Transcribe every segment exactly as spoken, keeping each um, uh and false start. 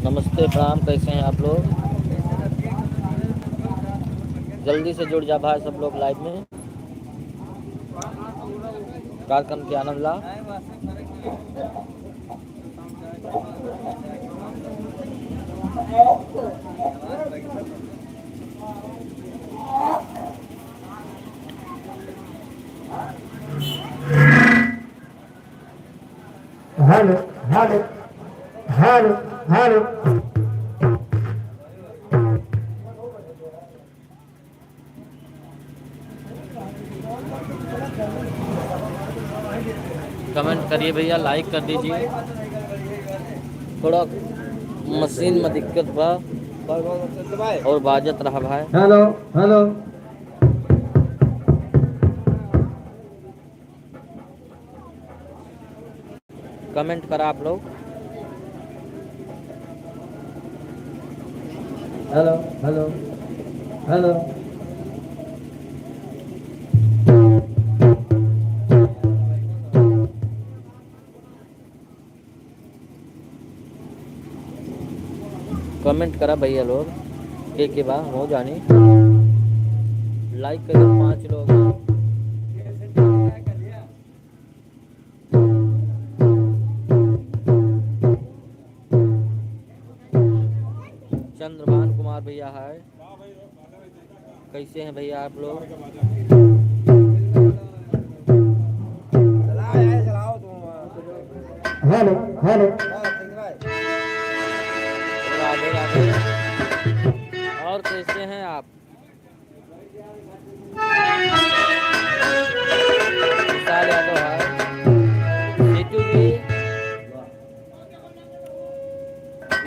नमस्ते, प्रणाम, कैसे हैं आप लोग? जल्दी से जुड़ जा भाई सब लोग live में, कार्यक्रम के आनंद ला। Hello, hello, hello, hello. Comment करिए भैया, like कर दीजिए। थोड़ा मशीन में दिक्कत बा और बाजत रहा भाई। Hello, hello. Comment करा आप लोग। Hello, hello, hello. Comment करा भैया लोग, के के बा, हो जानी। Like करो पाँच लोग। चंद्रभान कुमार भैया है। कैसे हैं भैया आप लोग? Hello, hello. राधे राधे। और कैसे हैं आप? विशाल यादव है। जीतू जी,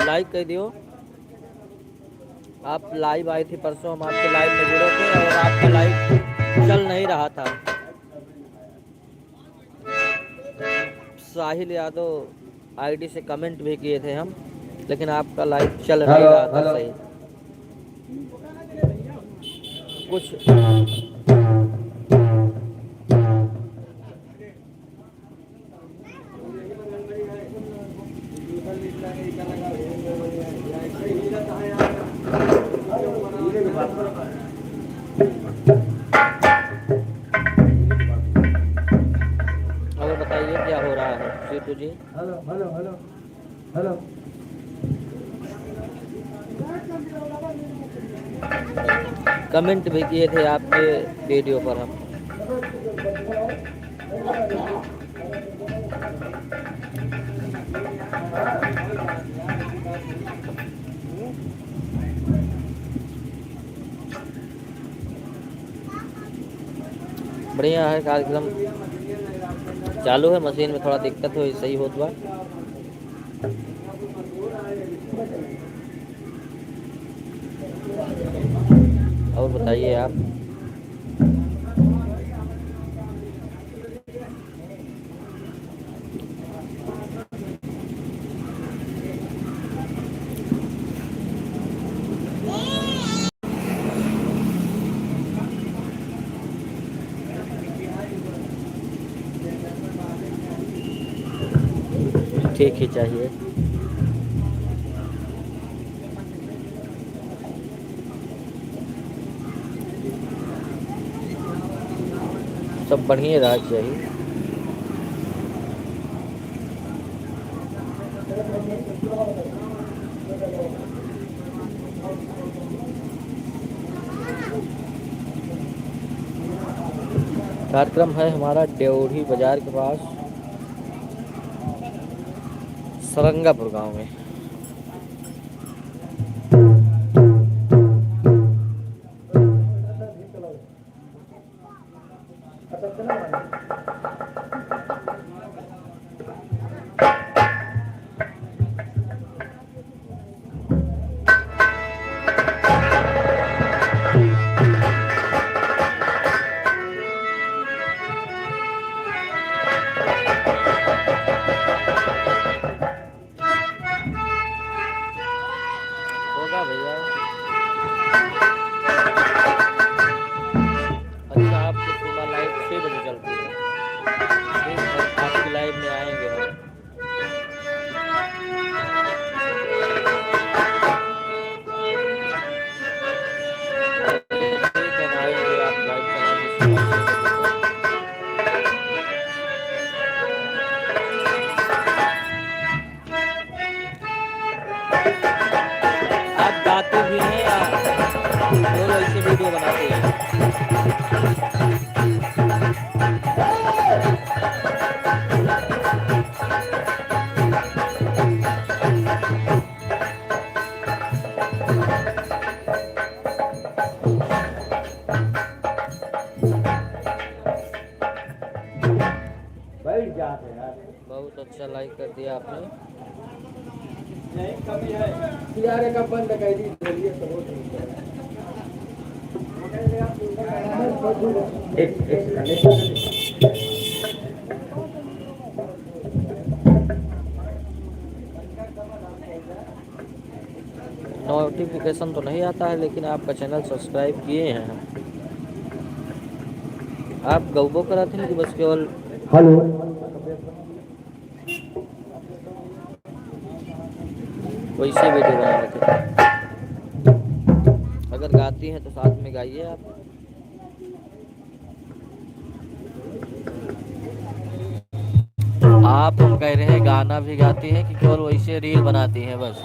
like कर दियो। आप live आए थे परसों, हम आपके live में जुड़े थे और आपका live चल नहीं रहा था। साहिल यादव ID से comment भी किए थे हम, लेकिन आपका live चल नहीं रहा था सही। कुछ और बताइए क्या हो रहा है, जीतू जी? Hello, hello, hello, hello. Comment भी किए थे आपके video पर हम। बढ़िया है कार्यक्रम, चालू है, मशीन में थोड़ा दिक्कत हो, सही होत बा। और बताइए आप। ठीक ही चाहिए। सब बढ़िया रहा चाहिए। कार्यक्रम है हमारा ड्योढ़ी बाजार के पास, सरंगापुर गांव में। बहुत अच्छा like कर दिया आपने। यार, एक बंद कर दी, बोलिए तो बहुत। एक, एक सेकंड, एक सेकंड। Notification तो नहीं आता है, लेकिन आपका channel subscribe किए हैं हम। आप गौबो कराते हैं कि बस केवल हेलो। वैसे video बना लेते हैं। अगर गाती हैं तो साथ में गाइए आप। आप, हम कह रहे हैं, गाना भी गाती हैं कि केवल वैसे reel बनाती हैं बस?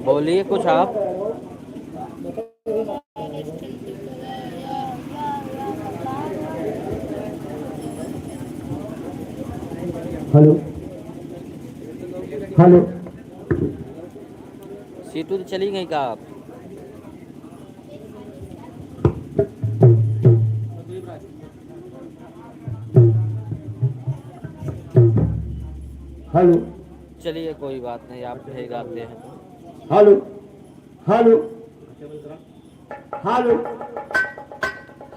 बोलिए कुछ आप। Hello, hello. सीटू तो चली गई का आप? हेलो। चलिए, कोई बात नहीं, आप नहीं गाते हैं तो। Hello, hello, hello,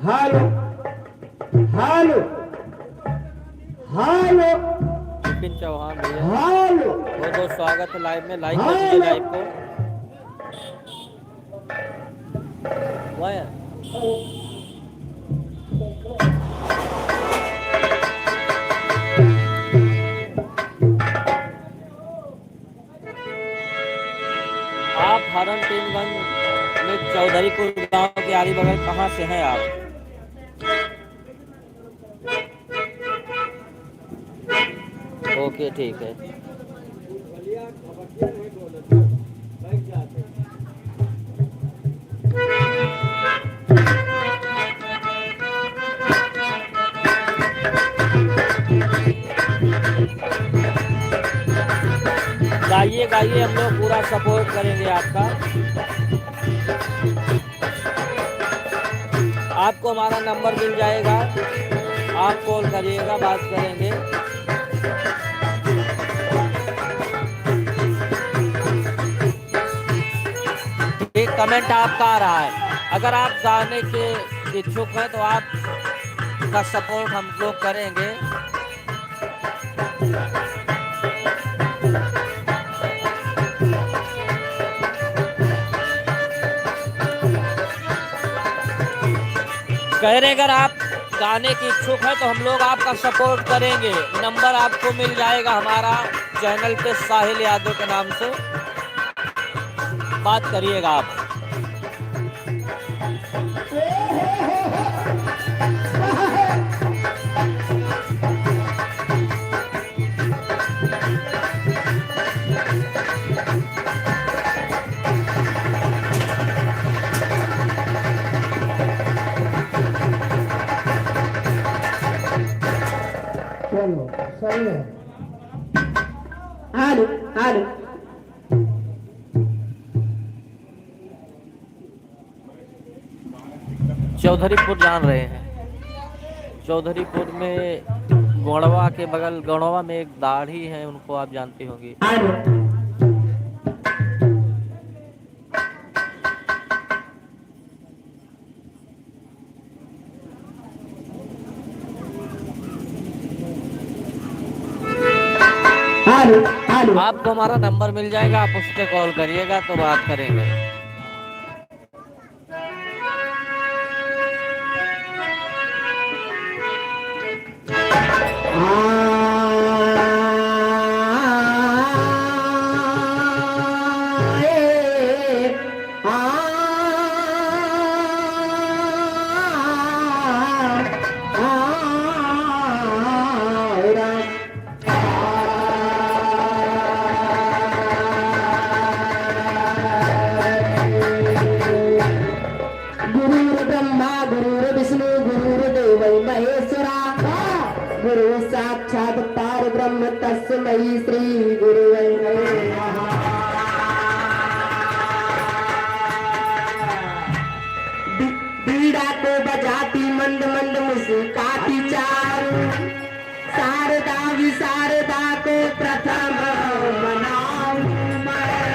hello, hello, hello. Vipin Chauhan भैया, हेलो। बहुत बहुत स्वागत है live में, like कर दीजिए हेलो। Live को। वाह यार। आप हरनटेनगंज में चौधरीपुर गांव के आरी बगल कहाँ से हैं आप? OK, ठीक है। गाइए, गाइए, हम लोग पूरा support करेंगे आपका। आपको हमारा number मिल जाएगा, आप call करिएगा, बात करेंगे। एक comment आपका आ रहा है, अगर आप गाने के इच्छुक हैं तो आपका support हम लोग करेंगे। कह रहे, अगर आप गाने के इच्छुक हैं तो हम लोग आपका support करेंगे। Number आपको मिल जाएगा हमारा channel पे साहिल यादव के नाम से, बात करिएगा आप। चलो, सही है। आलू, आलू। चौधरीपुर जान रहे हैं, चौधरीपुर में गोंड़वा के बगल, गोंड़वा में एक दाढ़ी है, उनको आप जानते होंगे। Hello, hello. आपको हमारा number मिल जाएगा, आप उस पे call करिएगा तो बात करेंगे। श्री गुरुवे नमः। बी-, बीड़ा को बजाती मंद मंद मुस्काती चारू, शारदा विशारदा को प्रथम मनाऊं मैं।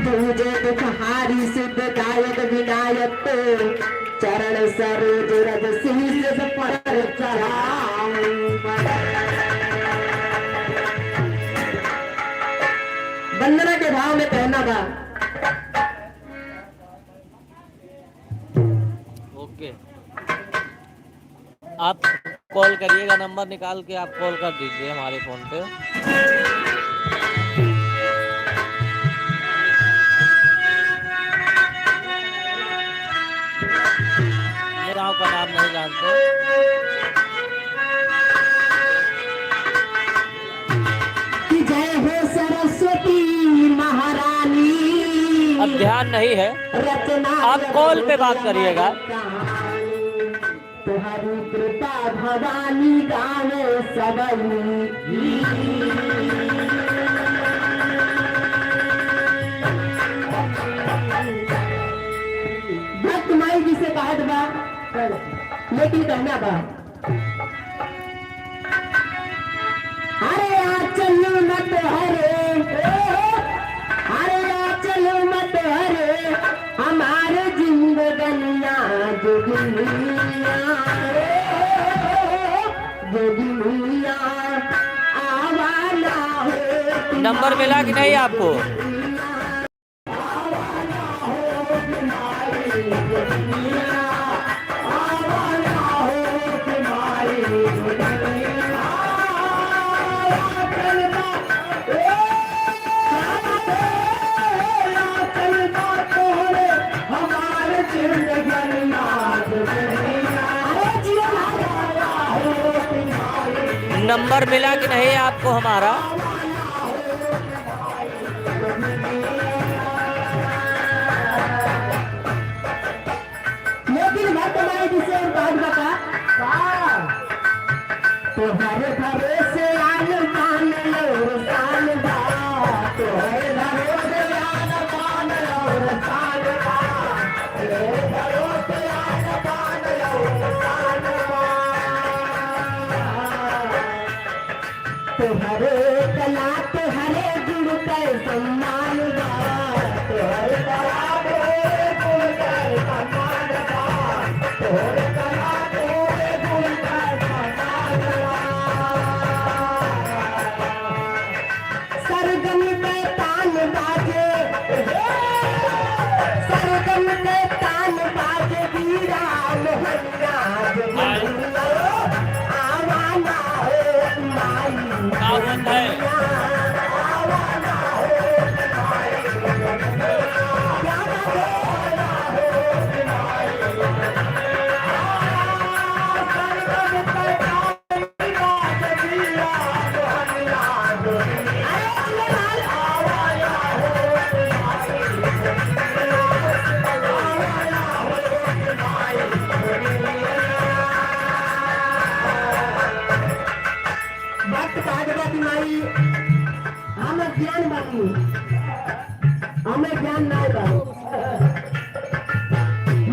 दूजे दुखहारी सिद्धिदायक विनायक को चरण सरोज रज शीश पर चढ़ाऊं। वंदना के भाव में कहना बा। ओके। आप कॉल करिएगा, नंबर निकाल के आप कॉल कर दीजिए हमारे फोन पे। ये गाँव का नाम नहीं जानते। कि जय हो सरस्वती महारानी। अब ध्यान नहीं है, रचना आप कॉल पे बात करिएगा। कहानी। तोहरी कृपा भवानी गावे सबई। भक्त माई जी से कहत बा, लेकिन कहना बा, अरे आ चलू मत हरे, अरे आ चलू मत हरे, हमारे जिंदगनिया जोगिनिया, जोगिनिया, आवाना हो। नंबर मिला कि नहीं आपको? नंबर मिला कि नहीं आपको हमारा? लेकिन भक्त माई जी से एक बात बता। का? तोहरे भरोसे आन बान और शान बा। तोहरे भरोसे आन बान और शान बा। तोहरे भरोसे आन बान और शान बा। तोहरे कला, तोहरे गुण के सम्मान बा। तोहरे कला, तोहरे गुण के सम्मान बा। तोहरे कला, तोहरे गुण के सम्मान बा। सरगम के तान बाजे, सरगम के तान बाजे, बीड़ा मोहनिया, आवाना हो माई। का बात है? भक्त कहत बा कि माई, हम अज्ञान बानी, हमें ज्ञान नाय बा।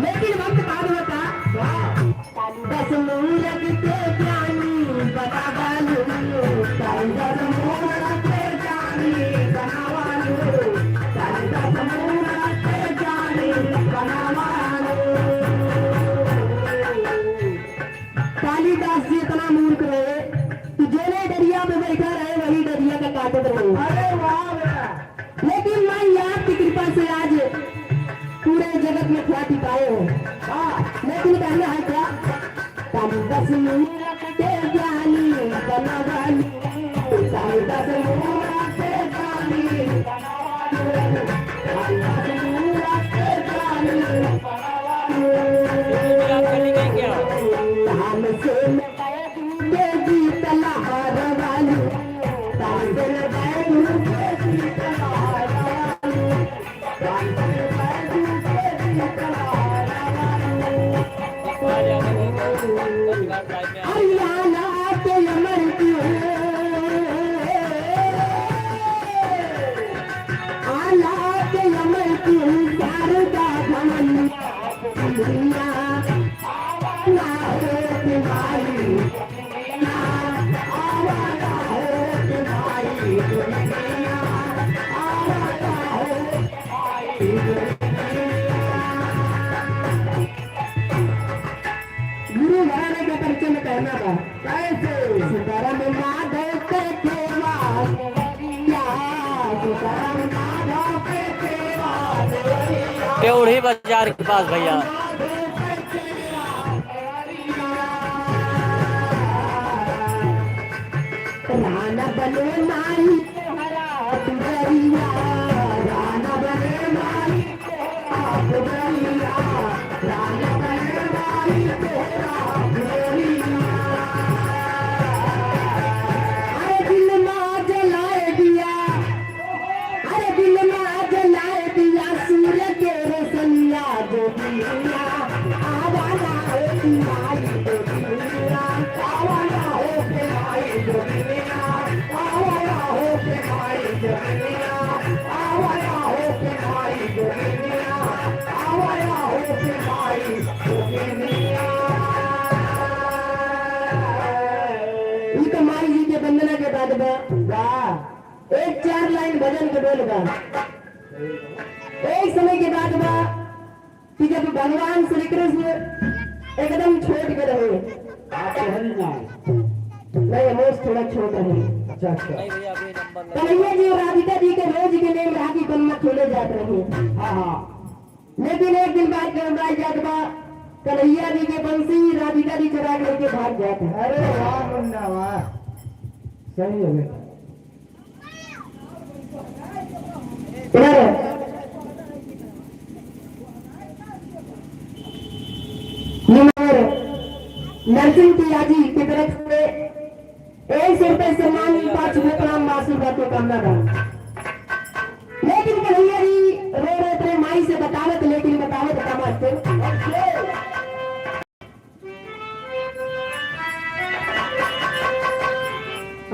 लेकिन भक्त कहत बा का? दस मूरत के ज्ञानी बनावालू, दस मूरत के ज्ञानी बनावालू, दस मूरत के ज्ञानी बनावालू। कालिदास जी इतना मूर्ख रहे कि जेने डरिया पे बैठा रहे, वही डरिया का काटत रहे। अरे वाह बेटा। लेकिन माई आपकी कृपा से आज पूरे जगत में ख्याति पाए हो। हाँ। लेकिन कहना है क्या? कालिदास मूरत के ज्ञानी बनावालू, कालिदास मूरत के ज्ञानी बनावालू, कालिदास मूरत के ज्ञानी बनावालू। हमसे टेउढ़ी बाजार के पास भैया। अरे दिल मा जलाए दिया, अरे दिल मा जलाए दिया, सूरज के रोशनिया, जोगिनिया, आवा ना हो माई, जोगिनिया, आवा ना हो माई, जोगिनिया, आवा ना हो माई, जोगिनिया, आवा ना हो माई, जोगिनिया, आवा ना हो माई, जोगिनिया। ई तो माई जी के वंदना के बाद बा। वाह। एक चार लाइन भजन के बोल बा। एक समय के बात बा कि जब भगवान श्री कृष्ण एकदम छोट के रहे। आप तो हरि नाम। नहीं, अमोस थोड़ा छोट रहे। अच्छा, अच्छा। कन्हैया जी और राधिका जी के रोज के नेम रहा कि बम्मा खेले जात रहे। हाँ, हाँ। लेकिन एक दिन बात गड़बड़ाई जात बा, कन्हैया जी के बंसी राधिका जी चुरा के लेके भाग जात है। अरे वाह मुन्ना वाह, सही है बेटा। इधर ये हमारे नरसिंह तिवारी की तरफ से एक सौ रुपए सम्मान, पाँच रुपए प्रणाम, आशीर्वाद के कामना बा। लेकिन कन्हैया जी रो रहे थे, माई से बतावत, लेकिन बतावत का मास्टर।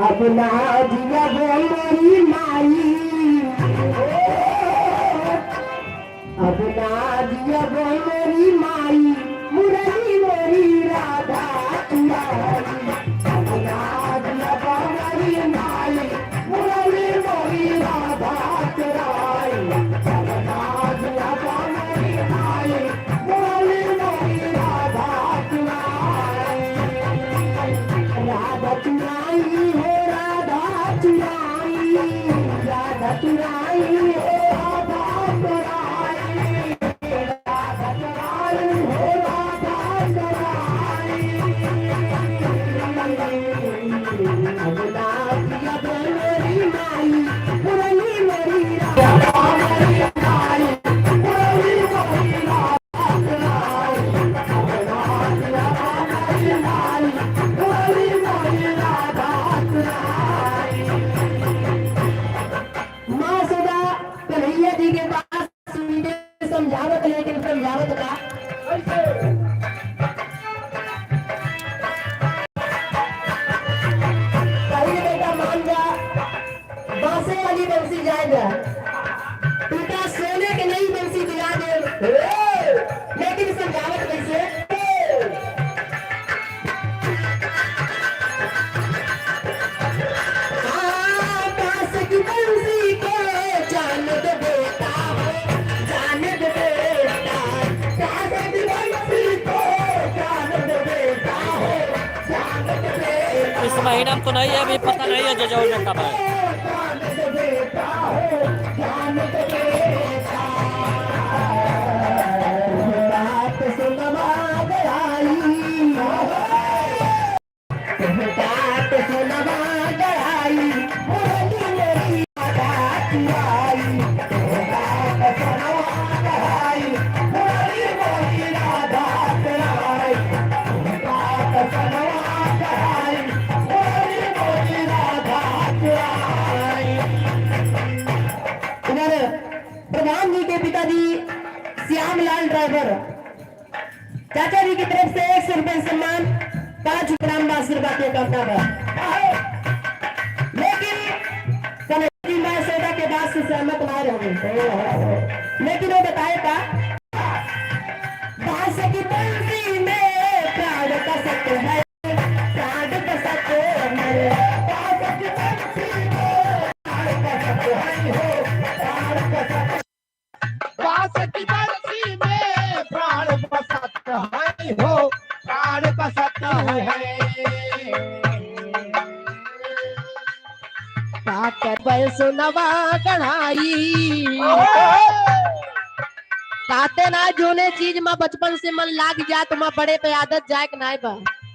अब ना जिया वो मोरी माई, अब ना जिया वो मोरी माई, मुरली मोरी राधा चुराई। अब ना जिया वो मोरी माई, मुरली मोरी राधा चुराई। अब ना जिया वो मोरी माई, मुरली मोरी राधा चुराई। राधा चुराई हो राधा चुराई, राधा चुराई हो राधा चुराई। माँ सदा कन्हैया जी के पास सुनते समझावत, लेकिन समझावत का? पहले बेटा मान जा, बांसे वाली बंसी जाएगा, टूटा सोने के नई बंसी दिला दे, लेकिन समझावत कैसे? इस महीना में तो नहीं है, अभी पता नहीं है जजौर में कब है। इधर प्रधान जी के पिताजी श्यामलाल ड्राइवर चाचा जी की तरफ से एक सौ रुपए सम्मान, पाँच ग्राम आशीर्वाद के कामना बा। लेकिन कन्हैया जी माँ सौदा के बात से सहमत ना रहे। लेकिन वो बताए का, बांस की बंसी में प्राण का सत्य है, प्राण का सत्य है, बांस की बंसी में प्राण का सत्य है हो, प्राण का सत्य। बांस की बंसी में प्राण बसत है हो, प्राण बसत है। का करबै सोनवा गढ़ाई। कहते ना, जोने चीज मा बचपन से मन लाग जात, मा बड़े पे आदत जाए के नाय बा।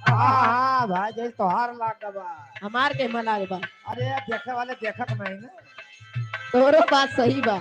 हाँ, हाँ, भाई, जैसे तोहार लाग बा। हमार के मन लाग बा। अरे, देखे वाले देखत नहीं ना। तोरो बात सही बा।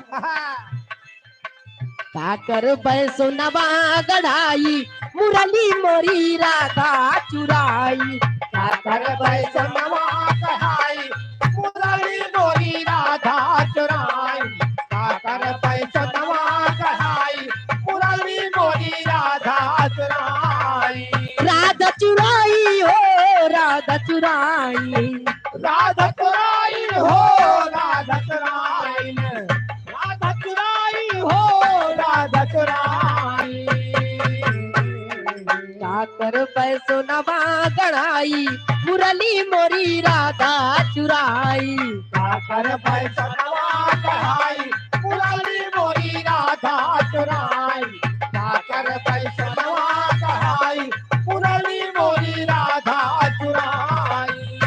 का करबै सोनवा गढ़ाई, मुरली मोरी राधा चुराई। का करबै सोनवा गढ़ाई, मुरली मोरी राधा चुराई। का करबै सोनवा गढ़ाई, मुरली मोरी राधा चुराई। राधा चुराई हो, राधा चुराई। राधा चुराई हो, राधा चुराई। राधा चुराई हो, राधा चुराई। का करबै सोनवा गढ़ाई, मुरली मोरी राधा चुराई। का करबै सोनवा गढ़ाई, मुरली मोरी राधा चुराई। का करबै सोनवा गढ़ाई, मुरली मोरी राधा चुराई।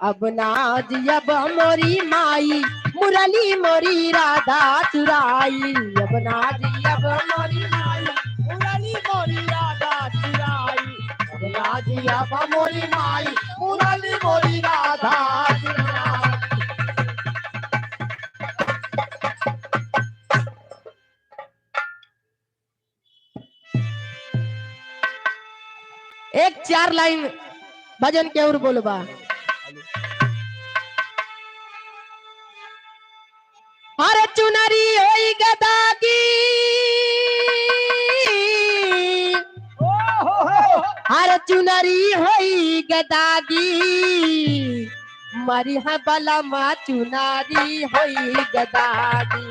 अब ना जियब मोरी माई, मुरली मोरी राधा चुराई। अब ना जियब मोरी माई, मुरली मोरी राधा चुराई। अब ना जियब मोरी माई, मुरली मोरी राधा चुराई। एक चार लाइन भजन के और बोलबा। अरे चुनरी होई गदागी, अरे चुनरी होई गदागी, मरिहैं बलमा चुनारी होई गदागी।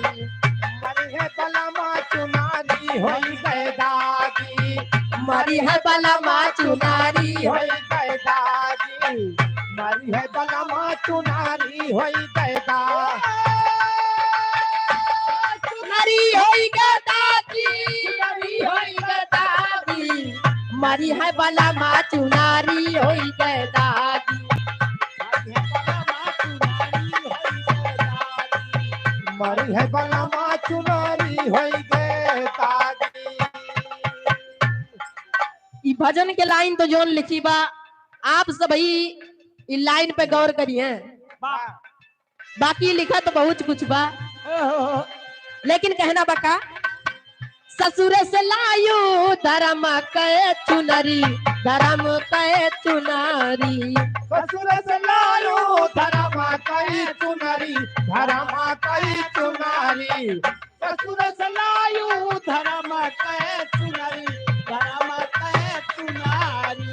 मरिहैं बलमा चुनारी होई गदागी। मरिहैं बलमा चुनारी होई गदागी। मरिहैं बलमा चुनारी होई गदागी। चुनारी होई गदागी। चुनारी होई गदागी। मरिहैं बलमा चुनारी होई गदागी। मरिहैं बलमा चुनारी होई गदागी। ई भजन के लाइन तो जौन लिखी बा, आप सबही ई लाइन पे गौर करिहैं। वाह। बाकी लिखा तो बहुत कुछ बा, ओहो। लेकिन कहना बा का, ससुर से लायू धरम कै चुनरी, धरम कै चुनरी। ससुर से लायू धरम कै चुनरी, धरम कै चुनरी। ससुर से लायू धरम कै चुनरी, धरम कै चुनरी।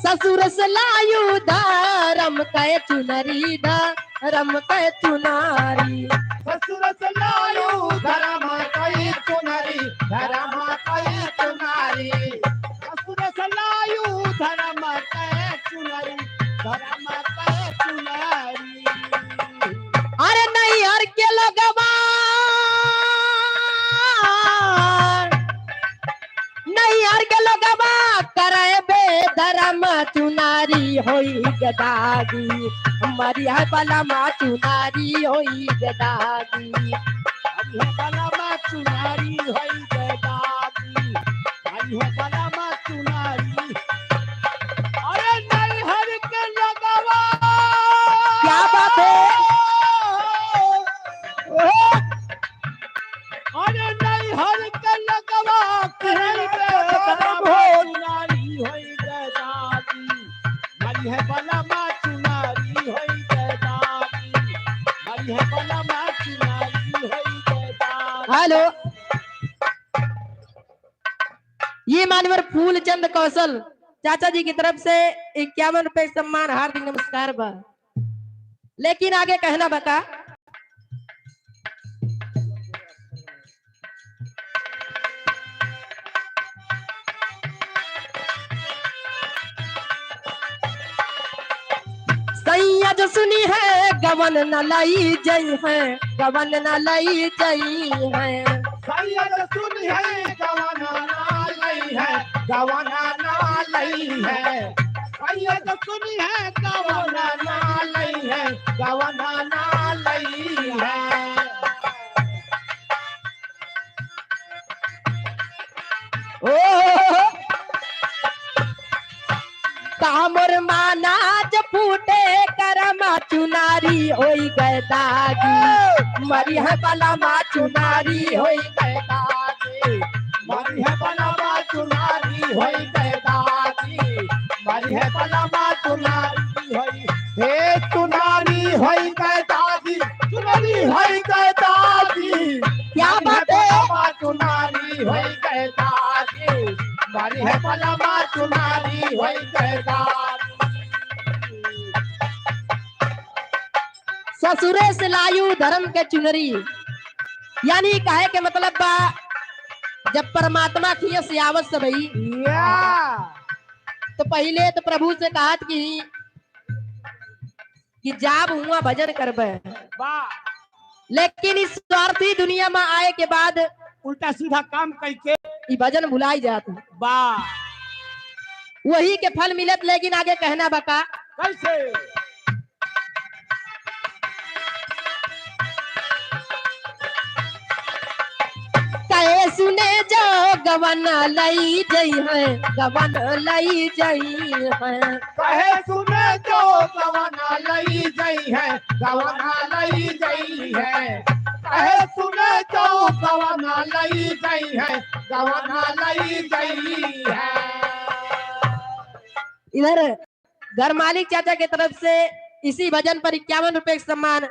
ससुर से लायू धरम कै चुनरी, धरम कै चुनरी। ससुर से लायू धरम कै चुनरी, धरम कै चुनरी। ससुर से लायू धरम कै चुनरी, धरम कै चुनरी। अरे नैहर के लोगवा, नैहर के लोगवा करे बेधरम चुनारी होई गदागी, मरिहैं बलमा चुनारी होई गदागी। मरिहैं बलमा चुनारी होई गदागी। मरिहैं बलमा चुनारी। अरे नैहर के लोगवा। क्या बात है? अरे नैहर के लोगवा कहीं पे धरम चुनारी होई गदागी। मरिहैं बलमा चुनारी होई गदागी। मरिहैं बलमा चुनारी होई गदागी। हेलो। ये मानवर फूलचंद कौशल चाचा जी की तरफ से इक्यावन रुपए सम्मान, हार्दिक नमस्कार बा। लेकिन आगे कहना बा का, सैया जो सुनिहैं गवन न लई जइहैं, गवन न लई जइहैं। सैया जो सुनी गवना ना लई है। भैया तो सुनी है, गवना ना लई है, गवना ना लई है। ओ, कामर मानाज फूटे करमा चुनारी होई गए दागी। मरी है बलमा चुनारी होई गए दागी। मरी है बलमा चुनारी होई गए दागी। मरी है बलमा चुनारी होई। हे चुनारी होई गए दागी। चुनरी होई गए दागी। क्या बात है? बलमा चुनारी होई गए दागी। मरी है बलमा चुनारी होई गए दागी। ससुरे से लायु धर्म के चुनरी, यानी कहे के मतलब बा, जब परमात्मा खिए से आवत सबई, या। तो पहिले तो प्रभु से कहत कि, कि जाब हुआ भजन करबे। वाह। लेकिन इस स्वार्थी दुनिया में आए के बाद उल्टा सीधा काम करके ई भजन भुलाई जात है। वाह। वही के फल मिलत, लेकिन आगे कहना बका। कैसे? कहे सुने जो गवन लई जई है, गवन लई जई है। कहे सुने जो गवन लई जई है, गवन लई जई है। कहे सुने जो गवन लई जई है, गवन लई जई है। इधर घर मालिक चाचा के तरफ से इसी भजन पर इक्यावन रुपए का सम्मान,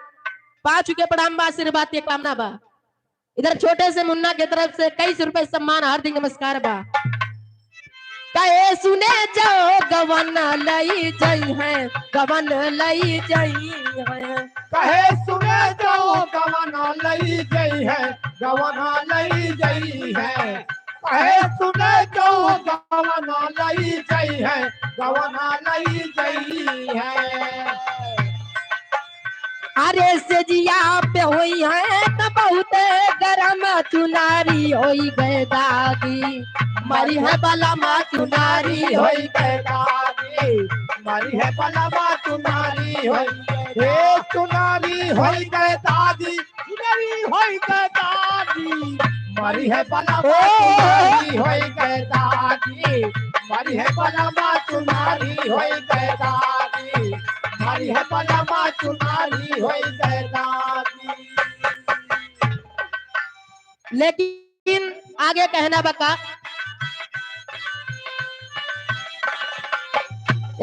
पाँच रुपए प्रणाम बा, आशीर्वाद के कामना बा। इधर छोटे से मुन्ना के तरफ से इक्कीस रुपए सम्मान, हार्दिक नमस्कार बा। कहे सुने जो गवन लई जई है, गवन लई जई है। कहे सुने जो गवन लई जई है, गवन लई जई है। कहे सुने जो गवन लई जई है, गवन लई जई है। अरे सेजिया पे होई है त बहुत गरम चुनारी होई गए दागी। मरी है बलमा चुनारी होई गए दागी। मरी है बलमा चुनारी होई गए, हे चुनारी होई गए दागी। चुनरी होई गए दागी। मरी है बलमा ओ। चुनारी होई गए दागी। मरी है बलमा चुनारी होई गए दागी। मरी है बलमा चुनारी होई गए दागी। लेकिन आगे कहना बका।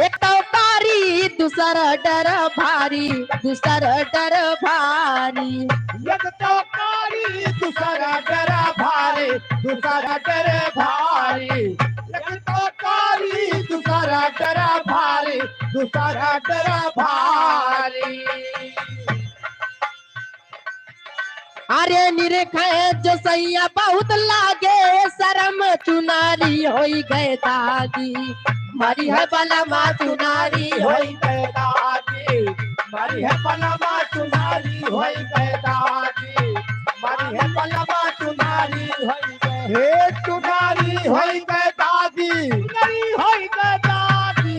एक तो कारी दूसर डर भारी, दूसर डर भारी। एक तो कारी दूसर डर भारी, दूसर डर भारी। एक तो कारी दूसर डर भारी, दूसर डर भारी। अरे निरखे जो सैया बहुत लागे शरम चुनारी होई गए दागी। मरी है बलमा चुनारी होई गए दागी। मरी है बलमा चुनारी होई गए दागी। मरी है बलमा चुनारी होई गए। हे चुनारी होई गए दागी। चुनारी होई गए दागी।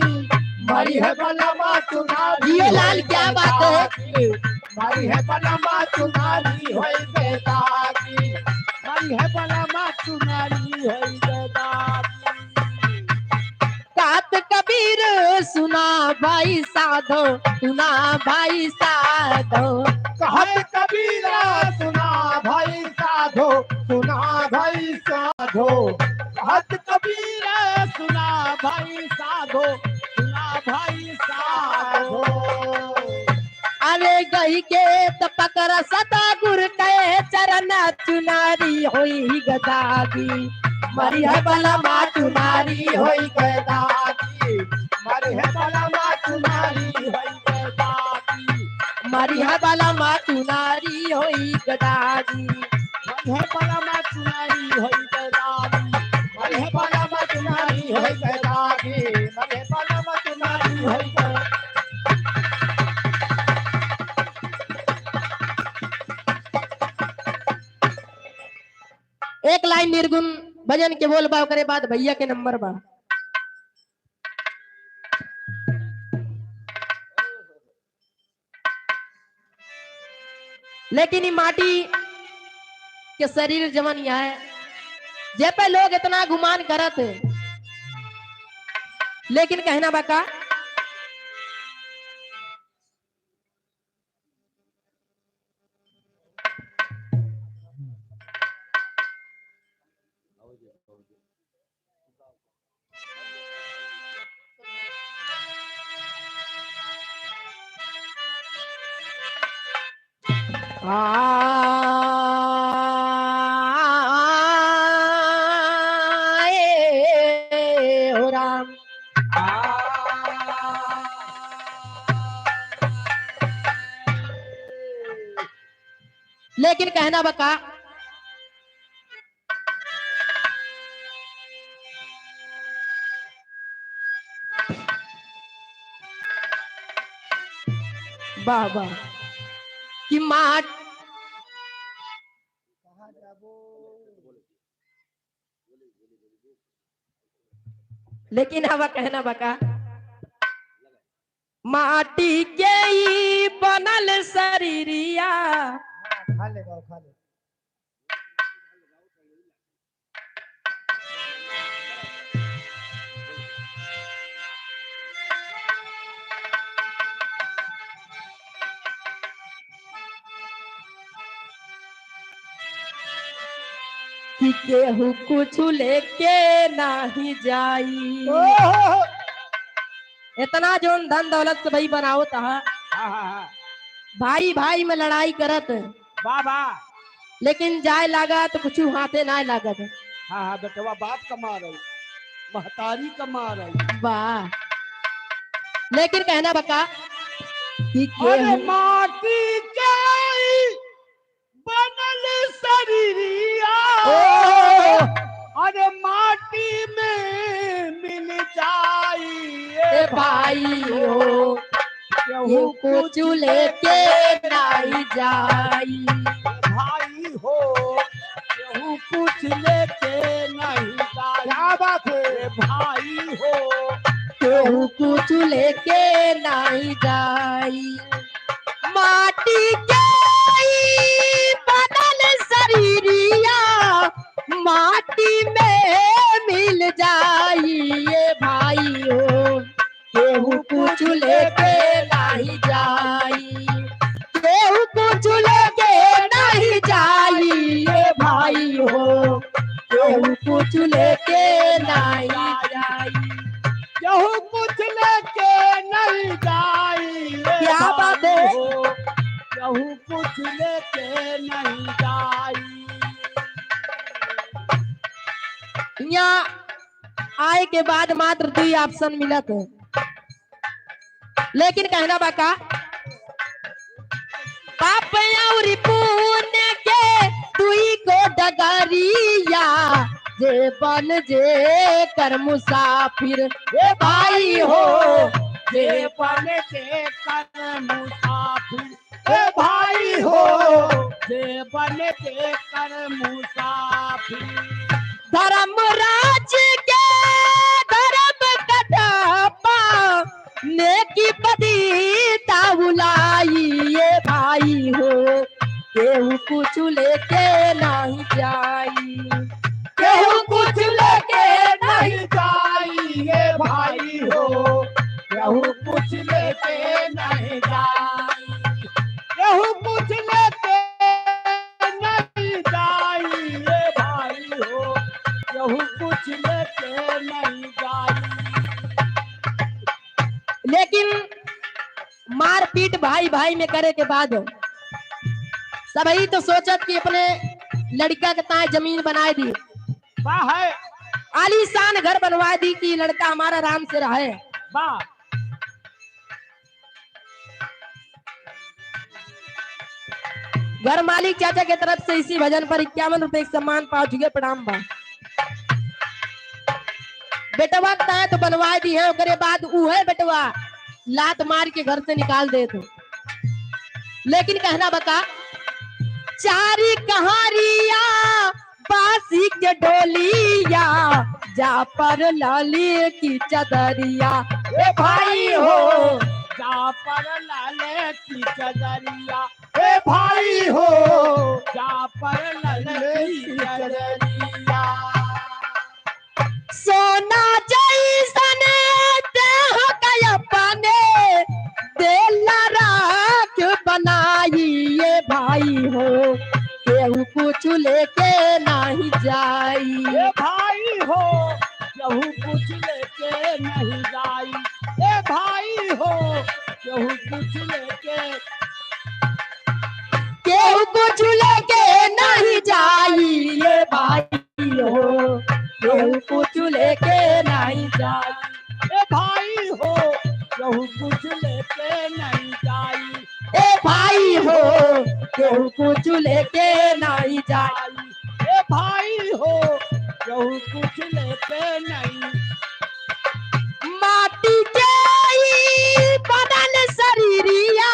मरी है बलमा चुनारी ये लाल होई क्या गए बात है? दागी। मरी है बलमा चुनारी होई गए दागी। मरी है बलमा चुनारी होई गए दागी। कहत कबीर सुना भाई साधो, सुना भाई साधो। कहत कबीर सुना भाई साधो, सुना भाई साधो। कहत कबीर सुना भाई साधो, सुना भाई साधो। अरे गई के त पकड़ सतगुर के चरण चुनारी होई गए दागी। मरी है बलमा चुनारी होई गए दागी। मरी है बलमा चुनारी होई गए दागी। मरी है बलमा चुनारी होई गए दागी। मरी है बलमा चुनारी होई गए दागी। मरी है बलमा चुनारी होई गए दागी। मरी है बलमा चुनारी होई गए। एक लाइन निर्गुण भजन के बोल बा, ओकरे बाद भैया के नंबर बा। लेकिन ई माटी के शरीर जवन यह है, जे पे लोग इतना गुमान करत है, लेकिन कहना बा का? आ, ए, हो राम। आ, लेकिन कहना बा का? वाह, वाह। कि माट-, लेकिन अब कहना बा का? माटी के ई बनल शरीरिया। हाँ, खा ले बाबू, खा ले। कि केहू कुछ लेके नाही जाई। ओहो! इतना जोन धन दौलत से भाई बनावत हा। हाँ, हाँ, हाँ। भाई भाई में लड़ाई करत। वाह, वाह। लेकिन जाए लागा तो कुछ हाथे ना लागत। हाँ, हाँ, बेटवा, बाप कमा रही, महतारी कमा रही। वाह। लेकिन कहना बा का कि अरे केहू माटी के बनल शरीरिया। ओ। अरे माटी में मिल जाई ए ए भाई भाई हो। हो, केहू कुछ लेके नाही जाई। भाई हो, केहू कुछ लेके नाही जाई। क्या बात है? ए भाई हो, केहू कुछ लेके नाही जाई। माटी के ई बनल शरीरिया, माटी में मिल जाई ए भाई हो। केहू कुछ लेके नाही जाई, केहू कुछ लेके नाही जाई ए भाई हो। केहू कुछ लेके नाही जाई। केहू कुछ लेके नहीं जाई, ए क्या बात है? भाई हो, केहू कुछ लेके नहीं जाई। यहाँ आए के बाद मात्र दुई option मिलत है, लेकिन कहना बा का? पाप अउरी पुण्य के दुई को डगरिया, जे बन जे कर मुसाफिर। ए भाई हो, जे बन जे कर मुसाफिर। ए भाई हो, जे बन जे कर मुसाफिर। धर्मराज के धर्म कथा पा नेकी बदी ताउलाई ए भाई हो, केहू कुछ लेके नाही जाई। केहू कुछ लेके नहीं जाई ए भाई हो, केहू कुछ लेके नहीं जाई। केहू कुछ लेके नहीं जाई ए भाई हो, केहू कुछ लेके नहीं जाई। लेकिन मारपीट भाई भाई में करे के बाद सबही तो सोचत कि अपने लड़का के ताए जमीन बनाए दी। वाह है। आलीशान घर बनवाए दी कि लड़का हमारा आराम से रहे। वाह। घर मालिक चाचा के तरफ से इसी भजन पर इक्यावन रुपए के सम्मान पाँच के प्रणाम बा। बेटवा के ताए तो बनवाए दी है, ओकरे बाद उहे बेटवा लात मार के घर से निकाल देत हो। लेकिन कहना बा का, चारी कहारिया पासी के डोलिया, जा पर लाली की चदरिया। ए भाई हो, जा पर लाली की चदरिया। ए भाई हो, जा पर लाली की चदरिया। सोना जैसन देह के अपने देला राख बनाई, ये भाई हो, केहू कुछ लेके नहीं जाई। ए भाई हो, केहू कुछ लेके नहीं जाई। ए भाई हो, केहू कुछ लेके केहू कुछ लेके नहीं जाई, ये भाई हो, केहू कुछ लेके नहीं जाई। ए भाई हो, केहू कुछ लेके नहीं जाई। ए भाई हो, केहू कुछ लेके नहीं जाई। ए भाई हो, केहू कुछ लेके नहीं। माटी के ई बनल शरीरिया,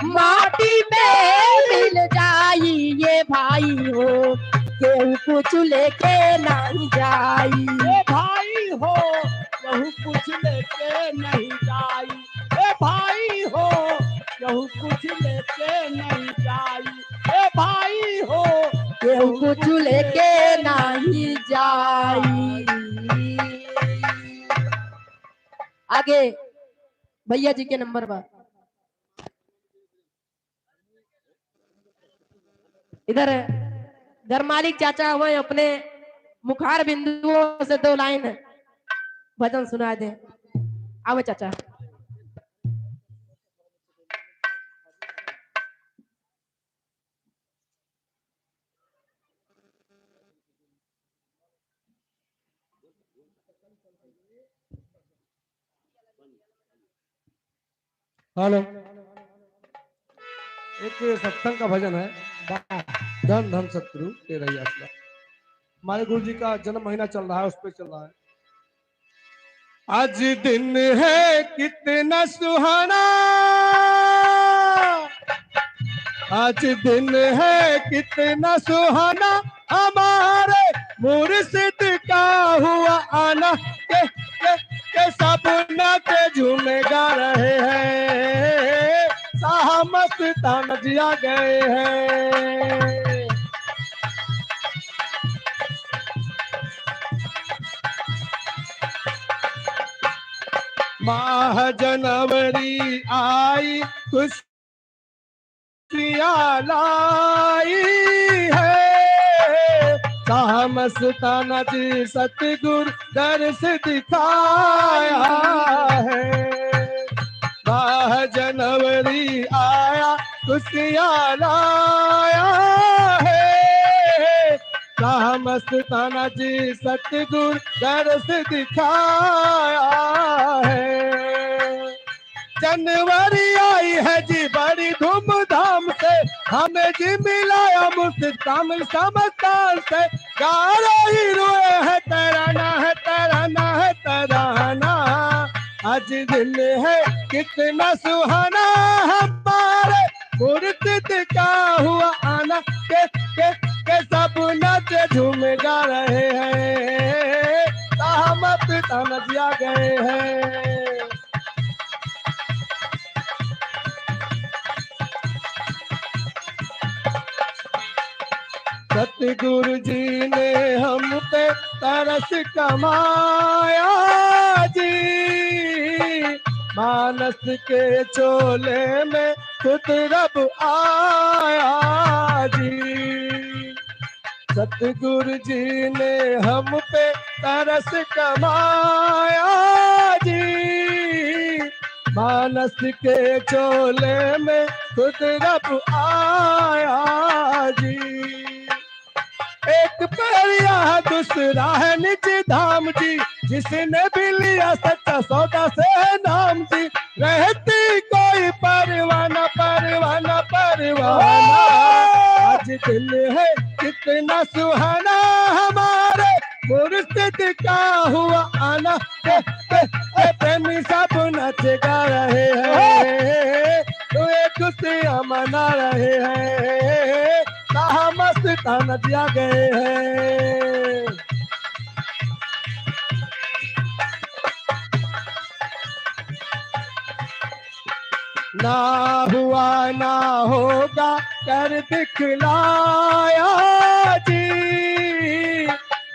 माटी में मिल जाई, ये भाई हो, केहू कुछ लेके नहीं जाई। ए भाई हो, केहू कुछ लेके नहीं जाई। ए भाई हो, केहू कुछ लेके नहीं जाई। ए भाई हो, केहू कुछ लेके नहीं जाई। आगे भैया जी के नंबर बा। इधर घर मालिक चाचा हुए, अपने मुखार बिंदुओं से दो लाइन भजन सुना दे। आवे चाचा। हेलो, एक सत्संग का भजन है, वाह। धन धन सतगुरु तेरा ही आसरा। हमारे गुरु जी का जन्म महीना चल रहा है, उस पे चल रहा है। आज दिन है कितना सुहाना, आज दिन है कितना सुहाना, हमारे मुर्शिद का हुआ आना। के, के, के सब नाच झूम गा रहे हैं, शाह मस्तान जी आ गए हैं। माह जनवरी आई, खुशियाँ लाई है, शाह मस्ताना जी सतगुरु दर्श दिखाया है। माह जनवरी आया, खुशियाँ लाया है, शाह मस्ताना जी सतगुरु दर्श दिखाया है। जनवरी आई है जी बड़ी धूमधाम से, हमें जी मिलाया मुर्शिद का समस्तान से। गा रही रोए है तराना, है तराना, है तराना। आज दिन है कितना सुहाना, हमारे मुर्शिद का हुआ आना। के, के, के सब नाच झूम गा रहे हैं, शाह मस्ताना जी आ गए हैं। सतगुरु जी ने हम पे तरस कमाया जी, मानस के चोले में खुद रब आया जी। सतगुरु जी ने हम पे तरस कमाया जी, मानस के चोले में खुद रब आया जी। एक पैर यहाँ दूसरा है निज धाम जी, जिसने भी लिया सच्चा सौदा से है नाम जी। रहती कोई परवाह ना, परवाह ना, परवाह ना। आज दिन है कितना सुहाना, हमारे मुर्शिद का हुआ आना। ए, ए, ए, प्रेमी सब नाच गा रहे हैं, तो ये खुशियाँ मना रहे हैं। शाह मस्ताना नदिया गए हैं। ना हुआ ना होगा कर दिखलाया जी,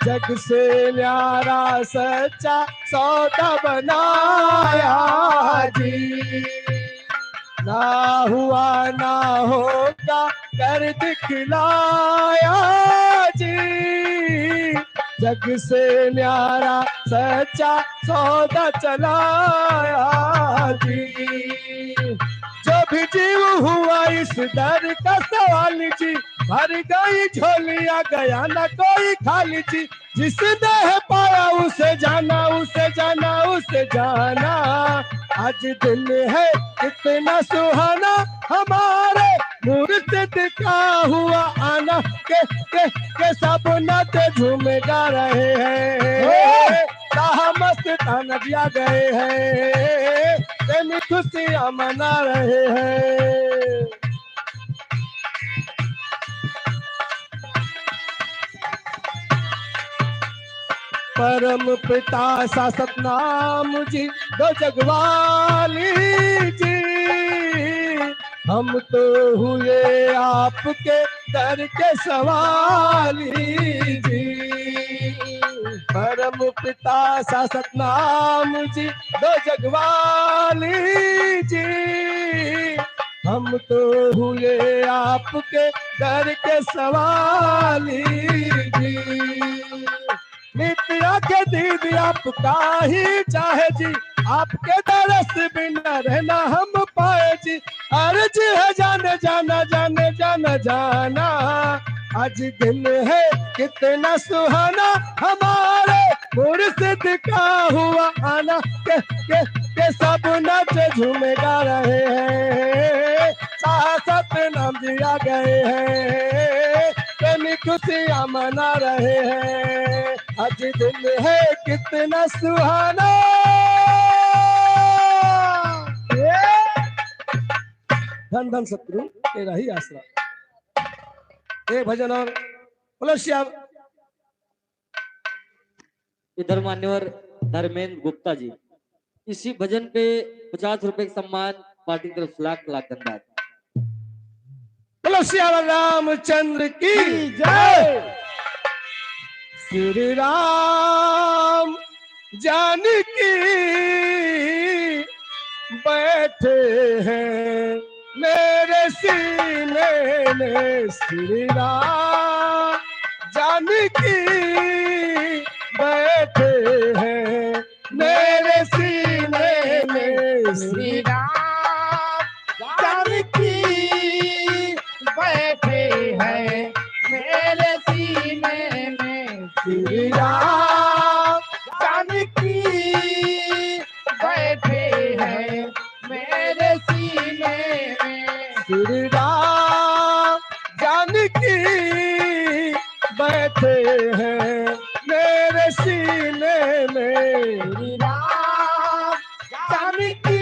जग से न्यारा सच्चा सौदा बनाया जी। ना हुआ ना होगा कर दिखलाया जी, जग से न्यारा सच्चा सौदा चलाया जी। जो भी जीव हुआ इस दर का सवाल जी, भर गई झोलियां गया ना कोई खाली जी। जिसने है पाया उसे जाना, उसे जाना, उसे जाना। आज दिन है कितना सुहाना, हमारे मुर्शिद का हुआ आना। के, के, के सब नाच झूम गा रहे हैं। शाह मस्तान नदिया गए हैं, प्रेमी खुशियां मना रहे हैं। परम पिता शाश्वत नाम जी, दो जगवाली जी, हम तो हुए आपके दर के सवाली जी। परम पिता शाश्वत नाम जी, दो जगवाली जी, हम तो हुए आपके दर के सवाली जी। नित्या के दीदी आपका ही चाहे जी, आपके दरस बिना रहना हम पाए जी। अर्ज है जाने जाना, जाने जाना, जाना। आज दिन है कितना सुहाना, हमारे मुर्शिद का हुआ आना। के, के, के सब नाच झूम गा रहे हैं, शाश्वत नाम जी आ गए हैं, प्रेमी खुशियां मना रहे हैं। आज दिन है कितना सुहाना। धन धन सतगुरु तेरा ही आसरा। एक भजन और बोलो श्याम। इधर मान्यवर धर्मेंद्र गुप्ता जी, इसी भजन पे पचास रुपए का सम्मान पार्टी की तरफ से लाख लाख धन्यवाद। बोलो सियावर रामचंद्र की जय। श्री राम जानकी बैठे हैं मेरे सीने में, श्री राम जानकी बैठे हैं मेरे सीने में, श्री राम जानकी बैठे हैं मेरे सीने में, श्री राम जानकी बैठे हैं मेरे सीने में, श्री राम जानकी बैठे हैं मेरे सीने में, श्री राम जानकी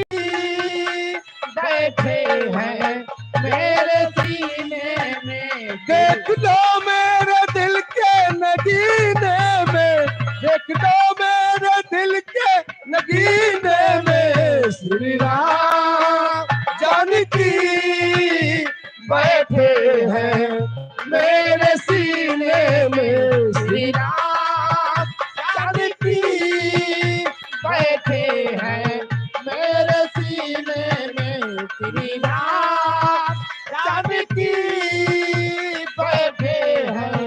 बैठे हैं मेरे सीने में। देख लो मेरे दिल के नगीने में, देख लो मेरे दिल के नगीने में, श्री राम जानकी बैठे हैं मेरे सीने में, श्री राम जानकी बैठे हैं मेरे सीने में, श्री राम जानकी बैठे हैं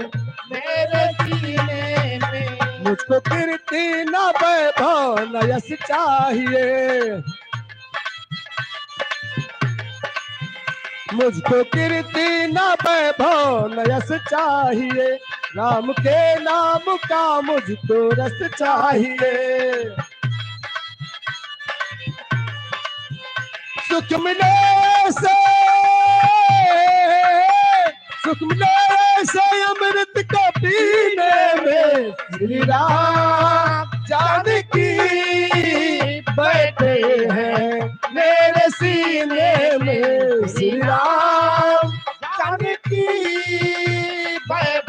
मेरे सीने में। मुझको कीर्ति ना वैभव न यश चाहिए, मुझको कीर्ति ना वैभव न यश चाहिए, राम के नाम का मुझको रस चाहिए। सुख मिले से, सुख मिले से अमृत को पीने में, श्री राम जानकी बैठे हैं मेरे सीने में, श्री राम जानकी बैठे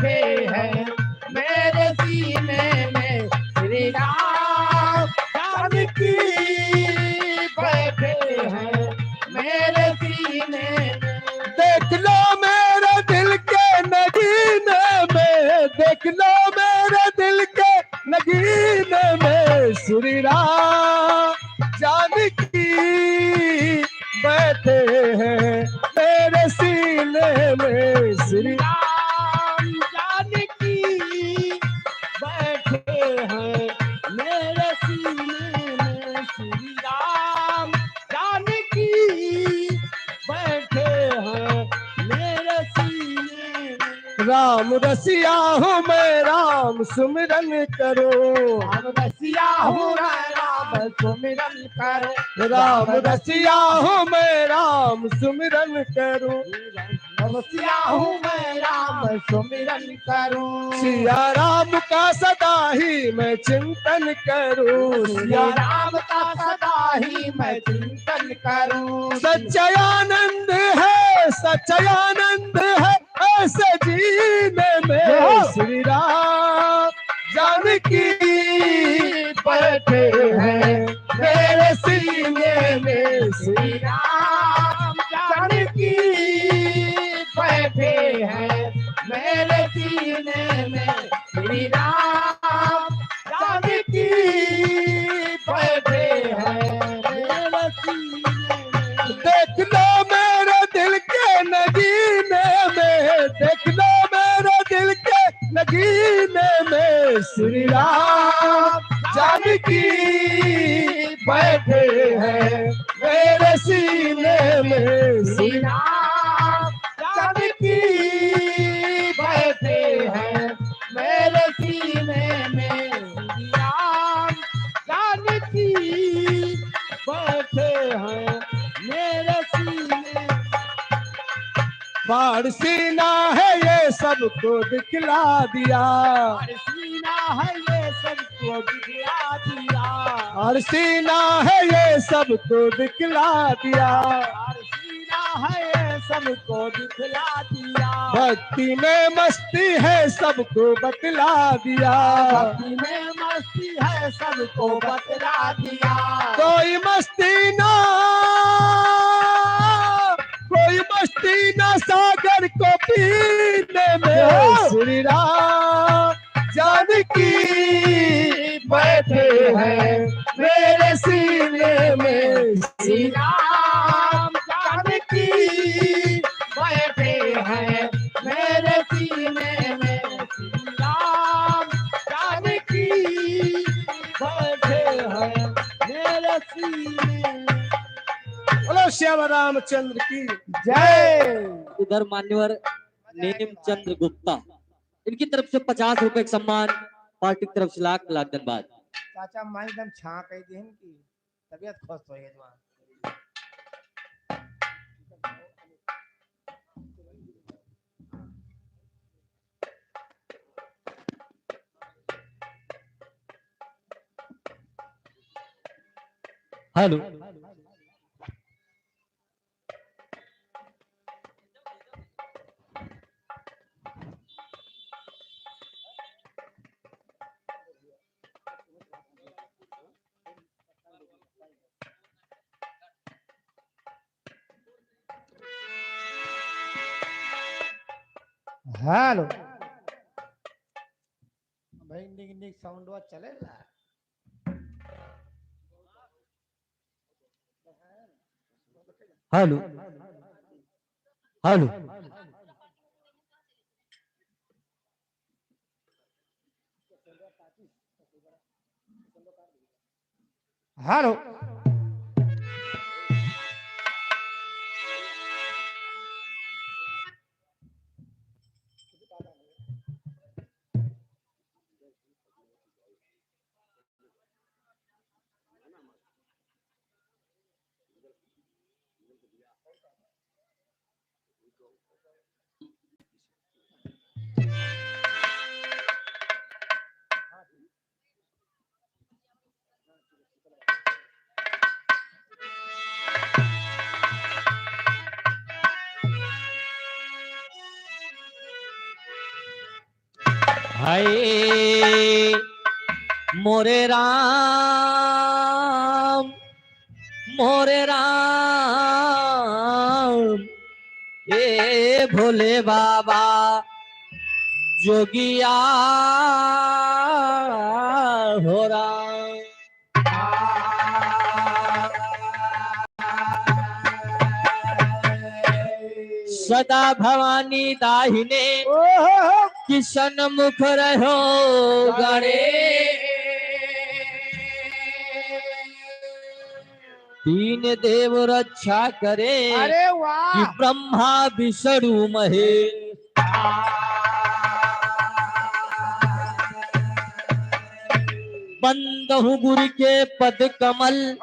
श्री राम जानकी बैठे हैं मेरे सीने में। श्री राम जानकी बैठे हैं मेरे सीने में। श्री राम जानकी बैठे हैं मेरे सीने में। राम रसिया हूँ मैं, राम सुमिरन करूँ। राम रसिया हूँ मैं, राम सुमिरन करूँ। राम रसिया हूँ मैं, राम सुमिरन करूँ। रसिया हूँ मैं, राम सुमिरन करूँ। सिया राम का सदा ही मैं चिंतन करूँ। सिया राम का सदा ही मैं चिंतन करूँ। सच्चा आनंद है, सच्चा आनंद है ऐसे जीने में। जय हो। श्री राम जानकी बैठे हैं मेरे सीने में। श्री राम जानकी बैठे हैं मेरे सीने में। श्री राम जानकी बैठे हैं मेरे सीने में। देख लो मेरे दिल के नगीने में, देख लो मेरे दिल के नगीने में। श्री राम जानकी बैठे हैं मेरे सीने में। श्री राम जानकी बैठे हैं मेरे सीने में। श्री राम जानकी बैठे हैं मेरे सीने। पारसीना है ये सबको दिखला दिया। पारसीना है ये सबको दिखला दिया। पारसीना है ये सबको दिखला दिया। पारसीना है ये सबको दिखला दिया। भक्ति में मस्ती है सबको बतला दिया। भक्ति में मस्ती है सबको बतला दिया। कोई मस्ती ना, कोई मस्ती ना सागर को पीने में। श्री राम जानकी बैठे हैं मेरे सीने में। श्री राम जानकी बैठे हैं मेरे सीने में। श्री राम जानकी बैठे हैं मेरे सीने में। बोलो श्याम रामचंद्र की जय। इधर मान्यवर नेम चंद्र गुप्ता, इनकी तरफ से पचास रुपए का सम्मान, पार्टी की तरफ से लाख लाख धन्यवाद। चाचा माई एकदम छाँ कह दिहन कि तबीयत खुश हो गई जवान। हेलो। हेलो। भाई, निक, निक साउंडवा चलेला। Hello, hello. हेलो। हाय मोरे राम, मोरे राम, ए भोले बाबा, जोगिया हो राम। सदा भवानी दाहिने, ओहो हो। कि सन्मुख रहो गणे। तीन देव रक्षा करे, अरे वाह। कि ब्रह्मा विष्णु महेश। बंदहु गुरु के पद कमल,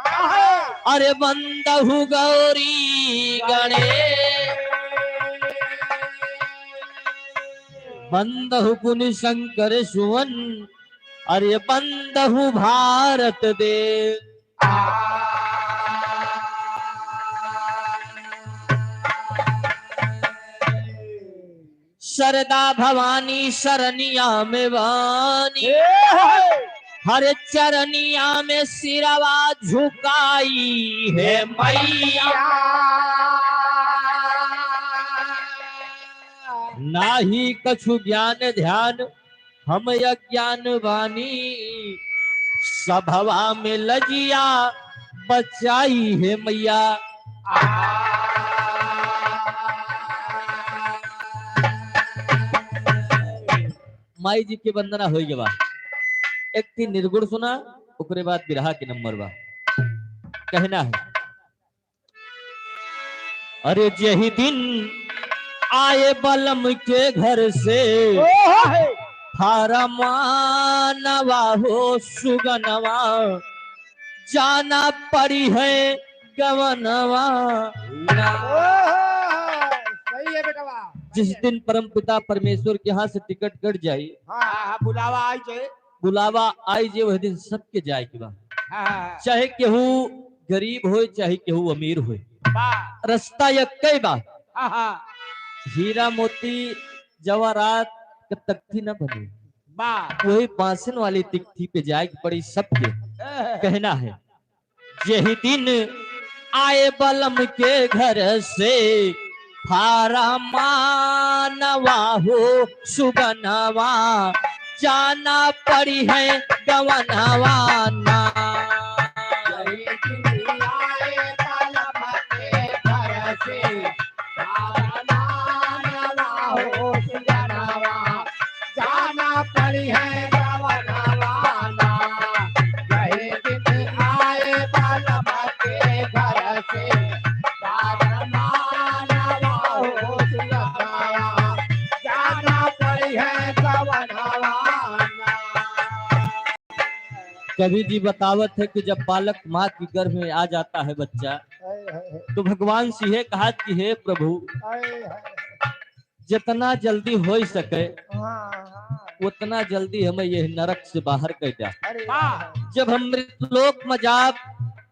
अरे बंदहु गौरी गणे। बंदहु गुण शंकर सुवन, अरे बंदहु भारत देश। सरदा भवानी सरनिया में बानी, हे, हे। हर चरनिया में सिरवा झुकाई है मैया। नाही कछु ज्ञान ध्यान हम अज्ञान बानी, सभवा में लजिया बचाई है मैया। माई जी के वंदना होई गवा। एक थी निर्गुण सुना, ओकरे बाद बिरहा के नंबर बा। कहना है, अरे जेहि दिन आए बलम के घर से, ओहो हे। फरमानवा हो सुगनवा, जाना पड़ी है गवनवा ना। ओहो, सही है बेटवा। जिस दिन परमपिता परमेश्वर के यहाँ से टिकट कट जाई, हाँ, हाँ, हाँ, बुलावा आई जे। बुलावा आई जे, वह दिन सबके जाए के बा। हाँ, हाँ, हाँ। चाहे केहू गरीब होय, चाहे केहू अमीर होय, बा। रास्ता यक्कै बा। हाँ, हाँ। हीरा मोती जवाहरात के तख्ती न बने, बा। वही बांसन वाली तिकथी पे जाए के पड़ी सबके। ए। कहना है, जेहि दिन आए बलम के घर से, फरमानवा हो सुगनवा, जाना पड़ी है गवनवा ना। जेहि दिन आए बलम के घर से, फरमानवा हो सुगनवा, जाना पड़ी है गवनवा ना। जेहि दिन आए बलम के घर से, फरमानवा हो सुगनवा, जाना पड़ी है गवनवा ना। कवि जी बतावत है कि जब बालक माँ के गर्भ में आ जाता है बच्चा, हाय, हाय, हाय। तो भगवान से यह कहा कि हे प्रभु, हाय, हाय, हाय। जितना जल्दी हो सके, हाँ, हाँ। उतना जल्दी हमें यह नरक से बाहर कर दे। अरे वाह। जब हम मृतलोक में जाब,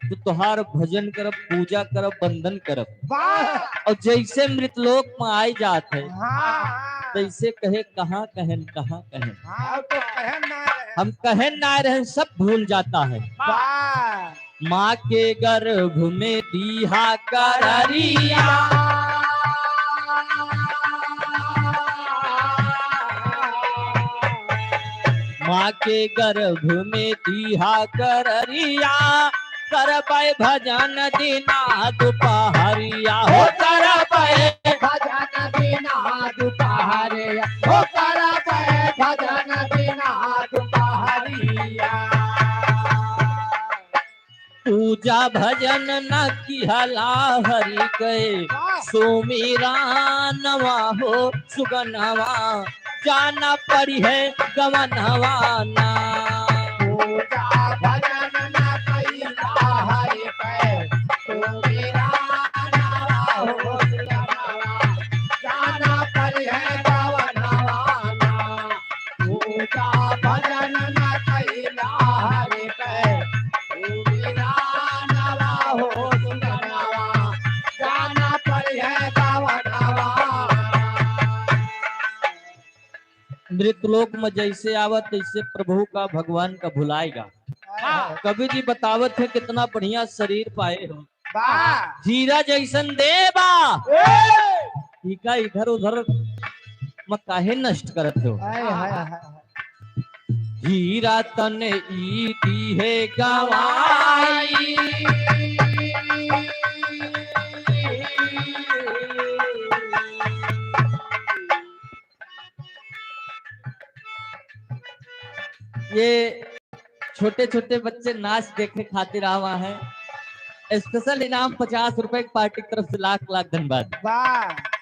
तो तोहार भजन करब, पूजा करब, वंदन करब। वाह। और जैसे मृतलोक में आए जात है, हाँ, हाँ। तैसे कहे, "कहाँ कहन, कहाँ कहन?" हाँ, तो कहन ना रहे। हम कहन ना रहे, सब भूल जाता है। वाह। माँ के गर्भ में दीहा कररिया। माँ के गर्भ में दीहा कररिया, करबै भजन दिना दुपहरिया हो, करबै भजन दिना दुपहरिया हो, करबै भजन दिना दुपहरिया। पूजा भजन न किहला हरि के, वाह। सुमिरानवा हो सुगनवा, जाना पड़ी है गवनवा ना। पूजा भजन न किहला हरि के, सुमिरानवा हो सुगनवा, जाना पड़ी है गवनवा ना। पूजा भजन न किहला हरि के, सुमिरानवा हो सुगनवा, जाना पड़ी है गवनवा। मृतलोक में जैसे आवत, तैसे प्रभु का, भगवान का भुलाएगा। हाँ। कवि जी बतावत है, कितना बढ़िया शरीर पाए हो। बा। हीरा जैसन देह बा। ए! इका इधर उधर में काहे नष्ट करत हो? हाय, हाय, हाय, हाय। हीरा तन ई दीहे गवाई। ये छोटे छोटे बच्चे नाच देखे खातिर आवा है। स्पेशल इनाम पचास रुपए की पार्टी की तरफ से लाख लाख धन्यवाद। वाह।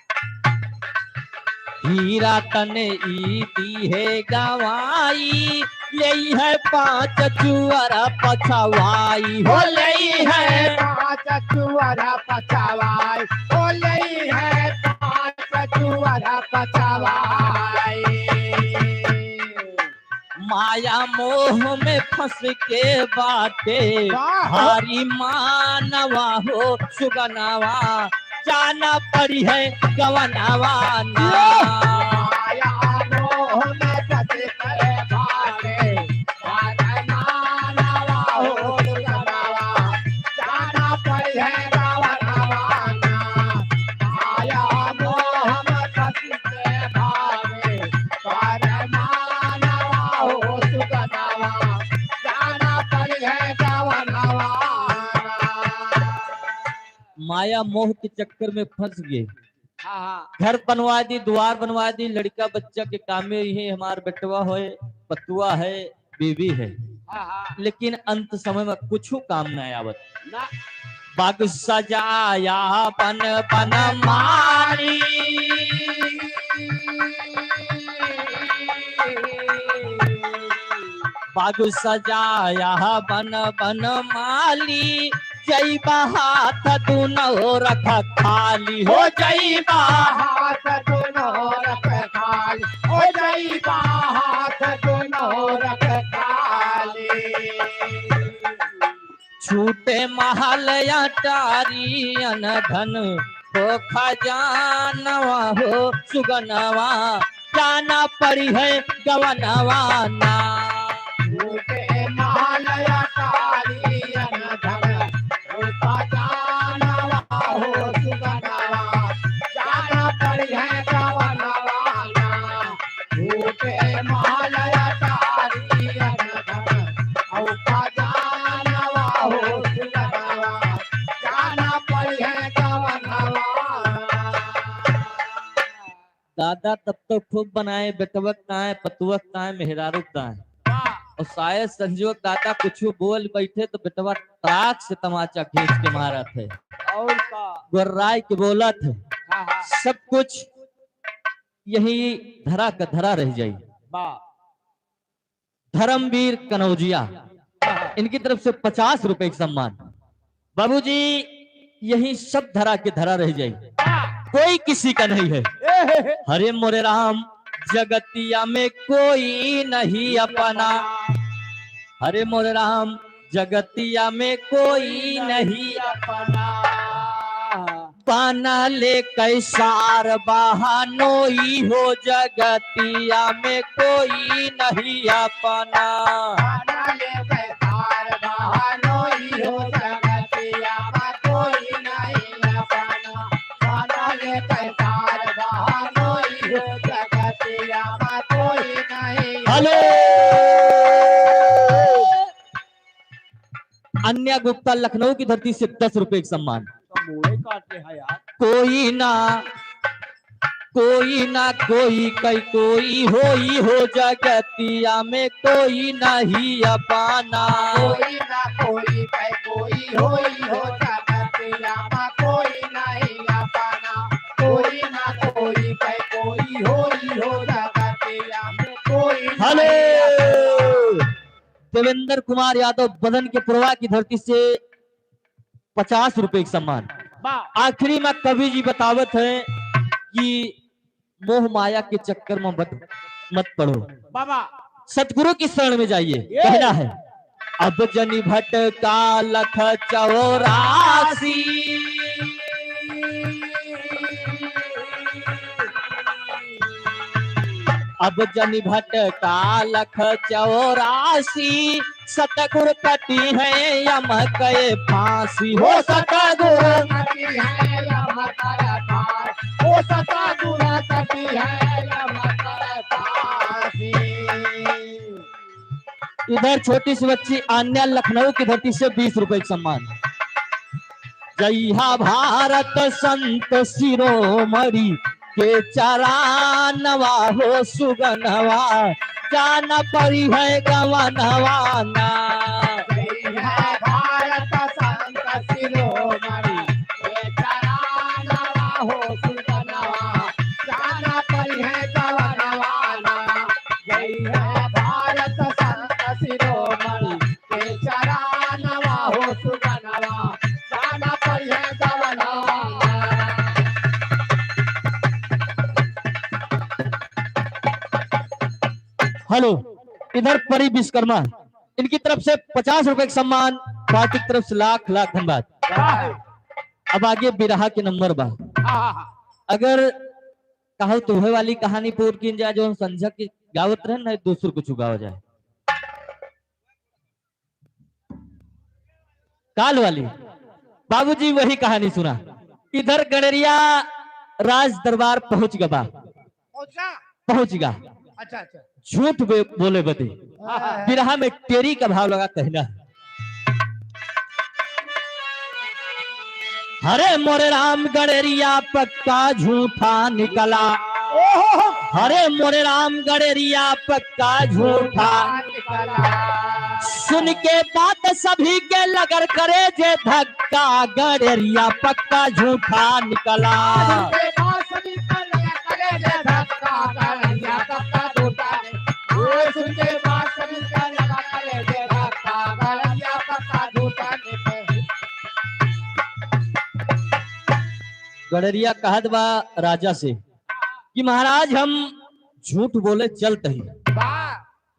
हीरा तने ई दी है गवाई, लेई है पाँच चुअर पछवाई हो, लेई है पाँच चुअर पछवाई हो, लेई है पाँच चुअर पछवाई। माया मोह में फंस के बाटे वाह। हारी मानवा हो सुगनवा, जाना पड़ी है गवनवा ना। माया मोह में फंस के बाटे हारी मानवा हो सुगनवा, जाना पड़ी है गवनवा ना। माया मोह में फंस के भागे, पर मानवा हो सुगनवा, जाना पड़ी है गवनवा। माया मोह के चक्कर में फंस गए। हाँ, हाँ। घर बनवा दी, द्वार बनवा दी, लड़का बच्चा के कामे ही है, हमार बेटवा होए, पतुआ है, बीवी है, हाँ, हाँ। लेकिन अंत समय में कुछ काम ना आवत। ना। बाग सजाया बन बन माली, बाग सजाया बन बन माली, जइबा हाथ दुनो रख खाली हो, जइबा हाथ दुनो रख खाली हो, जइबा हाथ दुनो रख खाली। छूटे महल अटारी अन धन हो खजानवा हो सुगनवा, जाना पड़ी है गवनवा ना। छूटे महल अटारी अन धन हो खजानवा हो सुगनवा, जाना पड़ी है गवनवा ना। छूटे महल अटारी अन धन, औ खजानवा हो सुगनवा, जाना पड़ी है गवनवा। दादा तब तो खूब बनाए, बेटवक ताए, पतुवक ताए, मेहरारू ताए। वाह। और शायद संजोग दादा कुछ बोल बैठे तो बेटवा ताक से तमाचा खींच के मारत है। और का? गोर्राई के बोलत है। हाँ, हाँ। सब कुछ यही धरा का धरा रह जाई। वाह। धर्मवीर कनौजिया, इनकी तरफ से पचास रुपए का सम्मान। बाबूजी, यही सब धरा के धरा रह जाई, कोई किसी का नहीं है। हरे मोरे राम, जगतिया में कोई नहीं अपना। हरे मोरे राम, जगतिया में कोई नहीं अपना। बनले कैसार बहनोई हो, जगतिया में कोई नहीं अपना। बनले कैसार बहनोई हो, जगतिया में कोई नहीं अपना। बनले कैसार बहनोई हो, जगतिया में कोई नहीं। हेलो। अन्या गुप्ता लखनऊ की धरती से दस रुपए का सम्मान। तो मुड़े काटे है यार। कोई ना, कोई ना कोई कई कोई होई हो, जगतिया में कोई नहीं अपना। कोई ना कोई कई कोई होई हो, जगतिया में कोई नहीं अपना। कोई ना कोई कई कोई होई हो, जगतिया में कोई नहीं अपना। हेलो। देवेंद्र कुमार यादव बदन के पुरवा की धरती से पचास रुपए का सम्मान। वाह। आखिरी में कवि जी बतावत हैं कि मोह माया के चक्कर में मत, मत पड़ो। बाबा। सतगुरु की शरण में जाइए। ये। कहना है, अब जनि भटका लख चौरासी। अब जनि भटका लख चौरासी, सतगुर कटी है यम के फांसी हो, सतगुर कटी है यम के फांसी, हो सतगुर कटी है यम के फांसी। इधर छोटी सी बच्ची आन्या लखनऊ की धरती से बीस रुपए का सम्मान। जइहा भारत संत शिरोमणि के चरानवा हो सुगनवा, जान पड़ी है गवनवाना। जय है भारत संत शिरोमणि, के चरानवा हो सुगनवा, जान पड़ी है गवनवाना। जय है भारत संत शिरोमणि, के चरानवा हो सुगनवा, जान पड़ी है गवनवाना। हेलो, इधर परी विश्वकर्मा, इनकी तरफ से पचास रुपए का सम्मान, पार्टी की तरफ से लाख लाख धन्यवाद। वाह। अब आगे बिरहा के नंबर बा। हाँ, हाँ, हाँ। अगर कहो तो वह वाली कहानी पूर की जाए जो संझा की गावत रहे ना, दूसर कुछ गावा जाए। काल वाली। बाबूजी वही कहानी सुना। इधर गड़रिया राज दरबार पहुंच गबा। पहुंचा? पहुंच गा। अच्छा, अच्छा। झूठ बे-, बोले बदे। हाँ, हाँ। बिरहा में टेरी का भाव लगा कहना। हरे मोरे राम गड़रिया पक्का झूठा निकला। ओहो। हरे मोरे राम गड़रिया पक्का झूठा। सुन के बात सभी के लगल करे जे धक्का, गड़रिया पक्का झूठा निकला। गड़रिया कहत बा राजा से कि महाराज, हम झूठ बोले चलत ही। वाह।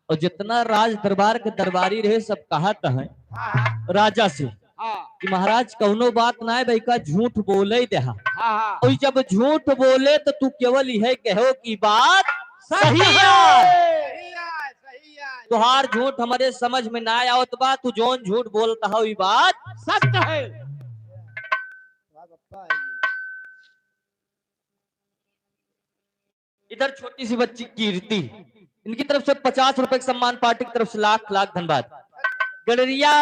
और जितना राज दरबार के दरबारी रहे, सब कहत हैं हाँ, हाँ। राजा से हाँ। कि महाराज, कौनो बात ना है, भाई का झूठ बोले ही देहा। हाँ, हाँ। और जब झूठ बोले तो तू केवल यह कहो कि बात सच सही है। है। सही है, सही है। तुहार झूठ हमारे समझ में ना आवत बा, तू जौन झूठ बोलत हो, ई बात सच है। इधर छोटी सी बच्ची कीर्ति, इनकी तरफ से पचास रुपए का सम्मान, पार्टी की तरफ से लाख लाख धन्यवाद। गड़रिया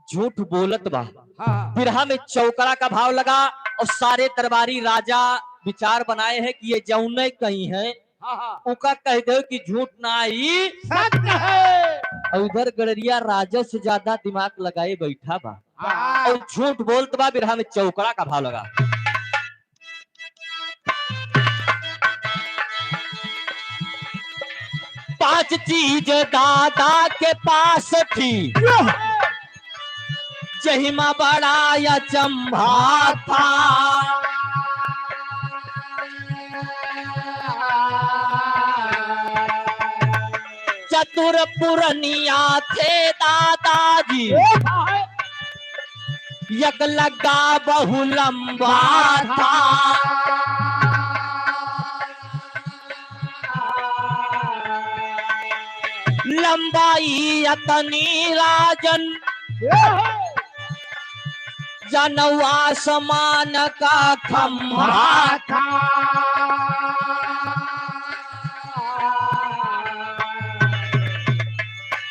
झूठ बोलत बा। हाँ, हाँ। बिरहा में चौकड़ा का भाव लगा और सारे दरबारी राजा विचार बनाए हैं कि ये जौने कहीं है, हाँ, हाँ। उका कह दो कि झूठ ना आई। सत्य है। और उधर गड़रिया राजा से ज्यादा दिमाग लगाए बैठा बा। हाँ। और झूठ बोलत बा, बिरहा में चौकड़ा का भाव लगा। पांच चीज दादा के पास थी, जहिमा बड़ा अचंभा था। चतुर पुरनिया थे दादाजी, एक लग्गा बहु लंबा था। लंबाई अतनी राजन, जनवा समान का खंभा था।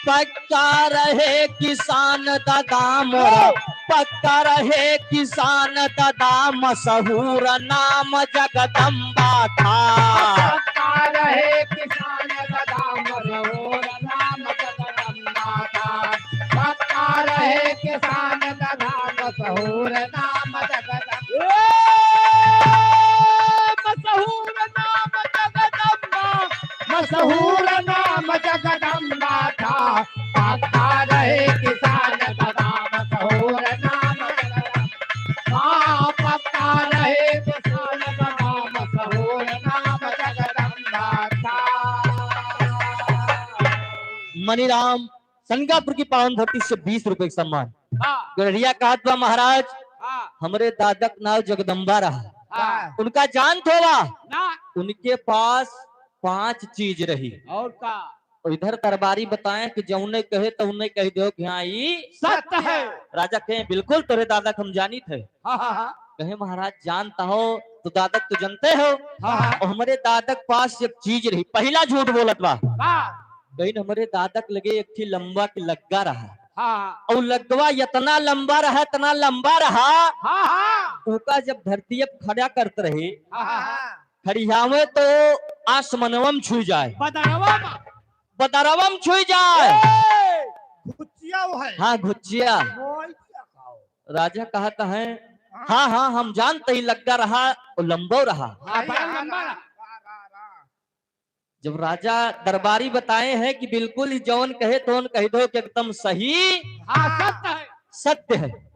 पक्का रहे किसान दादा मोरा, पक्का रहे किसान दादा, मशहूर नाम जगदम्बा था। पक्का रहे किसान दादा, मशहूर नाम जगदम्बा था। पक्का रहे किसान दादा, मशहूर नाम जगदम्बा। ए, मशहूर नाम जगदम्बा। मशहूर नाम जगदम्बा था, पक्का रहे किसान दादा, मशहूर नाम जगदम्बा। हाँ, पक्का रहे किसान दादा, मशहूर नाम जगदम्बा था। मनीराम संगापुर की पावन धरती से बीस रुपए का सम्मान। हाँ। गड़रिया कहत बा, महाराज, हाँ। हमरे दादा क नाव जगदम्बा रहा। हाँ। उनका जानत होवा? ना। उनके पास पांच चीज रही। और का? और इधर दरबारी बताए कि जौने कहे तौने कह दो कि हाँ, ई सत्य है। राजा कहे, बिल्कुल तोरे दादा क हम जानित है। हाँ, हाँ, हाँ। कहे, महाराज, जानता हो तो दादा क तो जानते हो। हाँ, हाँ। और हमरे दादा क पास एक चीज रही, पहला झूठ बोलत बा। का? कहीं हमरे दादा क लगे एक ठी लंबा के लग्गा रहा। हाँ। और लग्गवा इतना लंबा रहा, इतना लंबा रहा। हाँ, हाँ। ओका जब धरती अब खड़ा करत रहे, हाँ, हाँ, हाँ। खड़ियावे तो आसमनवा में छू जाए। बदरवा में। बदरवा में छुई जाए। ए, घुचिया वो है। हाँ, घुचिया। मोई दिया खाओ। राजा कहत है, हाँ। हाँ, हाँ, हम जानत ही लग्गा रहा, वो लंबो रहा। हाँ, बड़ा लंबा रहा। जब राजा दरबारी बताए हैं कि बिल्कुल ही जौन कहे तौन कहि दो कि एकदम सही हाँ, सत्य है। सत्य है।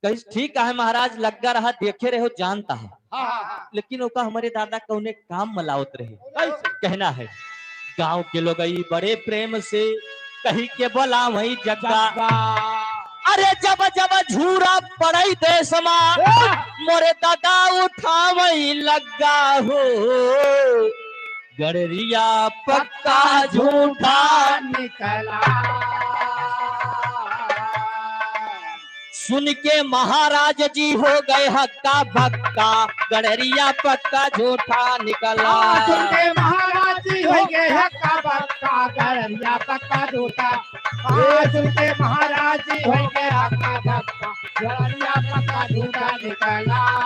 कहिस, "ठीक है महाराज, लग्गा रहा, देखे रहे हो, जानत है।" हाँ, हाँ, हाँ। लेकिन ओका हमरे दादा कौने काम में लावत रहे। कैसे? कहना है, "गाँव के लोगई बड़े प्रेम से कहि के बोलावई जग्गा। जग्गा। अरे जब जब झूरा पड़ई देस मा, ए! मोरे दादा उठावई लग्गा हो।" गड़रिया पक्का झूठा निकला। सुन के महाराज जी हो गए हक्का बक्का, गड़रिया पक्का झूठा निकला। हाँ, सुन के महाराज जी हो गए हक्का बक्का, गड़रिया पक्का झूठा। हाँ, सुन के महाराज जी हो गए हक्का बक्का, गड़रिया पक्का झूठा निकला।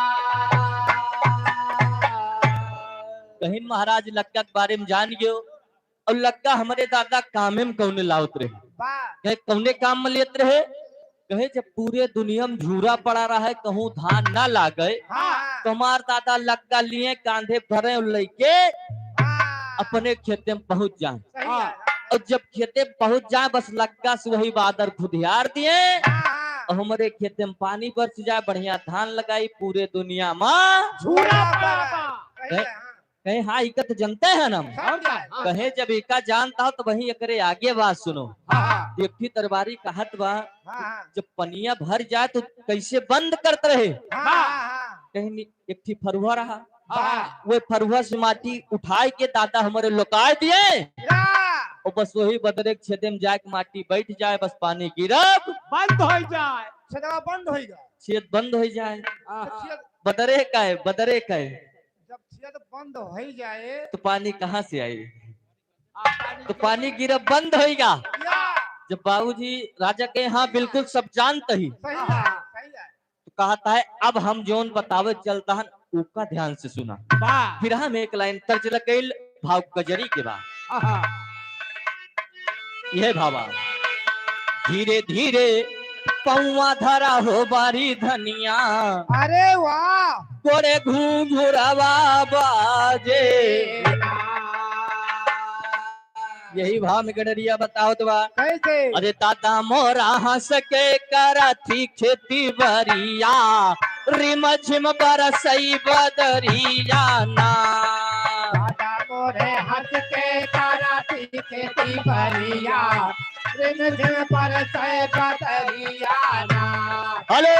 कहिन महाराज लग्गा के बारे में जान गयो, और लग्गा हमरे दादा कामे में कौने लावत रहे। वाह। कहे, "कौने काम में लेत रहे?" कहे, "जब पूरे दुनिया में झूरा पड़ा रहे, कहूँ धान ना लागे, हाँ। तो हमार दादा लग्गा लिए, कांधे भरे और लइके हाँ। अपने खेते में पहुँच जाए।" सही है। और जब खेते में पहुँच जाए, बस लग्गा से वही बादर खुदियार दिए, हाँ। और हमरे खेते में पानी बरस जाए, बढ़िया धान लगाई, पूरे दुनिया में झूरा पड़ा। सही है, हाँ। कहे, "हाँ, इका तो जनते हैं हम।" समझा? हाँ। कहे, "जब इका जानता हो तो वहीं एकरे आगे बात सुनो।" हाँ, हाँ। एक ठी दरबारी कहत बा, हाँ, हाँ। "जब पनिया भर जाए तो कैसे बंद करत रहे?" हाँ, हाँ, हाँ। कहे, "नि-, एक ठी फरुहा रहा।" हाँ। वो फरुहा से माटी उठाए के दादा हमरे लोकाए दिए। या। और बस वही बदरे के छेदे में जाके माटी बैठ जाए, बस पानी गिरब बंद हो जाए। छेदवा बंद हो जाए। छेद बंद हो जाए। हाँ, हाँ। छेद बदरे का है, बदरे का है। जब छेद बंद होइ जाए तो पानी कहाँ से आई? आ, पानी तो पानी गिरा बंद होइगा। या। जब बाबूजी राजा के, "हाँ, बिल्कुल सब जानत ही।" सही है, सही है। तो कहत है, "अब हम जौन बतावे चलत हन, ओका ध्यान से सुना।" वाह। फिर हम एक लाइन तर्ज लगइल, भाव कजरी के बाद। आहा। यह भावा, धीरे धीरे पौवा धरा हो बारी धनिया। अरे वाह। गोड़े घुंघुरवा बाजे। यही भाव में गड़रिया बतावत बा। कैसे? अरे दादा मोरा हंस के करथी खेती बरिया, रिम झिम बरसई बदरिया ना। दादा मोरे हंस के करथी खेती बरिया, रिम झिम बरसई बदरिया ना। हेलो।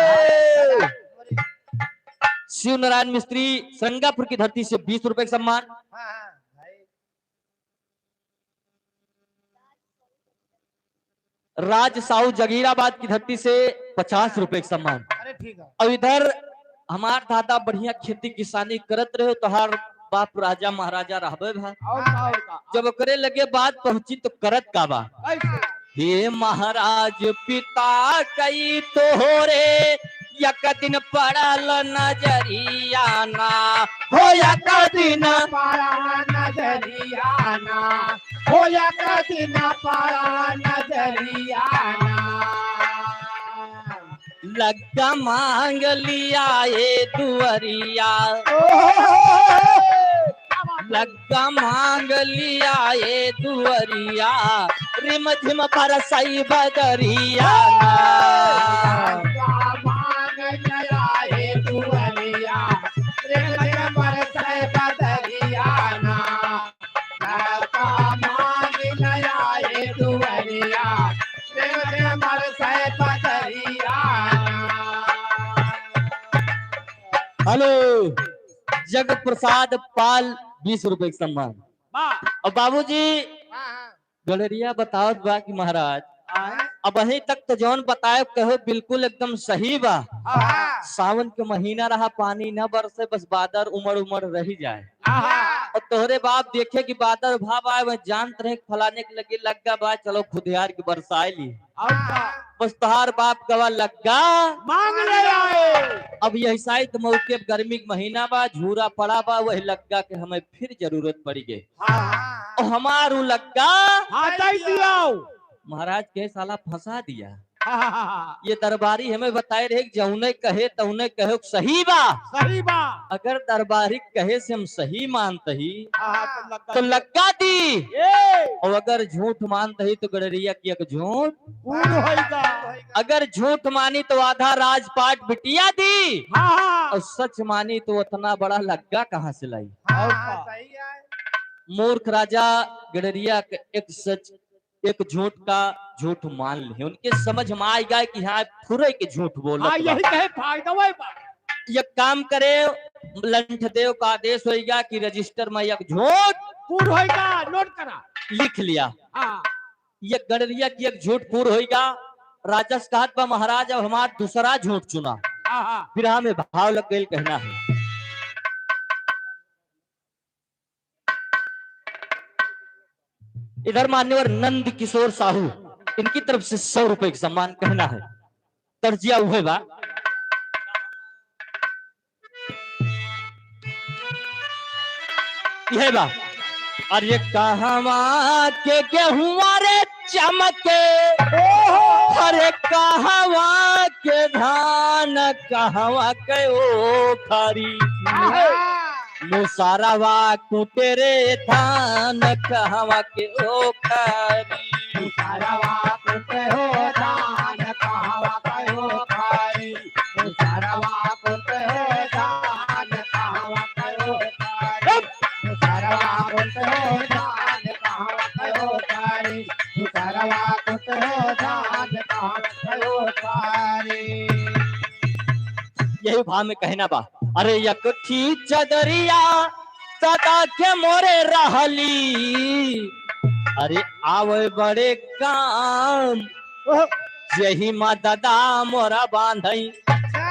शिव नारायण मिस्त्री संगापुर की धरती से बीस रुपए का सम्मान। हाँ, हाँ, भाई। राज साहू जगीराबाद की धरती से पचास रुपए का सम्मान। अरे ठीक है। और इधर हमार दादा बढ़िया खेती किसानी करत रहे, तोहार बाप राजा महाराजा रहबे भा। और का, और का। जब ओकरे लगे बात पहुंची तो करत का बा? कैसे? हे महाराज पिता कई तोहरे, एक दिन पड़ल नजरिया ना, हो एक दिन पड़ल नजरिया ना, हो एक दिन पड़ल नजरिया ना। लग्गा मांग लिया ए दुअरिया। ओहो! लग्गा मांग लिया ए दुअरिया, रिम झिम बरसई बदरिया ना। लग्गा मांग लिया ए दुअरिया, रिम झिम बरसई बदरिया ना। लग्गा मांग लिया ए दुअरिया, रिम झिम बरसई बदरिया ना। हेलो, जग प्रसाद पाल, बीस रुपए का सम्मान। वाह। और बाबूजी, हाँ, हाँ। गड़रिया बतावत बा कि महाराज, हाँ। अबहीं तक तो जौन बताए कहो बिल्कुल एकदम सही बा। हाँ। सावन के महीना रहा, पानी न बरसे, बस बादर उमड़ उमड़ रही जाए। हाँ। और तोहरे बाप देखे कि बादर भाव आए, वह जानत रहे कि फलाने के लगे लग्गा बा, चलो खुदियार के बरसाए ली। और का? बस तोहार बाप गवा लग्गा मांग ले आए। अब यही शायद मौके पे गर्मी के महीना बा, झूरा पड़ा बा, वही लग्गा के हमें फिर जरूरत पड़ी गई। हाँ। और हमार उ लग्गा हाँ, दे दियो। महाराज के साला फंसा दिया। हाँ, हाँ, हाँ, हाँ। ये दरबारी हमें बताए रहे कि जौने कहे तौने कहे, सही बा। सही बा। अगर दरबारी कहे से हम सही मानत ही, हाँ, हाँ, तो लग्गा तो लग्गा दी। ए। और अगर झूठ मानत ही तो गड़रिया की एक झूठ पूर होइगा। अगर झूठ मानी तो आधा राजपाट बिटिया दी। हाँ, हाँ। और सच मानी तो उतना बड़ा लग्गा कहाँ से लाई? हाँ, और हाँ, का? सही है। मूर्ख राजा गड़रिया के एक सच, एक झूठ का झूठ मान ले। उनके समझ में आइगा कि हाँ, फुरे के झूठ बोलत हाँ, बा। यही कहे फायदा वही बा। ये काम करे, लंठ देव का आदेश होइगा कि रजिस्टर में एक झूठ पूर होइगा, नोट करा। लिख लिया। हाँ। ये गड़रिया की एक झूठ पूर होइगा। राजा से कहत बा, महाराज, अब हमार दूसरा झूठ सुना। हाँ, हाँ। बिरहा में भाव लग गइल, कहना है। इधर मान्यवर नंद किशोर साहू, इनकी तरफ से सौ रुपए का सम्मान, कहना है। तर्जिया उहे बा। यह बा। अरे कहवा के गेहुआ रे चमके, अरे कहवा के धान, कहवा के ओखरी। मुसरवा कुटे रे धान, कहवा के ओखरी। मुसरवा कुटे हो धान, कहवा के ओखरी। मुसरवा कुटे हो धान, कहवा के ओखरी। मुसरवा कुटे हो धान, कहवा के ओखरी। मुसरवा कुटे हो धान, कहवा के ओखरी। यही भाव में कहना बा। अरे एक ठी चदरिया सदा के मोरे रहली, अरे आवे बड़े काम। ओह। जेही मा दादा मोरा बांधई। अच्छा।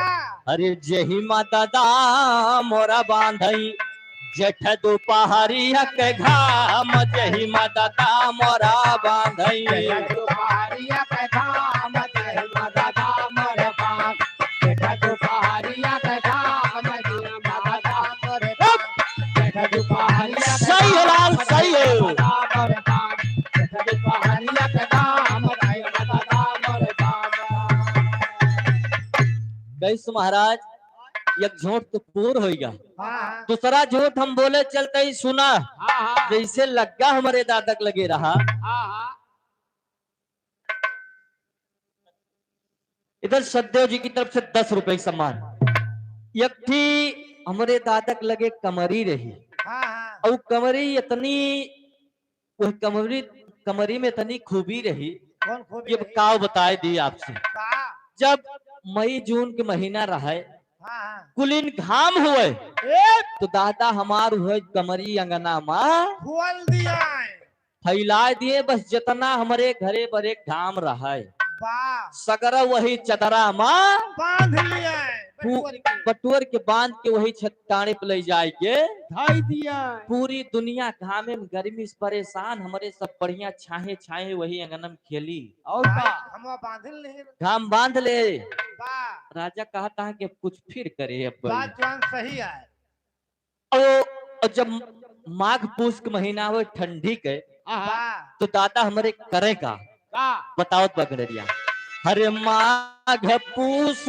अरे जेही मा दादा मोरा बांधई, जेठ दुपहरिया के घाम, जेही मा दादा मोरा बांधई। जेठ दुपहरिया के घाम, जेही मा दादा मोरा बांध। जेठ दुपहरिया के घाम, जेही मा दादा मोरा बांध। जेठ दुपहरिया के सही हो लाल, घाम, सही हो। जेही मा दादा मोरा बांध। जेठ दुपहरिया के घाम, जेही मा दादा मोरा बांध। कैस महाराज, एक झूठ तो पूर होइगा। हाँ, हाँ। दूसरा झूठ हम बोले चलते ही सुना, हाँ, हाँ। जैसे लग्गा हमरे दादा के लगे रहा। हाँ, हाँ। इधर सददेव जी की तरफ से दस रुपए की सम्मान। एक ठी हमरे दादा के लगे कमरी रही। हाँ, हाँ। और कमरी इतनी वह कमरी, कमरी में इतनी खूबी रही। कौन खूबी ये रही? काव बताए दी आपसे। का? जब मई जून के महीना रहे, हाँ, हाँ। कुलिन घाम हुए, ए! तो दादा हमार हुए कमरी अंगना मा खोल दिया है। फैलाए दिए, बस जितना हमरे घरे बरे घाम रहे। वाह। सगरा वही चदरा मा बांध लिया है, पू-, बटुअर के। बटुअर के बांध के वही छत टाँड़े पे ले जाए के धई दिया। पूरी दुनिया घामे में गर्मी से परेशान, हमरे सब बढ़िया छाहे छाहे वही अंगन में खेली। और का? हम बांध ले। घाम बांध ले। वाह। राजा कहता है कि कुछ फिर करे अब। बात जौन सही है। और, और जब माघ पूस के महीना हो ठंडी के, आहा। तो दादा हमरे करे का? का? बताओ तो गड़रिया। हरे माघ पूस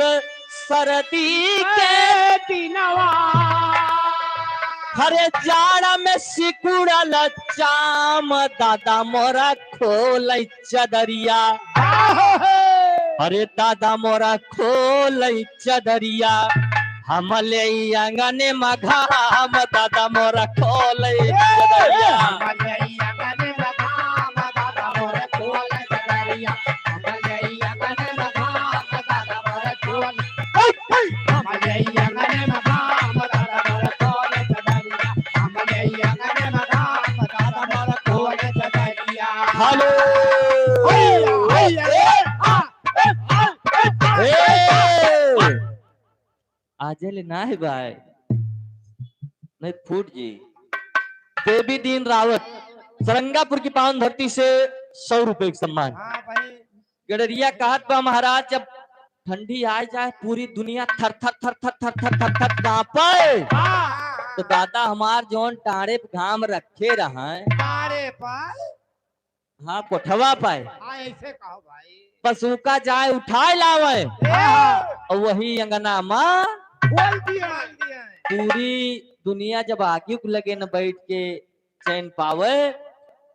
सर्दी के ए दिनवा। हरे जाड़ा में सिकुड़ल चाम, दादा मोरा खोलै चदरिया। आहो हे। अरे दादा मोरा खोलै चदरिया, हम लेई आंगने मा घाम, दादा मोरा खोलै चदरिया। हम लेई आंगने मा घाम, दादा मोरा खोलै चदरिया। हम लेई आंगने मा घाम, दादा मोरा खोलै। हे, हे। हम लेई आंगने मा घाम, दादा मोरा खोलै चदरिया। हम लेई आंगने मा घाम, दादा मोरा खोलै चदरिया। हेलो। हे, हे, हे, हे, हे। ए! आजे ले ना है भाई, नहीं फूट जी। देवी दीन रावत, सरंगापुर की पावन धरती से सौ रुपए का सम्मान। हाँ भाई। गड़रिया कहत बा, महाराज, जब ठंडी आ जाए, पूरी दुनिया थर थर थर थर थर थर थर थर कांपे। हाँ। तो दादा हमार जौन टाड़े पे घाम रखे रहन, टाड़े पर? हाँ, कोठवा पे। हाँ, ऐसे कहो भाई। पशु का जाए उठाए लावे। ए! और वही अंगना मा खोल दिया। पूरी दुनिया जब आगी के लगे न बैठ के चैन पावे,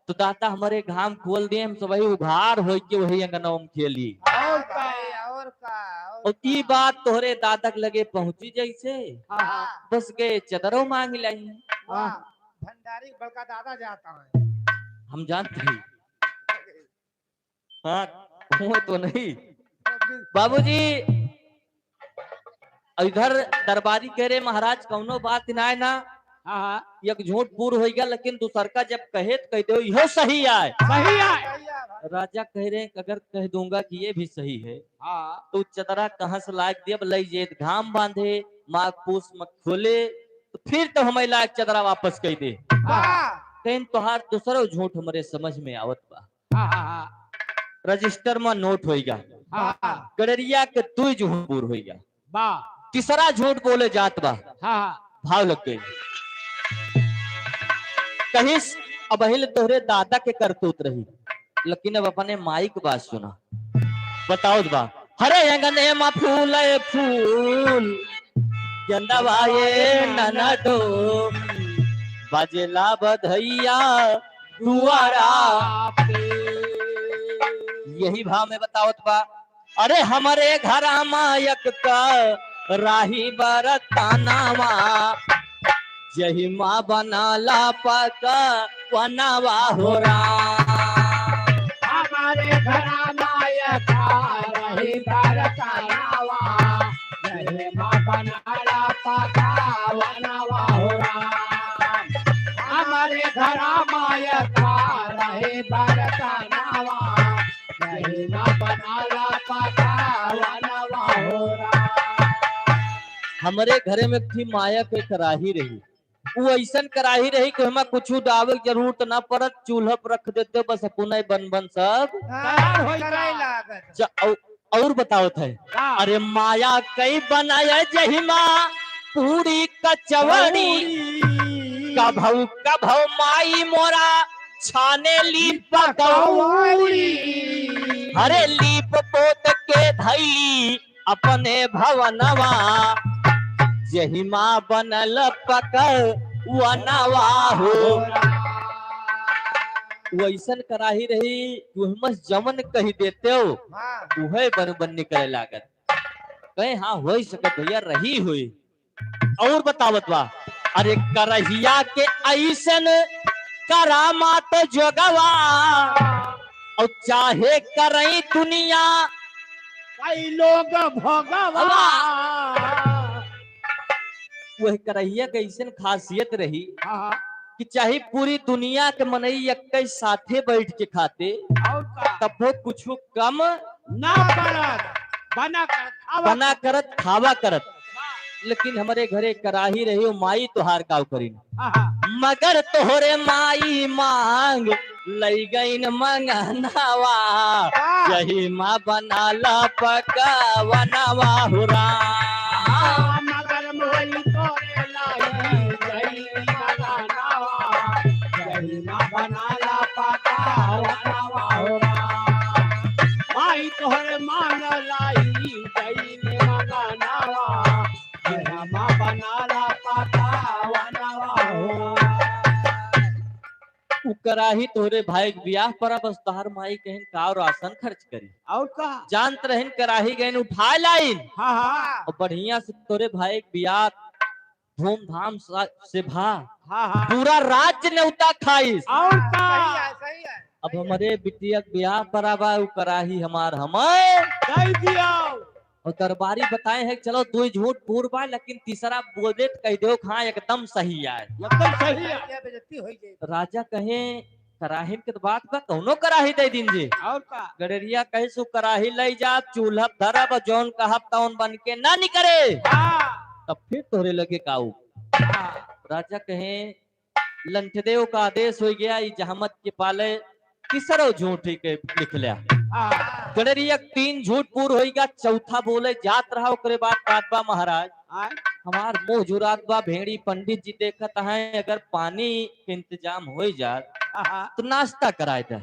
तो दादा हमरे घाम खोल दिए, हम सबही उघार होई के वही अंगनवा में खेली। और का, और का, और और ई का। बात तोहरे दादा के लगे पहुंची जैसे, हाँ, हाँ। बस गए चदरो मांग लाई। वाह, भंडारी बड़का दादा जाता है। हम जानते हैं। हाँ, हुए तो नहीं। बाबूजी, इधर दरबारी कह रहे, महाराज, कौनो बात ना है ना। हाँ, हाँ। एक झूठ पूर होइगा, लेकिन दूसर का जब कहे तो कह दो, इहो सही आए। सही आए। राजा कह रहे, अगर कह दूंगा कि ये भी सही है, हाँ। तो चदरा कहाँ से लायक दिया, अब लई जे घाम बांधे, माघ पूस में खोले, तो फिर तो हमें लायक चदरा वापस कह दे। हाँ। कहीं तोहार दूसरो झूठ हमरे समझ में आवत बा। हाँ, हाँ, हाँ। रजिस्टर में नोट होइगा। हाँ, हाँ। गड़रिया के दुई झूठ पूर होइगा। बा। तीसरा झूठ बोले जात बा। हाँ, हाँ। भाव लग गई। कहिस, "अबहिल तोहरे दादा के करतूत रही, लेकिन अब अपने माई के बात सुना।" बताओ बा, "हरे अंगने मा फूले फूल, गेंदवा ए ननदो, बाजेला बधैया दुआरा पे।" यही भाव में बतावत बा, "अरे हमरे घरा मा एक कराही बरतनवा, जहिमा बनाला पकवनवा हो राम।" हमारे घरा मा एक कराही बरतनवा, जहिमा बनाला पकवनवा हो राम। हमारे घरा मा एक कराही बरतनवा, जहिमा बनाला पकवनवा हो राम। हमरे घरे में एक ठी माया के कराही रही। उ ऐसन कराही रही कि हमें कुछ डावे के जरूरत ना पड़त, चूल्हा पर रख देते, बस अपने बन बन सब तैयार होई कराए लागत। च-, औ-, और बतावत है। का? अरे माया कई बनाया जहिमा पूरी कचौड़ी। पूरी। कभौ कभौ माई मोरा छाने ली पकौड़ी। पकौड़ी। अरे लीप पोत के धैली अपने भवनवा, जहिमा बनल पकवनवा हो। वैसन कराही रही, तुहमस जवन कही देते हो, हाँ। उहे बन बन निकले लागत। कहे, "हाँ, होई सकत भैया, रही हुई।" और बतावत बा, अरे करहिया के ऐसन करामात जोगवा, और चाहे करई दुनिया कई लोग भोगवा। वह करहिया के ऐसन खासियत रही हाँ, हाँ। कि चाहे पूरी दुनिया के मनई एक साथे बैठ के खाते, और का? तब वो कुछ कम ना करत, बना करत, खावा बना करत, खावा करत। लेकिन हमरे घरे कराही रही हो, माई तोहार काव करीन। हाँ, हाँ। मगर तोहरे माई मांग लई गईन मंगनवा, वाह। जहिमा बनाला पकवनवा हो राम। मगर माई तोरे लाई गईन मंगनवा, जहिमा बनाला पकवनवा हो राम। माई तोहरे मांग लाई गईन मंगनवा, जहिमा बनाला पकवनवा हो राम। उ कराही तोहरे भाई के बियाह पर, बस तोहार माई कहिन का राशन खर्च करी। और का? जानत रहिन कराही गईन उठाए लाइन। हाँ, हाँ। और बढ़िया से तोहरे भाई के बियाह धूमधाम सा-, से भा। हाँ, हाँ। पूरा राज्य नेवता खाइस। और का? सही है, सही है, अब सही है। हमरे बिटिया के बियाह पर आवा, उ कराही हमार हमें दे दियो। और दरबारी बताए हैं, चलो, दुई झूठ पूर बा, लेकिन तीसरा बोले तो कह दो, हाँ, एकदम सही आए। एकदम सही है। क्या बेइज्जती होई जाए। राजा कहे, "कराहिन के तो बात बा, कौनो कराही दे दीन जी।" और का? गड़ेरिया कहे, "सु कराही लई जाब, चूल्हा धरब, जौन कहब तौन बन के ना निकरे।" हाँ। तब फिर तोहरे लगे काऊ। हाँ। राजा कहे, लंठदेव का आदेश हो गया, ई जहमत के पाले तीसरो झूठी के लिख लिया। हाँ। गड़ेरिया तीन झूठ पूर होइगा, चौथा बोले जात रहा, ओकरे बाद कहत बा महाराज, हाँ। हमार मुँह जुरात बा, भेड़ी पंडित जी देखत हैं, अगर पानी के इंतजाम होइ जात, हाँ। तो नाश्ता कराए दे।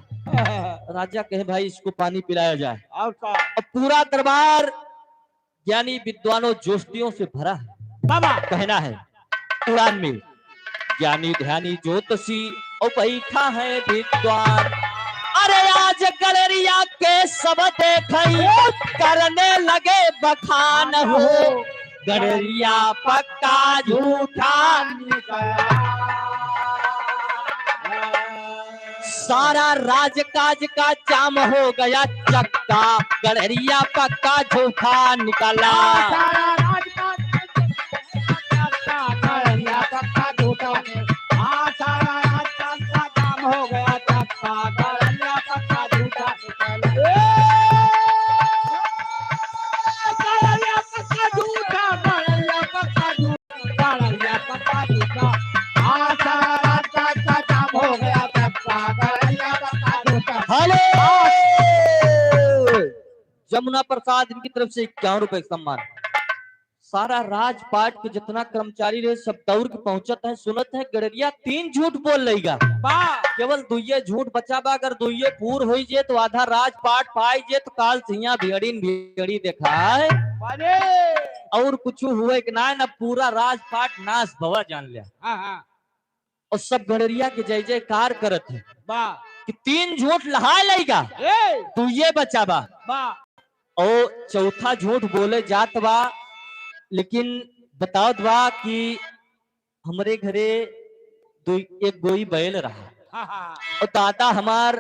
राजा कहे, भाई, इसको पानी पिलाया जाए। और का? अब पूरा दरबार ज्ञानी विद्वानों ज्योतियों से भरा है। बाबा। कहना है पुराण में, ज्ञानी ध्यानी ज्योतिषी और बैठा है विद्वान। अरे आज गड़ेरिया के सब देखई, करने लगे बखान हो। गड़ेरिया पक्का झूठा निकला। सारा राजकाज का जाम हो गया चक्का, गड़ेरिया पक्का झूठा निकला। सारा राजकाज का जाम हो गया चक्का, गड़ेरिया पक्का झूठा निकला। हाँ, सारा राजकाज का जाम हो गया चक्का, गड़ेरिया पक्का झूठा निकला। ए, गड़ेरिया पक्का झूठा, गड़ेरिया पक्का झूठा। हेलो। जमुना प्रसाद इनकी तरफ से इक्यावन रुपए का सम्मान। सारा राजपाट के जितना कर्मचारी रहे, सब दौड़ के पहुंचत है, सुनत है, गड़ेरिया तीन झूठ बोल लेगा। बा। केवल दुइये झूठ बचा बा, अगर दुइये पूर होई जे तो आधा राजपाट पाई जे तो काल सिया भियड़ी भियड़ी देखाए। अरे। और कुछ हुए कि ना, ना पूरा राजपाट नाश भवा जान लिया। हाँ, हाँ। और सब गड़ेरिया के जय जयकार करत है। बा। कि तीन झूठ लहा लेगा, ए। दुइये बचा बा। बा। और चौथा झूठ बोले जात बा, लेकिन बतावत बा कि हमरे घरे दुई, एक गोई बैल रहा। हाँ, हाँ। और दादा हमार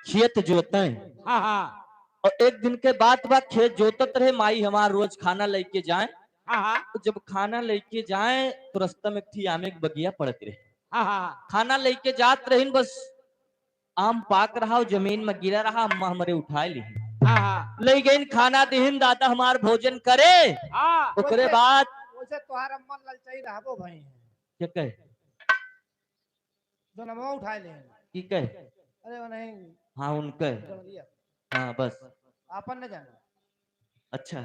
खेत जोते हैं। हाँ, हाँ। और एक दिन के बात बा, खेत जोतत रहे, माई हमार रोज खाना लेके जाए। हाँ, हाँ। तो जब खाना लेके जाए, तो रास्ता में एक ठी आमे के बगिया पड़त रहे। हाँ, हाँ। खाना लेके जात रहिन, बस आम पाक रहा और जमीन में गिरा रहा, अम्मा हमरे उठाए लिहिन। हाँ, हाँ। ले गइन, खाना दिहिन, दादा हमार भोजन करे। हाँ। ओकरे वैसे, बाद वैसे तोहार अम्मा ललचाई रहबो भई। क्या कहे? जो नमवा उठाए ले। की कहे? अरे वो नहीं। हाँ, उनके। जमरिया। हाँ, बस। आपन न जाने। अच्छा।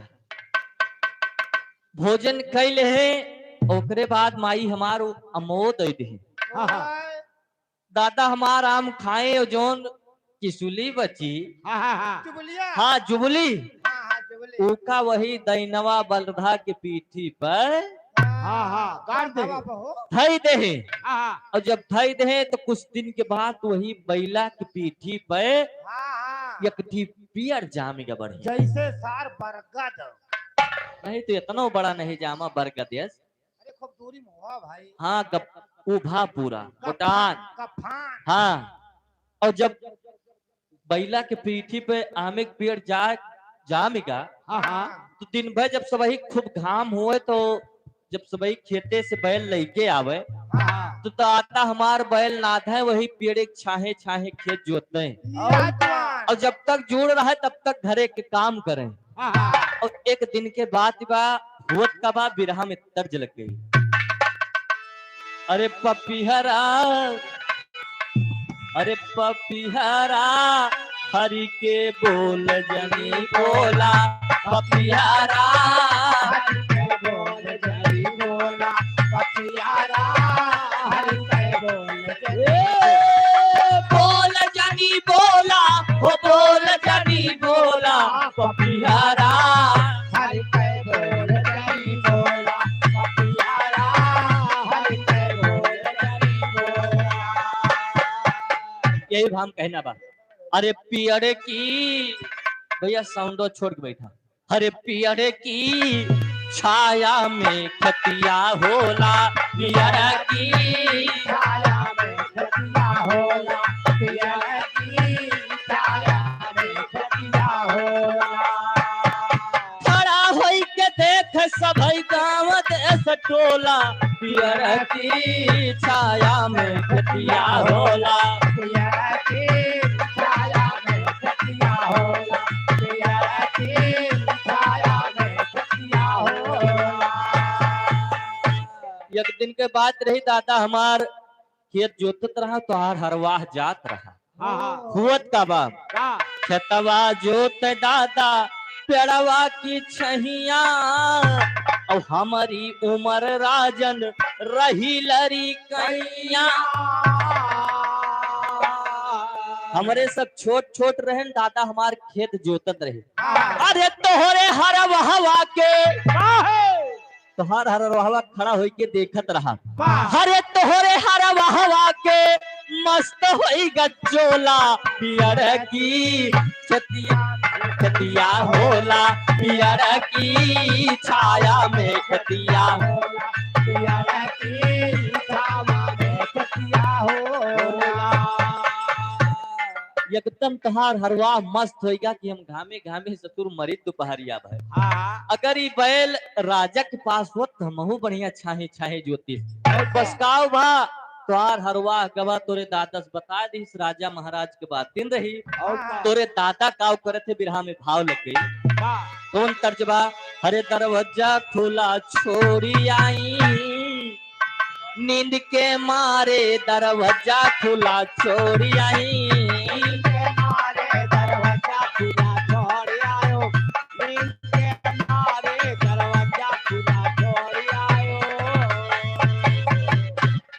भोजन कइ लेहे, ओकरे बाद माई हमार अमो दइ देहे। हाँ, हाँ। दादा हमार आम खाए और जौन किसुली बची। हाँ, हाँ, हाँ। जुबलिया। हाँ, जुबली। हाँ, हाँ, जुबली। ओका वही दैनवा बलधा के पीठी पर हाँ, हाँ, गाड़ दे। हवा बहो। धई देहे। हाँ, हाँ। और जब धई देहे तो कुछ दिन के बाद वही बैला के पीठी पे हाँ, हाँ। एक ठी पियर जामिगा बढ़िया। जैसे सार बरगद। नहीं तो इतनो बड़ा नहीं जामा बरगद यस। अरे खूब दूरी में हुआ भाई। हाँ, गप-, उभा पूरा, गफान, गोटान। गफान। हाँ। और जब बैला के पीठी पे आमे के पेड़ जा, जामिगा, हाँ, हाँ। तो दिन भर जब सबही खूब घाम होए तो जब सबही खेते से बैल लइके आवे, हाँ। तो दादा हमार बैल नाधे वही पेड़े के छाहे छाहे खेत जोते। और जब तक जूड़ रहे तब तक घरे के काम करें। हाँ, हाँ। और एक दिन के बात बा, होत का बा, बिरहा में तर्ज लग गई। अरे पपिहरा, अरे पपिहरा, हरि के बोल जनी बोला, पपिहरा। हरि के बोल जनी बोला, पपिहरा, हरि के बोल जनी ए, बोल जनी बोला, हो बोल जनी बोला, पपिहरा। हरि के बोल जनी बोला, पपिहरा, हरि के बोल जनी बोला। यही भाम कहना बा। अरे पियर की, भैया साउंडो छोड़ के बैठा। अरे पियर की छाया में खतिया होला, पियर की छाया में खतिया होला, पियर की छाया में खतिया होला। खड़ा होई के देख सभई गाँव देश टोला, पियर की छाया में खतिया होला। पियर की छाया में खतिया होला, पियर की छाया में खतिया होला। एक दिन के बात रही, दादा हमार खेत जोतत रहा, तोहार हरवाह जात रहा। हाँ, हाँ। हुअत का बा? का? खेतवा जोत दादा पेड़वा की छहिया, और हमारी उम्र राजन रही लड़िकइया। हमरे सब छोट छोट रहन, दादा हमार खेत जोतत रहे। हाँ। अरे तोहरे हरवहवा के, काहे? तोहार हरवहवा खड़ा होइके देखत रहा। वाह। अरे तोहरे हरवहवा के मस्त होई गजोला पियर की खेतिया, खेतिया होला पियर की छाया में खेतिया। एकदम तोहार हरवाह मस्त होइगा कि हम घामे घामे ससुर मरी दुपहरिया भर। हाँ। अगर ई बैल राजा के पास होत, त हमहू बढ़िया छाहे छाहे जोतीस। बस काव भा, तोहार हरवाह गवा तोरे दादस बता दिस, राजा महाराज के बातिन रही। और का? तोरे दादा काव करत है, बिरहा में भाव लग गई। वाह। कौन तर्ज बा? हरे दरवाजा खुला छोड़ी आई, नींद के मारे दरवाजा खुला छोड़ी आई। नींद के मारे दरवाजा खुला छोड़ी आयो। नींद के मारे दरवाजा खुला छोड़ी आयो।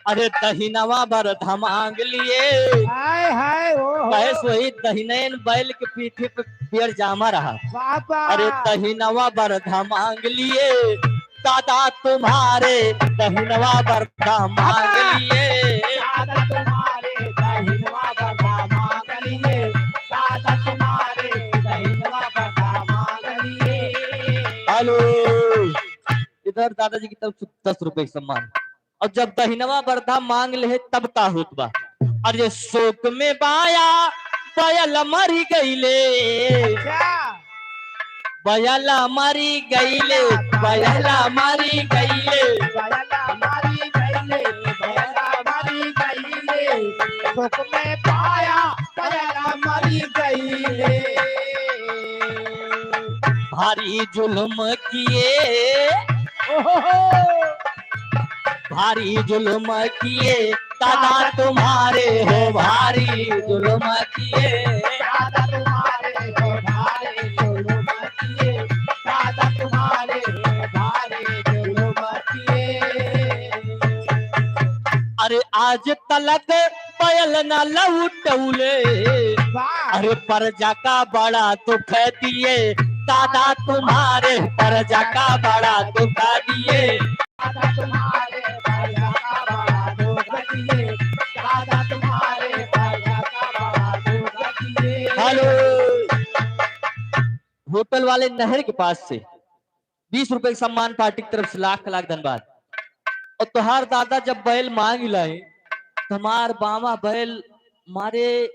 अरे दहिनवा बरधा मांग लिए। हाय, हाय, ओ, हो। कहे सोई दहिनैन बैल के पीठी पे पेड़ जामा रहा। बाबा। अरे दहिनवा बरधा मांग लिए, दादा तुम्हारे दहिनवा बरधा मांग लिए। दादा तुम्हारे दहिनवा बरधा मांग लिए। दादा तुम्हारे दहिनवा बरधा मांग लिए। हेलो, इधर दादाजी की तरफ से दस रुपए का सम्मान। और जब दहिनवा बरधा मांग ले तब का होत बा? अरे शोक में बाया बयल मरी गईले। अच्छा। बयल मरी गईले, बयल मरी गईले। बयल मरी गईले, बयल मरी गईले। शोक में बाया बयल मरी गईले। भारी जुल्म किए। ओहो। भारी जुल्म किए दादा तुम्हारे हो, भारी जुल्म किए। दादा तुम्हारे हो, भारी जुल्म किए। दादा तुम्हारे हो, भारी जुल्म किए। अरे आज तलक बयल न लौटौले। वाह। अरे परजा का बड़ा दुख दिए, दादा तुम्हारे परजा का बड़ा दुख दिए। दादा तुम्हारे परजा का बड़ा दुख दिए, दादा तुम्हारे परजा का बड़ा दुख दिए। हेलो, होटल वाले नहर के पास से बीस रुपए के सम्मान पार्टी की तरफ से लाख लाख धन्यवाद। और तोहार दादा जब बैल मांग लाए, तो हमार बावा बैल मारे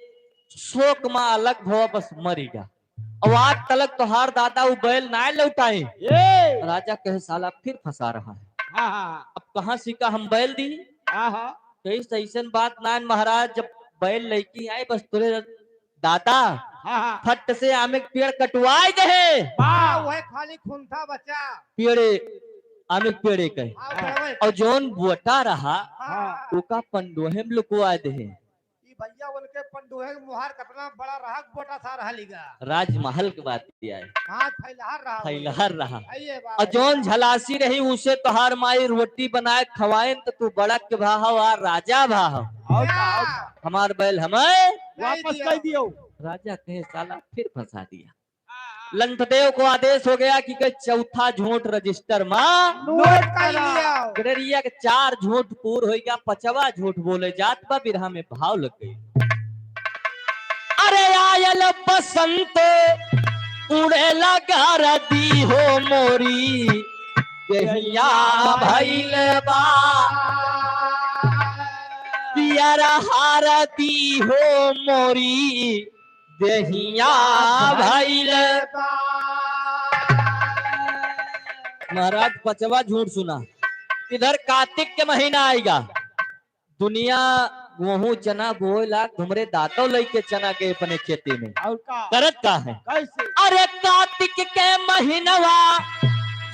शोक मा अलग भवा बस मरी गा। और आज तलक तोहार दादा वो बैल नाय लौटाए। ये। राजा कहे, "साला फिर फंसा रहा है।" हाँ, हाँ, हाँ। अब कहाँ से का हम बैल दी? हाँ, हाँ। कही, "ऐसन बात नाय महाराज, जब बैल लइके आए बस तोरे दादा हाँ, हाँ। फट से आमे के पेड़ कटवाए देहे।" वाह, वह खाली खुंथा बचा। पेड़े, आमे के पेड़े कहे। हाँ, वह, वह। और जौन बोटा रहा, हाँ। ओका पंडोहे में लुकवाए देहे। ई भैया उनके पंडोहे के मुहार कितना बड़ा रहा, बोटा सा रहा लीगा। राजमहल के बात किया है। हाँ, फैलहर रहा। फैलहर रहा। आइए बात। और जौन झलासी रही, उसे तोहार माई रोटी बनाए खवाएन, तो तू बड़क के भाव आ राजा भाव। और का, और का? हमार बैल हमें वापस कर दियो। राजा कहे, "साला फिर फंसा दिया।" लंठदेव को आदेश हो गया कि के चौथा झूठ रजिस्टर मा नोट कर लिया। गडरिया के चार झूठ पूर होइगा, पचवा झूठ बोले जात बा, बिरहा में भाव लग गई। अरे आयल बसंत उड़े लगा रदी हो मोरी, देहिया भइल बा पियर हरदी हो मोरी, देहिया भइल। महाराज पचवा झूठ सुना। इधर कार्तिक के महीना आइगा, दुनिया गेहूं चना बोएला, हमरे दादो लइके चना के अपने खेती में। और का? करत का है? कैसे? अरे कार्तिक के महीनवा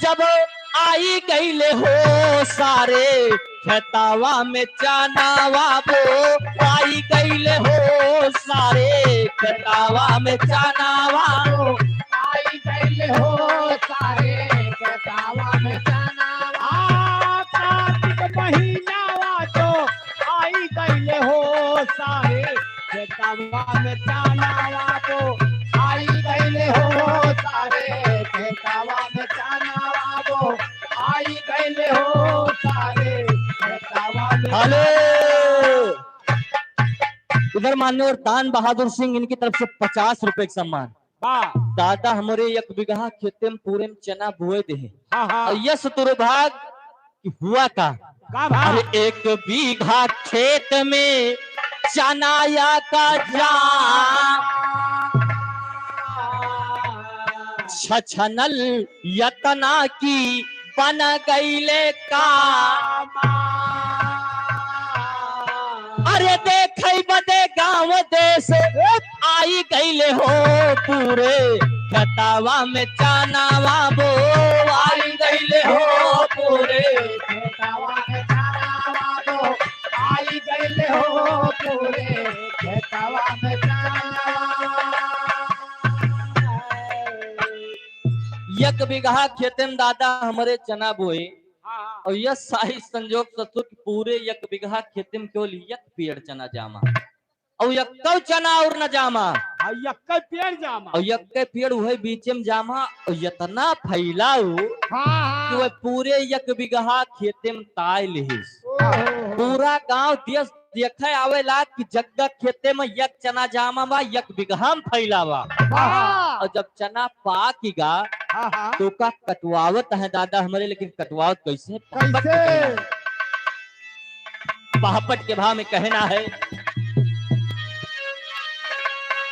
जब आई गईले हो सारे, खेतावा में चनावा बो आई गइले हो सारे, खेतावा में चनावा बो आई गइले हो सारे, खेतावा में चनावा। आ, कार्तिक महीनावा तो आई गइले हो सारे, खेतावा में चनावा बो आई गइले हो सारे, खेतावा में चनावा बो आई गइले हो सारे, खेतावा में हेलो। उधर मान्यवर तान बहादुर सिंह, इनकी तरफ से पचास रुपए का सम्मान। वाह। दादा हमरे एक बिगहा खेते में पूरे में चना बोए देहे। हाँ, हाँ। और यस दुर्भाग कि हुआ का? का भा? अरे एक बीघा खेत में चनाया का जा छछनल यतना की बन गईले का। अरे देखई बदे गाँव देश आई गईले हो पूरे खेतावा में चनावा बो आई गईले हो पूरे खेतावा में चनावा बो आई गईले हो पूरे खेतावा में चनावा। एक बिगहा खेते में दादा हमरे चना बोए। हाँ, हाँ। और यह साही संजोग ससुर के पूरे एक बिगहा खेते में केवल एक पेड़ चना जामा। और यक्कव चना और न जामा। हाँ, यक्कव पेड़ जामा। और यक्कव पेड़ उहे बीचे में जामा और यतना फैलाऊ हाँ, हाँ। कि वह पूरे एक बिगहा खेते में ताय लिहिस। ओहो। पूरा गांव देश देखे आवेला कि जग्गा खेते में एक चना जामा बा, एक बिगहा में फैला बा। हाँ। और जब चना पाकि गा, हाँ, हाँ। तो का कटवावत है दादा हमरे, लेकिन कटवावत कैसे? कैसे? बापट के भाव में कहना है,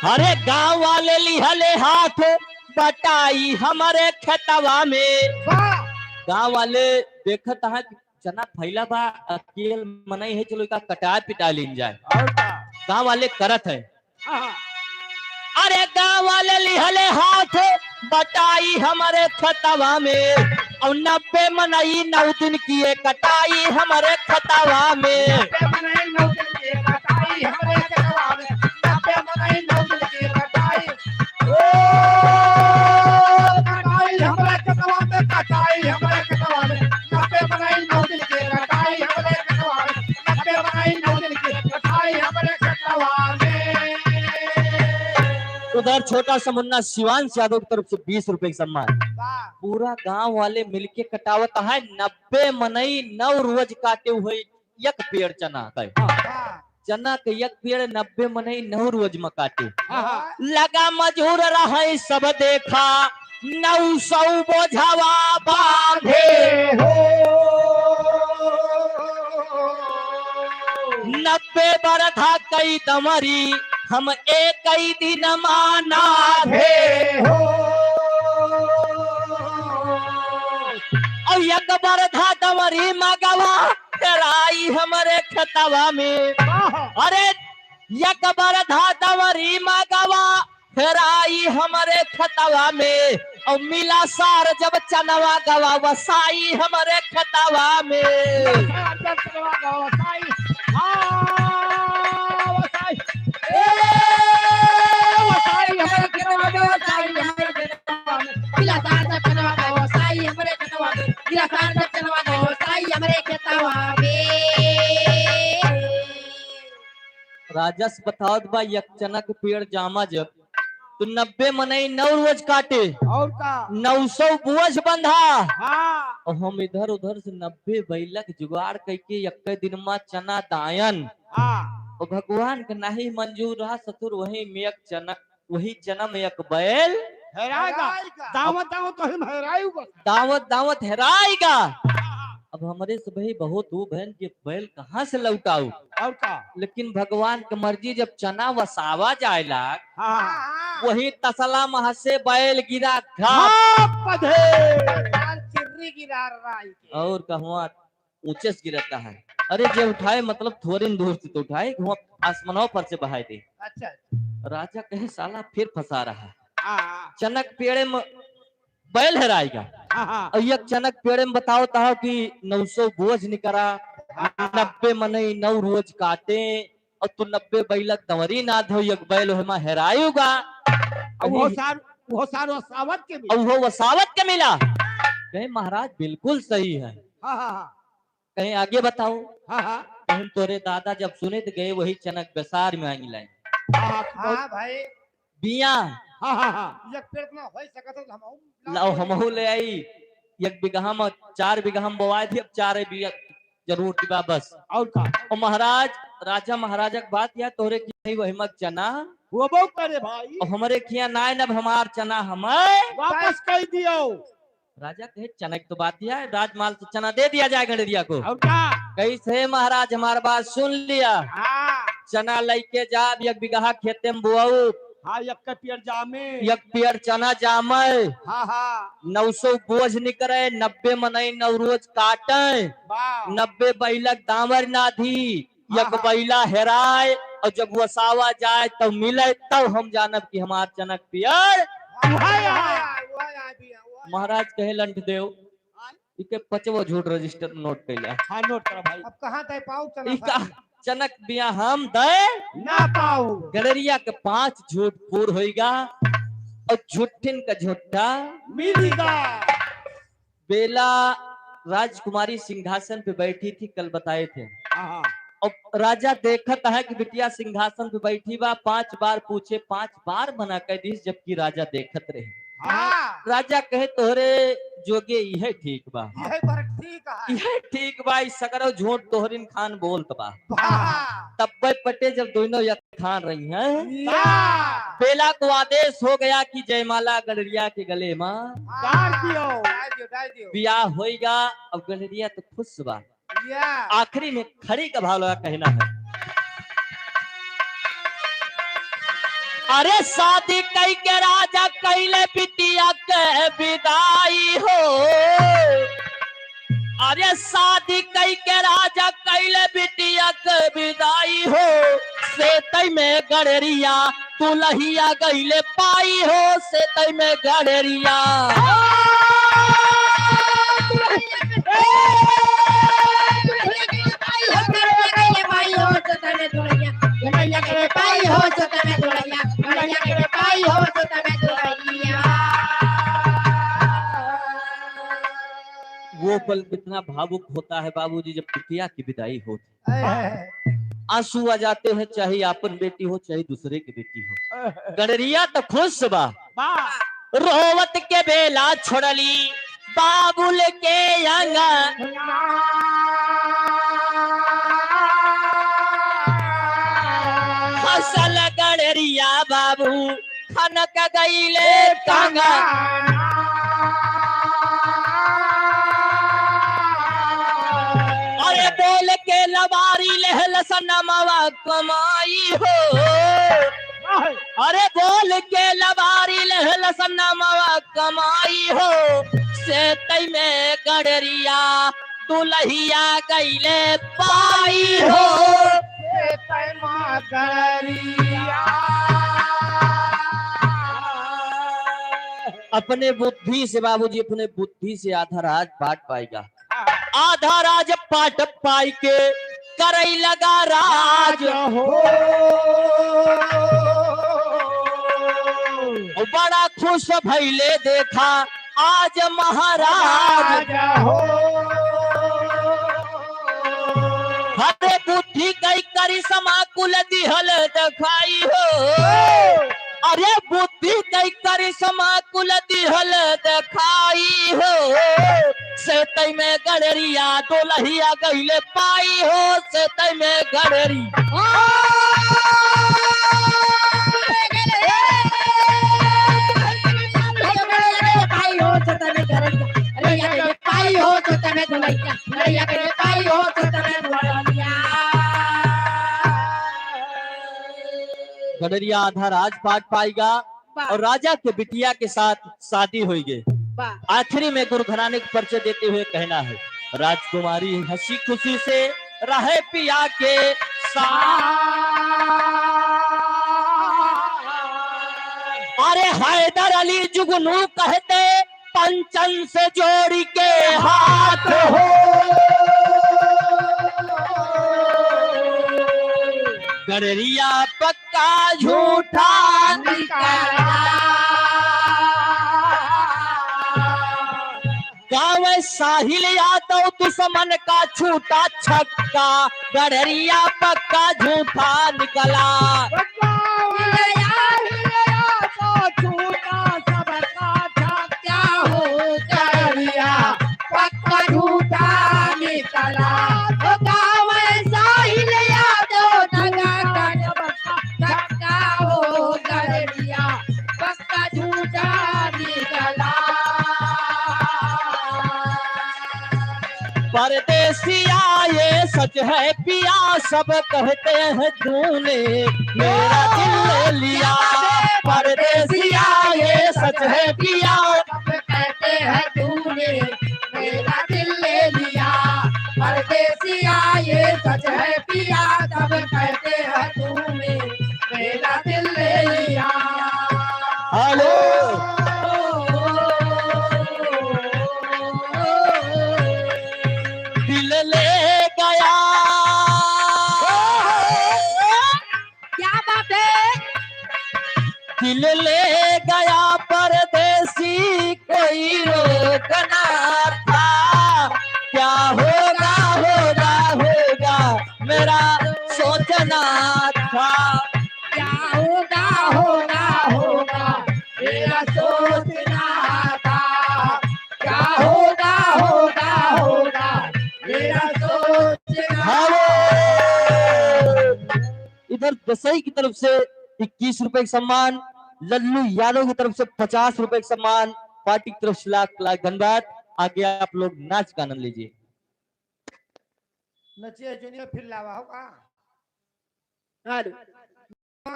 अरे गांव वाले लिहले हाथ बटाई हमरे खेतवा में। वाह। गांव वाले देखत हैं कि चना फैला बा, अकेल मनई है, चलो एका कटाय पिटाय लीन जाए। और का? गांव वाले करत है। हाँ, हाँ। अरे गांव वाले लिहले हाथ बटाई हमरे खेतवा में, और नब्बे मनई नौ दिन किए कटाई हमरे खेतवा में। नब्बे मनई नौ दिन किए कटाई हमरे खेतवा में, नब्बे मनई नौ दिन किए कटाई। ओ, कटाई हमरे खेतवा में, कटाई हमरे खेतवा में, नब्बे मनई नौ दिन के कटाई हमरे खेतवा में, नब्बे मनई नौ दिन के कटाई हमरे खेतवा में। उधर छोटा सा मुन्ना शिवांश यादव की तरफ से बीस रुपए का सम्मान। वाह। पूरा गांव वाले मिलके कटावत है, नब्बे मनई नौ रोज काटे हुए एक पेड़ चना का। हाँ। चना के एक पेड़ नब्बे मनई नौ रोज में काटे। हाँ, हाँ। लगा मजूर रहै सब देखा, नौ सौ बोझवा बांधे हो। नब्बे बरधा कई दमरी हम एक ही दिन माना धे हो। और एक बरधा दमरी मगवा हेराई हमरे खेतवा में। वाह। अरे, एक बरधा दमरी मगवा हेराई हमरे खेतवा में, और मिला सार जब चनवा गवा वसाई हमरे खेतवा में। मिला सार जब चनवा गवा वसाई, हाँ, वसाई। ए, वसाई हमरे खेतवा में, वसाई हमरे खेतवा में। मिला सार जब चनवा गवा वसाई हमरे खेतवा में, मिला सार जब चनवा गवा वसाई हमरे खेतवा में। राजस बतावत बा, एक चना के पेड़ जामा जब, तो नब्बे मनई नौ रोज काटे। और का? नौ सौ बोझ बंधा। हाँ। और हम इधर उधर से नब्बे बैलक जुगाड़ कइके एक दिन मा चना दायन। हाँ। और भगवान के नाही मंजूर रहा, ससुर वही में एक चना, वही चना में एक बैल। हेराएगा। हेराएगा। दावत, दावत तो हम हेराएगा। दावत, दावत हेराएगा। अब हमरे से भाई बहुत दू बहन के बैल कहाँ से लौटाऊ? और का? लेकिन भगवान के मर्जी, जब चना वसावा जाए लाग, हाँ। वही तसला मह से बैल गिरा घाप। घाप पधे। लाल चिर्री गिरा राई के। और कहवा ऊंचे से गिरता है। अरे जे उठाए, मतलब थोड़े दूर से तो उठाए, वहाँ आसमानों पर से बहाए दे। अच्छा। राजा कहे, "साला फिर फंसा रहा है।" हाँ। चनक पेड़े में बैल हेराएगा। हाँ, हाँ। और एक चनक पेड़े में बताओ तो कि नौ सौ बोझ निकरा, हाँ। नब्बे मनई नौ रोज काटे, और तू नब्बे बैलक दंवरी ना धो, एक बैल ओहमा हेरायुगा। अब वो सार, वो सार वसावत के मिला। अब वो वसावत के मिला। कहे, "महाराज, बिल्कुल सही है।" हाँ, हाँ, हाँ। कहे, "आगे बताओ।" हाँ, हाँ। कहे, "तोरे दादा जब सुने तो गए वही चनक बेसार में आंगी लाए।" हाँ, हाँ, हाँ, भाई। बिया। हाँ, हाँ, हाँ। एक पेड़ ना होई सकत है, हमहू लाओ, हमहू ले आई। एक बीघा में, चार बीघा में बोआए थी, अब चार बीघा जरूर थी बा बस। और का? और महाराज, राजा महाराजा के बात या तोरे की नहीं वही मत चना। वो बहुत करे भाई। और हमरे खिया नाय नब हमार चना हमें वापस कर दियो। राजा कहे, "चना की तो बात ही है, राजमाल से चना दे दिया जाए गंडरिया को।" और का? कैसे महाराज, हमार बात सुन लिया। हाँ। चना लइके जाब, एक बीघा खेते में बोआऊ। हाँ, एक के पियर जामे। एक पियर चना जामे। हाँ, हाँ। नौ सौ बोझ निकरे, नब्बे मनई नौ रोज काटे। वाह। नब्बे बैलक दामर ना धी। हाँ, एक हाँ। बैला हेराए और जब वसावा जाए तब मिले, तब हम जानब कि हमार चनक पियर। वाह, वाह, वाह, वाह, वाह। महाराज कहे, "लंठ देव, हाँ। इके पचवो झूठ रजिस्टर में नोट कैला।" हाँ, नोट करा भाई। अब कहाँ दे पाऊ चनक ई का भाई? चनक बिया हम दे ना पाऊ। गंडरिया के पांच झूठ पूर होइगा और झूठिन का झूठा मिलिगा। बेला राजकुमारी सिंहासन पे बैठी थी, कल बताए थे। हाँ, हाँ। अब राजा देखत है कि बिटिया सिंहासन पे बैठी बा, पांच बार पूछे, पांच बार मना कर दीस, जबकि राजा देखत रहे। हाँ। राजा कहे, "तोहरे जोगे इहे ठीक बा।" इहे पर ठीक है। इहे ठीक बा, ई सगरो झूठ तोहरिन खान बोलत बा। वाह। तब्बे पटे जब दोनों एक खान रही हैं। या। बेला को आदेश हो गया कि जयमाला गंडरिया के गले में डाल दियो। डाल दियो, डाल दियो। बियाह होइगा, अब गंडरिया तो खुश बा। या। आखिरी में खड़ी का भाव लगा कहना है। अरे शादी कई के राजा कैले बिटिया के विदाई हो। अरे शादी कई के राजा कैले बिटिया के विदाई हो, सेतई में गड़ेरिया दुलहिया गईले पाई हो, सेतई में गड़ेरिया। वो पल कितना भावुक होता है बाबूजी, जब बिटिया की विदाई होती। आंसू आ जाते हैं, चाहे आपन बेटी हो, चाहे दूसरे की बेटी हो। गड़रिया तो खुश बा। बा। रोवत के बेला छोड़ली बाबुल के अंगना। हंसल गड़रिया बाबू खनक गईले कंगना। अरे बोल के लबारी लेहलस नमवा कमाई हो। अरे बोल के लबारी लेहलस नमवा कमाई हो। सेतई में गड़रिया दुलहिया गईले पाई हो। सेतई में गड़रिया। अपने बुद्धि से बाबूजी, अपने बुद्धि से आधा राज पाट पाइगा। आधा राज पाट पाई के करई लगा राज। राज हो। बड़ा खुश भइले देखा आज महाराज। राज हो। अरे बुद्धि कई करिश्मा कुल दिहल देखाई हो। अरे बुद्धि कई करिश्मा कुल दिहल देखाई हो। सेतई में गड़रिया दुलहिया गईले पाई हो। सेतई में गड़री। गड़रिया आधा राज पाट पाइगा। वाह। और राजा के बिटिया के साथ शादी होई गई। वाह। आखिरी में गुरु घराने को परिचय देते हुए कहना है, राजकुमारी हंसी खुशी से रहे पिया के साथ। अरे हैदर अली जुगनू कहते पंचन से जोड़ी के हाथ हो। गड़रिया पक्का झूठा निकला। गावे साहिल यादव दुश्मन का छूटा छक्का, गड़रिया पक्का झूठा निकला। गावे साहिल यादव छूटा सबका छक्का हो, गड़रिया पक्का झूठा निकला। ओ गावे साहिल यादव नगर का छक्का हो, गड़रिया पक्का झूठा निकला। परदेसिया ये सच है पिया, सब कहते हैं तूने मेरा दिल ले लिया। परदेसिया ये सच है पिया, सब कहते हैं तूने मेरा दिल ले लिया। परदेसिया ये सच है पिया, सब कहते हैं तूने मेरा दिल ले लिया। हेलो। दिल ले गया। क्या बात है? दिल ले गया परदेसी, कोई रोकना था। क्या होगा, होगा, होगा, मेरा सोचना था। क्या होगा, होगा, होगा, मेरा सोचना था। क्या होगा, होगा, होगा, मेरा सोचना। हेलो। इधर दसई की तरफ से इक्कीस रुपए का सम्मान, लल्लू यादव की तरफ से पचास रुपए का सम्मान, पार्टी की तरफ से लाख लाख धन्यवाद। आगे आप लोग नाच का आनंद लीजिए। नचिया चुनिया फिर लावा हो का? हेलो।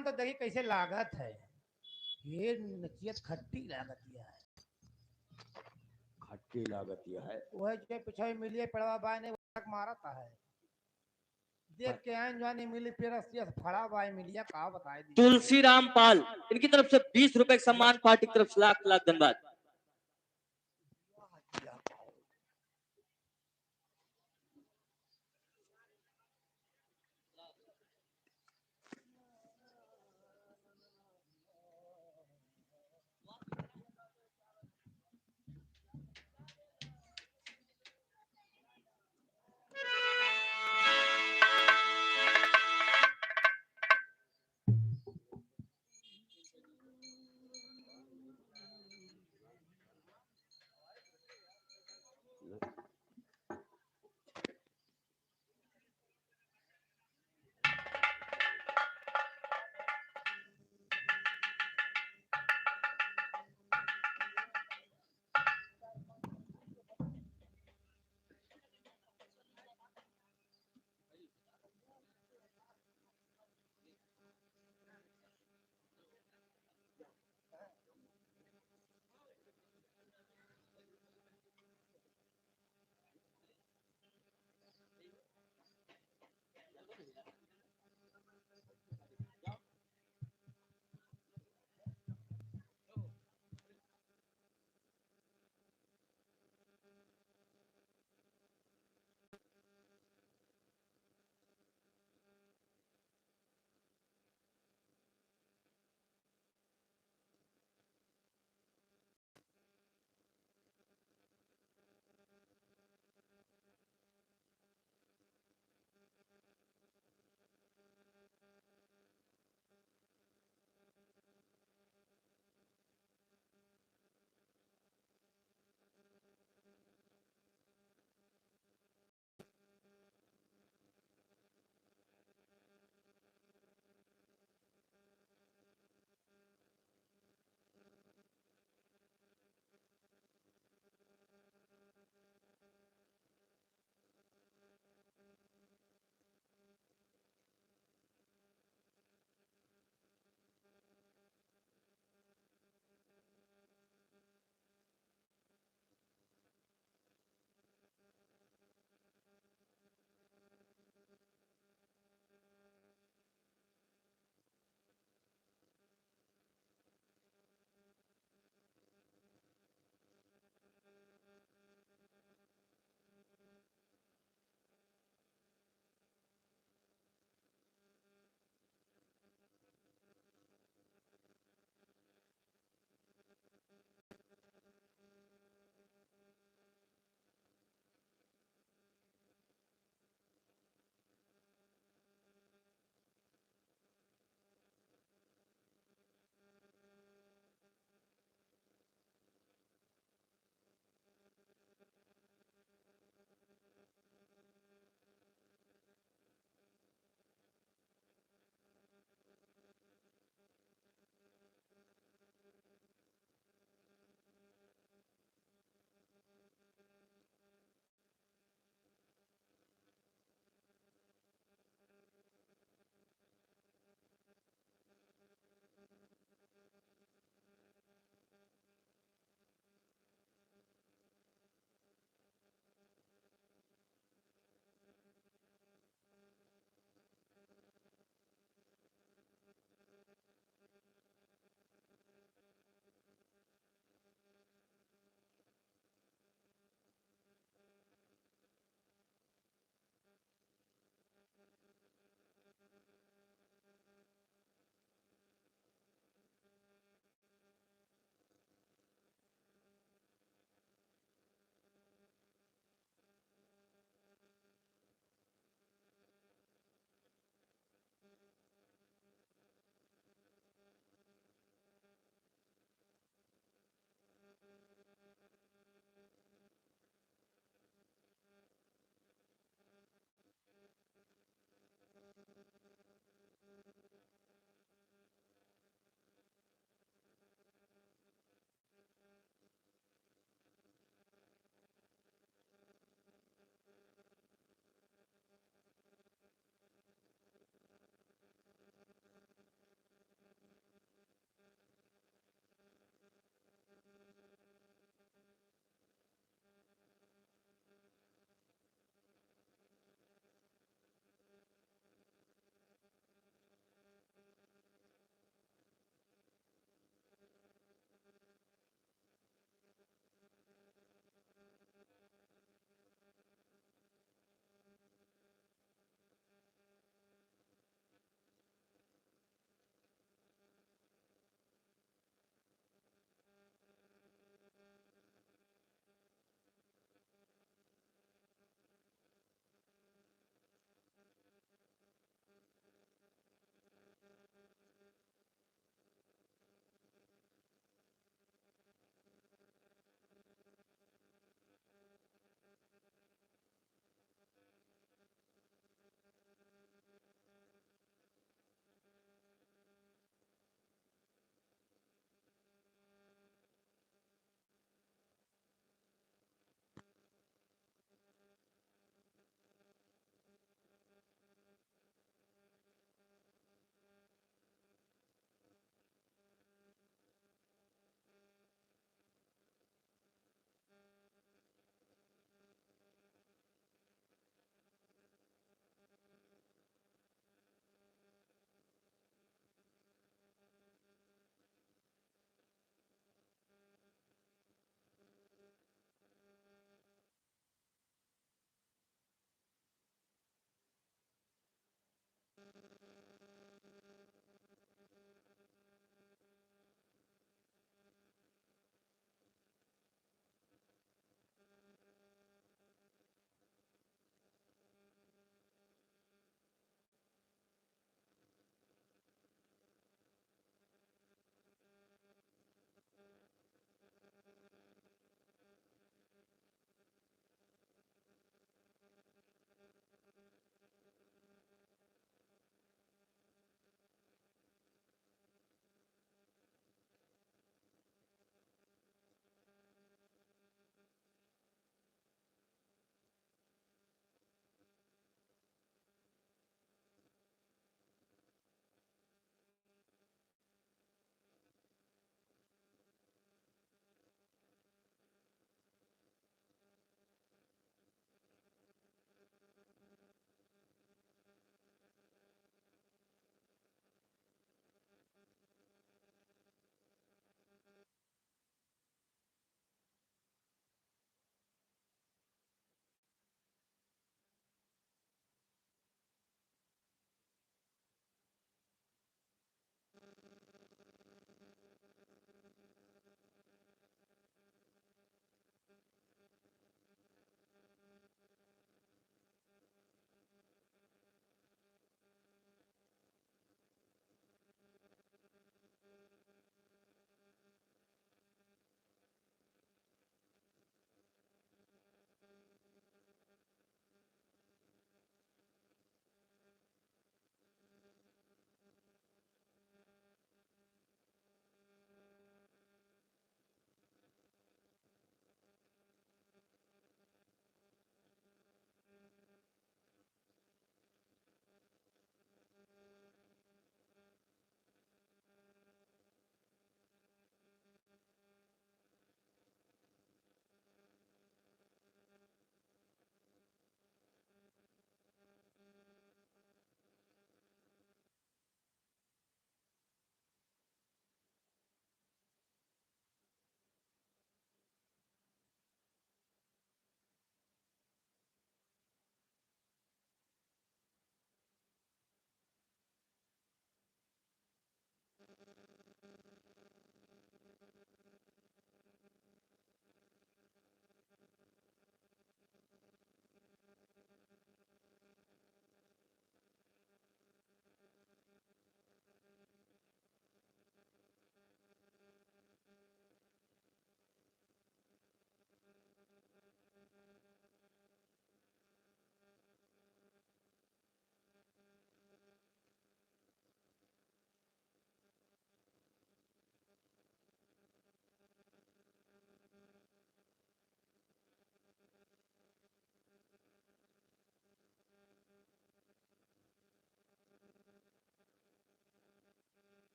तो देखी कैसे लागत है। ये नचियत खट्टी लागत है। खट्टी लागत है। वह जो पिछाई मिलिए पड़वा बाय ने मारत है। देख के आइन जवानी मिली पेरस यस फड़ा बाय मिलिया का बताए दी। तुलसीराम पाल, इनकी तरफ से बीस रुपए का सम्मान, पार्टी की तरफ से लाख लाख धन्यवाद।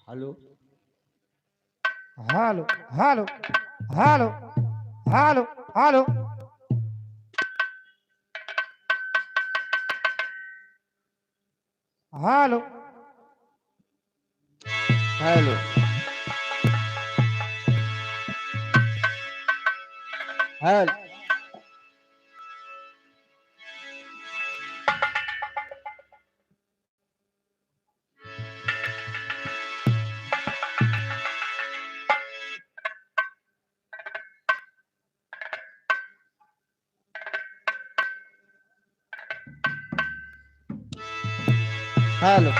Hello. Hello, hello, hello, hello, hello. Hello. Hello. Hello. Hello.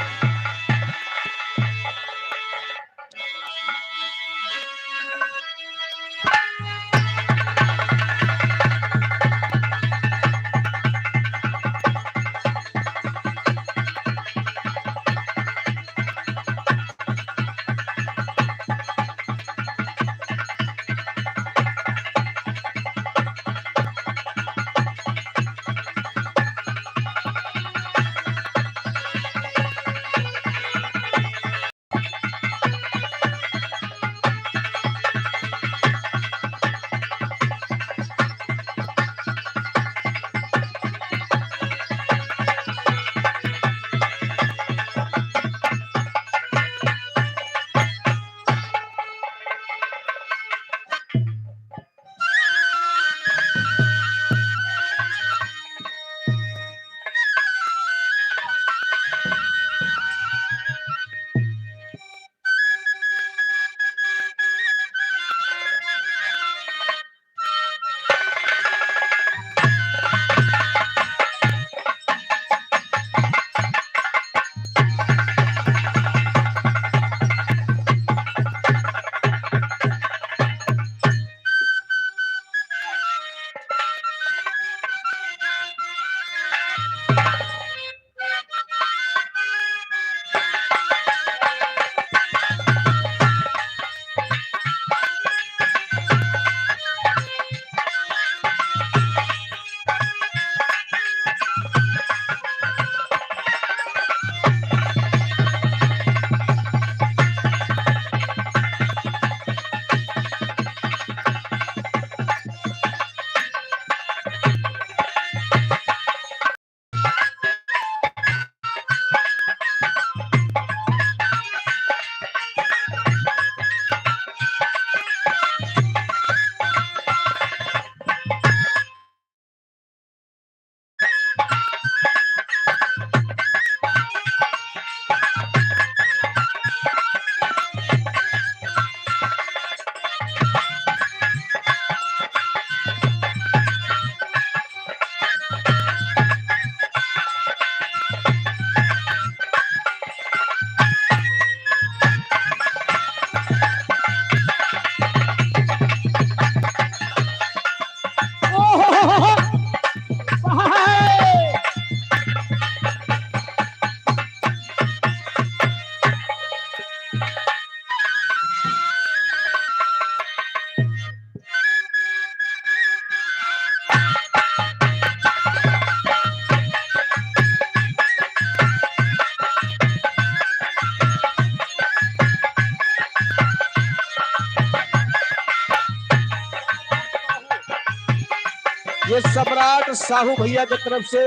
ये सम्राट साहू भैया के तरफ से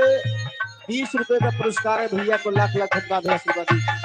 बीस रुपए का पुरस्कार है। भैया को लाख लाख धन्यवाद है, आशीर्वाद दीजिए।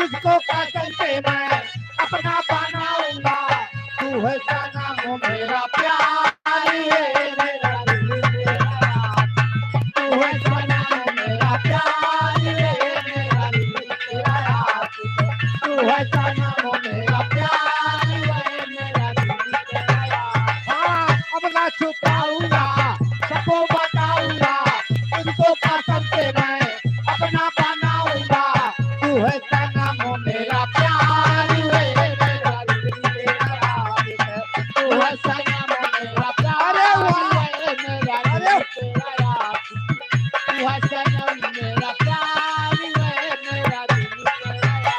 तुझको कसम से मैं अपना बनाऊंगा, तू है सनम मेरा प्यार, ये मेरा दिल तेरा। तू है सनम मेरा प्यार, ये मेरा दिल तेरा। तू है सनम मेरा प्यार, ये मेरा दिल तेरा। हाँ, अब ना छुपाऊंगा, सबको बताऊंगा, तुझको कसम से मैं अपना बनाऊंगा। तू है सनम मेरा प्यार, ये मेरा दिल तेरा। तू है सनम मेरा प्यार, अरे वाह! ये मेरा दिल तेरा। तू है सनम मेरा प्यार, ये मेरा दिल तेरा।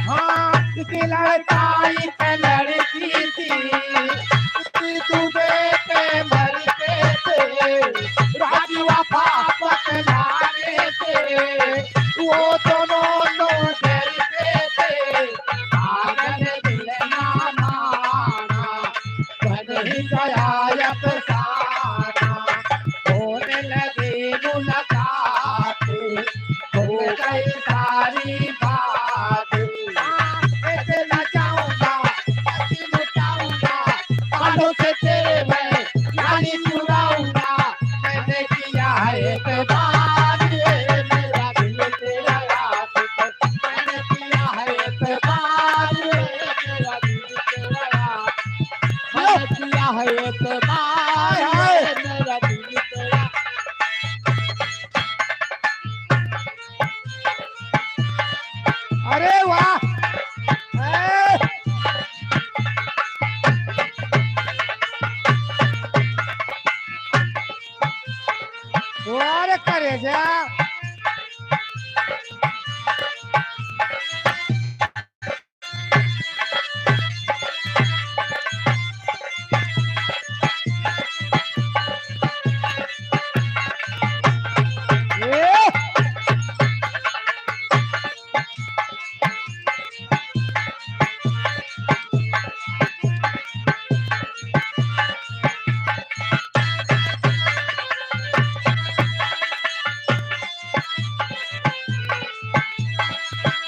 हाँ, एक लड़का, एक लड़की थी, दुबे के मरते थे, राजी वफा बतलाने थे, वो दोनों लोग डरते थे, पागल दिल ना माना। बन ही गया अफसाना, होने लगी मुलाकात, हो गई सारी बात। हाँ, ऐसे लजाऊंगा, ऐसे लुटाऊंगा, बालों से तेरे मैं नानी चुराऊंगा। मैंने किया है एतबार, ये मेरा दिल तेरा आशिक। मैंने किया है एतबार, ये मेरा दिल तेरा आशिक। मैंने किया है एतबार, ये मेरा दिल तेरा। अरे वाह! ए! वाह रे करेजा।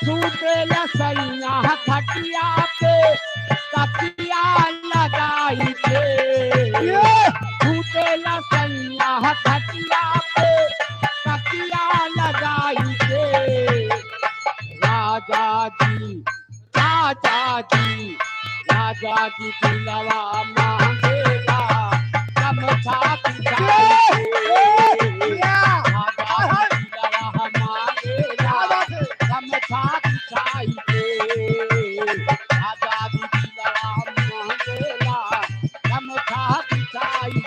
सूतेला सैया खटिया पे तकिया लगाई के। ये! सूतेला सैया खटिया पे तकिया लगाई के। राजा जी, राजा जी, राजा जी दिलवा मांगेला, गमछा बिछाई के। ए, ए, या। राजा जी दिलवा मांगेला, क्या बात है? गमछा बिछाई के। राजा जी दिलवा मांगेला, गमछा बिछाई।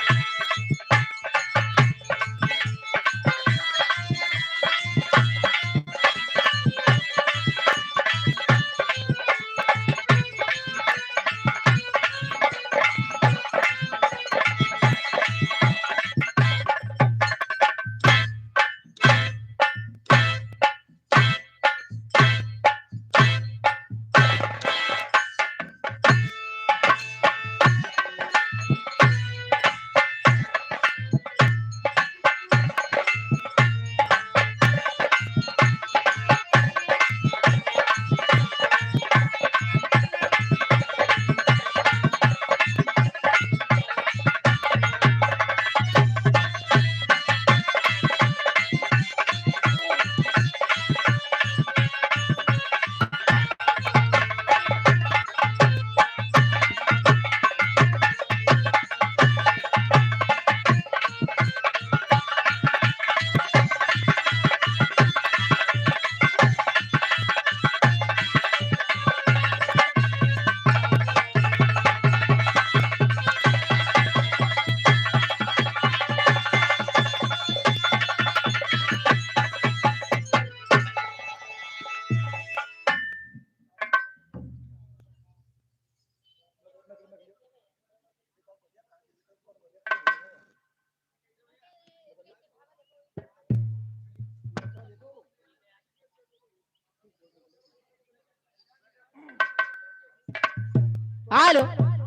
Aló,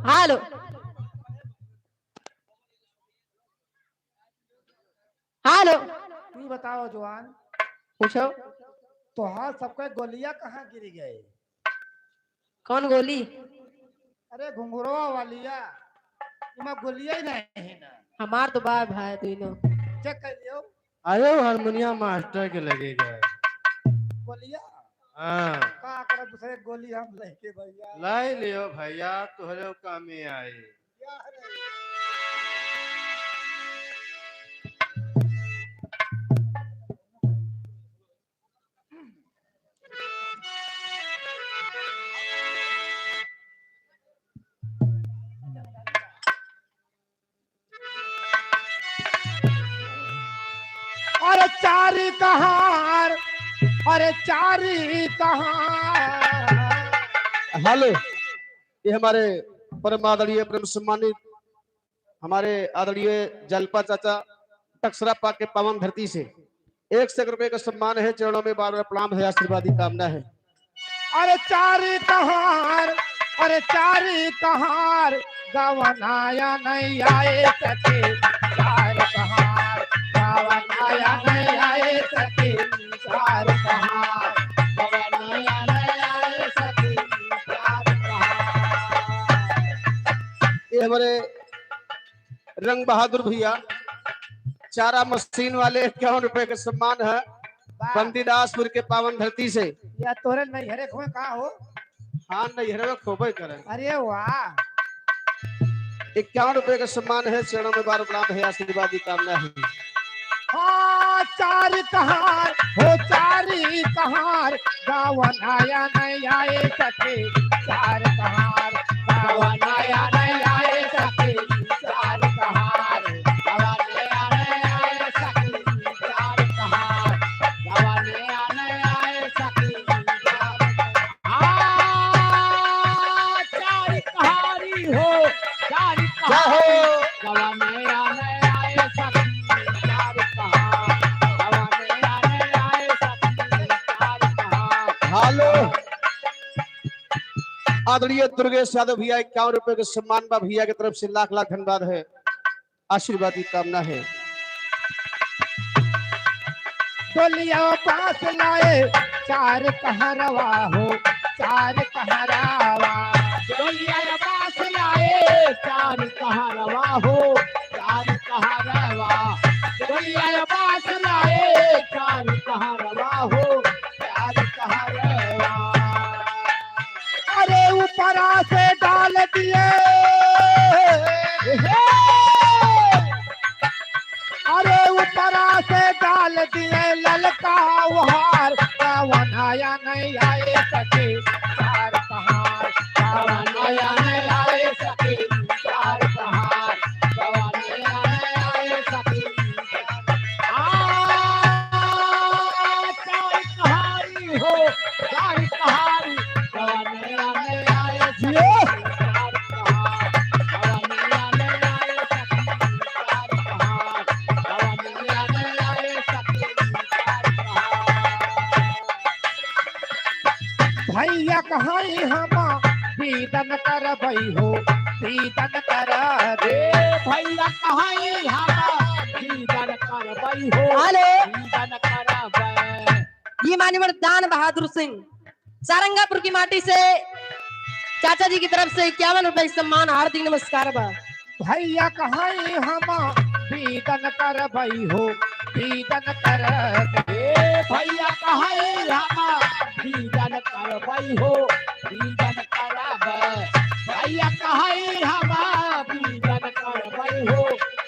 aló. हेलो। तू बताओ जवान, पूछो। तोहार सबका गोलिया कहाँ गिर गए? कौन गोली? अरे घुंघुरवा वालिया, इमा गोलिया ही नहीं है ना। हमार तो बा भाई तीनों। चेक कर लियो। आयो हारमोनिया मास्टर के लगे गए। गोलिया? हाँ। का करे दूसरे गोली हम लेके भैया। लाई लियो भैया, तोहरे कामे आई। अरे चारी कहार, अरे चारी कहार। हेलो, ये हमारे परम आदरणीय, परम सम्मानित हमारे आदरणीय जलपा चाचा टकसरा पाके पावन धरती से एक सौ रुपए का सम्मान है, चरणों में बार बार प्रणाम है, आशीर्वाद की कामना है। अरे चारी कहार, अरे चारी कहार, गवनाया नहीं आए सके, चार कहार, गवनाया नहीं आए सके, चार कहार, गवनाया नहीं आए सके, चार कहार। ये हमारे रंग बहादुर भैया, चारा मशीन वाले, इक्यावन रुपए का सम्मान है, वाह। बंदीदासपुर के पावन धरती से। या तोरे नैहरे खोए का हो? हाँ, नैहरे में खोबे करे। अरे वाह। इक्यावन रुपए का सम्मान है, चरणों में बार प्रणाम है, आशीर्वाद की कामना है। हाँ, चार कहार, हो चारी कहार, गावन आया नहीं आए सके, चार कहार, गावन आया नहीं आए सके, चार कहार, गावन आया नहीं आए सके, चार कहार, गावन आया नहीं आए सके, चार कहार। आ, चार कहारी हो, चार कहारी। जय हो। गवा में आने आए सखी, चार कहार। गवा में आने आए सखी, चार कहार। हेलो। आदरणीय दुर्गेश यादव भैया, इक्यावन रुपए के सम्मान बा भैया की तरफ से, लाख लाख धन्यवाद है। आशीर्वाद की कामना है। डोलिया बांस लाए चार कहरवा हो, चार कहरवा। डोलिया बांस लाए चार कहरवा हो, चार कहरवा। डोलिया बांस लाए चार कहरवा हो, चार कहरवा। अरे ऊपरा से डाल दिए, हे! अरे ऊपरा से डाल दिए ललका ओहार, गावन आया नहीं आए सखी, चार कहार। गावन आया नहीं आए सखी, चार कहार। गावन आया नहीं आए सखी, चार कहार। आ, चार कहारी हो, चार कहारी। गावन आया नहीं आए सखी, जियो। चार कहार। गावन आया नहीं आए सखी, चार कहार। भैया कहाई हम दीदन करबई हो, दीदन करबे। भैया कहाई हम दीदन करबई हो, हेलो। दीदन करबे। ये मान्यवर दान बहादुर सिंह सारंगापुर की माटी से चाचा जी की तरफ से इक्यावन रुपए सम्मान, हार्दिक नमस्कार बा। भैया कहाई हम दीदन करबई हो, दीदन करबे। भैया कहाई हम दीदन करबई हो, दीदन करबे। भैया कहाई हम दीदन करबई हो,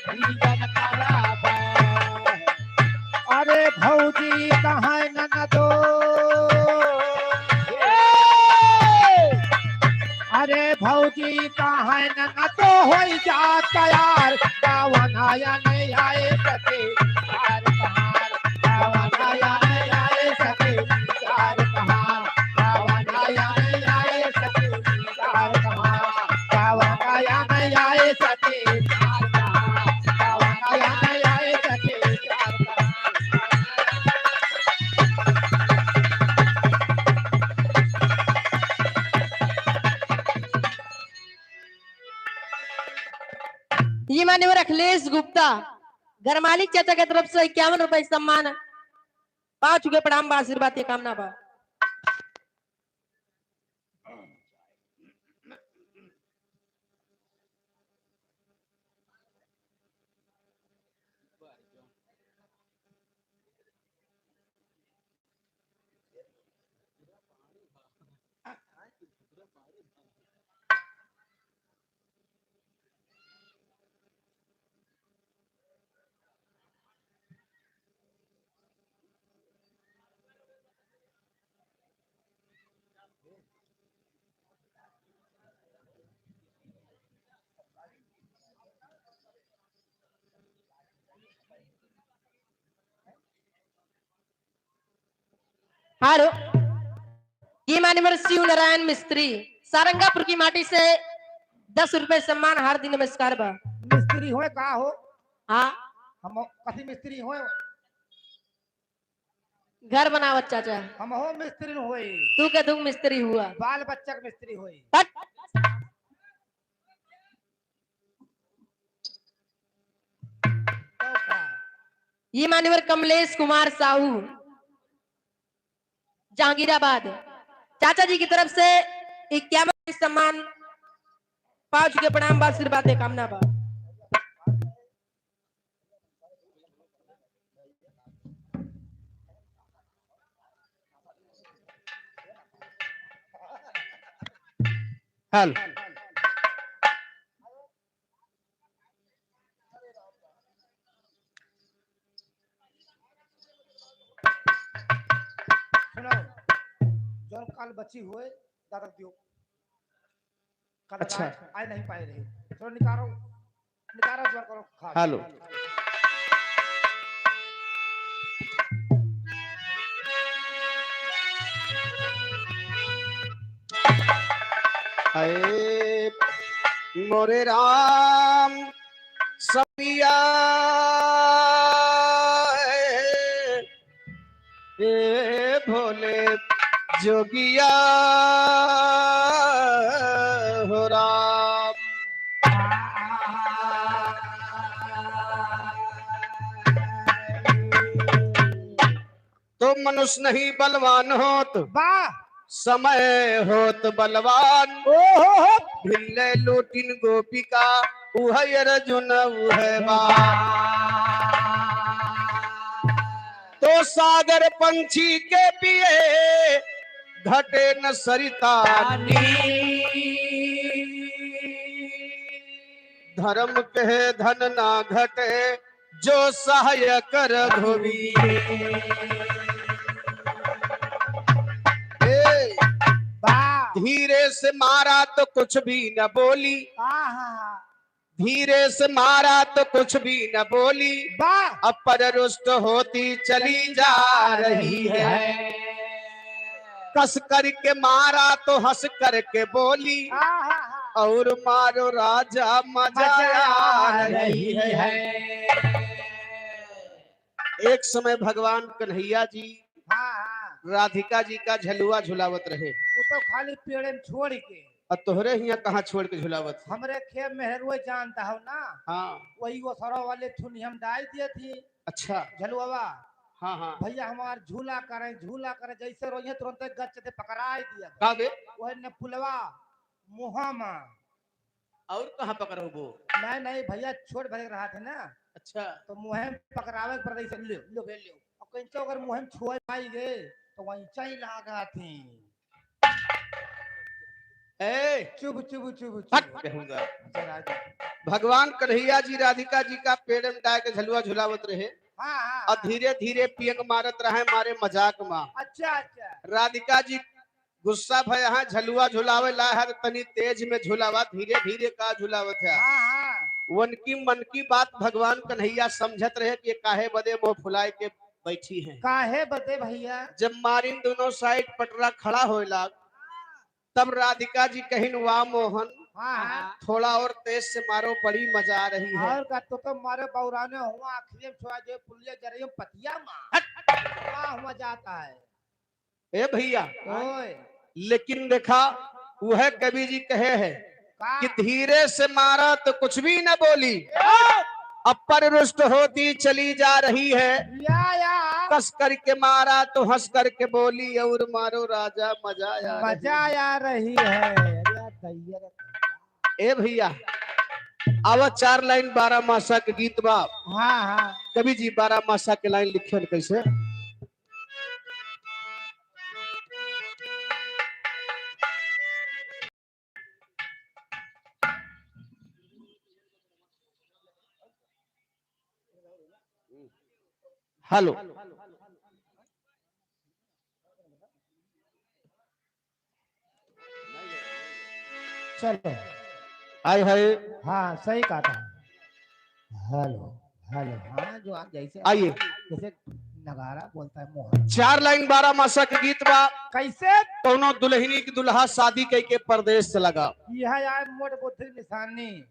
दीदन करबे। अरे भौजी कहाँ ननदो? ए! अरे भौजी कहाँ ननदो होई जा तैयार, गावन आया नहीं आए सके, चार कहार, गावन आया नहीं आए सके, चार कहार, गावन आया नहीं आए सके, चार कहार, गावन आया नहीं आए सके, चार कहार। ये मान्यवर अखिलेश गुप्ता, घर मालिक चाचा के तरफ से इक्यावन रुपए सम्मान। पाँव छुके प्रणाम बा, आशीर्वाद के कामना बा। हेलो, ये मान्यवर शिव नारायण मिस्त्री सारंगापुर की माटी से दस रुपए सम्मान, हार्दिक नमस्कार बा। मिस्त्री होए का हो? हाँ। हम कथी मिस्त्री होए? घर बनावत चाचा। हम हो मिस्त्री होए। तू के तू मिस्त्री हुआ। बाल बच्चा के मिस्त्री होए। हट। ये मान्यवर कमलेश कुमार साहू जहांगीराबाद, चाचा जी की तरफ से इक्यावन सम्मान, पाँव छुके प्रणाम बा, आशीर्वाद के कामना बा। हेलो। सुनो, जौन काल बची होए, दादा दियो। काल अच्छा। आए, आए नहीं पाए रहे। चलो निकालो, निकालो जोर करो, खा। हेलो। हाय मोरे राम सपिया, ए भोले जोगिया हो राम। तो मनुष्य नहीं बलवान होत, वाह। समय होत बलवान। ओहो हो। भिल्ले लूटिन गोपिका, उहै अर्जुन उहै बा। तो सागर पंछी के पिए, घटे न सरिता नीर। धर्म के धन ना घटे, जो सहायक रघुवीर। ए, वाह। धीरे से मारा तो कुछ भी न बोली। आहा। धीरे से मारा तो कुछ भी न बोली। वाह। अब पर रुष्ट होती चली जा रही है। है। कस करके मारा तो हंस करके बोली। आहा। और मारो राजा मजा मजा आ आ रही रही है। है। एक समय भगवान कन्हैया जी हाँ, हाँ। राधिका जी का झलुआ झुलावत रहे। वो तो खाली पेड़े में छोड़ के। और तोहरे हियां कहाँ छोड़ के झुलावत है? हमरे खेत में हेरुए जानता हो ना। हाँ। वही ओसरवा वाले ठुनिया में डाल दिए थी। अच्छा। झलुआवा। हाँ, हाँ। भैया हमार झूला करें, झूला करें, जैसे रोइहे तुरंत गच से पकड़ाई दिया। का बे? वही ने पुलवा, मुहा मा। और कहाँ पकड़बो? नहीं, नहीं भैया, छोट भरे रहा थे ना। अच्छा। तो मुहे में पकड़ावे के पड़ता, ऐसे ले, ले, ले, ले। और कहीं तो अगर मुहे में छुए पाई गए, तो वहीं चाही लागा थी। ए! चुप, चुप, चुप, चुप। हट, कहूँगा। जरा जा। भगवान कन्हैया जी राधिका जी का पेड़ में डाल के झलुआ झुलावत रहे। हाँ, हाँ, और हाँ। धीरे धीरे पियंग मारत रहे मारे मजाक मा। अच्छा, अच्छा। राधिका जी गुस्सा भय है, झलुआ झुलावे ला है, तो तनी तेज में झुलावा, धीरे धीरे का झुलावत है। हाँ, हाँ। उनकी मन की बात भगवान कन्हैया समझत रहे कि ये काहे बदे मुंह फुलाए के बैठी हैं। काहे बदे भैया? जब मारिन दोनों साइड पटरा खड़ा होए लाग, तब राधिका जी कहिन, "वाह मोहन, हाँ, हाँ। थोड़ा और तेज से मारो, बड़ी मजा आ रही है।" और का तो, तो मारे बौराने हुआ, आखिरी में छोड़ा जो पुलिया जरिए पतिया मार। हट। वाह, मजा आता है। ए भैया, ओए। लेकिन देखा, वह कवि जी कहे हैं का? कि धीरे से मारा तो कुछ भी न बोली, ए! अब पर रुष्ट होती चली जा रही है। या, या। कस करके मारा तो हंस करके बोली, और मारो राजा, मजा आ रही मजा है। आ रही है। अरे दैया रे। ए भैया, आवा चार लाइन बारह मासा के गीत बा। हाँ, हाँ। कवि जी बारह मासा के लाइन लिखेन कैसे? हेलो। चलो। आए है। हाँ, सही कहा था। Hello, hello. हाँ, जो आप जैसे आइए। जैसे नगाड़ा बोलता है मोहन। चार लाइन बारह मासा के गीत बा। कैसे? कौनो दुल्हनी की दुल्हा शादी कई के परदेश चला गा। यह आए मोट बुद्धि निशानी।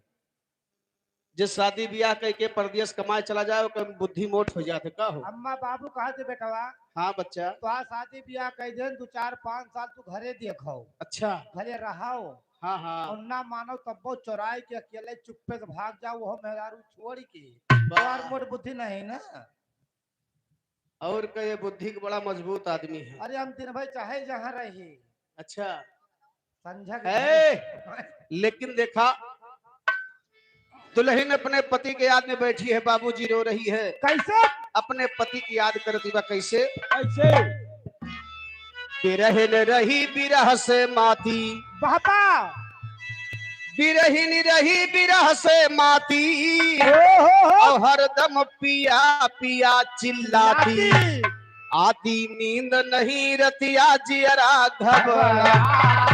जे शादी बियाह कई के परदेश कमाए चला जाए, ओकर बुद्धि मोट हो जात है, का हो? अम्मा बाबू कहा थे, "बेटवा, हाँ बच्चा। तो आज शादी बियाह कई देन, दो चार पाँच साल तू घरे देखो। अच्छा। घरे रहो। हाँ, हाँ। और ना मानो तब्बो चोराई के अकेले चुप्पे से भाग जाओ, वो मेहरारू छोड़ के।" वाह। तोहार मोट बुद्धि नहीं ना। और का, ये बुद्धि के बड़ा मजबूत आदमी है। अरे हम दिन भर चाहे जहाँ रही। अच्छा। संझा के ए, लेकिन देखा, दुल्हन अपने पति के याद में बैठी है, बाबूजी रो रही है। कैसे? अपने पति की याद करती बा, कैसे? कैसे? बिरहिन रही बिरह से माती। बाबा। बिरहिन रही बिरह से माती। ओ हो हो। और हरदम पिया पिया चिल्लाती। चिल्लाती। आती नींद नहीं रतिया जियरा घबरा।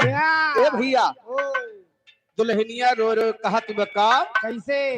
या। ए भैया, ओ। दुल्हनिया रो रो कहत बा का? कैसे?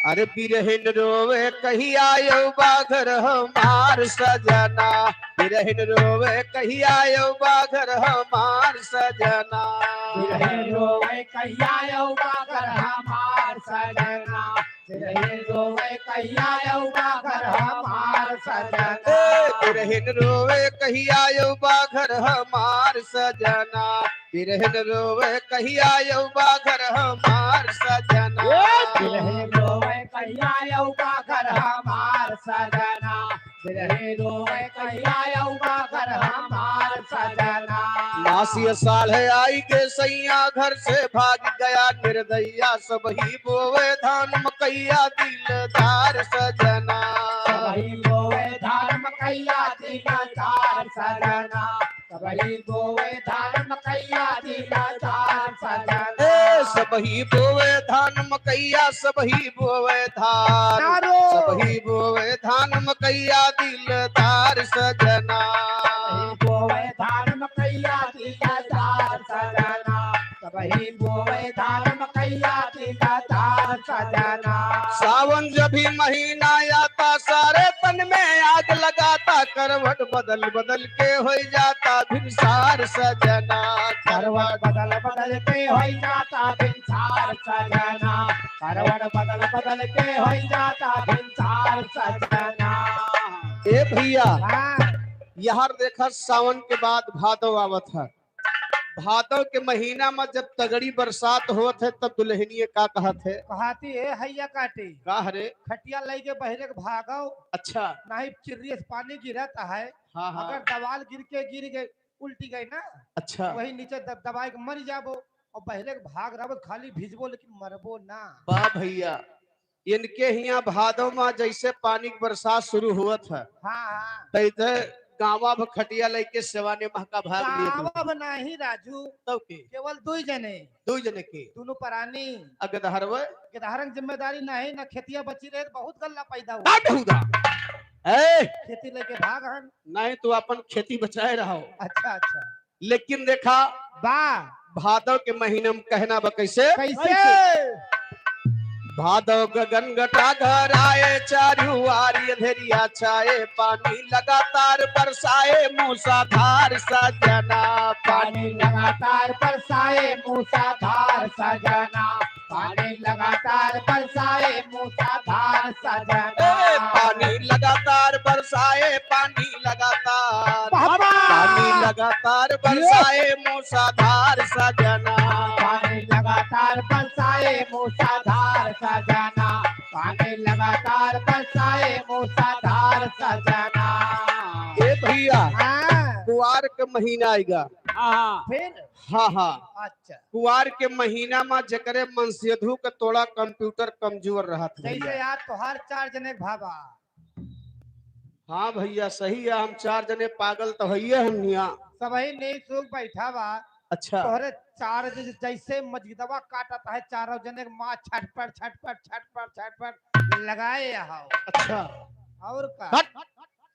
अरे बिरहिन रोवे कहिया अउबा घर हमार सजना। बिरहिन रोवे कहिया अउबा घर हमार सजना। बिरहिन रोवे कहिया अउबा घर हमार सजना। बिरहिन रोवे कहिया अउबा घर हमार सजना। ए, बिरहिन रोवे कहिया अउबा घर हमार सजना। बिरहिन रोवे कहिया अउबा घर हमार सजना। ए, बिरहिन रोवे कहिया अउबा घर हमार सजना। बिरहिन रोवे कहिया अउबा घर हमार सजना। मासी साल है आई के सैया घर से भाग गया निर्दया, सबही बोवे धान मकैया दिलदार सजना। सबही बोवे धान मकैया दिलदार सजना। सबही बोवे धान मकैया दिलदार सजना। ए, सबही बोवे धान मकैया, सबही बोवे धान। नारो। सबही बोवे धान मकैया दिलदार सजना। सबही बोवे धान मकैया दिलदार सजना। सबही बोवे धान मकैया दिलदार सजना। सावन जब भी महीना आता, सारे तन में आग लगाता, करवट बदल बदल के होई जाता भिनसार सजना। करवट बदल बदल के होई जाता भिनसार सजना। करवट बदल बदल के होई जाता भिनसार सजना। ए भैया, हाँ। यार देखा, सावन के बाद भादो आवत है। भादो के महीना में जब तगड़ी बरसात होत है, तब दुल्हनिया का कहत है? कहती है, "हैया काटी।" का हरे? खटिया लइके बहिरे के भागो। अच्छा। नाहीं चिर्री से पानी गिरत है। हाँ, हाँ। अगर दवाल गिर के गिर गए, उल्टी गई ना, अच्छा। वही नीचे दब-, दबाई के मर जाबो और बहिरे के भाग रहबो, खाली भिजबो लेकिन मरबो ना। वाह भैया, इनके हियाँ भादो में जैसे पानी के बरसात शुरू हुअत है, हाँ, हाँ। तैसे गाँवा में खटिया लेके सेवाने महका भाग लिए तू। गाँवा में नहीं राजू, तब के? केवल दुई जने। दुई जने के? दोनों परानी। आ गदहरवे? गदहरन जिम्मेदारी नहीं, ना खेतिया बची रहे, बहुत गल्ला पैदा हुआ। काट हुदा। ए! खेती लेके भाग हन। नहीं, तू अपन खेती बचाए रहो। अच्छा, अच्छा। लेकिन देखा, बा। भादव के महीना में कहना बा कैसे? कैसे? भादव गगन घटा घर आए, चारू आरी अंधेरिया छाए, पानी लगातार बरसाए मूसलाधार सजना। पानी लगातार बरसाए मूसलाधार सजना। पानी लगातार बरसाए मूसलाधार सजना। ए, पानी लगातार बरसाए, पानी लगातार। बाबा! पानी लगा लगातार बरसाए मूसलाधार सजना। पानी लगातार बरसाए मूसलाधार सजना। पानी लगातार बरसाए मूसलाधार सजना। ए भइया, हाँ। कुआर के महीना आइगा। हाँ। फिर? हाँ, हाँ। अच्छा। कुआर के महीना मा जेकरे मनसेधु के तोड़ा computer कमजोर रहत जैसे भइया। यार तोहार चार जने के भावा। हाँ भइया, सही है, हम चार जने पागल तो हइये हम हियाँ। सबही नीक सूख बैठा बा। अच्छा। तोहरे चार ज-, जैसे मजिदवा काटत है, चारों जने के माँ छटपट, छटपट, छटपट, छटपट लगाए हौ। अच्छा। और का? हट।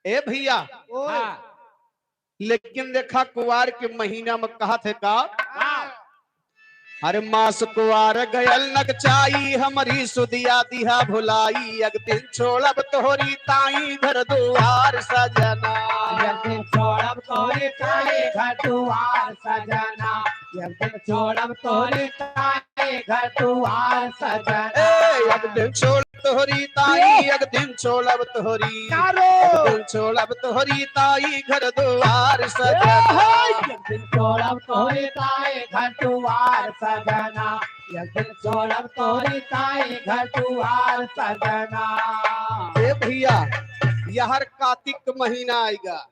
ए भइया। ओए। हाँ। लेकिन देखा कुआर के महीना मा कहत है का? हाँ। हर मास कुआर गयल नगचाई, हमरी सुदिया दिहा भुलाई, एक दिन छोड़ब तोहरी ताई घर दुआर सजना। एक दिन छोड़ब तोहरी ताई घर दुआर सजना। एक दिन छोड़ब तोहरी ताई घर दुआर सजना। ए, एक दिन छोड़ तोहरी ताई, ए! एक दिन छोड़ब तोहरी। का रे? एक दिन छोड़ब तोहरी ताई घर दुआर ए, सजना। हे! एक दिन छोड़ब तोहरी ताई घर दुआर सजना। एक दिन छोड़ब तोहरी ताई घर दुआर सजना। ए भइया, यहर कातिक के महीना आइगा।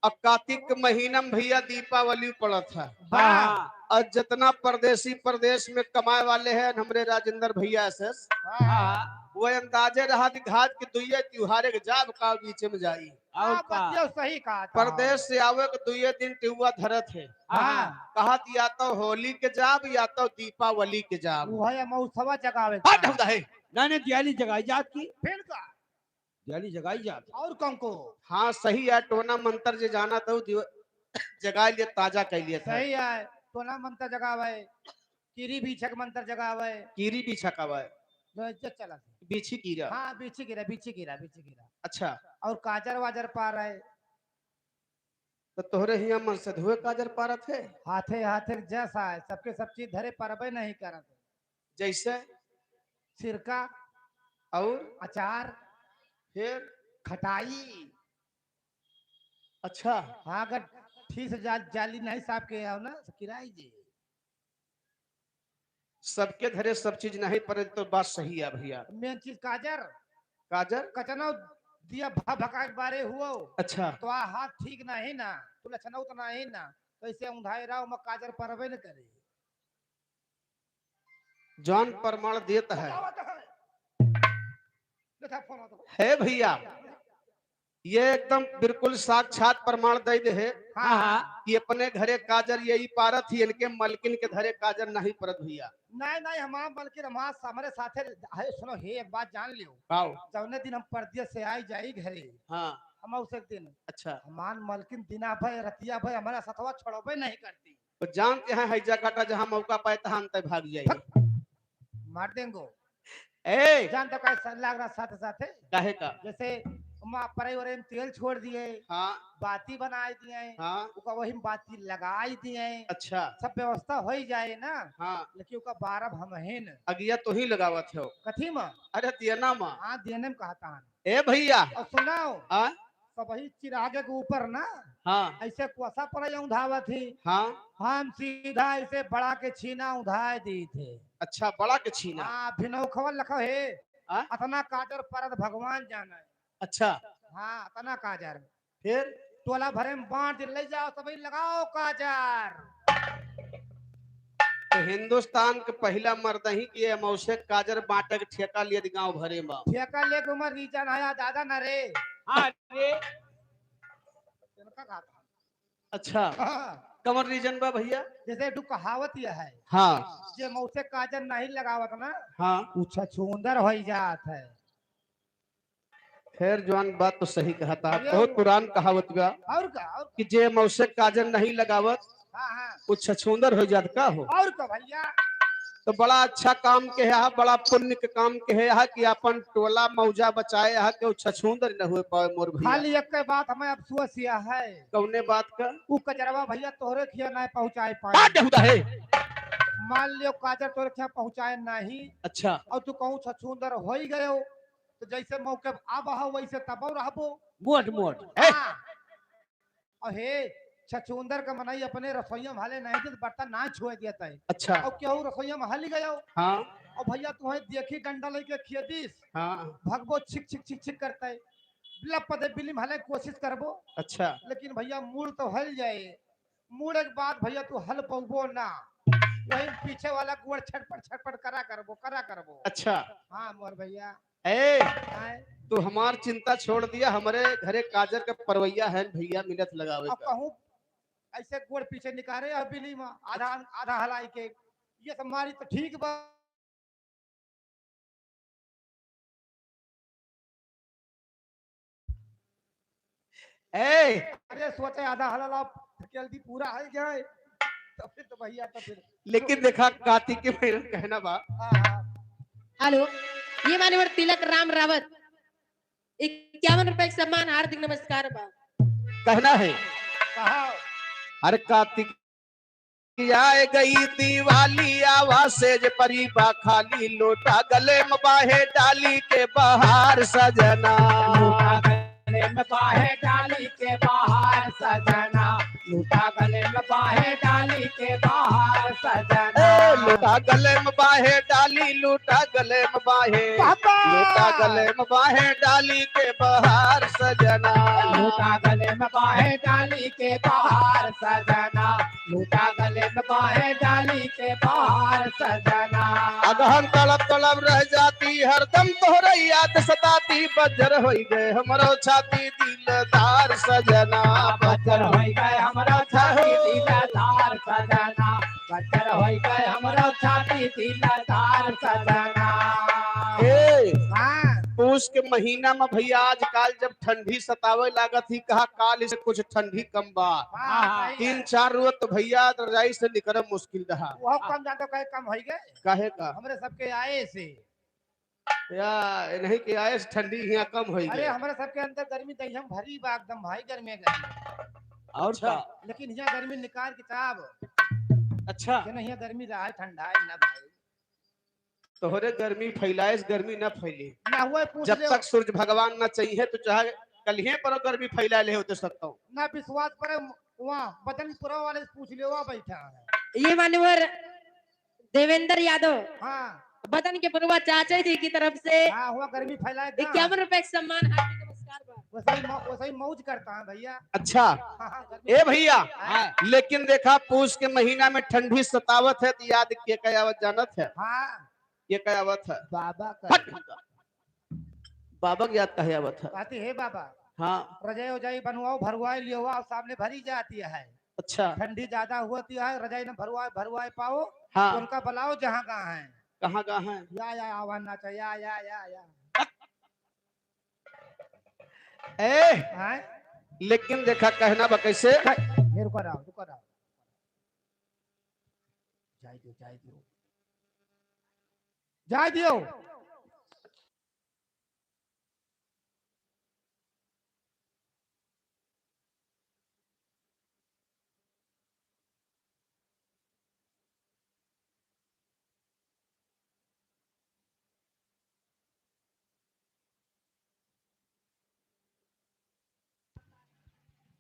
अब कातिक के महीना में भइया दीपावली पड़त है। हाँ। और जितना परदेसी परदेस में कमाए वाले हैं, हमरे राजेंद्र भइया एस एस, हाँ। वो अंदाजे रहा दिखात कि दुइये त्योहार के जाब का बीच में जाई। और हाँ, का? बतिया सही कहा था। परदेस से आवे के दुइये दिन टिउआ धरत है। हाँ। कहत या तो होली के जाब या तो दीपावली के जाब। वो है मौसवा जगावे हट का। होता है। ना, ना, दियाली जगाई जात की। फिर का? दियाली जगाई जात। और कौन को? हाँ, सही है, टोना मंतर जे जाना तो दिव-, जगाई लिए, ताजा कइ लिए था। सही है, टोना मंतर जगावे, कीरी बीछक मंतर जगावे। कीरी बीछक आवे। जो इज्जत चला। बीछी कीरा। हाँ, बीछी कीरा, बीछी कीरा, बीछी कीरा। अच्छा। और काजर वाजर पार है। तो तोहरे हियाँ मनसेधुए काजर पारत है? हाथे हाथे जस आए, सबके सब चीज धरे परबे नहीं करत। जैसे? सिरका। और? अचार। फिर? खटाई। अच्छा। हाँ, अगर ठीक से जा-, जाली नहीं साफ के आओ ना, तो किराई जी। सबके घरे सब चीज नहीं परे, तो बात सही है भइया। मेन चीज काजर। काजर? कचनो दिया भ-, भका के बारे हुओ। अच्छा। तो आ हाथ ठीक नहीं ना, तो लक्षणो तो नहीं ना, तो ऐसे उंधाई रहो, मैं काजर परबे न करे। जौन प्रमाण देत है। बतावत है। देखा फोन आता है। हे भइया, ये एकदम बिल्कुल साक्षात प्रमाण दे दे है हाँ, हाँ। कि अपने घरे काजर यही पारत ही, इनके मलकिन के घरे काजर नहीं परत भइया। नहीं, नहीं, हमार मलकिन हमार हमरे साथे है। सुनो हे, एक बात जान लियो। आओ। जौने दिन हम परदेस से आई जाई घरे, हाँ। हम उस एक दिन, अच्छा। हमार मलकिन दिना भर, रतिया भर हमारा सथवा छोड़बे नहीं करती। तो जानते हैं, हैजा काटा, जहाँ मौका पाए, तहाँ अंतर भाग जाए। मार देंगो। ए! जान तो कैसे लाग रहा साथ साथे? काहे का? जैसे माँ परे ओरे में तेल छोड़ दिए, हाँ। बाती बनाए दिए, हाँ। ओका वही में बाती लगाए दिए। अच्छा। सब व्यवस्था हो ही जाए ना। हाँ। लेकिन ओका बारब हमहिन। अगिया तो ही लगावत हो। कथी मा? अरे दियना मा। हाँ, दियने में कहता है। ए भइया। और सुनाओ। हाँ? सबही चिरागे के ऊपर ना, हाँ। ऐसे कोसा पर उंधावत ही। हाँ। हम सीधा ऐसे बड़ा के छीना उंधाए दी थे। अच्छा, बड़ा के छीना। हाँ, भिनौखवा लखो हे। हाँ? अतना काजर परत भगवान जाने। अच्छा। हाँ, अतना काजर। फिर? टोला भरे में बांट दे, ले जाओ, सबही लगाओ काजर। तो हिंदुस्तान के पहिला मर्दही के अमौसे काजर बांटे के ठेका लियत गाँव भरे में। ठेका लेके उमर रीजन आया दादा ना रे। हाँ रे। इनका कहा था। अच्छा। हाँ। कमर रीजन बा भइया? जैसे एक ठो कहावत यह है। हाँ। जे मौसे काजर नहीं लगावत ना, हाँ। उ छछूंदर होई जात है। खैर, जवान बात तो सही कहा था, अरे बहुत पुरान कहावत बा और का, और कि जे मौसे काजर नहीं लगावत, हाँ, हाँ। वो छछूंदर हो जात का हो। और का भइया? तो बड़ा अच्छा काम के है, बड़ा पुण्य के काम के है कि अपन टोला मौजा बचाए है कि वो छछूंदर न हुए पावे मोर भइया। खाली एक के बात हमें अफसोस यह है। कौने बात का? वो कजरवा भइया तोहरे खिया नहीं पहुँचाए पाए। का देहुदा है? मान लियो काजर तोहरे खिया पहुँचाए नहीं। अच्छा। और तू कहूँ छछूंदर हो ही गयो, तो जैसे मौके पे आब हो, वैसे तबो रहबो। मोट, मोट। ए! हाँ। और हे, छछूंदर का मनई अपने रसोइया में हले नहीं देत, बर्तन ना छुए देत है। अच्छा। और केहू रसोइया में हली गयो। हाँ। और भैया तुहैं देखी डंडा लेके खेदिस। हाँ। भगबो छिक छिक छिक छिक करत है। लप दे बिल्ली में हले कोशिश करबो। अच्छा। लेकिन भैया मूड़ तो हल जाए, मूड़ के बाद भैया तू हल पउबो ना। वही पीछे वाला गोड़ छटपट छटपट करा करबो, करा करबो। अच्छा। हाँ मोर भैया। ए, आए। तू हमार चिंता छोड़ दिया, हमरे घरे काजर के परवैया है भैया, मिनत लगावे अब का। कहूँ ऐसे गोड़ पीछे निकाले, अब बिल्ली में आधा, आधा हलाई के, ये सब मारी तो ठीक बा। ए! अरे सोचे आधा हलल आप जल्दी पूरा हो जाए, तो फिर तो भैया तो फिर लेकिन देखा, कातिक के महीना कहना बा। हाँ, हाँ। हेलो, ये मान्यवर तिलक राम रावत, इक्यावन रुपए के सम्मान, हार्दिक नमस्कार बा। कहना है। कहा। हर कातिक आए गई दिवाली, आवा सेज परी बा खाली, लोटा गले में बाहे डाली के बहार सजना। लोटा गले में बाहे डाली के बहार सजना, लोटा गले में बाहे डाली के बहार सजना। ए, लोटा गले में बाहे डाली, लोटा गले में बाहे, बाबा! लोटा गले में बाहे डाली के बहार सजना। लोटा गले में बाहे डाली के बहार सजना, लोटा गले में बाहे डाली के बहार सजना। अगहन तड़प तड़प रह जाती, हरदम तोहरे याद सताती, बज्जर होई गए हमरो छाती दिलदार सजना। बज्जर होई गए हमरो छाती दिलदार सजना, बज्जर होई गए हमरो छाती दिलदार सजना। ए, हाँ। पूस के महीना में भैया आजकल जब ठंडी सतावे लागत ही, कहा काल से कुछ ठंडी कम बा। हाँ, हाँ। तीन चार रोज तो भैया रजाई से निकलम मुश्किल रहा। वो कम जातो कहे कम होई गए। काहे का? हमरे सबके आए से। या, नहीं के आए से ठंडी हियाँ कम होई अरे, गए। हमरे सबके अंदर गर्मी दहिया में भरी बा एकदम भाई, गर्मी है गर्मी। और अच्छा। का? लेकिन हियाँ गर्मी निकाल के चाब। अच्छा। कि नहीं, हियाँ गर्मी रहा है, ठंडा है ना भाई। तोहरे गर्मी फैलाए से गर्मी ना फैली। ना हुआ, पूछ जब ले। तक सूरज भगवान ना चाहिए तो चाहे कलिहे पर गर्मी फैला ले होते सकता हूँ। ना विश्वास पड़े, वहाँ बदनपुरा वाले से पूछ ले, वहाँ बैठा है। ये मान्यवर देवेंद्र यादव, हाँ। बदनपुरवा चाचा जी की तरफ से हाँ, हुआ गर्मी फैलाए दा। इक्यावन रुपए के सम्मान, हार्दिक नमस्कार बा। वैसे ही मौ-, वैसे ही मौज करता है भैया। अच्छा। हाँ, हाँ, गर्मी ए भैया, हाँ। लेकिन देखा पूस के महीना में ठंडी सतावत है तो याद के का आवत जानत है? हाँ। के का आवत है? बाबा का। हट। बाबा के याद काहे आवत है? कहती, "हे बाबा, हाँ। रजाई उजाई बनवाओ, भरवाई लियो, और सामने भरी जाती है। अच्छा। ठंडी ज्यादा होती है, रजाई न भरवाए, भरवाए पाओ, हाँ। तो उनका बुलाओ जहाँ कहाँ है।" कहाँ कहाँ है? या, या, आवा ना चाहिए, या, या, या, या। ए, हाँ? लेकिन देखा कहना बा कैसे? ये रुका रहो, रुका रहो। जाए दो, जाए दो। जाए दियो।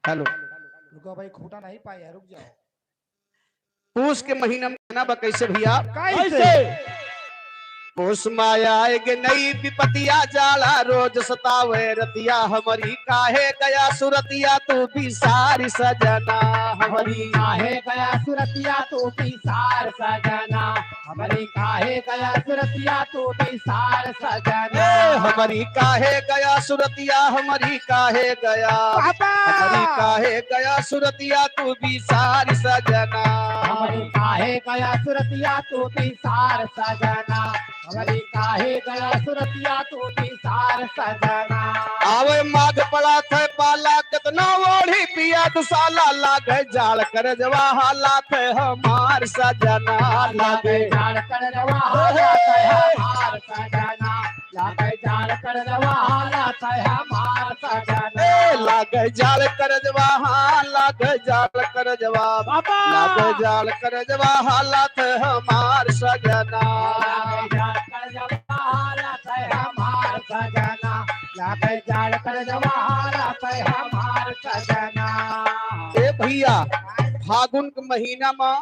हेलो। रुको भाई, खूंटा नहीं पाए है, रुक जाओ। पूस के महीना में ना बा कैसे भैया? कैसे? पूस माया आए गे नई विपतिया, जाला रोज सतावे रतिया, हमरी काहे गया सुरतिया तू बिसार सजना। हमरी काहे गया सुरतिया तू बिसार सजना। हमरी काहे गया सुरतिया तू बिसार सजना। ए, हमरी काहे गया सुरतिया, हमरी काहे गया। बाबा! हमरी काहे गया सुरतिया तू बिसार सजना। हमरी काहे गया सुरतिया तू बिसार सजना। हमरी काहे गया सुरतिया तू बिसार सजना। आवे माघ पड़ा थे पाला, कितना ओढ़ी पिया दुसाला, लागे जाड़ करजवा हालात है हमार सजना। लागे जाड़ करजवा हालात है हमार सजना। लागे जाड़ करजवा हालात है हमार सजना। ए, लागे जाड़ करजवा, हाँ, लागे जाड़ करजवा। बाबा! लागे जाड़ करजवा हालात है हमार सजना। लागे जाड़ करजवा हालात है हमार सजना। लागे जाड़ करजवा हालात है हमार सजना। ए भैया, फागुन के महीना मा,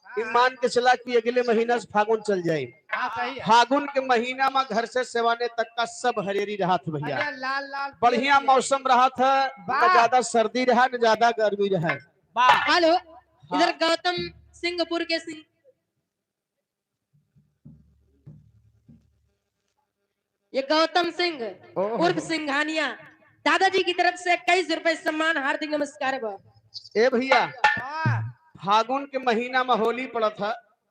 हाँ। ईमान के चला कि अगले महीना से फागुन चल जाए। हाँ, सही है। फागुन के महीना मा घर से सेवाने तक का सब हरेरी रहत भैया। अरे लाल लाल बढ़िया पीले पीले। मौसम रहत है, न वाह। ज्यादा सर्दी रहा, न ज्यादा गर्मी रहा। वाह। हेलो, हाँ। इधर गौतम सिंहपुर के सिंह, ये गौतम सिंह ओहो। उर्फ सिंघानिया, दादाजी की तरफ से इक्कीस रुपए सम्मान, हार्दिक नमस्कार बा। ए भैया, हाँ। फागुन के महीना मा होली पड़त है।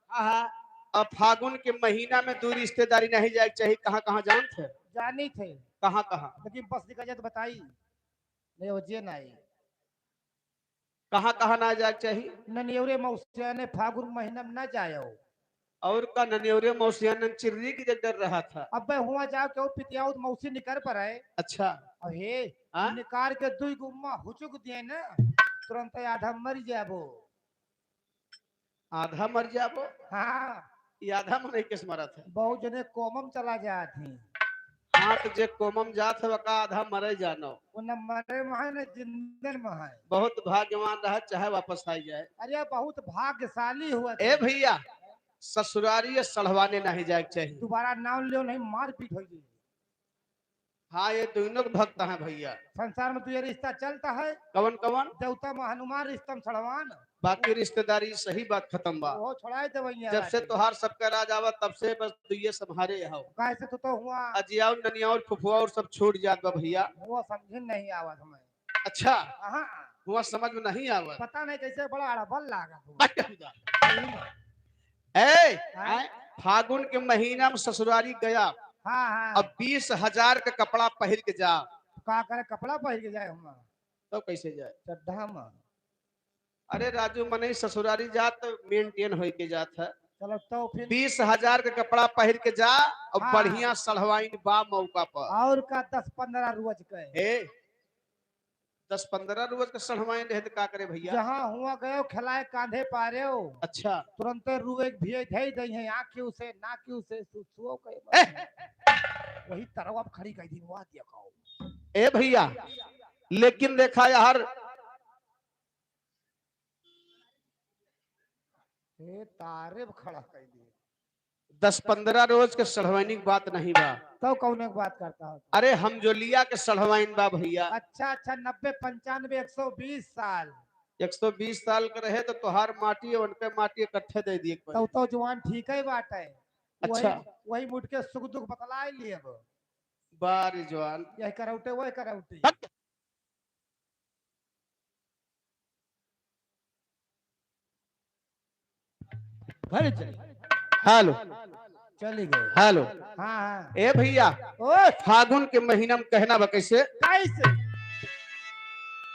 हाँ, हाँ। अब फागुन के महीना मा दूर रिश्तेदारी नहीं जाए के चाहिए। कहाँ कहाँ जानत है? जानी थे। कहाँ कहाँ? लेकिन बस निकल जाए तो बताई। नहीं, वो जे नहीं। कहाँ कहाँ ना जाए के चाही? ननियौरे मौसियाने फागुन महीना मा ना जायो। और का ननियौरे मौसियाने चिर्री की जगह रहत है? अबे हुआ जाओ केहू पितियाउत मौसी निकर पर है। अच्छा। अब हे, हाँ? निकार के दुई गुम्मा हुचुक दिए ना, तुरंत आधा मर जाबो। आधा मर जाबो? हाँ। ये आधा मनई किस मरत है? बहुत जने कोमम चला जात ही। हाँ, तो जे कोमम जात है, वका आधा मरे जानो। वो न मरे मा है, न जिंदन मा है। बहुत भाग्यवान रहा, चाहे वापस आ जाए। अरे, बहुत भाग्यशाली हुआ ए था। भैया, ससुरारी ये सढ़वाने नहीं जाए के चाहिए। दोबारा नाम लियो नहीं, मारपीट होई। हाँ, ये दोनों के भक्त हैं भैया। संसार मा तो ये रिश्ता चलता है। कवन कवन? देवता मा हनुमान, रिश्ता मा सढ़वान। बाकी रिश्तेदारी सही बात खत्म बा। वो छोड़ाए दे भैया जब से राजी। तोहार सबका राज आवा, तब से बस दुइये सम्हारे हो। काहे से तू तो हुआ। अजिया और ननिया और फुफुआ और सब छूट जात बा भैया। वो समझे नहीं आवत हमें। अच्छा। हाँ। हुआ समझ में नहीं आवत। पता नहीं कैसे बड़ा अड़बल लागत हुआ। अरे खुदा। ए, हाँ। फागुन के महीना मा ससुरारी गया, हाँ, हाँ। अब बीस हजार का कपड़ा पहिर के जा। का करे, कपड़ा पहिर के जाए हुआ? तो कैसे जाए? चड्ढा मा। अरे राजू, मनई ससुरारी जात, maintain होई के जात है। चलो तो फिर। बीस हजार का कपड़ा पहिर के जा और हाँ। बढ़िया सढ़वाइन बा मौका पर। और का दस पन्द्रह रोज के। ए, दस पन्द्रह रोज के सढ़वाइन रहे तो का करे भैया? जहाँ हुआ गयो खिलाए कांधे पारे हो। अच्छा। तुरंते रुए के भिए धई दई है, आँखियों से, नाकियों से, सुसुओ के ए! वही तरह अब खड़ी कर दी, वाह देखो। ए भैया, लेकिन देखा यार, ए, तारे ब खड़ा कइ दिए। दस पन्द्रह रोज के सढ़वाइन के बात नहीं बा। तब कौन एक बात करता हो? अरे, हमजोलिया के सढ़वाइन बा भैया। अच्छा, अच्छा, नब्बे, पंचानबे, एक सौ बीस साल। एक सौ बीस साल के रहे तो तोहार माटी और उनके माटी इकट्ठे दे दिए के पड़े। तब तो जवान ठीक है बात है। अच्छा। वही, वही मुठ के सुख दुख बतलाए लिए अब। बारी जवान। यही करौटे, वही करौटे। हट। भले चली। हेलो। चली गई। हेलो। हाँ, हाँ। ए भैया, ओए। फागुन के महीना में कहना बा कैसे? कैसे?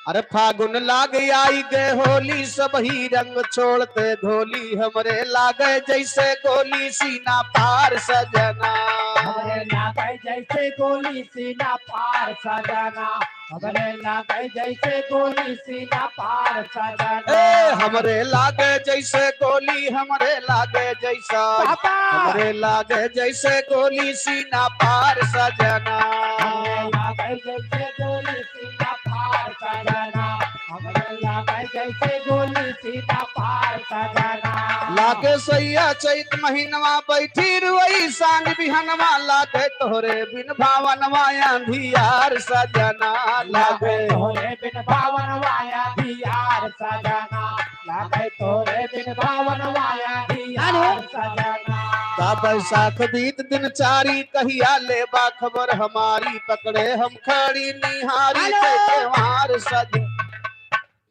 अरे फागुन लाग आई गए होली, सब ही रंग छोड़ते घोली, हमरे लागे जैसे गोली सीना पार सजना। हमरे लागे जैसे गोली सीना पार सजना। हमरे लागे जैसे गोली सीना पार सजना। ए, हमरे लागे जैसे गोली, हमरे लागे जैसा। बाबा। हमरे लागे जैसे गोली सीना पार सजना। हमरे लागे जैसे गोली सीना पार सजना। हमरे लागे जैसे गोली सीना पार सजना। लागे सैया चैत महीनवा बैठी रुई सांझ बिहनवा, लागे तोहरे बिन भावनवा आंधियार सजना। लागे लागे तोहरे बिन भावनवा आंधियार सजना। लागे तोहरे बिन भावनवा आंधियार हेलो। सजना। का बैसाख बीत दिन चारी, कहिया लेबा खबर हमारी, पकड़े हम खड़ी निहारी हेलो। के त्योहार सज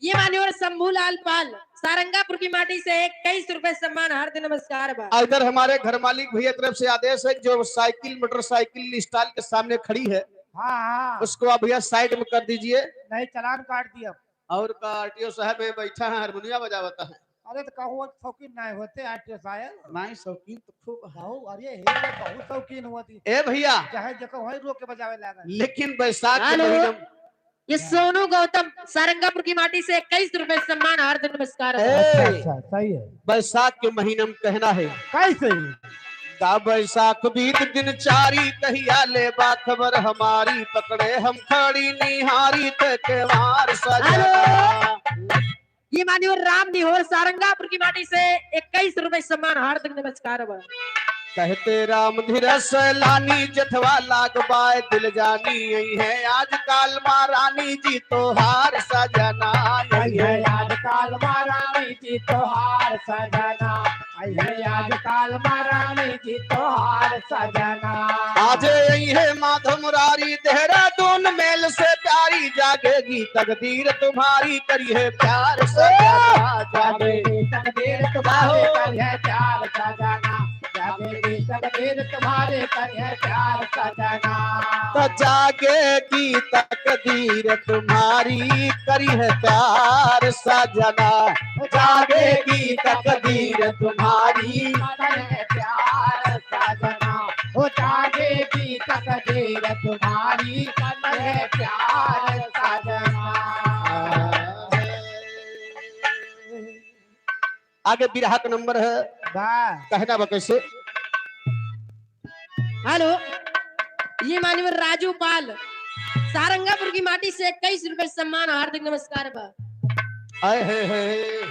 ये मान्यवर शंभूलाल पाल, सारंगापुर की माटी से इक्कीस रुपए सम्मान, हार्दिक नमस्कार बा। आ इधर हमारे घर मालिक भैया तरफ से आदेश है कि जो साइकिल, मोटरसाइकिल stall के सामने खड़ी है, हाँ, हाँ। उसको आप भैया side में कर दीजिए। नहीं, चालान काट दिया। और का आरटीओ साहब है, बैठा है, हारमोनिया बजावता है। अरे तो कहूँ शौकीन नहीं होते आरटीओ साहब। नहीं, शौकीन तो खूब है। बहुत, अरे हे, बहुत शौकीन हुआ थी। ए भैया। चाहे जगह वहीं रोक के बजावे लगा। लेकिन बैसाख के हेलो। महीना में ये सोनू गौतम सारंगापुर की माटी से इक्कीस रुपए सम्मान, हार्दिक नमस्कार। ए, अच्छा, अच्छा, सही है। बैसाख के महीना में कहना है। कैसे? का बैसाख बीत दिन चारी, कहिया लेबा खबर हमारी, पकड़े हम खड़ी निहारी ते केवार सजना। हेलो। ये मान्यवर राम निहोर सारंगापुर की माटी से इक्कीस रुपए सम्मान, हार्दिक नमस्कार बा। कहते राम धीरज सैलानी, जथवा लाग बाय दिल जानी, अइहैं आजकाल महारानी जी तोहार सजना, अइहैं आजकाल महारानी जी तोहार सजना, अइहैं आजकाल महारानी जी तोहार सजना। आज अइहैं माधव मुरारी, देहरादून मेल से प्यारी, जागेगी तकदीर तुम्हारी, करिहैं प्यार सजना। जागेगी तकदीर तुम्हारी, करिहैं प्यार सजना, जागेगी तकदीर तुम्हारी, करिहैं प्यार सजना। तो जागेगी तकदीर तुम्हारी, करिहैं प्यार सजना, जागेगी तकदीर तुम्हारी, करिहैं प्यार सजना, हो जागेगी तकदीर तुम्हारी, करिहैं प्यार सजना। आगे बिरहा का नंबर है। वाह। कहना बा कैसे? हेलो, ये मान्यवर राजू पाल, सारंगापुर की माटी से इक्कीस रुपए सम्मान, हार्दिक नमस्कार बा। आए है, है, है।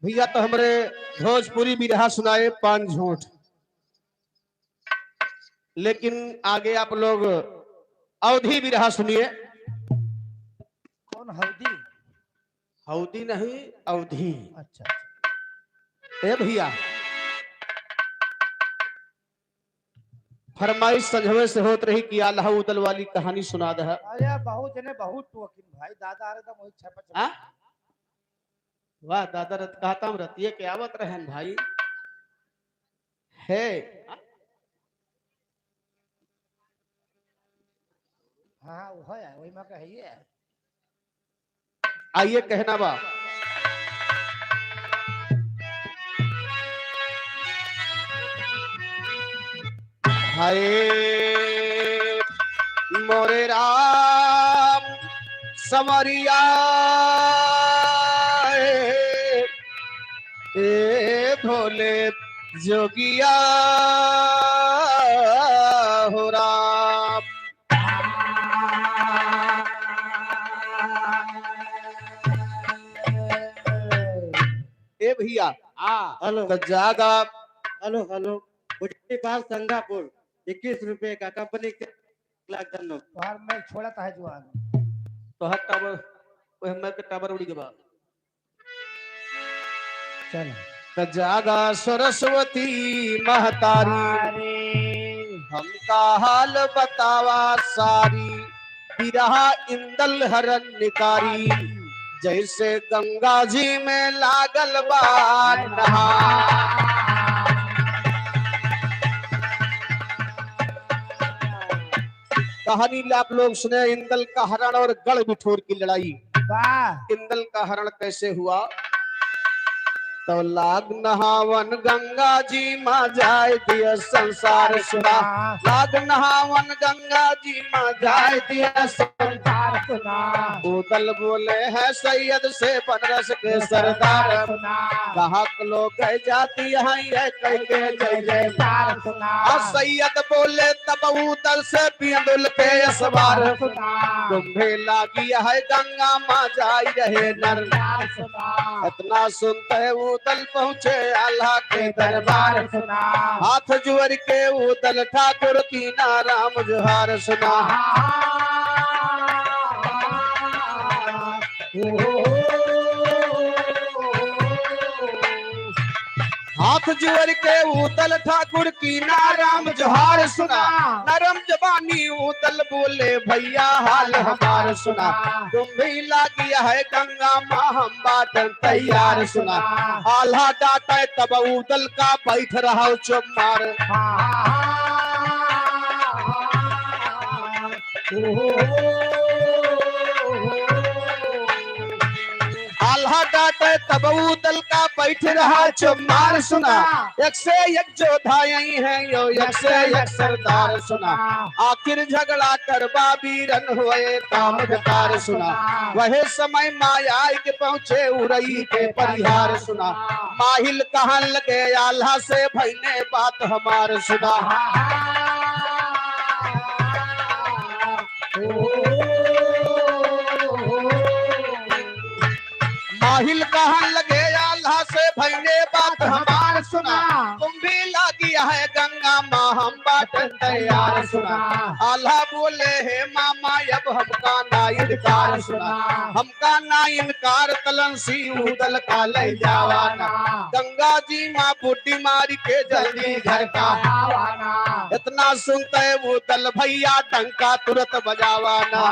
भैया तो हमरे भोजपुरी बिरहा सुनाए पान झूठ, लेकिन आगे आप लोग अवधी बिरहा सुनिए। कौन हौदी? हौदी नहीं, अवधी। अच्छा, अच्छा। ए भैया, फरमाइश संझवे से होत रही कि आल्हा उदल वाली कहानी सुना दह। अरे बहुत जने बहुत टोकिन भाई, दादा हरदम वही छप छप। हाँ? वाह दादा, रत कहता हम रतिये के आवत रहन भाई। है। हाँ, वो है, वही में का है ये। आइए कहना बा। हाय मोरे राम संवरिया, ए, ए भोले जोगिया हो राम। ए भैया, हाँ। हेलो। तो जागा। Hello, hello. बुढ़ी बाल संगापुर, इक्कीस रुपए का कंपनी के लाख धन्यवाद। तोहार मैं छोड़त है जुआन। तोहार टावर, ओह मैं के टावर उड़ी के बा। चल। त जागा सरस्वती महतारी, अरे। हमका हाल बतावा सारी, बिरहा इंदल हरन निकारी, जैसे गंगा जी में लागल बा नहा। कहानी ला आप लोग सुने इंदल का हरण और गढ़ बिठूर की लड़ाई। वाह। इंदल का हरण कैसे हुआ? तो लाग नहावन गंगा जी मा जाय दिया संसार सुना। लाग नहावन गंगा जी मा जाय दिया संसार सुना। उदल बोले है सैयद से बनरस के सरदार सुना। गाहक लोग गए जाती हैं ये कह के जय जयकार सुना। और सैयद बोले तब उदल से बिंदुल के असवार सुना। तुम्हें लागी है गंगा मा जाई रहे नर। इतना सुनते उदल पहुँचे आल्हा के दरबार सुना। हाथ जोड़ के उदल ठाकुर कीना राम जोहार सुना। हाथ जोड़ के उदल ठाकुर कीना राम जोहार सुना। नरम जबानी उदल बोले भैया हाल हमार सुना। तुम्हें लागी है गंगा मा हम बाटन तैयार सुना। आल्हा डाटे तब उदल का बैठ रहा चुप मार। आल्हा डाटे तब उदल का बैठ रहा चुप मार सुना। एक से एक जोधा यही है यो, एक से एक सरदार सुना। आखिर झगड़ा करबा बीरन हुए काम बेकार सुना। वहे समय माया के पहुँचे उरई के परिहार सुना। माहिल कहन लगे आल्हा से भैने बात हमार सुना। माहिल कहन लगे आल्हा से, भइने बात हमार सुना। कुंभी लागी है गंगा माँ, हम बाटन तैयार सुना। आल्हा बोले, हे मामा, अब हमका ना इनकार सुना। हमका ना इनकार, तलन सी ऊदल का ले जावा ना। गंगा जी माँ बुड्डी मारी के जल्दी घर का आवा ना। इतना सुनते ऊदल भइया, डंका तुरत बजावा ना।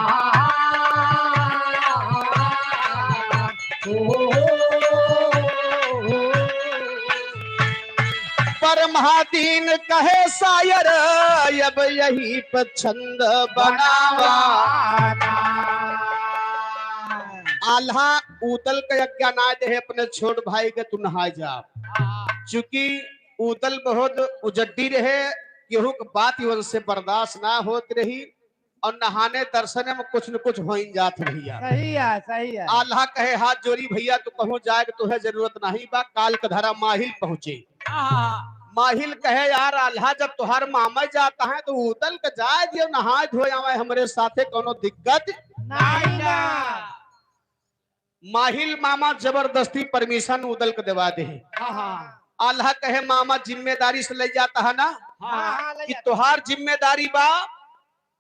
पर महादीन कहे शायर, अब यही पर छंद बनावा। आल्हा ऊदल के आज्ञा ना दे, अपने छोट भाई के तू नहाए जा। चूंकि ऊदल बहुत उजड्डी रहे, केहू के बात उनसे बर्दाश्त ना होत रही। और नहाने दर्शने में कुछ न कुछ होइन जात भइया। सही है, सही है। आल्हा कहे, हाथ जोड़ी भइया, तू कहूँ जाए के तोहे जरूरत नहीं बा, काल के धरा माहिल पहुँचे। हाँ। माहिल कहे, यार आल्हा, जब तोहार मामा जाता है तो ऊदल के जाए दियो, नहाए धोए आवे, हमरे साथे कोनो दिक्कत नहीं ना। माहिल मामा जबरदस्ती permission ऊदल के देवा दे। हाँ, हाँ। आल्हा कहे, मामा जिम्मेदारी से ले जाता है ना, हाँ, हाँ, ले कि जाता। तोहार जिम्मेदारी बा,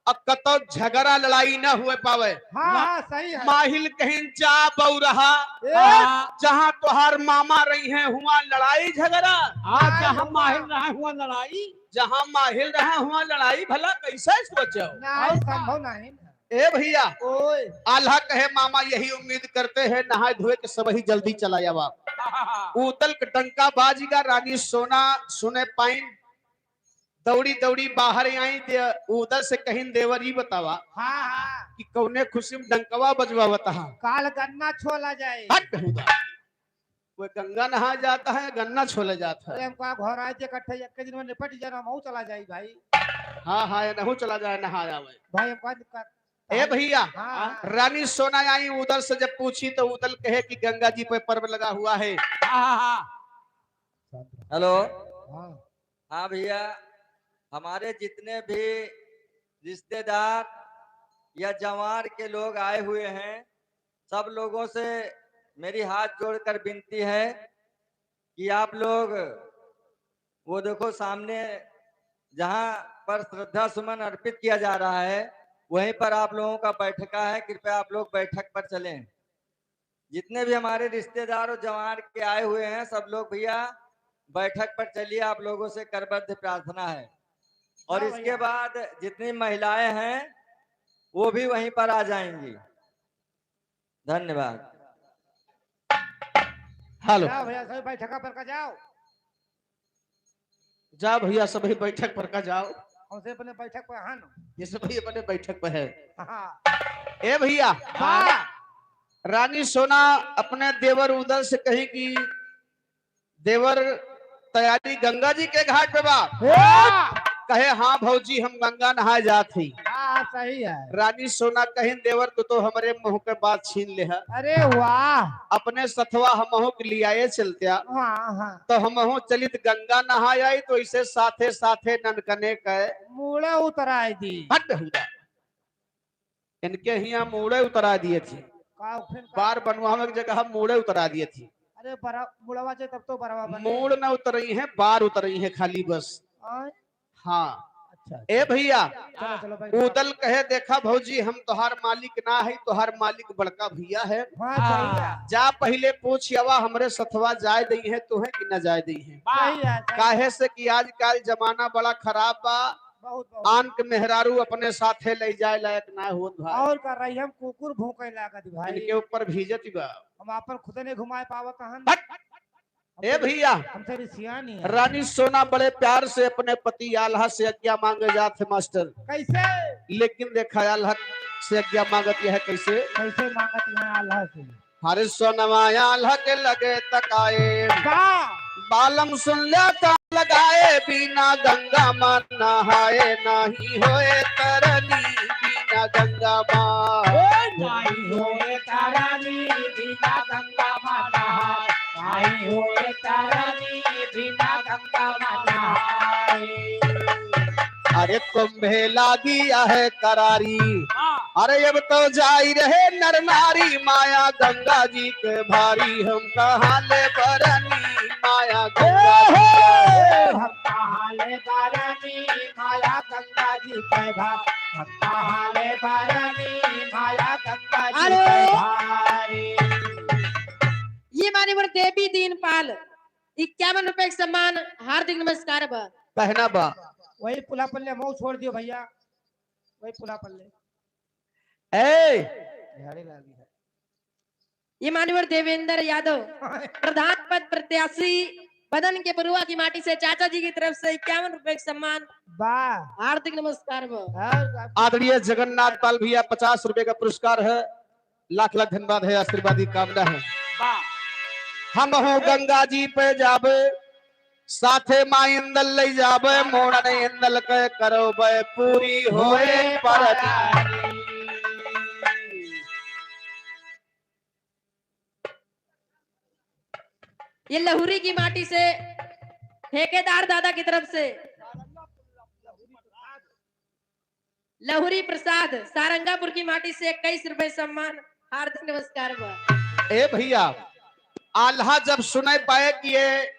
अब कतौ झगड़ा लड़ाई ना हुए पावे। हाँ, हाँ, सही है। माहिल कहिन, जा बउरहा, ए! जहाँ तोहार मामा रही हैं, हुआ लड़ाई झगड़ा। हाँ, जहाँ माहिल रहा हुआ लड़ाई। जहाँ माहिल रहा हुआ लड़ाई, भला कैसे सोचो? नहीं, और का? संभव नहीं। ए भइया, ओए। आल्हा कहे, मामा यही उम्मीद करते हैं, नहाए धोए के सबही जल्दी चला आवा। ऊदल के डंका बाजिगा, रानी सोना सुने पाइन, दौड़ी दौड़ी बाहर आई, दे-, ऊदल से कहिन, देवर ई बतावा हाँ, हाँ। कि कौने खुशी में डंकवा बजवावत हा? काल गन्ना छोला जाए। हट बेहुदा। कोई गंगा नहा जाता है, गन्ना छोले जाता है। अरे हमका घर आए थे इकट्ठे, एक के दिन में निपट जाना, हम चला जाई भाई। हाँ, हाँ, ये नहू चला जाए, नहा आवे। भाई हमका दिक्कत। ए भइया, हाँ। रानी सोना आई, ऊदल से जब पूछी तो ऊदल कहे कि गंगा जी पे पर्व लगा हुआ है। हाँ, हाँ, हाँ। हेलो। हाँ। हाँ भइया, हमारे जितने भी रिश्तेदार या जवार के लोग आए हुए हैं, सब लोगों से मेरी हाथ जोड़कर विनती है कि आप लोग वो देखो सामने जहाँ पर श्रद्धा सुमन अर्पित किया जा रहा है, वहीं पर आप लोगों का बैठका है, कृपया आप लोग बैठक पर चलें। जितने भी हमारे रिश्तेदार और जवार के आए हुए हैं, सब लोग भइया बैठक पर चलिए, आप लोगों से करबद्ध प्रार्थना है। और हाँ इसके भइया। बाद जितनी महिलाएं हैं, वो भी वहीं पर आ जाएंगी। धन्यवाद। हेलो। जाओ भइया, सभी बैठका पर का जाओ। जा भइया, सभी बैठक पर का जाओ। हमसे अपने बैठक पर है ना। ये सभी अपने बैठक पर है। हाँ। ए भइया, हाँ। रानी सोना अपने देवर ऊदल से कही कि देवर तैयारी गंगा जी के घाट पे बा। हाँ। कहे, हाँ भौजी, हम गंगा नहाए जात ही। हाँ, सही है। रानी सोना कहिन, देवर, तू तो हमरे मुँह के बात छीन लेहा। अरे वाह। अपने सथवा हमहू के लियाए चलत्या। हाँ, हाँ। तो हमहू चलित गंगा नहाए आई, तो इसे साथे साथे ननकने के मूड़े उतराए दी। हट बेहुदा। इनके हियाँ मूड़े उतरा दिए थे। का फिर का? बार बनवावे के जगह मूड़े उतरा दिए थे। अरे बरा-, मुड़वा जे तब तो बरवा बने। मूड़ न उतरई है, बार उतरई है खाली बस। आय? हाँ। अच्छा, ए अच्छा। भइया, चलो, चलो भाई। ऊदल कहे, देखा भौजी, हम तोहार मालिक ना है, तोहार मालिक बड़का भइया है। हाँ, सही है। जा पहिले पूछ आवा, हमरे सथवा जाए दई है तोहे कि न जाए दई है। सही है, सही है। काहे से कि आजकल जमाना बड़ा खराब बा। बहुत, बहुत। आन के मेहरारू अपने साथे ले जाए लायक ना होत भाई। और का रही, हम कुकुर भौंके लागत भाई। इनके ऊपर भीजत बा। हम आपन खुदे नहीं घुमाए पावत हन। हट। ए भइया, हमसे रिसिया नहीं है। रानी सोना बड़े प्यार से अपने पति आल्हा से आज्ञा मांगे जात है मास्टर। कैसे? लेकिन देखा आल्हा से आज्ञा मांगत यह कैसे? कैसे मांगत यह आल्हा से? हरे सोनवा आल्हा के लगे तकाए। का? बालम सुन ल्या त लगाए, बिना गंगा मा नहाए, नाही होए तरनी बिना गंगा मा। ए, नाही होए तरनी बिना गंगा मा नहाए, नाही होए तरनी बिना गंगा मा नहाए। अरे कुंभे लागी आहे करारी, हाँ। अरे अब तो जाई रहे नर नारी, माया गंगा जी के भारी, हम कहाँ ले बरनी माया गंगा जी के। हम कहाँ ले बरनी माया गंगा जी के भारी, हम कहाँ ले बरनी माया गंगा जी के भारी। ये मान्यवर देवी दीनपाल, इक्यावन रुपए के सम्मान, हार्दिक नमस्कार बा। कहना बा। वही पुला पल्ले मऊ छोड़ दियो भैया, वही पुला पल्ले। ए! झाड़ी लागी है। ये मान्यवर देवेंद्र यादव, प्रधान पद प्रत्याशी, बदन के बरुआ की माटी से चाचा जी की तरफ से इक्यावन रुपए का सम्मान। वाह। हार्दिक नमस्कार बा। और आदरणीय जगन्नाथ पाल भैया, पचास रुपए का पुरस्कार है। लाख लाख धन्यवाद है, आशीर्वाद की कामना है। वाह। हम हो गंगा जी पे जाबे, साथे माँ इंदल ले जाबे, मोड़न इंदल के करोबे, पूरी होए परनी। ये लहुरी की माटी से ठेकेदार दादा की तरफ से लहुरी प्रसाद सारंगापुर की माटी से इक्कीस रुपए सम्मान, हार्दिक नमस्कार बा। ए भैया, आल्हा जब सुने पाए कि ये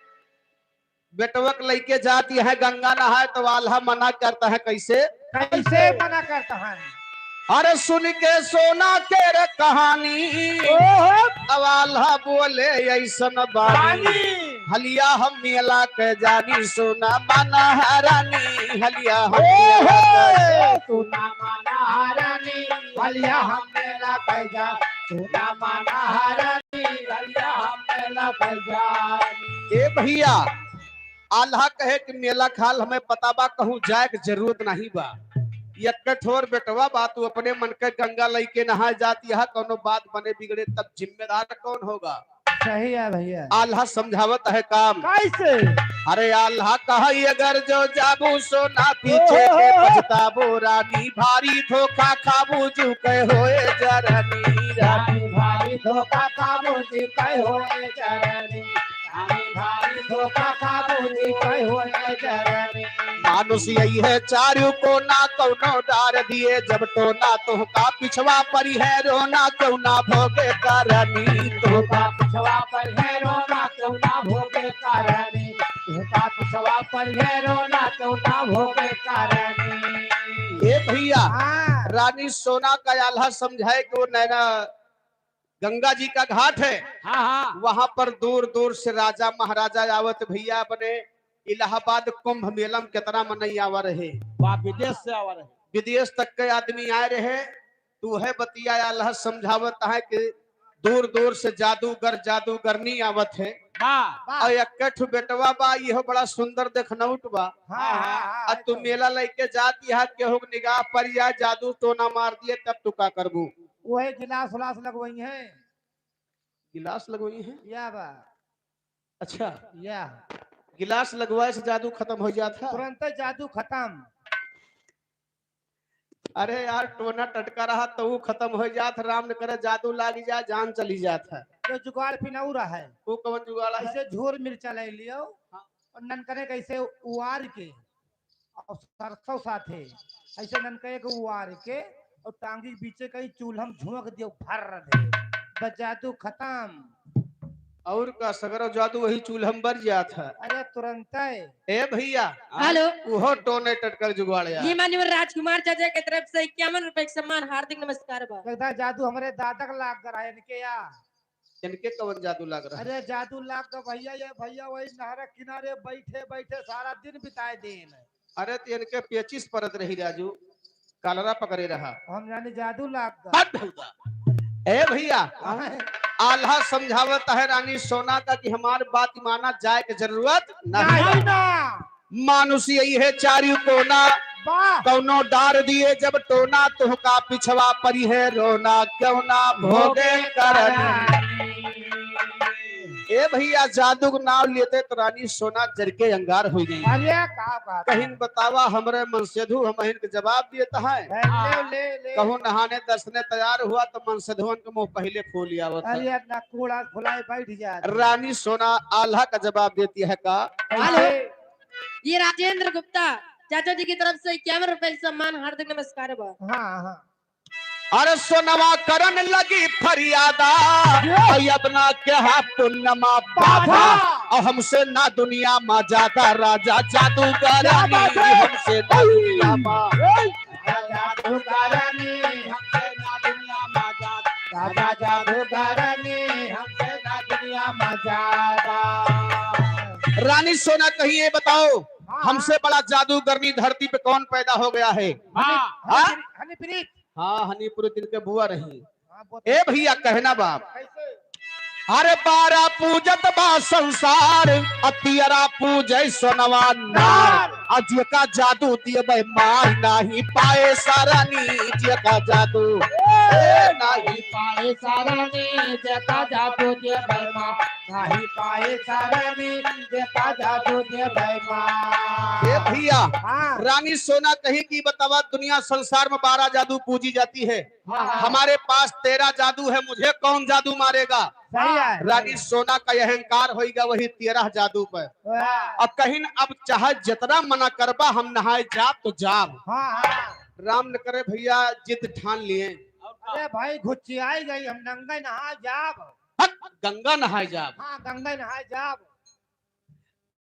बेटवक लइके जात है गंगा नहाए, तो आल्हा मना करता है। कैसे? कैसे मना करता है? अरे सुन के सोना के रे कहानी, ओहो। अब आल्हा बोले ऐसन बानी। बानी। हलिया हम मेला के जानी, सोना माना हरानी, हलिया हम मेला के ओहो। सोना माना हरानी, हलिया हम मेला के जा, सोना माना हरानी, हलिया हम मेला के जा। ए भैया, आल्हा कहे कि मेला खाल हमें पता बा, कहूँ जाए के जरूरत नहीं बा। एक ठोर बेटवा बा, तू अपने मन के गंगा लइके नहाए जात, यहाँ कौनो बात बने बिगड़े, तब जिम्मेदार कौन होगा? सही है भैया। आल्हा समझावत है काम। कैसे? अरे आल्हा कहा, अगर जो जाबू सोना पीछे के ओहो। पछताबो रानी, भारी धोखा खाबू जू के होए जरनी रानी। रानी भारी धोखा खाबू जू के होए जरनी। मानुष यही है चारू कोना, कौनो डार दिए जब टोना, तोहका पिछवा पर है रोना, क्यों ना भोगे करनी। तोहका पिछवा पर है रोना, क्यों ना भोगे करनी। तोहका पिछवा पर है रोना, क्यों ना भोगे करनी। ए भैया, हाँ। रानी सोना का आल्हा समझाए कि वो नैना गंगा जी का घाट है। हाँ, हाँ। वहाँ पर दूर दूर से राजा महाराजा आवत भैया, अपने इलाहाबाद कुंभ मेला में कितना मनई आवा रहे। वाह, विदेश से आवा रहे। विदेश तक के आदमी आए रहे। तू है बतिया आल्हा समझावत है कि दूर दूर से जादूगर जादूगरनी आवत है। वाह। और एक ठो बेटवा बा, यह बड़ा सुंदर देखनौट बा। हाँ, हाँ, हाँ, अब तू मेला लेके जात यहाँ केहू के निगाह पर या जादू टोना मार दिए, तब तू का करबू? वही गिलास उलास लगवई है। गिलास लगवई है? या बा। अच्छा। या। गिलास लगवाए से जादू खत्म हो जात है? तुरंत जादू खत्म। अरे यार, टोना टटका रहा तो वो खत्म हो जात है, राम न करे जादू लाग जाए, जान चली जात है। जो जुगाड़ फिर और है। वो कौन जुगाड़ है? ऐसे झोर मिर्चा ले लियो हाँ। और ननकने कैसे उवार के और सरसों साथे ऐसे ननके के उवार के और टांगी के बीचे कहीं चूल्हा में झोंक दियो, भर दे, बस जादू खत्म। और का सगरो जादू वही चूल्हा में बर जात है। अरे तुरंत है। ए भैया, हेलो। उहो टोने टटकर जुगाड़ यार। ये मान्यवर राजकुमार चाचा के तरफ से इक्यावन रुपए के सम्मान, हार्दिक नमस्कार बा। लगता है जादू हमरे दादा का लाग रहा है इनके या। इनके कवन जादू लाग रहा है? अरे जादू लाग गया भैया, ये भैया वही नहर किनारे बैठे बैठे सारा दिन बिताए देन। अरे तो इनके पेचिस परत रही राजू, कालरा पकड़े रहा। हम जाने जादू लाग गया। हद होगा। ए भैया, हाँ। आल्हा समझावत है रानी सोना का कि हमार बात माना जाए के जरूरत नहीं। नहीं ना। मानुष यही है चारू कोना, वाह। कौनो डार दिए जब टोना, तुहका पिछवा परी है रोना, क्यों ना भोगे करनी। ए भैया, जादू के नाम लेते तो रानी सोना जर के अंगार हो गई। अरे का बात है? कहीं बतावा हमरे मनसेधु, हम इनके जवाब देता है। ले, ले, ले। कहूँ नहाने दर्शने तैयार हुआ तो मनसेधुअन के मुंह पहले फूल आवत है। अरे ना कूड़ा फुलाए बैठ जाए। रानी सोना आल्हा का जवाब देती है का? हेलो। ये राजेंद्र गुप्ता चाचा जी की तरफ से इक्यावन रुपए का सम्मान, हार्दिक नमस्कार बा। हाँ, हाँ। अरे सोनवा करन लगी फरियादा, ये। अउ यतना के हा पुन्नमा बाधा। बाधा। अउ हमसे ना दुनिया मा जादा, राजा जादूगरनी, क्या बात है? हमसे ना दुनिया मा। ए। राजा जादूगरनी, हमसे ना दुनिया मा जादा, राजा जादूगरनी, हमसे ना दुनिया मा जादा। रानी सोना कहीं ये बताओ, हाँ, हमसे हाँ। बड़ा जादूगरनी धरती पे कौन पैदा हो गया है? हाँ। हाँ? हनी प्रीत। हाँ, हनी प्रीत इनके बुआ रही। हाँ, बहुत ए भैया, कहना बाप। कैसे? अरे बारा पूजत बा संसार, अ तियरा पूजे सोनवा नार। नार। अ जेका जादू दिए बे मार, नाही पाए सारानी, जेका जादू। ए, नाही पाए सारानी, जेका जादू दिए बे मार। नाही पाए सारानी, जेका जादू दिए बे मार। ए भैया, हाँ। रानी सोना कहीं की बतावा, दुनिया संसार में बारह जादू पूजी जाती है। हाँ, हाँ। हमारे पास तेरह जादू है, मुझे कौन जादू मारेगा? सही है। रानी सोना का अहंकार होइगा वही तेरह जादू पे। वाह। अब कहीं अब चाहे जितना मना करबा, हम नहाए जाब तो जाब। हाँ, हाँ। राम न करे भैया, जिद ठान लिए। अरे भाई, घुच्चियाई गई, हम नंगे नहा जाब। हक, गंगा नहाए जाब। हाँ, गंगा नहाए जाब।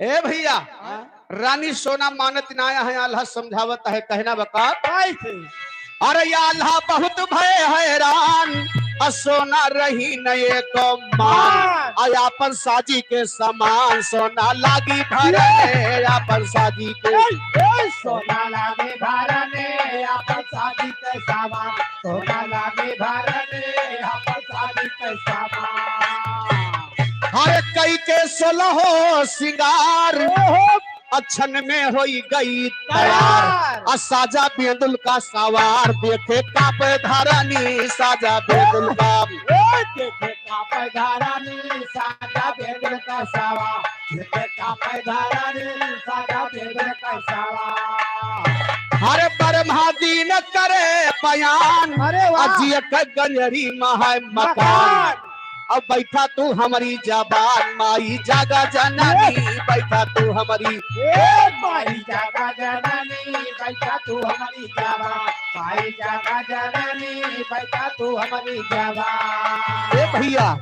ए भैया, हाँ? रानी सोना मानत ना है, आल्हा समझावत है, कहना बका। कैसे? अरे या आल्हा बहुत भय हैरान, अ सोना रही न एको मान। मान। अ आपन साजी के समान, सोना लागी भरने, ये। आपन साजी के। ए, ए, सोना लागी भरने, आपन साजी के समान, सोना लागी भरने, आपन साजी के समान। हर कई के सोलहो सिंगार, ओहो। अक्षण में होई गई तैयार। तैयार। अ साजा बेंदुल का सवार, देखे कांपे धरनी, साजा बेंदुल का। ए, देखे कांपे धरनी, साजा बेंदुल का सवार, देखे कांपे धरनी, साजा बेंदुल का सवार। हर ब्रह्मा दीन करे बयान, अरे वाह। अ जिय के गंजरी महै मकान। मकान। अब बैठा तू हमरी जबान, माई जागा जननी, ए! बैठा तू हमरी। ए, माई जागा जननी, बैठा तू हमरी जबान, माई जागा जननी, बैठा तू हमरी जबान। ए भैया,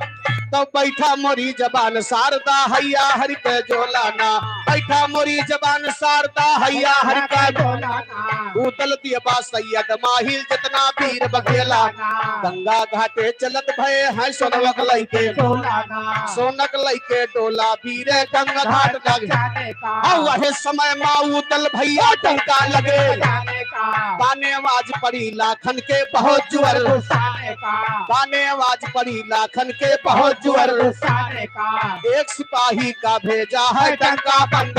तब बैठा मोरी जबान, शारदा हैया हरि के जोलाना, बैठा मोरी जबान, शारदा हैया हरि के जोलाना। उदल दियबा सैयद माहिल जितना वीर बघेला। गंगा घाटे चलत भए हैं सोनवक लइके। सोनक लइके डोला वीरे गंगा घाट लगे। अउ वहे समय मा उदल भैया डंका लगे। ताने आवाज पड़ी लाखन के बहुत जुअर। ताने आवाज पड़ी लाखन के बहुत जुअर। एक सिपाही का भेजा है डंका बंद।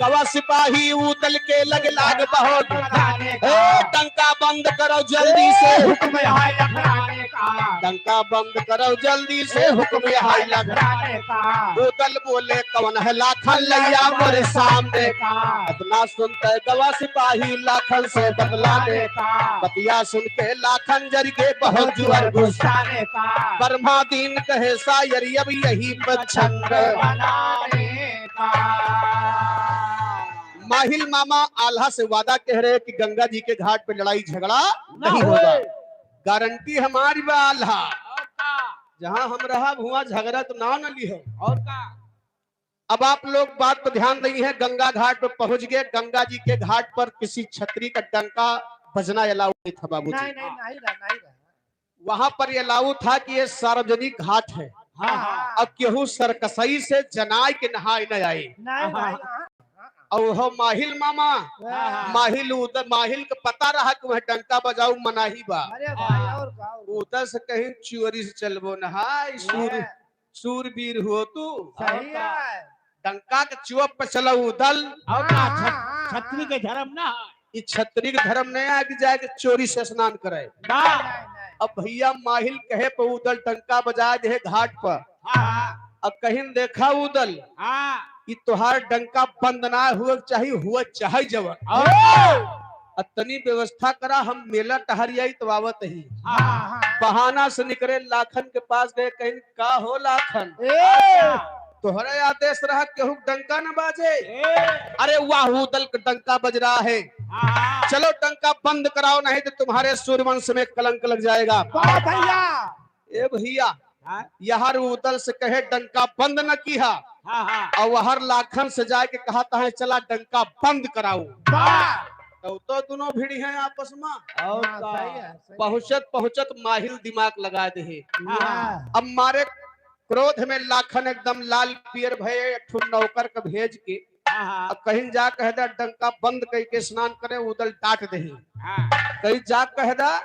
गवा सिपाही उदल के लगे लाग बहुत। ए, डंका बंद करो जल्दी से। हुक्म है लखराने का। डंका बंद करो जल्दी से, हुक्म है लखराने का। उदल बोले, "कौन है लाखन लइया मोरे सामने?" इतना सुनते गवा सिपाही लाखन से बतलाने का। बतिया सुन के लाखन जर के बहुत जुअर गुस्साने का। ब्रह्मा दीन कहे, "शायर अब यही पर छंद बनाने का।" माहिल मामा आल्हा से वादा कह रहे कि गंगा जी के घाट पे लड़ाई झगड़ा ना नहीं होगा। होए। गारंटी हमारी बा आल्हा। और का? जहाँ हम रहब, हुआं झगड़ा तो ना न लिहे। और का? अब आप लोग बात पर ध्यान दई है, गंगा घाट पर पहुंच गए। गंगा जी के घाट पर किसी छतरी का डंका बजना अलाउ नहीं था बाबूजी। नहीं, नहीं, नहीं रहा, नहीं रहा। वहां पर ये अलाउ था कि ये सार्वजनिक घाट है। हाँ, हाँ। अब केहू सरकसई से जनाए के नहाए न आए। नहीं, नहीं, हाँ, हाँ। और हो माहिल मामा, हाँ, हाँ। माहिल उद-, माहिल के पता रहा कि वह डंका बजाऊ मनाही बा। अरे भाई, और का, और का? उधर से कहीं चोरी से चलबो नहाए, सूर, हाँ। सूरवीर हो तू। सही है। डंका के चुअप पे चला उदल। और का, हाँ, छत-, हाँ, छतरी हाँ। के धर्म ना है। ई छतरी के धर्म नहीं है कि जाए के चोरी से स्नान करे। ना। नहीं, नहीं। अब भैया माहिल कहे पे उदल डंका बजाए दे घाट पर। हाँ, हाँ। अब कहीं देखा उदल। हाँ। ई तोहार डंका बंद ना हुए के चाही, हुए चाहे जवन। और अब तनी व्यवस्था करा, हम मेला टहरी आई तो आवत ही। हाँ, हाँ। बहाना से निकरे लाखन के पास गए, कहीं का हो लाखन? ए! तोहरा आदेश रहा केहू डंका न बाजे। ए! अरे वाह, उदल का डंका बज रहा है। हाँ। चलो डंका बंद कराओ, नहीं तो तुम्हारे सूर्यवंश में कलंक लग जाएगा। वाह भैया। ए भैया, हाँ? यहर उदल से कहे डंका बंद न किहा। हाँ, हाँ। और वहर लाखन से जाके कहा, "तहैं चला डंका बंद कराओ।" वाह। तो, तो दोनों भिड़ी हैं आपस में। और हाँ, का? सही है, सही है। पहुँचत पहुँचत माहिल दिमाग लगा देहे। हाँ। अब मारे क्रोध में लाखन एकदम लाल पियर भए, एक ठो नौकर के भेज के हाँ, हाँ। अब कहिन जा कह दा, "डंका बंद कइके स्नान करे, उदल डांट देही।" हाँ। कहीं जा कह दा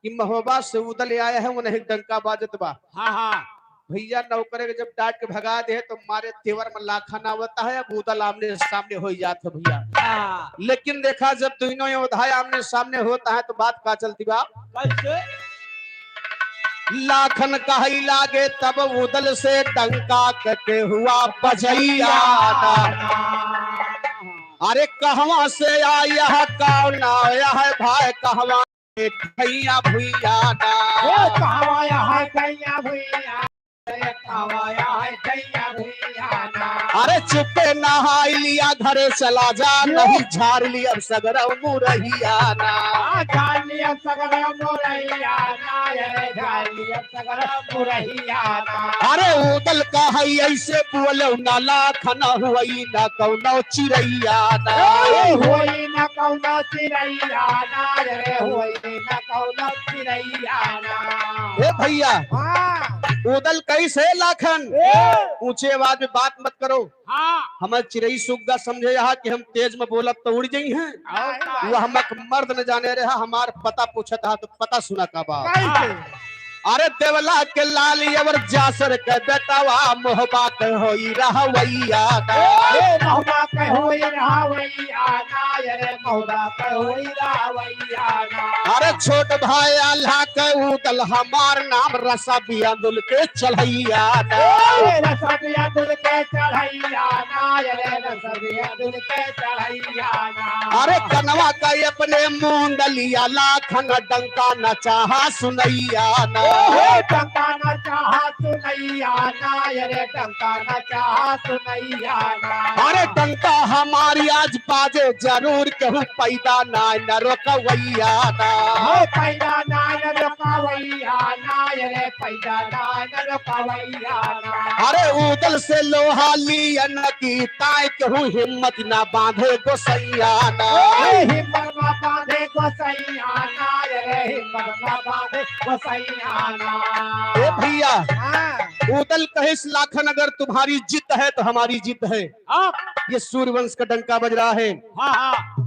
कि महोबा से उदल आया है, उन्हें डंका बाजत बा। हाँ, हाँ। भैया नौकरे के जब डांट के भगा दे तो मारे तेवर में लाखन आवता है, अब उदल आमने सामने हो जात है भैया। हाँ। लेकिन देखा, जब दोनों योद्धा आमने सामने होता है तो बात का चलती बा? कैसे? लाखन कहै लागे तब उदल से, "डंका के हुआ बजैया ना। अरे कहवा से आया है, कौन आया है भाई, कहवा के खैया भुइया ना।" ओ कहवा आया है खैया भुइया, अरे कहवा आया है खैया भुइया ना। अरे चुप्पे नहाई लिया, घरे चला जा, यो। नहीं झार लिया सगरौ मुरहिया ना। आ, झार लिया सगरौ मुरहिया ना, अरे झार लिया सगरौ मुरहिया ना। अरे उदल कहै ऐसे बोलौ ना, लाखन होई ना कौनो चिरैया ना। ए, होई ना कौनो चिरैया ना, अरे होई ना कौनो चिरैया ना। ए भैया, हाँ। उदल कैसे लाखन? ए। ऊंचे आवाज में बात मत करो। हाँ। हमें चिरई सुग्गा समझे यहाँ कि हम तेज में बोलब तो उड़ जाई हैं। और का? वो हमक मर्द न जाने रहा, हमार पता पूछत हा तो पता सुना का बाप। कैसे? अरे देवला के लाल अवर जासर के बेटवा, मोहबा के होई रहवैया ना। ए, मोहबा के होई रहवैया ना, अरे मोहबा के होई रहवैया ना। अरे छोट भाई आल्हा के उदल, हमार नाम रसा बियादुल के चढ़ैया ना। ए, रसा बियादुल के चढ़ैया ना, अरे रसा बियादुल के चढ़ैया ना। अरे कनवा का अपने मुंडलिया, लाखन डंका न चाहा सुनैया ना। ओहो, डंका न चाहा सुनैया ना, अरे डंका न चाहा सुनैया ना। अरे डंका हमारी आज बाजे जरूर, केहू पैदा ना न रोकवैया ना। हो पैदा ना न रोकवैया ना, अरे पैदा ना न रोकवैया ना। अरे उदल से लोहा लियन की ताय, केहू हिम्मत ना बांधे गोसैया ना। ए, हिम्मत ना बांधे गोसैया ना, अरे हिम्मत ना बांधे गोसैया ना। ए भैया, हाँ। उदल कहिस लाखन, अगर तुम्हारी जिद है तो हमारी जिद है। हाँ। ये सूर्यवंश का डंका बज रहा है। हाँ, हाँ।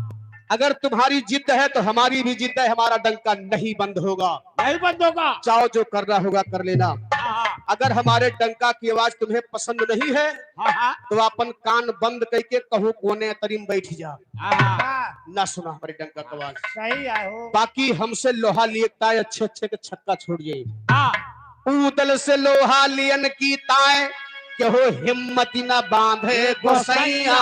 अगर तुम्हारी जिद है तो हमारी भी जिद है, हमारा डंका नहीं बंद होगा। नहीं बंद होगा। चाहो जो करना होगा कर लेना। हाँ, हाँ। अगर हमारे डंका की आवाज तुम्हें पसंद नहीं है, हाँ, हाँ। तो अपन कान बंद कइके कहूँ कोने तरी में बैठ जा। हाँ, हाँ। ना सुना हमारे डंका की आवाज। सही है हो। बाकी हमसे लोहा लियक ताय अच्छे अच्छे के छक्का छोड़ जाए। हाँ। उदल से लोहा लियन की ताय, केहू हिम्मत न बांधे गोसैया।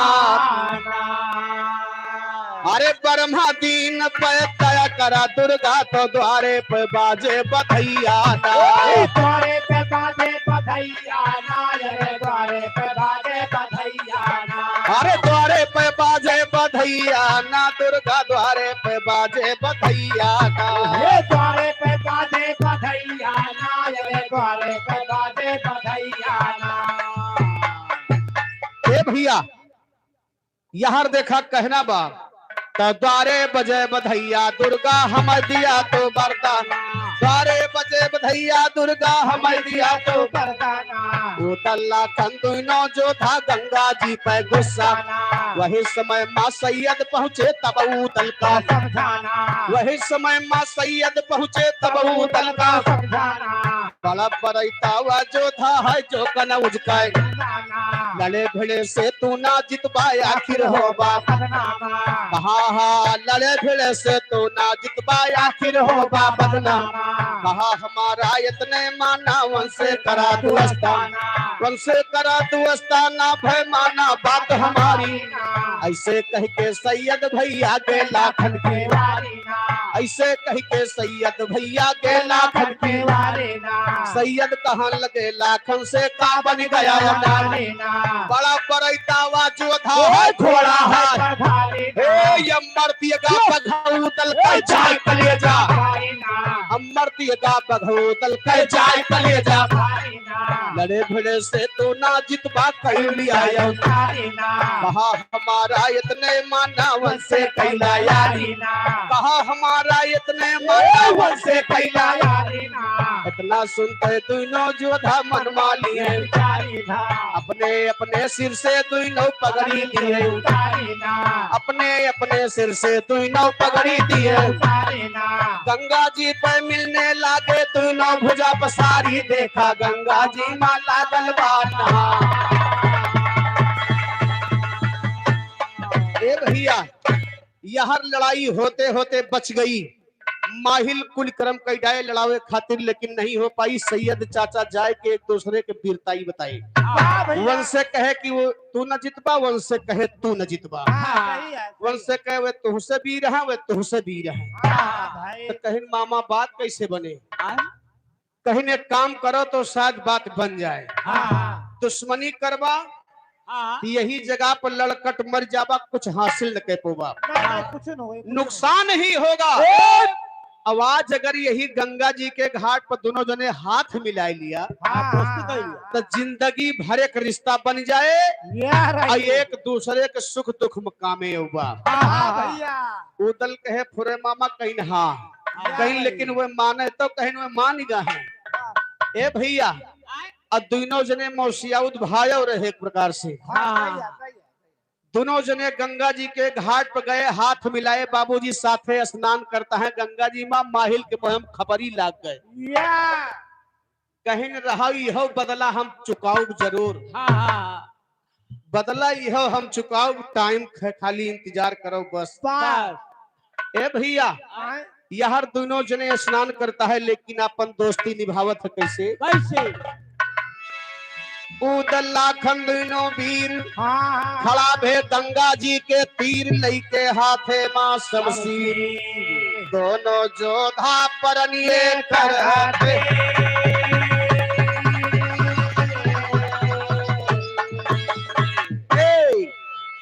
अरे ब्रह्मा दीन पे दया करा दुर्गा, तो द्वारे पे बाजे बधैया ना। ओए द्वारे पे बाजे बधैया ना, अरे द्वारे पे बाजे बधैया ना। अरे द्वारे पे बाजे बधैया ना, दुर्गा द्वारे पे बाजे बधैया ना। हे द्वारे पे बाजे बधैया ना, अरे द्वारे पे बाजे बधैया ना। हे भैया, यहर देखा कहना बा, त द्वारे बजे बधैया दुर्गा हमैं दिया तो वरदान। द्वारे बजे बधैया दुर्गा हमैं दिया तो वरदान। उदल लाखन दुइनो जोधा गंगा जी पे गुस्सा। वही समय माँ सैयद पहुँचे तब उदल का समझाना। वही समय माँ सैयद पहुँचे तब उदल का समझाना। बड़ा बरैतावा जोधा है जो कनौज का। लड़े भिड़े से तू ना जितबा आखिर होबा। कहा हा लड़े भिड़े से तू ना जितबा आखिर होबा बदनाम। कहा हमारा इतने माना वंशे करा दुस्ताना। वंशे करा दुस्ताना भय माना बात हमारी। ऐसे कह के सैयद भैया के लाखन के वारी। ऐसे कह के सैयद भैया के लाखन के वारे ना। सैयद कहन लगे लाखन से का बन गया नारे ना। बड़ा बरैतावा जोधा है घोड़ा है। हे अमर दियगा बघऊ दल कह जाए कलेजा। अमर दियगा बघऊ दल कह जाए कलेजा। लड़े भिड़े से तू ना जितबा कह लिया। कहा हमारा इतने माना वंसे कैला यारी। कहा हमारा इतने माना वंसे कैला यारी। इतना सुनते दोनों जोधा मन मानिए। अपने अपने सिर से दोनों पगड़ी दिए। अपने अपने सिर से दोनों पगड़ी दिए। गंगा जी पे मिलने लागे दोनों भुजा पसारी। देखा गंगा जी मा लागल बा नहा। ए भैया, यहर लड़ाई होते होते बच गई। माहिल कुल करम कइ डाए लड़ावे खातिर, लेकिन नहीं हो पाई। सैयद चाचा जाए के एक दूसरे के वीरताई बताई। वाह भैया। वंसे कहे कि वो तू न जितबा, वंसे कहे तू न जितबा। हाँ, सही है, सही वंसे है। कहे वे तुहसे वीर हैं, वे तुहसे वीर हैं। हाँ, भाई। तो कहिन मामा बात कैसे बने? हाँ। कहिन एक काम करो तो शायद बात बन जाए। हाँ। दुश्मनी करबा, हाँ। यही जगह पर लड़कट मर जाबा, कुछ हासिल न कर पोबा। नहीं, नहीं, कुछ न होए, कुछ न होए। नुकसान ही होगा। ए! आवाज अगर यही गंगा जी के घाट पर दोनों जने हाथ मिलाए लिया, हाँ, दोस्ती कर लिया। तो जिंदगी भर एक रिश्ता बन जाए। या रही। और एक दूसरे के सुख दुख में कामे उबा। हाँ, हाँ, भैया। उदल कहे फुरे मामा कहिन हाँ। हाँ। कहिन लेकिन वे माने तो कहिन वे मान गए हैं। हाँ। ए भैया, आ दुइनो जने मौसियाउद भायो रहे एक प्रकार से। हाँ, हाँ। सही है, सही है। दोनों जने गंगा जी के घाट पर गए, हाथ मिलाए, बाबूजी साथे स्नान करता है गंगा जी मा, माहिल के बहम खपरी लाग गए। या। कहिन रहा इहो बदला हम चुकाउब जरूर। हाँ, हाँ, हाँ। बदला इहो हम चुकाउब, टाइम ख-, खाली इंतजार करो बस। बस। ए भैया, आय। यहर दुइनो जने स्नान करता है, लेकिन अपन दोस्ती निभावत है कैसे? कैसे? उदल लाखन दुइनो वीर, हाँ, हाँ। खड़ा भे गंगा जी के तीर, लइके हाथे मा शमशीर। दोनों जोधा परन ये करते। ए,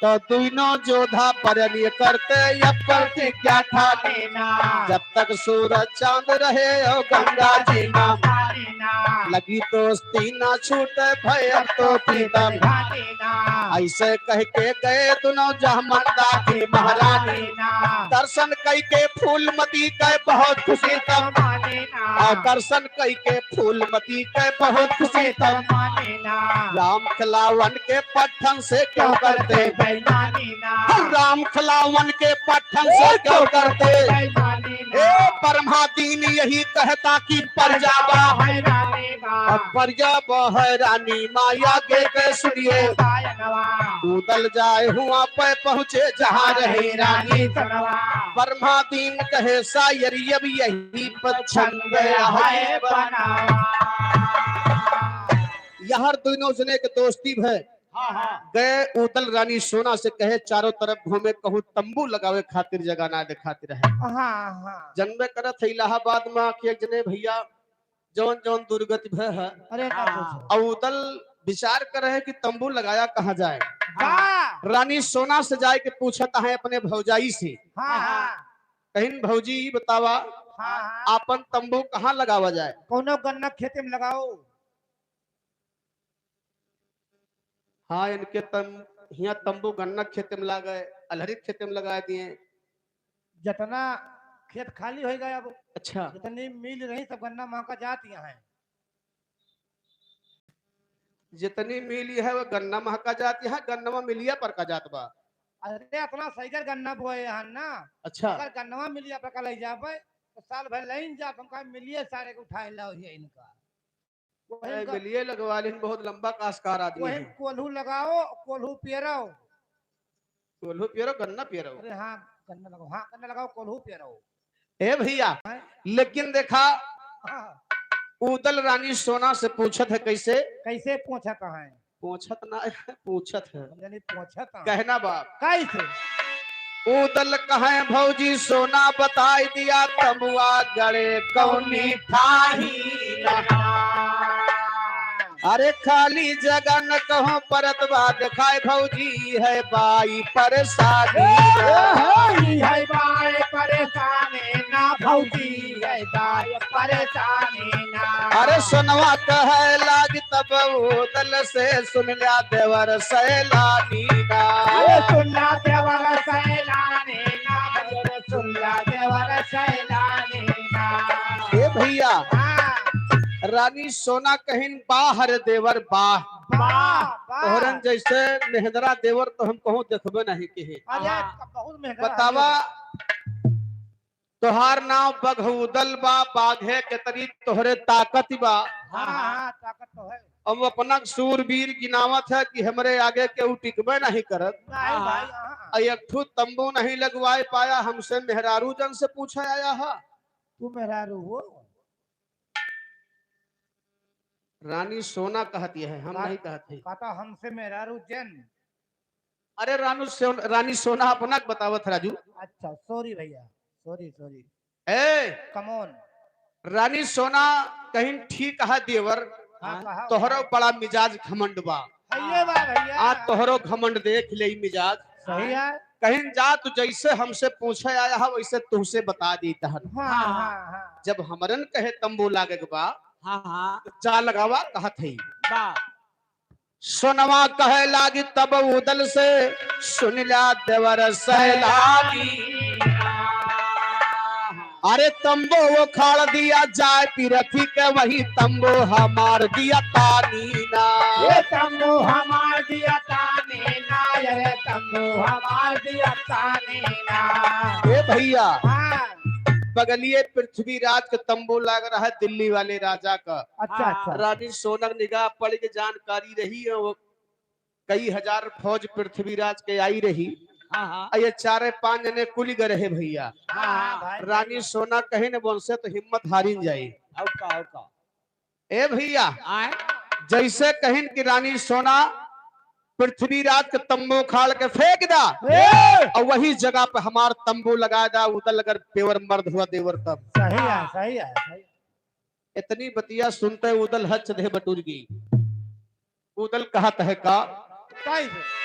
तो दुइनो जोधा परन ये करते, या प्रतिज्ञा ठाने ना। जब तक सूरज चांद रहे हो गंगा जी मा। ठाने ना। लगी दोस्ती ना छूटे भय अब तो प्रीतम। ठाने ना। ऐसे कह के गए दुनो जहमंदा की महारानी। ठाने ना। दर्शन कई के फूलमती के बहुत खुशी तब। ठाने ना। और दर्शन कई के फूलमती के बहुत खुशी तब। माने ना। राम खिलावन के पट्ठन से क्यों करते बेईमानी ना। राम खिलावन के पट्ठन से क्यों करते बेईमानी ना। ए ब्रह्मा दीन यही कहता कि प्रजा बा हैरानी ना। अब प्रजा बा हैरानी माया के, के सुनिए। उदल जाए हुआ पे पहुँचे जहाँ रहे रानी। ब्रह्मा दीन कहे शायर अब यही पर छंद है बनावा। यहर दुइनो जने के दोस्ती भय। हाँ, हाँ। गए उदल रानी सोना से कहे चारों तरफ घूमे कहूँ तंबू लगावे खातिर जगह ना देखात रहे। हाँ, हाँ। जनबे करत है इलाहाबाद मा कि एक जने भैया जौन जौन दुर्गति भय है। अरे ना पूछो। और उदल विचार करे है कि तंबू लगाया कहाँ जाए। वाह। रानी सोना से जाए के पूछत है अपने भौजाई से। हाँ, हाँ। कहिन भौजी ई बतावा, हाँ, हाँ। आपन तंबू कहाँ लगावा जाए? कौनो गन्ना खेते में लगाओ। हाँ, इनके तम-, हियाँ तंबू गन्ना खेते में लागे, अलहरी खेते में लगाए दिए। जितना खेत खाली होइगा अब, अच्छा। जितनी मिल रही सब गन्ना महका जात यहाँ है। जितनी मिली है वो गन्ना महका जात यहाँ, गन्नवा मिलिया पर का जात बा। अरे इतना सैगर गन्ना बोए यहाँ ना। अच्छा। अगर गन्नवा मिलिया पर का ले जाबे तो साल भर लाइन जात, हमका मिलिए सारे के उठाए लाओ ये इनका। वही ए, का मिलिए लगवा लिन, बहुत लंबा काश्तकार आदमी वही है। कोल्हू लगाओ, कोल्हू पेराओ। कोल्हू पेरो, गन्ना पेरो। अरे हाँ, गन्ना लगाओ, हाँ, गन्ना लगाओ, कोल्हू पेरो। ए भैया, हैं? लेकिन देखा, हाँ। उदल रानी सोना से पूछत है कैसे? कैसे पूछत है? पूछत ना है, पूछत है। हम जानी पूछत है। कहना बाप। कैसे? उदल कहे भौजी सोना बताई दिया, तमुआ गड़े कौनी ठाही। अरे खाली जगह न कहो परत बा, देखाए भौजी है बाई परेशानी। दाय परेशानी ना। अरे सोनवा कहे लाग तब उदल से, सुन ल्या देवर सैलानी ना। अरे सुन ल्या देवर सैलानी ना, अरे सुन ल्या देवर सैलानी ना। ए भैया, हाँ। रानी सोना कहिन, "बा हरे देवर बा।" बा, बा। तोहरन जैसे मेहंदरा देवर तो हम कहूँ देखबे नहीं किहे। अरे, हाँ। बहुत मेहंदरा बतावा, है। तोहार नाव बघउदल बा, बाघे के तरी तोहरे ताकत बा। हाँ, हाँ, ताकत तो है। अब अपना सूरवीर गिनावत है कि हमरे आगे केहू टिकबे नहीं करत। नहीं हाँ, भाई, हाँ। हाँ। आ एक ठो तंबू नहीं लगवाए पाया, हमसे मेहरारू जन से पूछे आया है। तू मेहरारू हो? रानी सोना कहती है, हम का-, नहीं कहत है। कहता हमसे मेहरारू जन। अरे रानू सो-, रानी सोना अपना के बतावत राजू। अच्छा, sorry भैया, sorry, sorry। A! Come on। रानी सोना कहिन, "ठीक है देवर, हाँ, कहा। तोहरो बड़ा मिजाज घमंड बा।" है ये बा भैया। आ तोहरो घमंड देख ले मिजाज। सही है। कहिन, "जा तू जैसे हमसे पूछे आया है वैसे तुहसे बता देता है।" हाँ, हाँ, हाँ। जब हमरन कहे तंबू लागे के बा, हाँ, हाँ। तो जा लगावा कहत है। बा। सोनवा कहे लागी तब उदल से, "सुन ल्या देवर सैलानी। अरे तंबू उखाड़ दिया जाए पिरथी के, वही तंबू हमार दिया तानी ना।" ये तंबू हमार दिया तानी ना, अरे तंबू हमार दिया तानी ना। ए भैया, हाँ। बगलिए पृथ्वीराज के तंबू लाग रहा है दिल्ली वाले राजा का। अच्छा, हाँ। अच्छा। रानी सोना के निगाह पड़ के जानकारी रही है, वो कई हजार फौज पृथ्वीराज के आई रही। हाँ, हाँ। आ ये चारे पांच जने कुल गए रहे भैया। हाँ, हाँ, भाई। रानी सोना कहिन, "उनसे तो हिम्मत हारिन जाई।" और का, और का? ए भैया, आए? जैसे कहिन कि रानी सोना पृथ्वीराज के तंबू उखाड़ के फेंक दा, ए! और वही जगह पे हमार तंबू लगा दा, उदल अगर पेवर मर्द हुआ देवर तब। सही है, हाँ। सही है, सही। इतनी बतिया सुनते उदल हच दे बटुर गई। उदल कहत है का? काहे?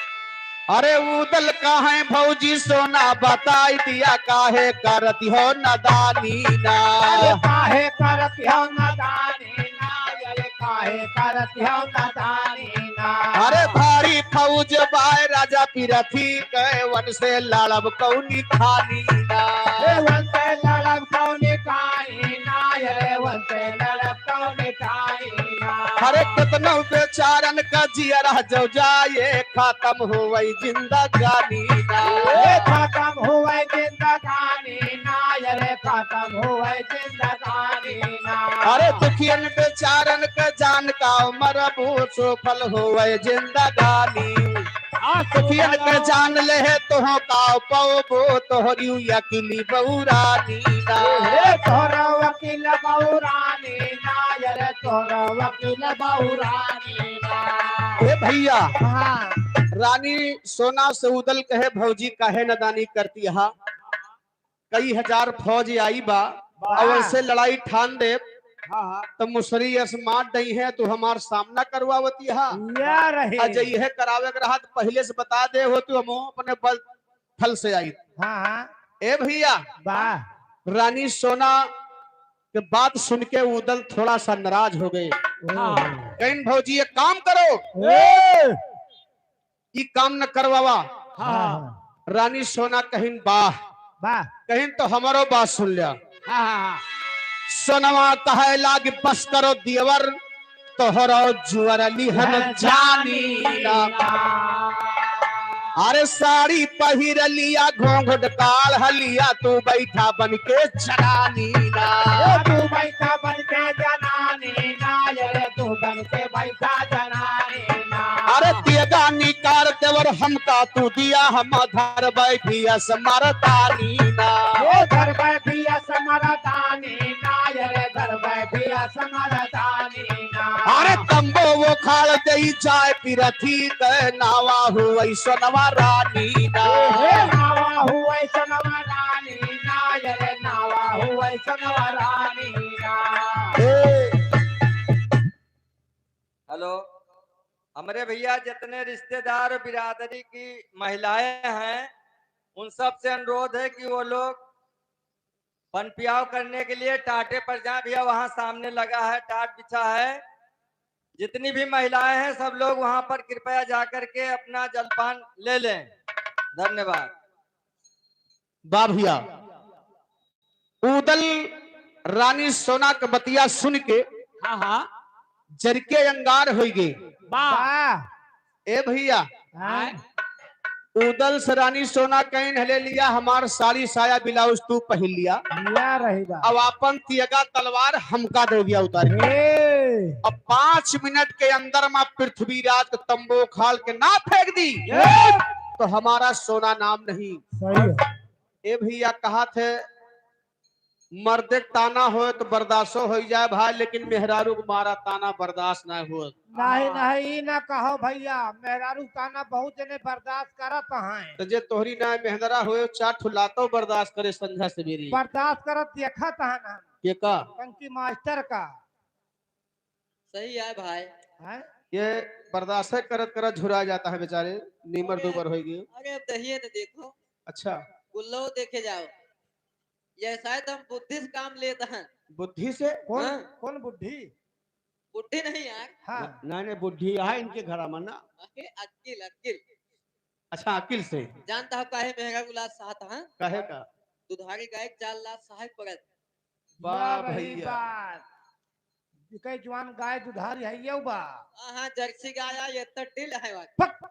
अरे उदल काहे भौजी सोना बताई दिया, काहे करती हो नदानी ना? अरे काहे करती हो नदानी ना? अरे काहे करती हो नदानी ना? अरे भारी फौज बाय राजा पिरथी के, वन से लड़ब कौनी खानी ना? ए वन से लड़ब कौनी खानी ना? अरे वन से लड़ब कौनी खानी ना? अरे कितनो बेचारन का जियरा जो जाए, खत्म होवै जिंदगानी ना। ए खत्म होवै जिंदगानी ना, अरे खत्म होवै जिंदगानी ना। अरे दुखियन बेचारन के जान का मरबू, सुफल होवै जिंदगानी। आ दुखियन के जान लेहे तोह का पौबो, तोहरी अकिली बौरानी ना। ए तोहरा वकील बौरानी ना, अरे तोहरा वकील बौरानी ना। ए भैया, हाँ। रानी सोना से उदल कहे, "भौजी काहे नदानी करती हा? कई हजार फौज आई बा, वाह। और वैसे लड़ाई ठान दे, हाँ, हाँ। तो मुसरी यस मार दई है, तू हमार सामना करवावती हा। या रहे। आ जइहे करावे के रहा तो पहले से बता दे हो, तू हम अपने बल थल से आई।" हाँ, हाँ। ए भैया, वाह। रानी सोना के बात सुन के उदल थोड़ा सा नाराज हो गए। ओह। कहिन, "भौजी एक काम करो, ए! ई काम न करवावा।" हाँ। रानी सोना कहिन, "वाह।" वाह। कहिन, "तो हमारो बात सुन लिया।" हाँ, हाँ, हाँ। सोनवा कहे लाग, "बस करो देवर, तोहरो जुअर लिहन जानी ना। अरे साड़ी पहिर लिया, घूंघट काढ़ लिया, तू बैठा बन के जनानी ना।" ए, तू बैठा बन के जनानी ना, अरे तू बन के बैठा जनानी ना। अरे तेगा निकार देवर हमका तू दिया, हम धरबै भियस मरदानी ना। ए, धरबै भियस मरदानी ना, अरे धरबै भियस मरदानी ना। अरे तंबू उखाड़ देई जाए पिरथी के, नावा हुवै सोनवा रानी ना। ए, नावा हुवै सोनवा रानी ना, अरे नावा हुवै सोनवा रानी ना। ए। Hello, हमरे भैया जितने रिश्तेदार और बिरादरी की महिलाएं हैं, उन सब से अनुरोध है कि वो लोग पनपियाव करने के लिए टाटे पर जाएं भैया, वहां सामने लगा है, टाट बिछा है। जितनी भी महिलाएं हैं, सब लोग वहां पर कृपया जा करके अपना जलपान ले लें। धन्यवाद। वाह भैया, उदल रानी सोना के बतिया सुन के हाँ, हाँ। जर के अंगार होइ गए। वाह। वाह। ए भैया, हाँ। उदल से रानी सोना कहिन, "हले लिया, हमार साड़ी साया ब्लाउज तू पहिन लिया। लिया रही बा। अब आपन तियगा तलवार हमका दे दिया उतार के।" ए। अब पाँच मिनट के अंदर मा पृथ्वीराज के तंबू उखाड़ के ना फेंक दी, ए। तो हमारा सोना नाम नहीं। सही है। ए भैया, कहा थे, मर्दे के ताना होए तो बर्दाश्तो होइ जाए भाई, लेकिन मेहरारू के मारा ताना बर्दाश्त ना होए। नहीं, हाँ। नहीं, ई ना कहो भैया, मेहरारू ताना बहुत जने बर्दाश्त करत हैं। तो जे तोहरी ना मेहनरा होए, चार ठो लातो बर्दाश्त करे संझा सवेरे। बर्दाश्त करत देखत हैं ना। के का? पंकी मास्टर का। सही है भाई। हैं? ये बर्दाश्त करत करत झुरा जाता है बेचारे, नीमर अरे, दूबर होइ गए। अरे अब दहिए न देखो। अच्छा। गुल्लो देखे जाओ। ये शायद हम बुद्धि से काम लेता है। बुद्धि से? कौन, हाँ। कौन बुद्धि? बुद्धि नहीं यार। हाँ। न-, नहीं, नहीं, बुद्धि है इनके घर में ना। अरे अक्किल, अक्किल। अच्छा, अक्किल से। जानता हो काहे मेहरा गुलाब साहत है? काहे का? दुधारी गाय के चार लाख सहायक परत। वाह वाह रही भैया। बात। इके जवान गाय दुधारी है ये बा। हाँ, हाँ, जर्सी गाय आ, ये तो डील है बात। पक,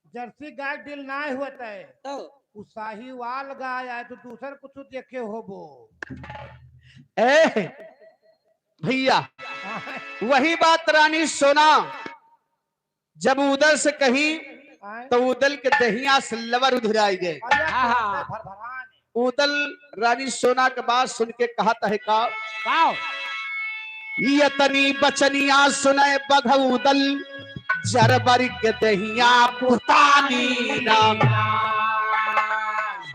जर्सी गाय डील ना होत है। तो? उ साहिवाल गाय आए तो दूसर कुछ देखे होबो। ए भैया, हाँ। वही बात रानी सोना जब उदल से कही, आए। तो उदल के दहिया से लवर उधिराई गए। अरे, हाँ, हाँ। भरभरान। उदल रानी सोना के बात सुन के कहत है का? का? "ये तनी बचनिया सुने बघ उदल, जरबरी के दहिया पुतानी ना।"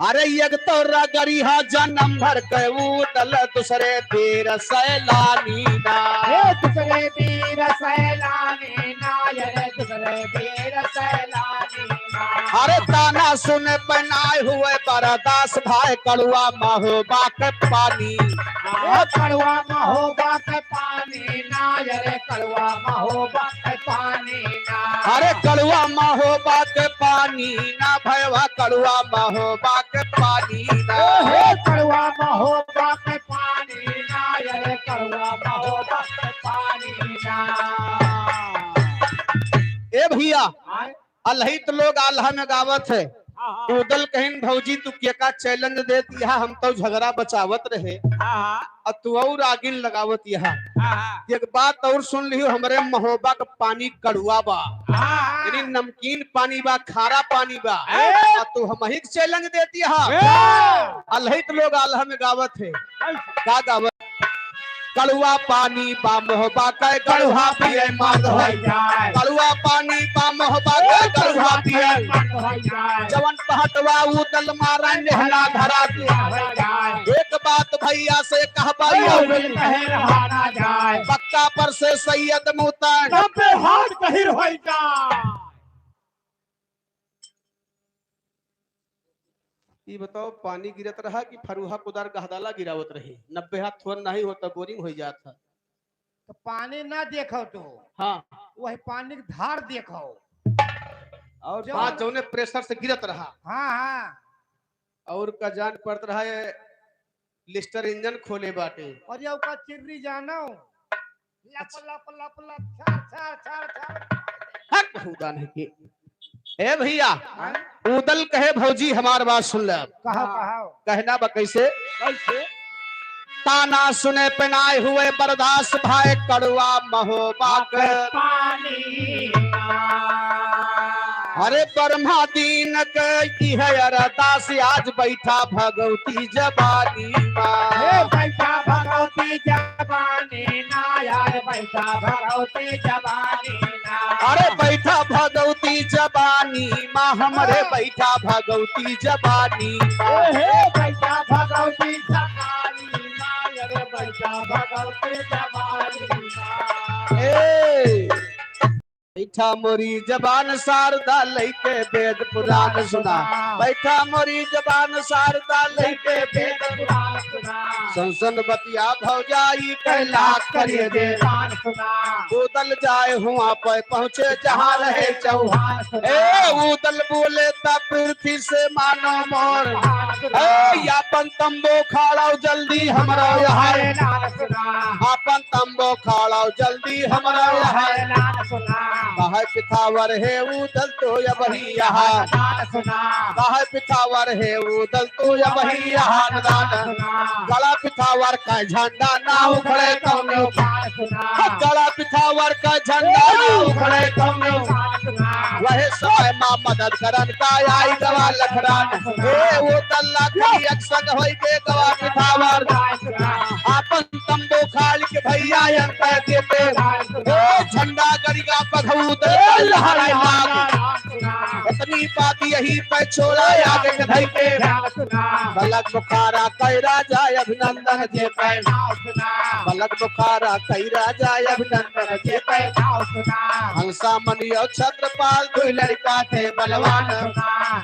अरे एक तो रगड़ी हा जन्म भर के उदल, दूसरे बेर सैलानी ना। ए, दूसरे बेर सैलानी ना, अरे दूसरे बेर सैलानी ना। अरे ताना सुने पे नाय हुए बर्दाश्त, भाई कड़ुआ महोबा के पानी। ए, कड़ुआ महोबा के पानी ना, अरे कड़ुआ महोबा के पानी ना। अरे कड़ुआ महोबा के पानी ना भैया, कड़ुआ महोबा के पानी ना। ओहे कड़ुआ महोबा के पानी ना, अरे कड़ुआ महोबा के पानी ना। ए भैया, आय? अलहित लोग आल्हा में गावत है। हाँ, हाँ। उदल कहिन, "भौजी, तू केका challenge देत, यहाँ हम तो झगड़ा बचावत रहे। हाँ, हाँ। और तू और आगिन लगावत यहाँ। हाँ, हाँ। एक बात और सुन लियो, हमरे महोबा का पानी कड़ुआ बा। हाँ, हाँ। यानी नमकीन पानी बा, खारा पानी बा। ए! और तू हमही के challenge देत यहाँ।" ए! अलहित लोग आल्हा में गावत है। का गावत? कड़ुआ पानी बा महोबा के, कड़ुआ पिए मर्द होइ जाए। कड़ुआ पानी बा महोबा के, कड़ुआ पिए मर्द होइ जाए। जवन पहटवा उदल मारे नेहला धरा दे। एक बात भैया से कहबा, पक्का पर से सैयद मुतन। नब्बे हाथ गहिर होइ जाए। ई बताओ, पानी गिरत रहा कि फरुहा कुदार गहदाला गिरावत रही? नब्बे हाथ थोर नाही होता, boring होइ जात है। तो पानी ना देखो तो। हाँ। वही पानी की धार देखो। और जौन बात जौने pressure से गिरत रहा। हाँ, हाँ। और का जान पड़त रहा है, lister engine खोले बाटे। और ये ओका चिर्री जानो, लप, अच्छा। लप, लप, लप, छार, छार, छार, छार। हट, हुदा नहीं के। ए भैया, हाँ? उदल कहे, "भौजी, हमार बात सुन ले।" कहो, हाँ। कहो। कहना बा कैसे? कैसे? ताना सुने पे नाय हुए बर्दाश्त, भाई कड़ुआ महोबा के पानी। अरे ब्रह्मा दीन के की है अरदास, आज बैठा भगवती जबानी माँ। ए, बैठा भगवती जबानी ना, यार बैठा भगवती जबानी ना। अरे बैठा भगवती जबानी माँ, हमरे हाँ। बैठा भगवती जबानी माँ। ए, हे, बैठा भगवती जबानी माँ, अरे बैठा भगवती जबानी माँ। ए। बैठा मोरी जबान शारदा लइके वेद पुराण सुना। बैठा मोरी जबान शारदा लइके वेद पुराण सुना। सुन सुन बतिया भौजाई के लाख करिए दे। दान सुना। उदल जाए हुआ पे पहुँचे जहाँ रहे चौहान सुना। ए, उदल बोले तब पृथ्वी से मानो मोर। दान सुना। ए, आपन तंबू खाड़ाओ जल्दी हमरो यहाँ। दान सुना। आपन तंबू खाड़ाओ जल्दी हमरो यहाँ। दान सुना। कहे पिथावर है उदल तो अबही यहाँ। दान सुना। कहे पिथावर है उदल तो अबही यहाँ। दान सुना। गड़ा पिथावर का झंडा ना उखड़े कौनो। दान सुना। गड़ा पिथावर का झंडा ना उखड़े कौनो। दान सुना। वही समय मा मदद करन का आई गवा लखरान। ए, उदल लाखन एक संग होई के गवा पिथावर। दान सुना। आपन तंबू खाड़ के भैया अंतर देते। ए, झंडा गड़िया बघऊ दे लहराए लाग। इतनी बात यही पे छोड़ा आगे के धई के। बलक बुखारा कई राजा अभिनंदन जे पे। बलक बुखारा कई राजा अभिनंदन जे पे। हंसा मनियो छत्रपाल दुई लड़का थे बलवान।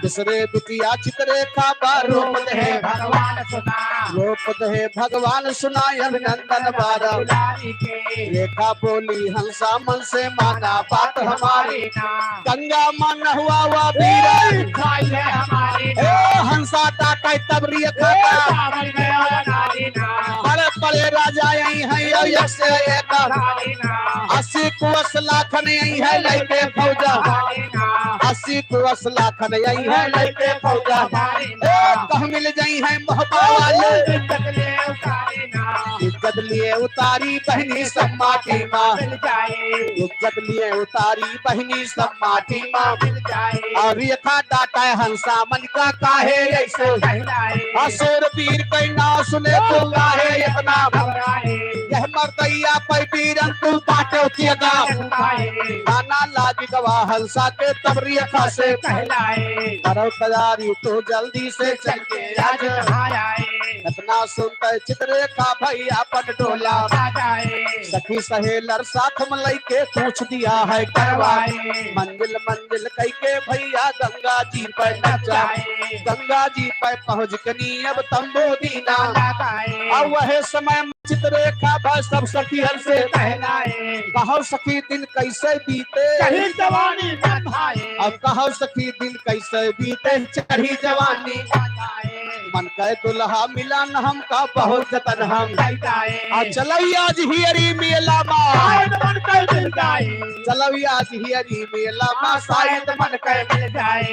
दूसरे बिटिया चित्ररेखा बा रूप दे। भगवान सुना। रूप दे भगवान सुना अभिनंदन बारह। दुलारी के। रेखा बोली हंसा मन से माना बात हमारी। ना। गंगा मन हुआ हुआ बीरा। खाई है हमारी। ए, हंसा डाटे तब रेखा ए, का। सावन में और नारी ना। बड़े बड़े राजा यही हैं, यो यश एक। नारी ना। अस्सी कुवस लाखन यही है, लइके फौजा। नारी ना। अस्सी कुवस लाखन यही है, लइके फौजा। नारी ना। ए, कह मिल जाई है मोहबा वाले। इज्जत लिए उतारी ना। इज्जत लिए उतारी बहनी सब माटी मा। मिल जाए। इज्जत लिए उतारी बहनी सब माटी मा। मिल जाए। और रेखा डाटे हंसा मन का काहे ऐसे। कहलाए। असुर वीर कई नाव सुने तो काहे इतना। घबराए। यह मर्दैया पै वीरन तू बाटे उतियगा। कहलाए। आना लाग गवा हंसा के तब रेखा से। कहलाए। करो तैयारी तू जल्दी से चल के आज। आज कहाँ आए। इतना सुनते चित्ररेखा भैया अपन डोला। आ जाए। सखी सहेलर साथ में लइके पूछ दिया है करवाए। करवाए। मंजिल मंजिल कइके भैया गंगा जी पे नचाए। नचाए। गंगा जी पे पहुँच कनी अब तंबू दीना। लगाए। अब वह समय चित्ररेखा भा सब सखियन से कहलाए। कहो सखी दिन कैसे बीते। कहीं जवानी बंधाए। अब कहो सखी दिन कैसे बीते चढ़ी जवानी। बंधाए। मन कै दुल्हा मिलन हमका बहुत जतन हम। जाए। आ चलई आज हियरी मेला मा। शायद मन कै मिल जाए। चलई आज हियरी मेला मा। हाँ, शायद शायद मन कै मिल जाए।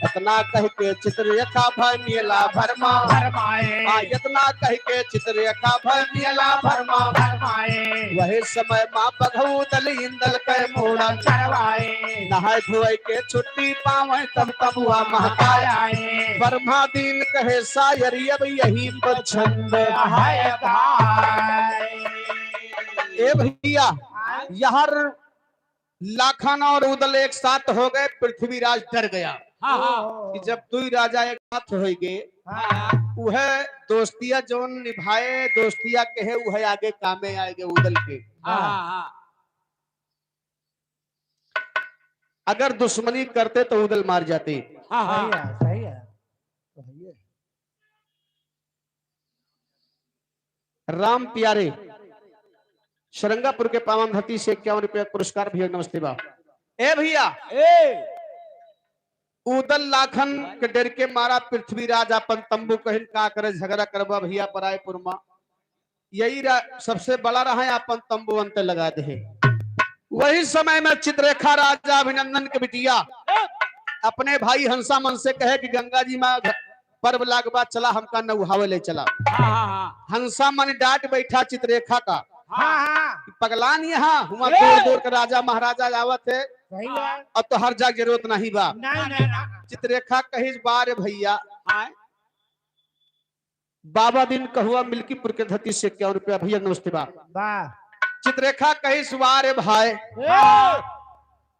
इतना कह के चित्ररेखा भय मेला भरमा। भरमाए। आ इतना कह के चित्ररेखा भय मेला भरमा। भरमाए। वही समय मा बघऊ दल इंदल कै मोड़न। करवाए। नहाए धोए के छुट्टी पावे तब तबुआ महकाए। आए। ब्रह्मा दिन कहे सायरी अब यही पर छंद। हाय गाय। ए भैया, यार लाखन और उदल एक साथ हो गए, पृथ्वीराज डर गया हाँ, हाँ। कि जब दुई राजा एक साथ होइगे, हाँ। उहे दोस्तिया जौन निभाए, दोस्तिया कहे, उहे आगे कामे आएगे उदल के। हाँ, हाँ, हाँ। अगर दुश्मनी करते तो उदल मार जाते। हाँ, हाँ। सही है, सही है। तो है ये। राम प्यारे, शरंगापुर के पावन धरती से इक्यावन रुपया पुरस्कार भैया, नमस्ते बा। ए भैया, ए। उदल लाखन के डर के मारा पृथ्वीराज आपन तंबू कहिन का करे, झगड़ा करबा भैया परायपुर मा। यही रा-, सबसे बड़ा रहा है, आपन तंबू अंत लगा दे। वही समय में चित्ररेखा राजा अभिनंदन के बिटिया अपने भाई हंसा मन से कहे कि गंगा जी मा घ-, पर्व लाग बा, चला हमका नौहावे ले चला। हाँ, हाँ, हाँ। हंसा मन डांट बैठा चित्ररेखा का हाँ, हाँ। कि पगलान यहाँ हुआ ए! दूर दूर के राजा महाराजा आवत है। सही बात। अब तो हर जाग जरूरत नहीं बा। नहीं, नहीं, नहीं। चित्ररेखा कहिस बार भैया, आए? बाबा दिन कहुआ मिल्कीपुर के धरती से इक्यावन रुपया भैया, नमस्ते बा। वाह। चित्ररेखा कहिस बार भाई, ए!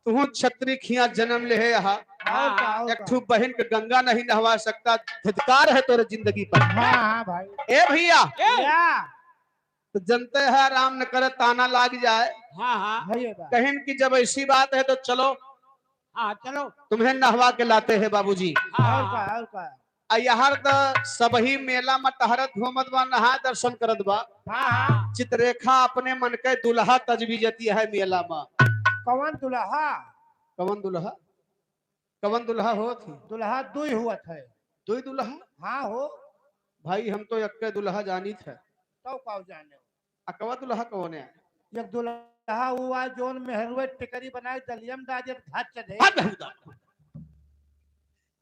तुहूँ छत्री खिया जन्म लेहे यहाँ। और का, और एक का। ठू बहिन के गंगा नहीं नहवा सकता, धिक्कार है तोरे जिंदगी पर। हाँ, हाँ भाई। ए भैया, ए! या। तो जनते है, आराम न करे, ताना लाग जाए। हाँ, हाँ। भैया बा। कहिन कि जब ऐसी बात है तो चलो, हाँ, चलो। तुम्हें नहवा के लाते हैं बाबूजी। हाँ, और का, और का। आ यार त सबही मेला में टहरत घूमत बा, नहाय दर्शन करत बा। हाँ, हाँ। चित्ररेखा अपने मन के दुल्हा तजवीजती है मेला में। कवन दुल्हा? कवन दुल्हा? कवन दुल्हा होत ही? दुल्हा दुई हुवत है। दुई दुल्हा? हाँ हो। भाई, हम तो एक्के दुल्हा जानित है। तौ का जाने? अकवा दुल्हा कौन है? एक दुल्हा हुआ, जोन मेहरुए टिकरी बनाए, दलियम डाल दिया, धच दे। हद हुदा।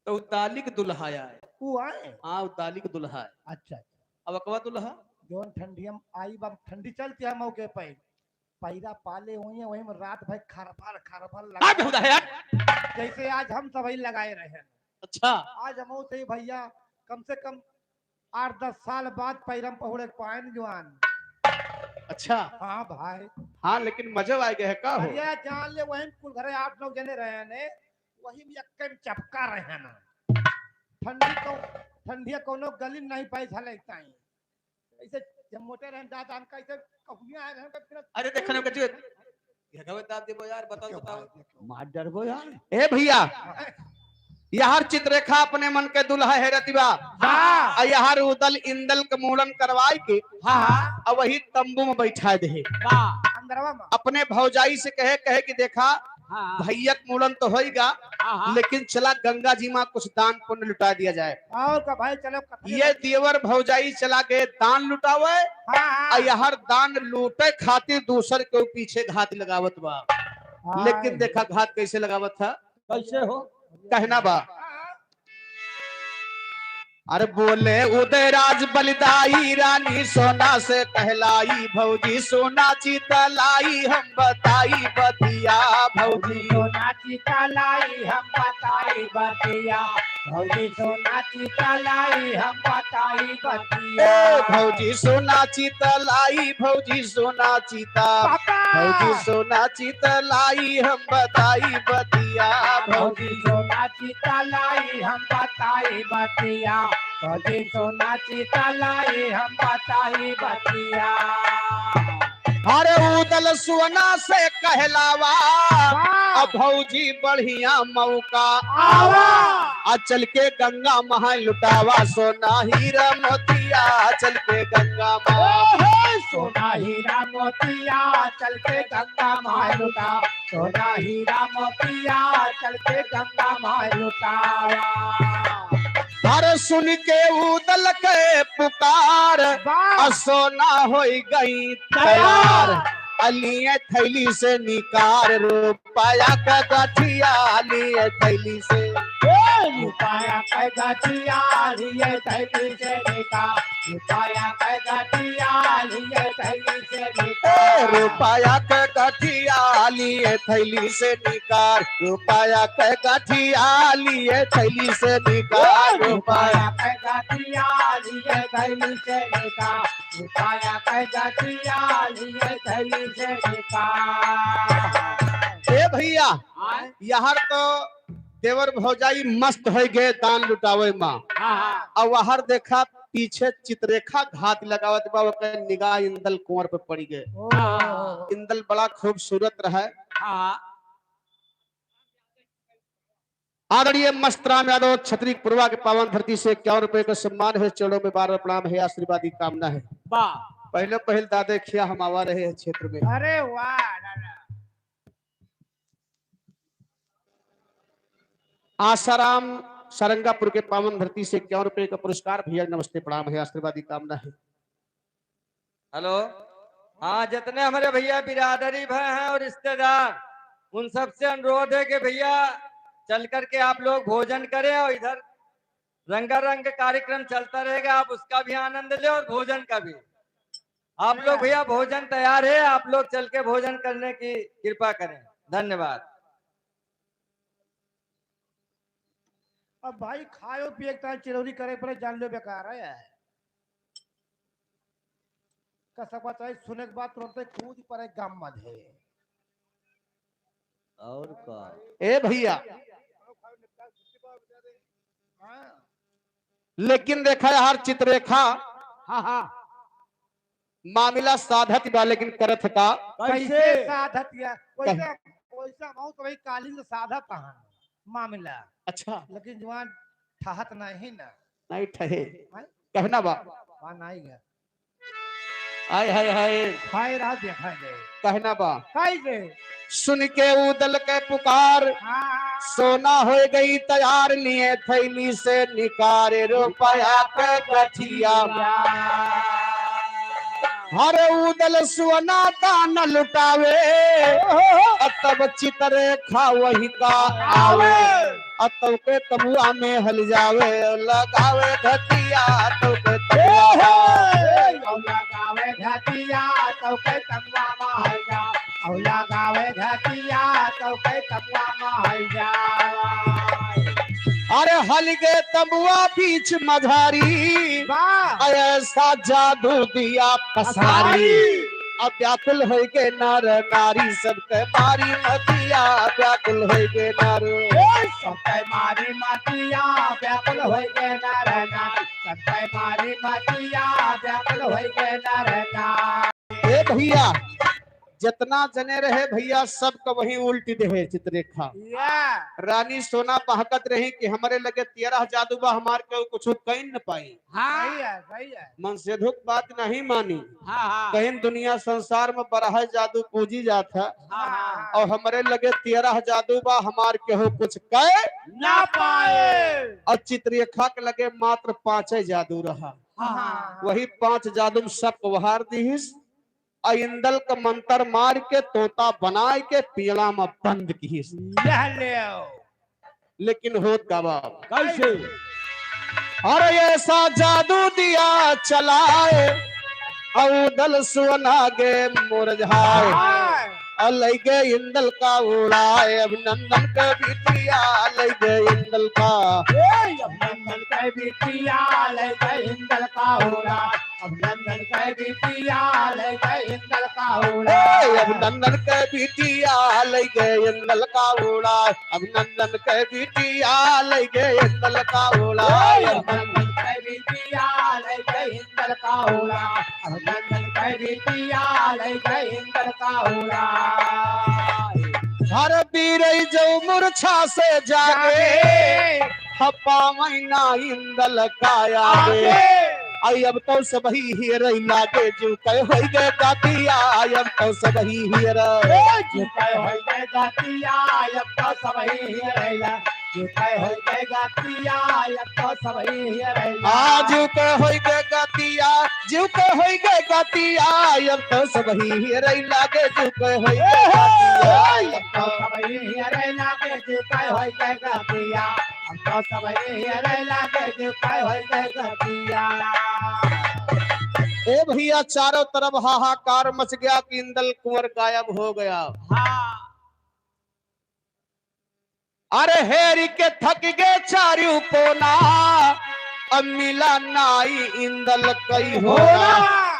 तो उ दालिक दुल्हा आए। उ आए? हाँ, उ दालिक दुल्हा है। अच्छा, अच्छा। अब अकवा दुल्हा? जोन ठंडियम आई, अब ठंडी चलती है मौके पे। पैरा पाले हुई है, वही में रात भर खरफर, खरफर लगा। हद हुदा है यार। जैसे आज हम सबही लगाए रहे हैं। अच्छा। आज हम से भैया कम से कम आठ दस साल बाद पैरम पहुड़े पाएन जुआन। अच्छा। हाँ भाई। हाँ, लेकिन मजा आ गया है का हो? अरे जान ले, वही कुल घरे आठ नौ जने रहे ने, वही में यक्के में चपका रहे ना। ठंडी को, ठंडिया कोनो गली में नहीं पाई था लगता है। ऐसे जब मोटे रहे दांत आन का ऐसे कहुनिया आए रहे, तो फिर अरे देखो ना, कचू, ये गवे दाब देबो यार, बताओ, बताओ। मार डरबो यार। ए भैया, यार चित्ररेखा अपने मन के दुल्हा हेरती बा। हाँ। आ यार उदल इंदल के मूड़न करवाई के, हाँ, हाँ। आ वही तंबू में बैठा दे। वाह। अंदरवा में। अपने भौजाई से कहे, कहे कि देखा, हाँ, हाँ। भैया के मूड़न तो होइगा, हाँ, हाँ। लेकिन चला गंगा जी में कुछ दान पुण्य लुटा दिया जाए। और का भाई, चलो कथा ये देवर भौजाई चला गए दान लुटावे, हाँ, हाँ। आ यार दान लूटे खातिर दूसर के पीछे घात लगावत बा। हाँ। लेकिन देखा घात कैसे लगावत था। कैसे हो? कहना बा। अरे बोले उदयराज बलिदाई रानी सोना से कहलाई, भौजी सोना चितलाई हम बताई बतिया, भौजी सोना चितलाई हम बताई बतिया, भौजी सोना चितलाई हम बताई बतिया। ए भौजी सोना चितलाई, भौजी सोना चिता, पापा। भौजी सोना चितलाई हम बताई बतिया, भौजी भौजी सोना चितलाई हम बताई बतिया, भौजी सोना चितलाई हम बताई बतिया। अरे उदल सोना से कहलावा, वाह। अब भौजी बढ़िया मौका आवा। आ चल के गंगा महान लुटावा, सोना हीरा मोतिया, चल के गंगा महान। ओहो, सोना हीरा मोतिया, चल के गंगा महान लुटावा। सोना हीरा मोतिया चल के गंगा माई लुटावा। अरे सुन के उदल के पुकार, वाह। आ सोना होई गई तैयार। तैयार। आ लिए थैली से निकार, रुपया के गठिया लिए थैली से। ए, रुपया के गठिया लिए थैली से निकार। रुपया के गठिया लिए थैली से निकार। ए, रुपया के गठिया लिए थैली से निकार, रुपया के गठिया लिए थैली से निकार, ए, रुपया रुपया के गठिया लिए थैली से निकार, रुपया के गठिया लिए थैली से निकार। ए भैया, आय? यार तो देवर भौजाई मस्त होइ गए दान लुटावे मा। हाँ, हाँ। अब वहर देखा पीछे चित्ररेखा घात लगावत बा, ओकर निगाह इंदल कुंवर पे पड़ी गए। ओहो। इंदल बड़ा खूबसूरत रहे। हाँ। आदरणीय मस्तराम यादव छतरी पुरवा के पावन धरती से इक्यावन रुपए का सम्मान है, चरणों में बार बार प्रणाम है, आशीर्वाद की कामना है। वाह। पहले पहल दादे खिया हम आवा रहे हैं क्षेत्र में। अरे वाह दादा। आसाराम सारंगापुर के पावन धरती से इक्यावन रुपए का पुरस्कार। भैया नमस्ते, प्रणाम है, आशीर्वाद की कामना है। हेलो, हाँ, जितने हमारे भैया बिरादरी भाई हैं और रिश्तेदार, उन सबसे अनुरोध है कि भैया चल करके आप लोग भोजन करें और इधर रंगारंग कार्यक्रम चलता रहेगा, आप उसका भी आनंद लें और भोजन का भी। आप लोग भैया भोजन तैयार है, आप लोग चल के भोजन करने की कृपा करें। धन्यवाद। अब भाई खायो पिए के ताई चिरौरी करे पड़े, जान लो बेकार है। का सब बात है, सुने के बाद तुरंत कूद पड़े गम मधे। और का? ए भैया, हाँ। लेकिन देखा यार चित्ररेखा, हाँ, हाँ। मामला साधत बा, लेकिन करत का? कैसे? कैसे साधत या? कैसे, कह- कैसे हम तो भाई कालीन साधत हन मामला। अच्छा। लेकिन जवान ठहत नहीं ना। नहीं ठहे। हैं? कहना बा। बा नहीं गया। हाय, हाय, हाय। हाय राज देखा दे। कहना बा। हाय रे। सुन के ऊदल के पुकार, हाँ। सोना हो गई तैयार, लिए थैली से निकारे रुपया के गठिया। हर ऊदल सोना दान लुटावे, ओहो। अ तब चितरेखा वही का आवे। आवे। अ तब के तबुआ में हल जावे, लगावे घटिया, तब के तबुआ में। ए, ए, ए, लगावे घटिया, तब के तबुआ में हल जा। औ लगावे घटिया, तब के तबुआ में हल जा। अरे हल गे तबुआ बीच मझारी, वाह। ऐसा जादू दिया पसारी। पसारी। अब व्याकुल होइगे नर नारी, सबके मारी मतिया, व्याकुल होइगे नर। ए, सबके मारी मतिया, व्याकुल होइगे नर नारी, सबके मारी मतिया, व्याकुल होइगे नर नारी। ए भैया, जितना जने रहे भैया, सबका वही उल्टी देहे चितरेखा। या। रानी सोना बहकत रही कि हमरे लगे तेरह जादू बा, हमार केहू कुछ कइन न पाई। हाँ। सही है, सही है। मनसेधुक बात नहीं मानी। हाँ, हाँ। कहिन दुनिया संसार में बारह जादू पूजी जात है। हाँ, हाँ। और हमरे लगे तेरह जादू बा, हमार केहू कुछ कह ना पाए। और चित्ररेखा के लगे मात्र पांचे जादू रहा। हाँ, हाँ। वही पांच जादू में सब व्यवहार दिहिस। आ इंदल का मंत्र मार के तोता बनाए के पिंजड़ा में बंद किहिस। ले ले। लेकिन होत का बाप। कैसे? अरे ऐसा जादू दिया चलाए, औदल सोना गे मुरझाए। हाय। और लइगे इंदल का उड़ाए, अभिनंदन के बिटिया लइगे इंदल का। ए, अभिनंदन के बिटिया लइगे इंदल का उड़ाए। अभिनंदन के बिटिया लइगे इंदल का उड़ाए। ए, अभिनंदन के बिटिया लइगे इंदल का उड़ाए। अभिनंदन के बिटिया लइगे इंदल का उड़ाए। ए, अभिनंदन के बिटिया लइगे इंदल का उड़ाए। अभिनंदन के बिटिया लइगे इंदल का उड़ाए। हर बीरई जो मूर्छा से जागे, जागे। हपावै ना इंदल का आगे। आगे। आई अब तो सबही हियरै लागे, जिउ के होई गे गतिया, आई अब तो सबही हियरै। ए, जिउ के होई गे गतिया, आई अब तो सबही हियरै लागे, जिउ के होई गे गतिया, आई अब तो सबही हियरै लागे। आ, जिउ के होई गे गतिया, जिउ के होई गे गतिया, आई अब तो सबही हियरै लागे, जिउ के होई गे गतिया। ए, आई अब तो सबही हियरै लागे, जिउ के होई गे गतिया। हम तो सबही हेरै लागे, जे पाए होई गए गतिया। ए भैया, चारों तरफ हाहाकार मच गया कि इंदल कुंवर गायब हो गया। हाँ। अरे हेरी के थक गए चारू कोना, अब मिला नाई इंदल कई होना। होना।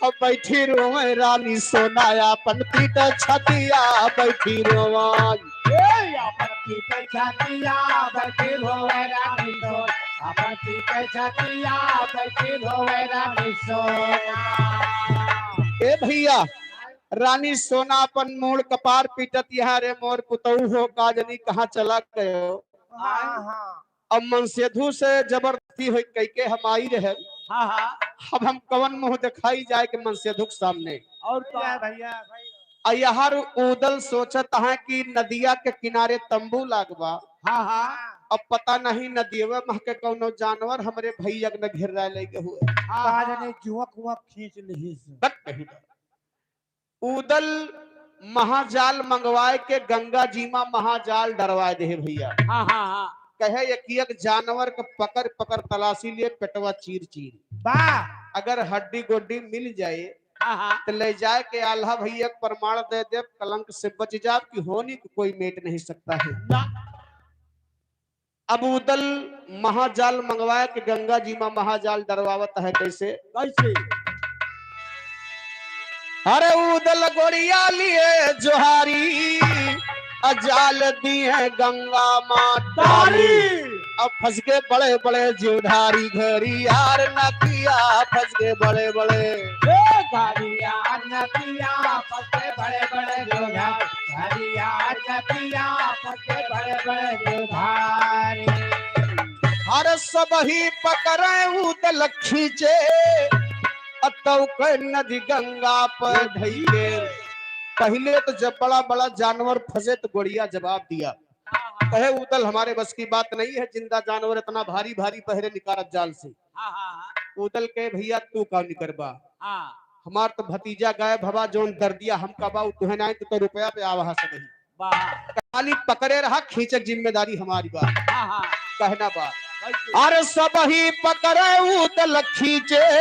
अब बैठी रोवे रानी सोना, आपन पीटे छतिया बैठी रोवे। ए, आपन पीटे छतिया बैठी रोवे रानी सोना, आपन पीटे छतिया बैठी रोवे रानी सोना। ए भैया, रानी सोना अपन मूड़ कपार पीटत, यहाँ रे मोर पुतऊ हो, का जनी कहाँ चला गयो। हाँ, हाँ। अब मनसेधु से जबरदस्ती होई, कई के हम आई रहे। हाँ, हाँ। अब हम कवन मुंह दिखाई जाए के मनसेधु के सामने। और का भैया, भैया। आ यार उदल सोचत है कि नदिया के किनारे तंबू लागबा। हाँ, हाँ। अब पता नहीं नदियवे मह के कौनो जानवर हमरे भैया के न घेरा ले गए हुए। हाँ, का हाँ। जाने जुअक उअक खींच लिहिस। बट नहीं। उदल महाजाल मंगवाए के गंगा जी मा महाजाल डरवाए दे भैया। हाँ, हाँ, हाँ। कहे एक एक जानवर के पकड़ पकड़ तलाशी लिए पेटवा चीर चीर। बा। अगर हड्डी गोड्डी मिल जाए हाँ, हाँ। तो ले जाए के आल्हा भैया के प्रमाण दे दे, कलंक से बच जाब कि होनी को कोई मेट नहीं सकता है। ना। अब उदल महाजाल मंगवाए के गंगा जी मा महाजाल डरवावत है। कैसे? कैसे? अरे उदल गोड़िया लिए जोहारी, अजाल दिए गंगा मा डारी। डारी। अब फंस गए बड़े बड़े जीवधारी, घरियार नदिया फंस गए बड़े बड़े। ए घरियार नदिया फंस गए बड़े बड़े जीवधारी, घरियार नदिया फंस गए बड़े बड़े जीवधारी। अरे सबही पकड़े ऊदल खींचे, अतौ के नदी गंगा पर धइके। पहिले तो जब बड़ा बड़ा जानवर फंसे तो गोड़िया जवाब दिया, कहे, "ऊदल, हमारे बस की बात नहीं है, जिंदा जानवर इतना भारी भारी बहरे निकारत जाल से।" हाँ, हाँ, हाँ। ऊदल के, "भइया, तू का निकरबा? हाँ। हमार तो भतीजा गायब हवा, जौन दर्दिया हमका बा, उ तुहे नाई, तू तो रुपया पे आवा हा सबही।" वाह। खाली पकड़े रहा, खींचे के जिम्मेदारी हमारी बा। हाँ, हाँ। कहना बा। कैसे? अरे सबही पकड़े ऊदल खींचे,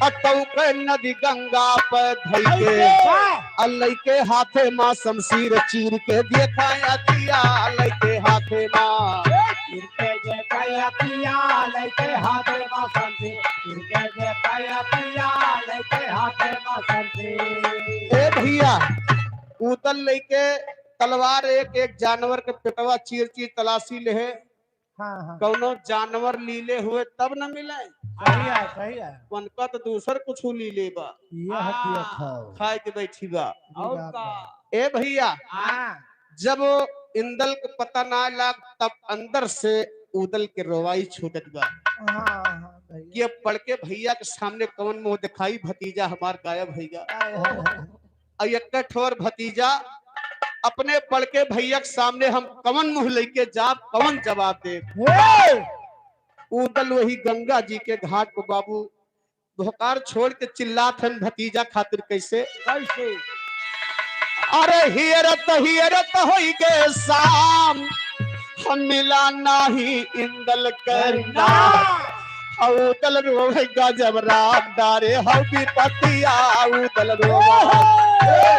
अतौ के नदी गंगा पे धइके। कैसे? आ लइके हाथे मा शमशीर चीर के देखा अतिया, लइके हाथे मा। चीर के देखा अतिया, लइके हाथे मा शमशीर। चीर के देखा अतिया, लइके हाथे मा शमशीर। ए भइया, ऊदल लइके तलवार एक एक जानवर के पेटवा चीर चीर तलाशी लेहे। हाँ, हाँ। कौनो जानवर लीले हुए तब न मिले। सही है, सही है। उनका तो दूसर कुछ लीले बा। यह हाँ। दिया खाओ। खाए के बैठी बा। और का? ए भइया, हाँ। जब वो इंदल के पता ना लाग, तब अंदर से ऊदल के रोवाई छूटत बा। हाँ, हाँ, भइया। कि अब बड़के भइया के सामने कौन मुंह दिखाई, भतीजा हमार गायब होइगा। हाय, हाय, हाय। अउ एक ठोर भतीजा, अपने बड़के भइया के सामने हम कवन मुंह लइके जाब, कवन जवाब देब? हे! ऊदल वही गंगा जी के घाट पे बाबू भोकार छोड़ के चिल्लात हन भतीजा खातिर। कैसे? कैसे? अरे हियरत हियरत होई गे शाम, हम मिला नाही इंदल करना। करना। ऊदल रोवे गजब राम, डारे हौ विपतिया, ऊदल रोवे। ओहो!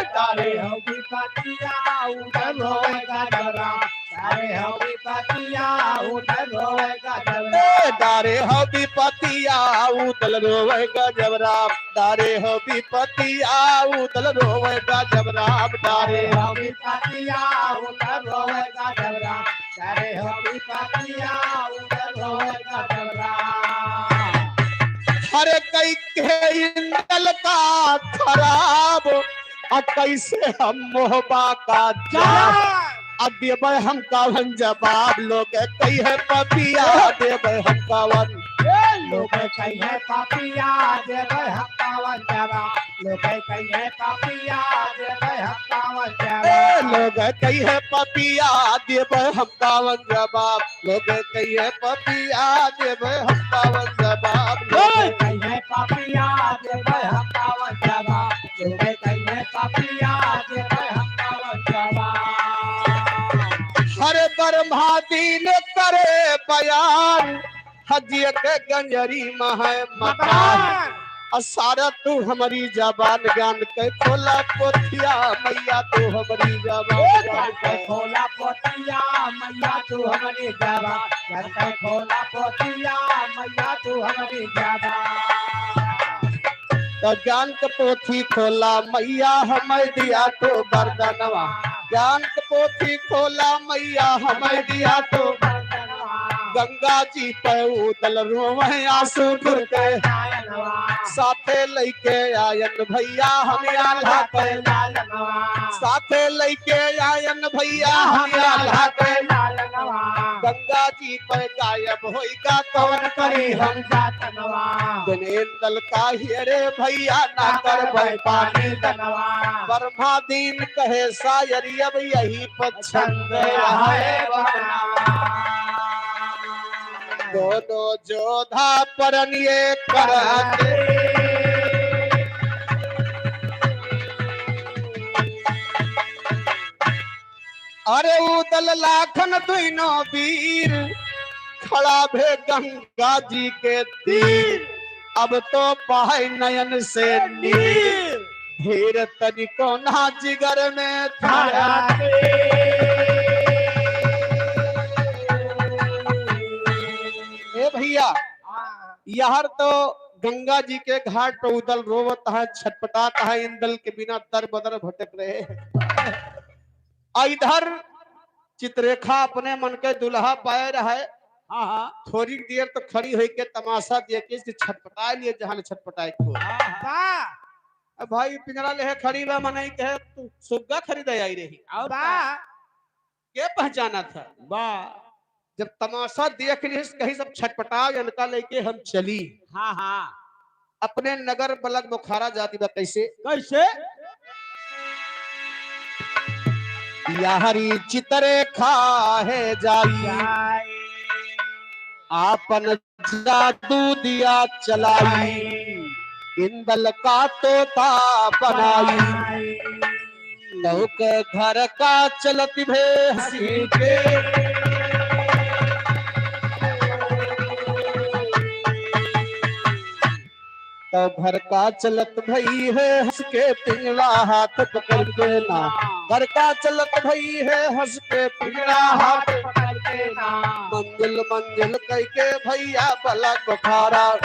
डारे हौ विपतिया, ऊदल रोवे गजब राम। डारे हौ विपतिया, ऊदल रोवे गजब राम। ए, डारे हौ विपतिया, ऊदल रोवे गजब राम। डारे हौ विपतिया, ऊदल रोवे गजब राम। डारे हौ विपतिया, ऊदल रोवे गजब राम। डारे हौ विपतिया, ऊदल रोवे गजब राम। अरे कई के इंदल का खराब, आ कैसे हम मोहबा का जाब? आ देबै हम कवन जवाब, लोग कहिहैं पपिया, देबै हम कवन। ए, लोग कहिहैं पपिया, देबै हम कवन जवाब। लोग कहिहैं पपिया, देबै हम कवन जवाब। ए, लोग कहिहैं पपिया, देबै हम कवन जवाब। लोग कहिहैं पपिया, देबै हम कवन जवाब। लोग कहिहैं पपिया, देबै हम कवन जवाब। लोग कहिहैं पपिया, देबै हम कवन जवाब। हर ब्रह्मा दीन करे बयान, हजियत गंजरी महै मकान। मकान। आ सारा तू हमरी जबान, ज्ञान के खोला पोथिया, मैया तू हमरी जबान। ए, ज्ञान के खोला पोथिया, मैया तू हमरी जबान। ज्ञान के खोला पोथिया, मैया तू हमरी जबान। तो ज्ञान के पोथी खोला मैया, हमें दिया तो वरदानवा। ज्ञान के पोथी खोला मैया, हमें दिया तो। गंगा जी पे ऊदल रोवे आंसू ढुरके। साथे लइके आयन भइया हम आल्हा के। साथे लइके आयन भइया हम आल्हा के। गंगा जी पे गायब होइगा कवन करी हम। बिन इंदल का हियरे भइया ना करबै पानी दनवा। ब्रह्मा दीन कहे सायरी अब यही पर छंद है बना। दोनों जोधा परन ये करते। अरे ऊदल लाखन दुइनो वीर, खड़ा भे गंगा जी के तीर। अब तो बहै नयन से नीर, धीर तनिको ना जिगर में धराते। ए भइया, यहर तो गंगा जी के घाट पे ऊदल रोवत है, छटपटात है, इंदल के बिना दर बदर भटक रहे। आ इधर चित्रेखा अपने मन के दुल्हा पाए रहे। हाँ, हाँ। थोड़ी देर तो खड़ी होइके तमाशा देखे, इसके छटपटाए लिए जहाँ ले छटपटाए को। हाँ, हाँ। अब भाई पिंजरा लेहे खड़ी बा, मनई कहे तू सुग्गा खरीदे आई रही। और बा। का? के पहचाना था? बा। जब तमाशा देख लिहिस, कहिस अब छटपटाव, इनका लइके हम चली। हाँ, हाँ। अपने नगर बलक बोखारा जाति बा। कैसे? कैसे? याहरी चितरेखा है जाई, जाई। आपन जादू दिया चलाई, इंदल का तोता बनाई। तोके घर का चलत भे हँसी के, तो घर का चलत भई है हँस के, पिंजड़ा हाथ पकड़ के ना। घर का चलत भई है हँस के, पिंजड़ा हाथ पकड़ के ना। मंजिल मंजिल कह के भैया बलक बोखारा।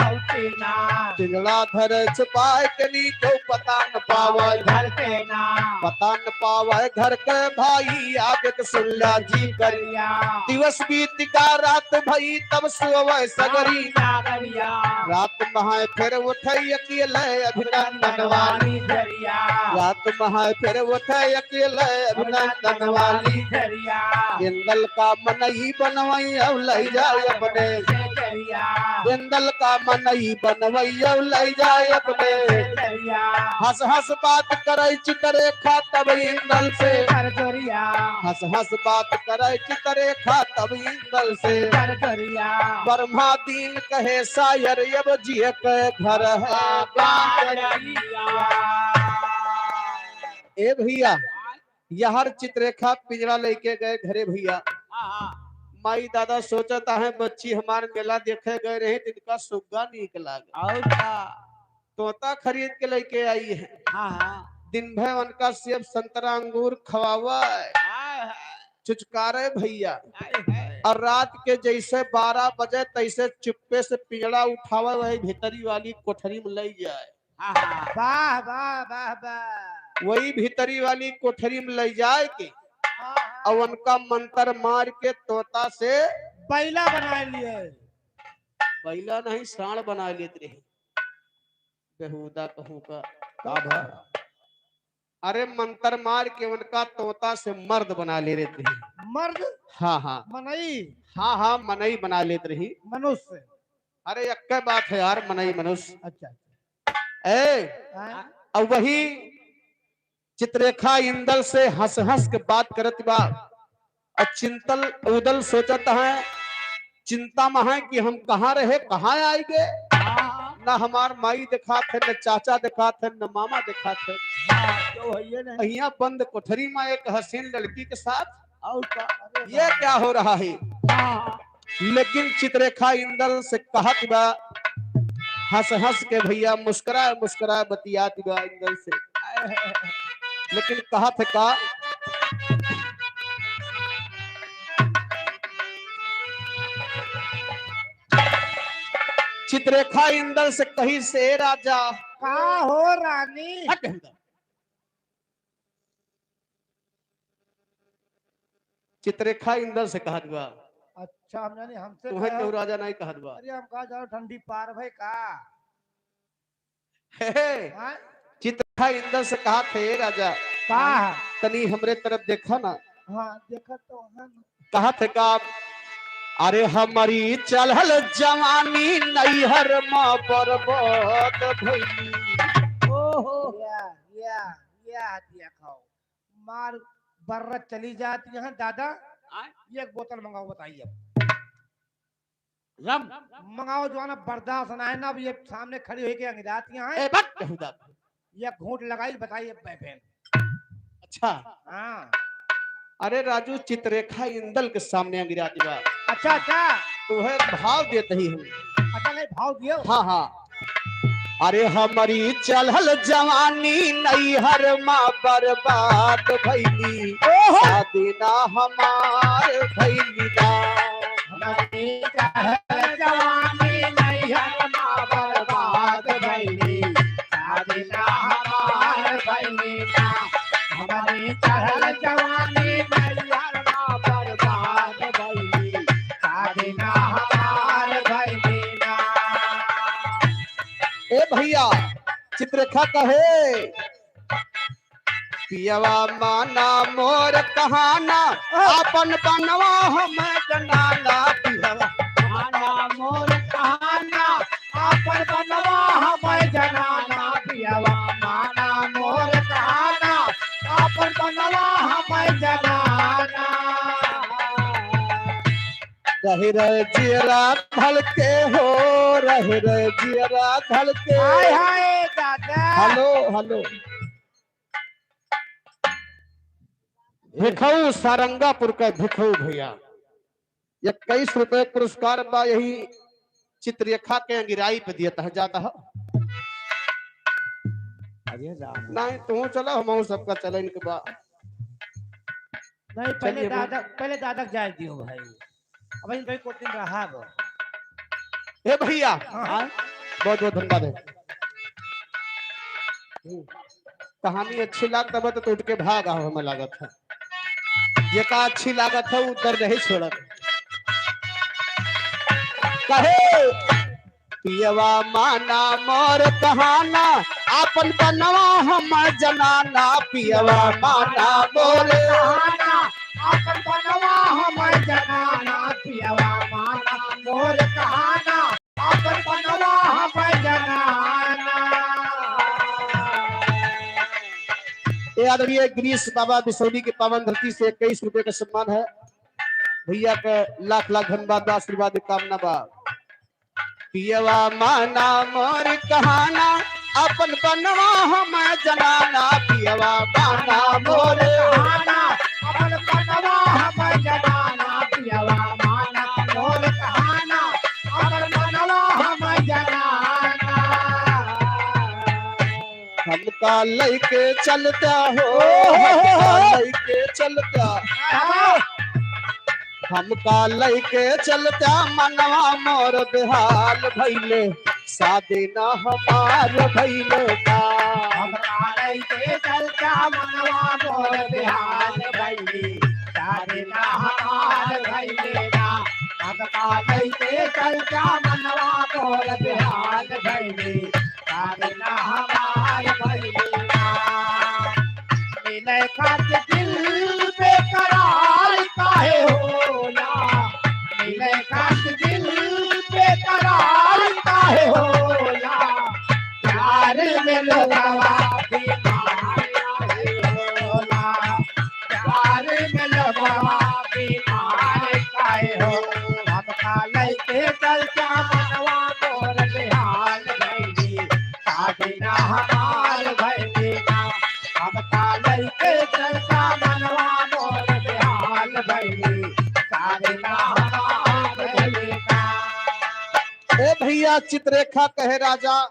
पिंजड़ा धर छुपाए के नी केहू पता न पावे। घर के ना। पता न पावे घर के भाई, आगे के सुन ला जी करिया। दिवस बीत का रात भई तब सोवे सगरी। रात महाय फिर उठे अकेले अभिनंदन वाली झरिया। रात महाय फिर उठे अकेले अभिनंदन वाली झरिया। इंदल का मनई बनवई अब लई जाए अपने। इंदल का मनई बनवई अब लई जाए अपने। हँस हँस बात करे चितरेखा तब इंदल से। हँस हँस बात करे चितरेखा तब इंदल से। ब्रह्मा दीन कहे सायर अब जिए के घर है। ए भैया, याहर चितरेखा पिंजड़ा लइके गए घरे भैया। हाँ, हाँ। माई दादा सोचत हैं बच्ची हमार मेला देखे गए रही तो इनका सुग्गा नीक लागे। और का? तोता खरीद के लइके आई है। हाँ, हाँ। दिन भर उनका सेब संतरा अंगूर खवावे। हाय, हाय। चुचकारे भैया। हाय, हाय। और रात के जैसे बारह बजे तैसे चुप्पे से पिंजड़ा उठावे वही भीतरी वाली कोठरी में लइ जाए। हाँ, हाँ। वाह, वाह, वाह, वाह। वही भीतरी वाली कोठरी में लइ जाए के हाँ, हाँ। और उनका मंतर मार के तोता से बैला बनाए लिए। बैला नहीं, साँड़ बनाए लेत रही। बेहूदा कहूँ का। का भा? अरे मंतर मार के उनका तोता से मर्द बना ले रहे थे। मर्द? हाँ, हाँ। मनई? हाँ, हाँ, मनई बना लेत रही। मनुष्य। अरे, एक्के बात है यार, मनई मनुष्य। अच्छा, अच्छा। ए, हाँ? अब वही चित्ररेखा इंदल से हँस हँस के बात करत बा। और चिंतल उदल सोचत हैं, चिंता में हैं कि हम कहाँ रहे, कहाँ आइगे। हाँ। ना हमार माई देखात है, न चाचा देखात है, न मामा देखात है। हाँ, तो है ये नहीं। हियाँ बंद कोठरी में एक हसीन लड़की के साथ। और का? अरे ये बाप। क्या हो रहा है? हाँ। लेकिन चित्ररेखा इंदल से कहत बा, हँस हँस के भैया मुस्कुराए मुस्कुराए बतियात बा इंदल से। लेकिन कहत का, चित्ररेखा इंदल से कहिस, "ए राजा।" का हो रानी? हट बेटा। चित्ररेखा इंदल से कहत बा। अच्छा, हम जानी हमसे तुम्हें कहा। केहू राजा नहीं कहत बा। अरे हम कहा जाओ ठंडी पार भाई का? हे, हे। हाँ? चित्ररेखा इंदल से कहत है, "ए राजा, का? तनी हमरे तरफ देखा ना।" हाँ, देखा तो है ना। कहत है का, "अरे हमरी चढ़ल जवानी नैहर मा बर्बाद भइली।" ओहो। या, या, या देखो। मार बर्रत चली जाती है दादा। आय? एक बोतल मंगाओ, बताइए अब। रम। मंगाओ जवाना, बर्दाश्त ना है ना, अब ये सामने खड़ी होके अंगिराती हैं। ए, बक, बेहुदा। एक घूंट लगाई, बताइए अब बहन। अच्छा। हाँ। अरे राजू, चित्ररेखा इंदल के सामने अंगिराती बा। अच्छा, अच्छा। तोहे भाव देत ही हम। अच्छा, नहीं, भाव दियो। हाँ, हाँ। अरे हमरी चढ़ल जवानी नैहर मा बर्बाद भइली, ओहो। शादी ना हमार भइली ना। हमरी चढ़ल जवानी नैहर मा बर्बाद भइली, शादी ना हमार भइली ना। हमरी चढ़ल जवानी नैहर मा बर्बाद भइली, शादी ना हमार भइली ना। ए भैया, चित्ररेखा कहे, पियवा माना मोर कहाना, आपन बनवा हम जनाना। पियवा माना मोर कहाना, आपन बनवा हम जनाना। पियवा माना मोर कहाना, आपन बनवा हम जनाना। रहे रहे जियरा धड़के हो, रहे रहे जियरा धड़के। हाय हाय दादा। Hello, hello. भिखऊ सारंगापुर का भिखऊ भैया, इक्कीस रुपये पुरस्कार बा, यही चित्ररेखा के अंगिराई पे दिया तह जाता है। अरे राम। नहीं, तू चला, हम सबका चले इनके बा। नहीं, पहले चलिए, दादा, पहले दादा के जाए दियो भाई। अब इन भाई को दिन रहा वो। हे भैया, हाँ। बहुत बहुत धन्यवाद है। हम्म। कहानी अच्छी लागत बा तो उठ के भाग आओ, हमें लागत है। जेका अच्छी लागत है, उधर नहीं छोड़त। कहे, पियवा माना मोर कहाना, आपन बनवा हम जनाना। पियवा माना मोर कहाना, आपन बनवा हम जनाना। पियवा माना मोर कहाना, आपन बनवा हम जनाना। ए आदरणीय गिरीश बाबा बिसौली के पावन धरती से इक्कीस रुपये का सम्मान है। भैया के लाख लाख धन्यवाद बा, आशीर्वाद के कामना बा। पियवा माना मोर कहाना, आपन बनवा हम जनाना। पियवा माना मोर कहाना, आपन बनवा हम जनाना। पियवा माना मोर कहाना, आपन बनवा हम जनाना। हमका लइके चलता हो, हमका लइके चलता। हमका लइके चलता मनवा मोर बेहाल भइले, शादी ना हमार भइले ना। हमका लइके चलता मनवा मोर बेहाल भइले, शादी ना हमार भइले ना। हमका लइके चलता मनवा मोर बेहाल भइले, शादी ना हमार भइले ना। मिले खातिर दिल बेकरार काहे होला? मिले खातिर दिल बेकरार काहे होला? प्यार में लोगवा बीमार काहे होला? प्यार में लोगवा बीमार काहे हो? हमका लइके चलता मनवा मोर बेहाल भइले, शादी ना हमार भइले ना। हमका लइके चलता मनवा मोर बेहाल भइले, शादी ना हमार भइले ना। ए भैया, चित्ररेखा कहे राजा,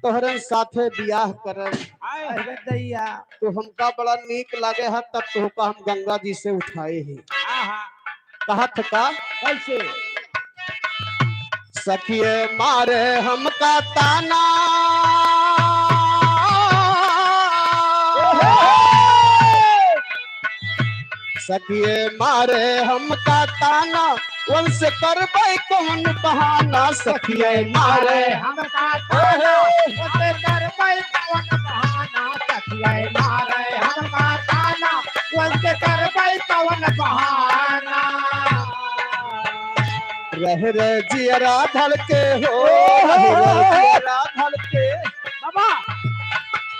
तोहरे साथे बियाह करब। अरे दैया। तो हमका बड़ा नीक लागे है, तब तोहका हम गंगा जी से उठाए ही। आहा। कहत का? कैसे? सखिए मारे हमका ताना। सखिए मारे हमका ताना, उनसे करबै कौन बहाना। सखिए मारे हमका ताना, उनसे करबै कौन बहाना। सखिए मारे हमका ताना, उनसे करबै कौन बहाना। रहे रहे जियरा धड़के हो, रहे रहे जियरा धड़के। बाबा।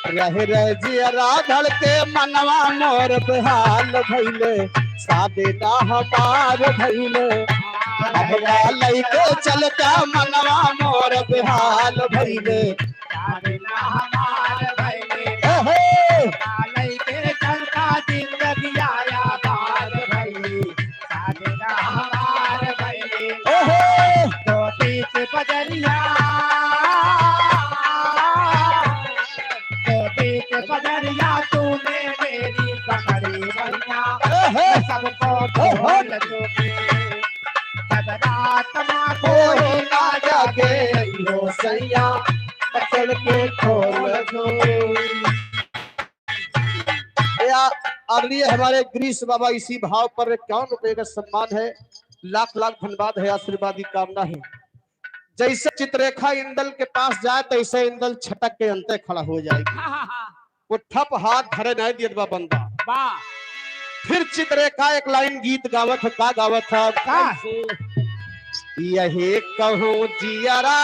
रहे रहे जियरा धड़के मनवा मोर बेहाल भइले, शादी ना हमार भइले। हमका लइके चलता मनवा मोर बेहाल भइले। शादी ना हमार भइले। ए हे। हमका लइके चलता जिंदगी आबाद भइले। शादी ना हमार भइले। ओहो। तो बीच बजरिया, तो बीच बजरिया तूने मेरी पकड़ी बलिया। ओहो। मैं सबको ओहो। बोल दूंगी। जब रात मा कोई ना जागे, अइहो सैया, मैं चढ़ के खोल दूंगी। या आदरणीय हमारे गिरीश बाबा इसी भाव पर इक्यावन रुपए का सम्मान है, लाख लाख धन्यवाद है, आशीर्वाद की कामना है। जैसे चित्ररेखा इंदल के पास जाए तैसे इंदल छटक के अंते खड़ा हो जाएगी। वो ठप हाथ धरे नहीं दियत बा बंदा। वाह। फिर चित्रेखा एक लाइन गीत गावत है, का गावत है? का? कैसे? यही कहूँ जियरा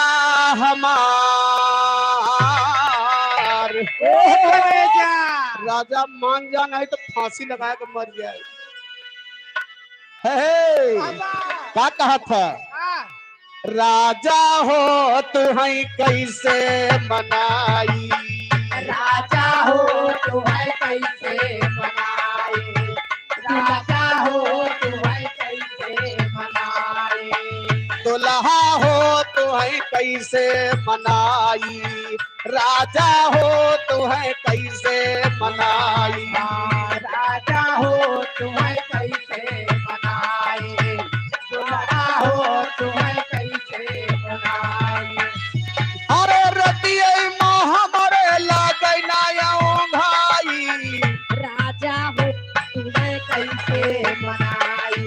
हमार। ए करेजा। राजा मान जा, नहीं तो फांसी लगा के मर जाए। हे, हे, बाबा। का कहत है? हाँ। राजा हो तुहई कैसे मनाई। राजा हो तुहई कैसे मनाई। राजा हो तुहई कैसे मनाई। दुल्हा हो तुहई कैसे मनाई। राजा हो तुहई कैसे मनाई। राजा हो तुहई कैसे मनाई। दुल्हा हो तुहई कैसे मनाई। अरे रतिये मा हमरे लागै ना ओंघाई। राजा हो तुहई कैसे मनाई।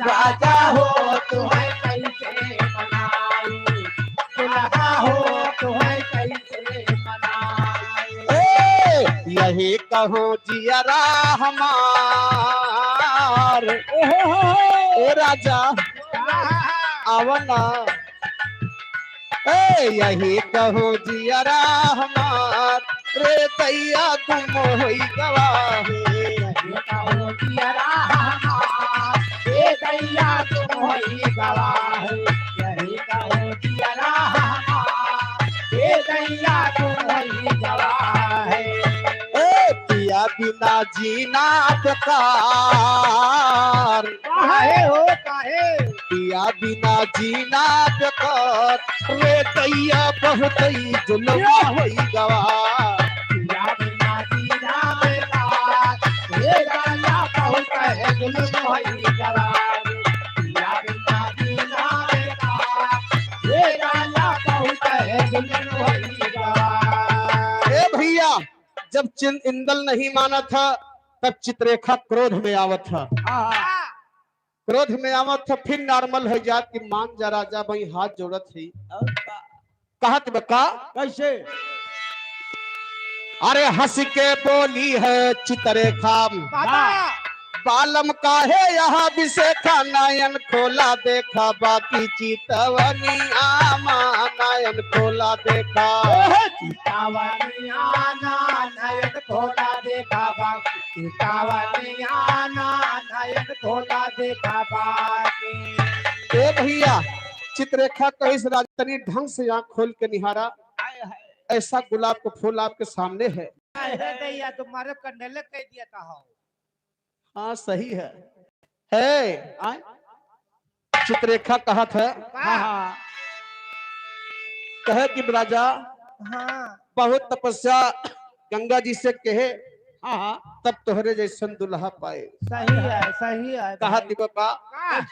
राजा हो तुहई कैसे मनाई। दुल्हा हो तुहई कैसे मनाई। ए, यही कहूँ जियरा हमार। ओहो हो हो। ए राजा, आवा ना। ए, यही कहूँ जियरा हमार, रे दैया गुम होई गवा है। यही कहूँ जियरा हमार, रे दैया गुम होई गवा है। यही कहूँ जियरा हमार, रे दैया गुम होई गवा है। ए, पिया बिना जीना बेकार। काहे हो, काहे? पिया बिना जीना बेकार, रे दैया बहुत ही जुल्म होई गवा। पिया बिना जीना बेकार, रे दैया बहुत ही जुल्म होई गवा। पिया बिना जीना बेकार, रे दैया बहुत ही जुल्म होई गवा। ए भैया, जब चिन-, इंदल नहीं माना था, तब चित्रेखा क्रोध में आवत था। हाँ। क्रोध में आवत था, फिर normal हो जात कि मान जा राजा भाई, हाथ जोड़त ही। और का? कहत बा का? कैसे? अरे हंस के बोली है चित्रेखा। बाबा। बालम काहे यहाँ बिसेखा, नयन खोला देखा बाकी चितवनिया मा, नयन खोला देखा। ओहे चितवनिया ना, नयन खोला देखा बाकी चितवनिया ना, नयन खोला देखा बाकी। ए भैया, चित्रेखा कहिस राज तनी ढंग से आँख खोल के निहारा। हाय, हाय। ऐसा गुलाब का फूल आपके सामने है। हाय, हाय, दैया, तुम्हारे कंडले कह दिया था हो। हाँ, सही है। है। आय? चित्रेखा कहत है। हाँ, हाँ। कहे कि राजा, हाँ। बहुत तपस्या गंगा जी से कहे, हाँ, हाँ। तब तोहरे जैसन दुल्हा पाए। सही है, सही है। कहा थी बाबा, हाँ।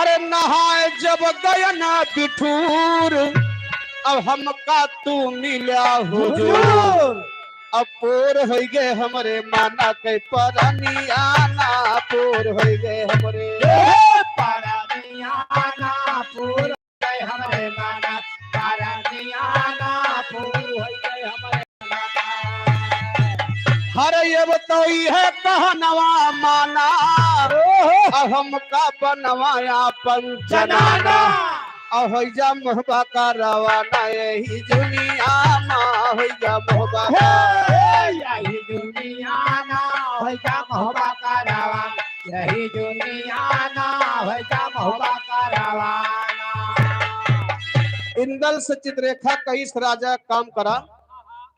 अरे नहाए जब गयन बिठूर, अब हमका तू मिला हुजूर। हुजूर। अब पूर होइ गए हमरे माना के परनियाना, पूर होइ गए हमरे। ए, परनियाना पूर गए हमरे माना, परनियाना पूर होइ गए हमरे माना। हर ये बताई है कहनवा माना, ओहो। अब हमका बनवाया पंचनाना। जनाना। अब होइ जा मोहबा का रवाना, यही दुनिया मा होइ जा मोहबा का। हे, यही दुनिया ना होइ जा मोहबा का रवाना, यही दुनिया ना होइ जा मोहबा का रवाना। इंदल से चित्रेखा कहिस राजा काम करा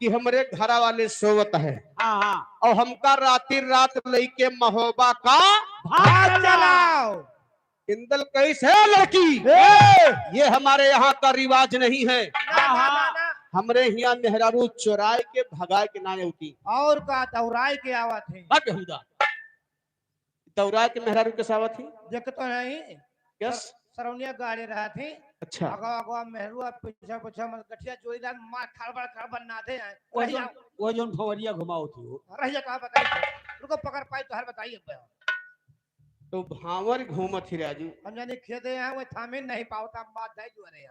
कि हमरे घरा वाले सोवत है। हाँ, हाँ। और हमका राती रात लइके महोबा का भात चलाओ। इंदल कहिस है लड़की, ए! ये हमारे यहाँ का रिवाज नहीं है। ना, ना, ना, ना। हमरे हियाँ मेहरारू चोराए के भगाए के ना अउती। और का दौड़ाए के आवत है। बक हुदा। दौड़ाए के मेहरारू के सावत ही? देख तो नहीं। यस। सर-, सरौनिया गाड़े रहत ही। अच्छा। अगवा, अगवा मेहरुआ पीछा, पीछा मत गठिया जोड़ी दान मार खड़बड़, खड़बड़ ना दे आए। वो रहिया। जौन, वो जौन भंवरिया घुमाओ थी वो। रहिया का बताई? रुको पकड़ पाई तो हर बताई अब। तो भांवर घूमत ही राजू। हम जानी खेदे हैं, वो थामे नहीं पावता, हम बात नहीं जुआ रहे हैं।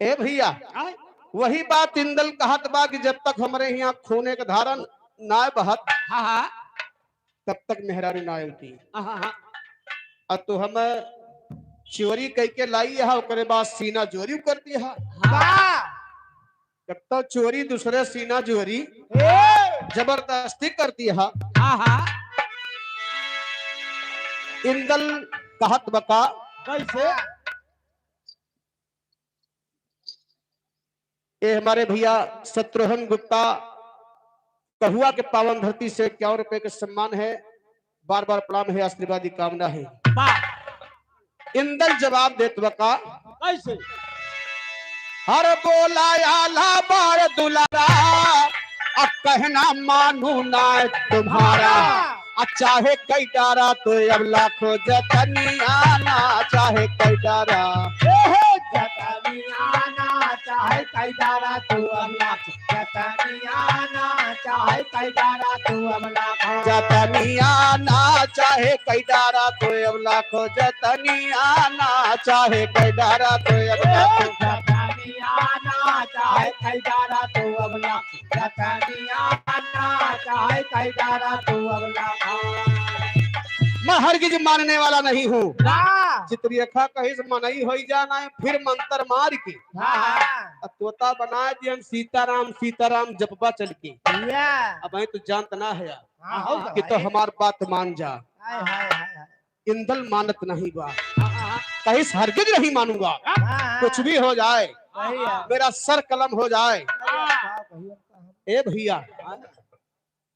ए भैया, आय? वही बात इंदल कहत बा कि जब तक हमरे हियाँ खूने के धारा नाय बहत, हाँ, हाँ। तब तक मेहरारू नाय उठी। हाँ, हाँ, हाँ। अब तो हम चोरी कइके लाई है, ओकरे बाद सीना जोरी कर दिया। हाँ। जब तो चोरी दूसरे सीना जोरी ए! जबरदस्ती कर दिया। हाँ, हाँ। इंदल कहत बका। कैसे? ये हमारे भैया शत्रुघ्न गुप्ता कहुआ के पावन धरती से इक्यावन रुपए के सम्मान है। बार बार प्रणाम है, आशीर्वाद की कामना है। वाह। इंदल जवाब देत बका। कैसे? हर बोला आला बार दुलारा, अब कहना मानू ना तुम्हारा। आ चाहे कई डारा तो अब लाखों जतनिया ना, चाहे कई डारा। ए हे जतनिया ना, चाहे कई डारा तो अब लाखों जतनिया ना, चाहे कई डारा तो अब लाखों। जतनिया ना, चाहे कई डारा तो अब लाखों जतनिया ना, चाहे कई डारा तो अब ए लाखों। जतनिया ना, चाहे कई डारा तो अब लाखों। जतनिया ना, चाहे कई डारा तो अब लाखों। मैं हरगिज मानने वाला नहीं हूँ। वाह। चित्ररेखा कहिस मनई होई जाना है, फिर मंत्र मार के हाँ। अब तोता बना दियन सीताराम, सीताराम जपबा चल के। या। अब मैं तो जानत ना है यार, हाँ, हो कि तो है। हमार बात मान जा। हाय, हाय, हाय, हाय। इंदल मानत नहीं बा। कहिस हरगिज नहीं मानूंगा, हाँ। कुछ भी हो जाए, सही है। मेरा सर कलम हो जाए। अरे, का कही हम, का हम? ए भैया,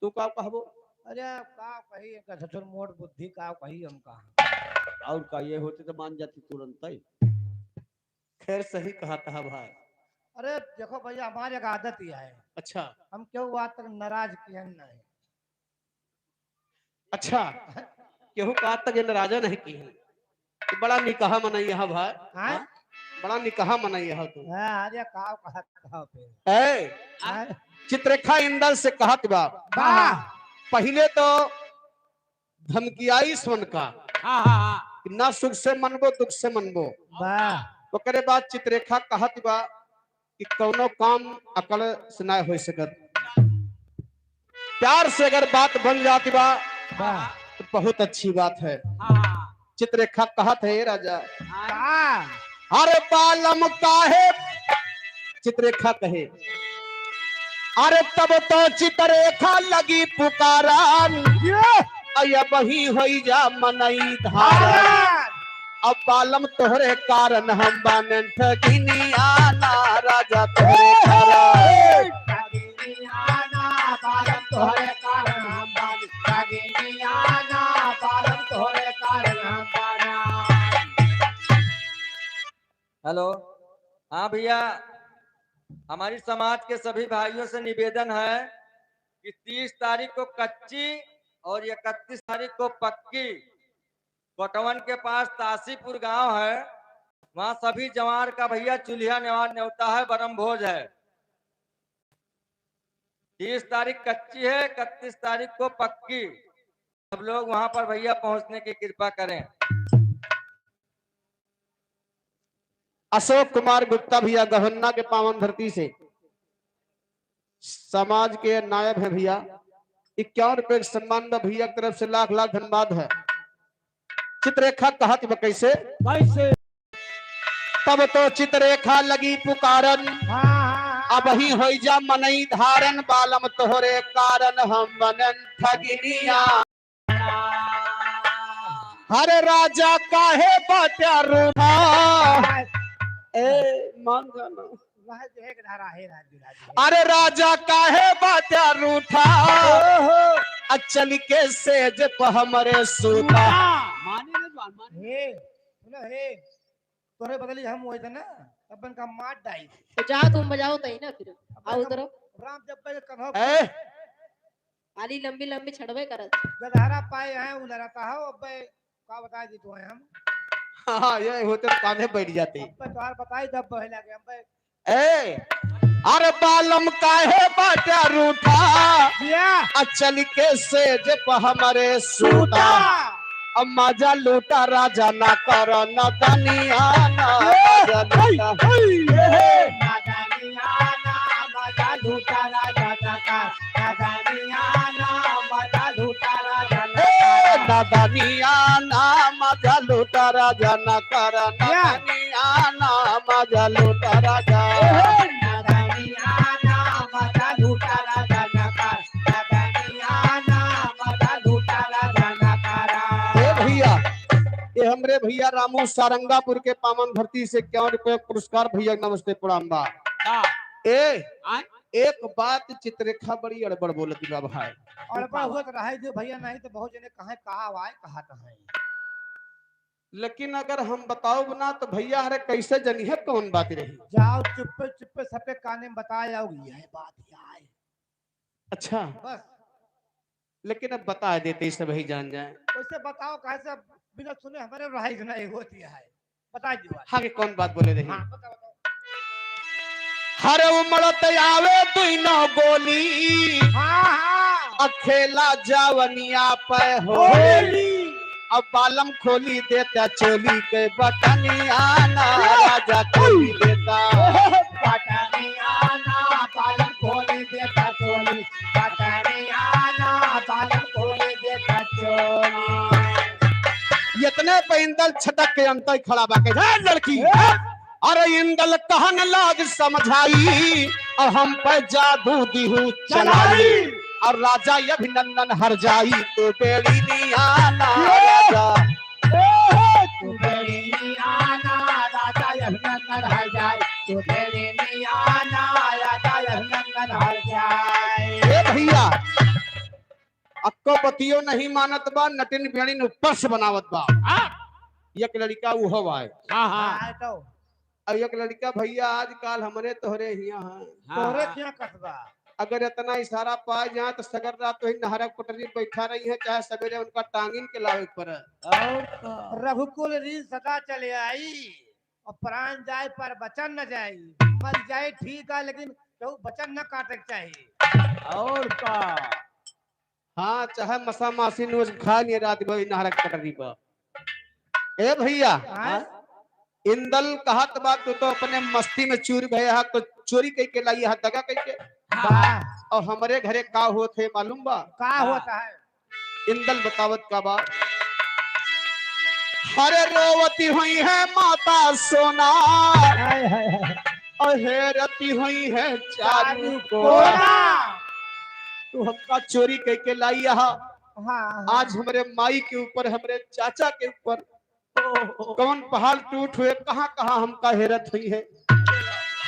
तू का कहबो? अरे, का कही, एक ससुर मोट बुद्धि, का कही हम, का? और का, ये होते तो मान जाती तुरंत ही। खैर, सही कहत है भाई। अरे, देखो भैया, हमारे एक आदत ही है। अच्छा। हम केहू आज तक नाराज किहन नहीं। अच्छा, केहू का आज तक ये नाराजा नहीं किहन। बड़ा निकहा मनई है भाई। हाँ? हाँ? बड़ा निकहा मनई है तू। हाँ, अरे, का कहत है फिर? ए, हाँ? चित्ररेखा इंदल से कहत बा। वाह। पहिले तो धमकियाई सोन का। हाँ, हाँ, हाँ। कि ना सुख से मनबो, दुख से मनबो। वाह। ओकरे बाद चित्ररेखा कहत बा कि कौनो काम अकल से ना हो सकत। प्यार से अगर बात बन जाती बा, वाह। तो बहुत अच्छी बात है। हाँ। चित्ररेखा कहत है, "ए राजा।" हाँ। अरे बालम काहे चित्ररेखा कहे, अरे तब तो चित्ररेखा लगी पुकारन, ये। अय बही होई जा मनई धारन। धारन। अब बालम तोहरे कारण हम बानेन ठगिनिया ना, राजा तोहरे कारण। ठगिनिया ना, बालम तोहरे कारण हम बानेन ठगिनिया ना, बालम तोहरे कारण हम बानेन। हेलो, हाँ भैया, हमारी समाज के सभी भाइयों से निवेदन है कि तीस तारीख को कच्ची और इकतीस तारीख को पक्की कोटवन के पास तासीपुर गांव है, वहाँ सभी जवार का भैया चूल्हा नेवा-, नेवता है, बरम भोज है। तीस तारीख कच्ची है, इकतीस तारीख को पक्की। सब लोग वहाँ पर भैया पहुँचने की कृपा करें। अशोक कुमार गुप्ता भैया गहन्ना के पावन धरती से समाज के नायब हैं भैया, इक्यावन रुपए के सम्मान बा भैया की तरफ से, लाख लाख धन्यवाद है। चित्ररेखा कहत बा कैसे? कैसे? तब तो चित्ररेखा लगी पुकारन, हाँ, हाँ, हाँ। अबही होई जा मनई धारन, बालम तोहरे कारण हम बनेन ठगिनिया। हर राजा काहे बाट्या रूठा? ए, मान जाना। वह जो है एक धारा है, राजू, राजू है। अरे राजा काहे बाट्या रूठा? ओहो। आ चल के सेज प हमरे सूता। माने ना जवान, माने। हे, सुनो हे, तोहरे बदली हम होइत ना, अपन का मार डाई। तो जाओ तुम बजाओ तई ना फिर। अपन आओ का उधर। राम जब पे कन्हो ए, आली लंबी लंबी छड़वे करत। गदहरा पाए हैं, उधर आता हो, अब्बे का बताए दी तो हम। हाँ, ये होते तो कांधे बैठ जाते। अब्बे तोहार बताई दब बहे लगे, अब्बे। ए, अरे बालम काहे बाट्या रूठा? या। आ चल के सेज प हमरे सूता। सूता। अब मजा लूटा राजा ना कर नदनिया ना, ए, मजा लूटा। हे, हे। नदनिया नदनिया ना मजा लूटा राजा न करा, या। नदनिया ना मजा लूटा राजा। ए, नदनिया ना मजा लूटा राजा न करा, नदनिया ना मजा लूटा राजा न करा। ए भैया, ये हमरे भैया रामू सारंगापुर के पावन धरती से इक्यावन रुपये पुरस्कार भैया, नमस्ते प्रणाम बा। हाँ। ए, आय? एक बात चित्ररेखा बड़ी अड़बड़ बोलत बा भाई। अड़बड़ हुआ तो रहे दे भैया, नहीं तो बहुत जने कहे का आवाज कहा तो है। लेकिन अगर हम बताउब ना तो भैया हरे कैसे जनिहे कौन बात रही। जाओ चुप्पे चुप्पे सबके काने में बताए आओ, यह बात ही आए। अच्छा। बस। लेकिन अब बता देते ही सब ही जान जाए। वैसे बताओ, काहे से बिना सुने हमारे रहे के नहीं होती है। बता दीजिए बात। हाँ, कि कौन बात बोले रही? हाँ, बताओ, बताओ। हर उमड़त आवे दुइनो गोली, हाँ, हाँ। अखेला जवनिया पे होली। होली। अब बालम खोली देता चोली के बटनिया ना, ए! राजा खोली देता। बटनिया ना, बालम खोली देता चोली, बटनिया ना, बालम खोली देता चोली। इतने पे इंदल छटक के अंतई खड़ा बा के, "हे लड़की, ए! अरे इंदल कहन लाज समझाई, और हम पे जादू दिहू चलाई, चलाई। और राजा अभिनंदन हर जाई, तो बेड़ी नियाना ए! राजा।" ए! तो बेड़ी नियाना राजा अभिनंदन हर जाई, तो बेड़ी नियाना राजा अभिनंदन हर जाई। ए भैया, अक्को बतियो नहीं मानत बा, नटिन बेड़िन ऊपर से बनावत बा। हाँ। एक लड़का उहो बा। हाँ, हाँ। हाँ, तो। और एक लड़का भैया आजकल हमरे तोहरे हियां है। हाँ, तोहरे हाँ। क्या कसबा? अगर इतना इशारा पाए जाए तो सगर रात वही नहरक पटरी बैठा रही है, चाहे सवेरे उनका टांगिन के लावे के पड़े। और का? रघुकुल रीत सदा चले आई, और प्राण जाए पर वचन न जाई। मर जाए ठीक है, लेकिन केहू वचन न काटे के चाही। और का? हाँ, चाहे मसा मासी नोच खा लिए रात भर नहरक पटरी पर। ए भैया, हाँ? इंदल कहत बा, "तू तो अपने मस्ती में चूर गया है, तो चोरी कई के लाई है, दगा कई के।" हाँ। और हमरे घरे का होत है मालूम बा? का हाँ। होता है? इंदल बतावत का बा, "हरे रोवती हुई है माता सोना, हाय, हाय, हाय। और हेरती हुई है चारू चारू कोना।" कोना। तू हमका चोरी कई के लाई है। हाँ, हाँ। आज हमरे माई के ऊपर, हमरे चाचा के ऊपर कौन पहाड़ टूट हुए, कहाँ कहाँ हमका हेरत हुई है,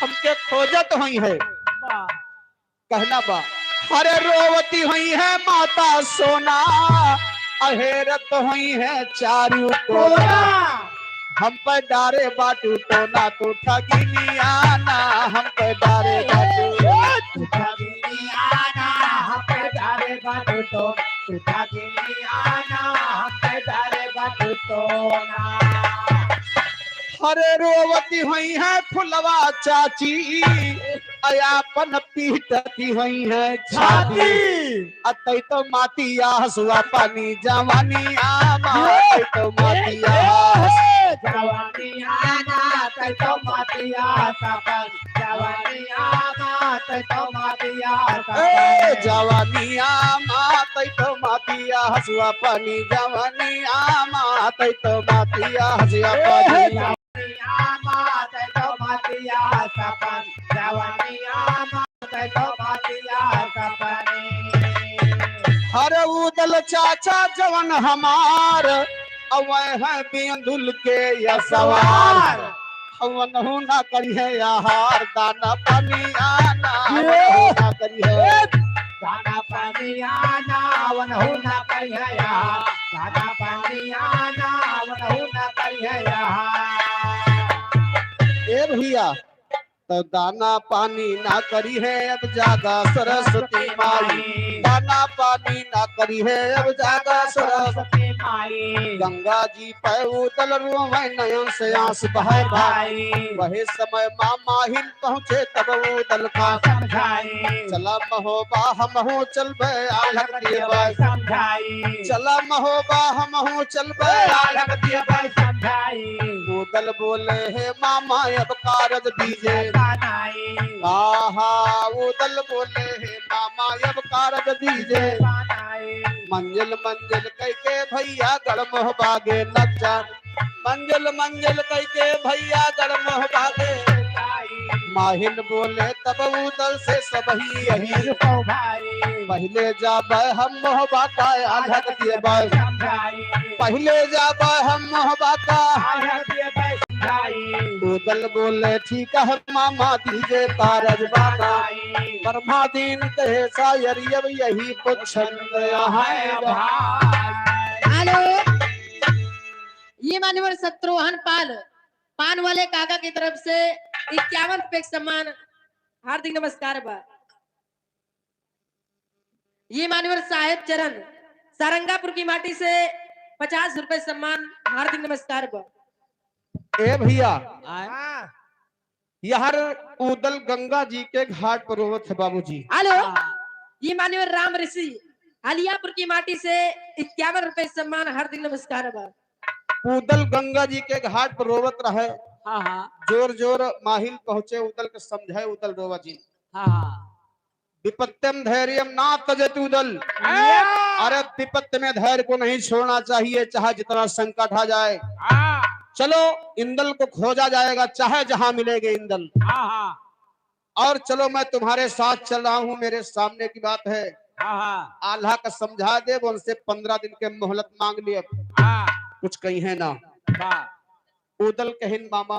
हमके खोजत हुई है। वाह। कहना बा, "हरे रोवती हुई है माता सोना, अहेरत हुई है चारू कोना। हम पे डारे बाटू टोना, तू ठगिनिया ना, हम पे डारे बाटू।" तू ठगिनिया ना, हम पे डारे बाटू टोना, तू ठगिनिया ना, हम पे डारे बाटू टोना। हरे रोवती हुई है फुलवा चाची, अयापन पीटती हुई है छाती। छाती। अतई तो मातिया हसुआ पानी जवानी आमा, ये, अतई तो मातिया ये, हस-, ये। जवानी आमा, अतई तो मातिया सपन। जवानी आमा, अतई तो मातिया सपन। ए, जवानी आमा, अतई तो मातिया हसुआ पानी। जवानी आमा, अतई तो मातिया हसुआ ए, पानी। जवानी आमा, अतई तो मातिया सपन। जवानी आमा, अतई तो मातिया सपन। हर उदल चाचा जवन हमार, अवै है बेंदुल के असवार। असवार। अवनहु ना करिहे आहार, दाना पानी आना, ये। अवनहु ना करिहे। दाना पानी आना, अवनहु ना करिहे आहार, दाना पानी आना, अवनहु ना करिहे आहार। ए भैया, तो दाना पानी ना करिहे अब जागा सरस्वती माई। दाना पानी ना करिहे अब जागा सरस्वती माई। गंगा जी पे उदल रोवे नयन से आंस बहे भाई। वही समय माँ माहिन पहुँचे तब उदल का समझाई। चला महोबा हमहूँ चलबे आलख दियबे समझाई। चला महोबा हमहूँ चलबे आलख दियबे समझाई। उदल बोले हे मामा अब कारज दीजे। आहा, उदल बोले हे मामा अब कारज दीजे। मंजिल मंजिल कइके भइया गढ़ मोहबा गे नचा। मंजिल मंजिल कइके भइया गढ़ मोहबा गे। माहिल बोले तब उदल से सबही यही। पहिले जाबे हम मोहबा का आलख देबे। पहिले जाबे हम मोहबा का। उदल बोले ठीक है मामा दीजे कारज बाना। ब्रह्मा दीन कहे सायर अब यही कुछ छंद है भाई। हेलो, ये मान्यवर शत्रुघ्न पाल, पान वाले काका की तरफ से इक्यावन रुपए का सम्मान, हार्दिक नमस्कार बा। ये मान्यवर साहेब चरण, सारंगापुर की माटी से पचास रुपए सम्मान, हार्दिक नमस्कार बा। ए भइया, आए। यार उदल गंगा जी के घाट पर रोवत है बाबूजी। हेलो, ये मान्यवर राम ऋषि, हलियापुर की माटी से इक्यावन रुपए सम्मान, हार्दिक नमस्कार बा। उदल गंगा जी के घाट पर रोवत रहे। हाँ हाँ। जोर जोर माहिल पहुँचे उदल के समझाए उदल रोवा जिन। हाँ हाँ। विपत्तिम धैर्यम ना त्यजेत उदल। हाँ। अरे विपत्ति में धैर्य को नहीं छोड़ना चाहिए, चाहे जितना संकट आ जाए। हाँ चलो इंदल को खोजा जाएगा, चाहे जहाँ मिलेंगे इंदल। हाँ हाँ। और चलो मैं तुम्हारे साथ चल रहा हूँ, मेरे सामने की बात है। हाँ हाँ। आल्हा का समझा दे, उनसे पंद्रह दिन के मोहलत मांग लिए, हाँ। कुछ कही है ना। वाह। उदल कहिन मामा,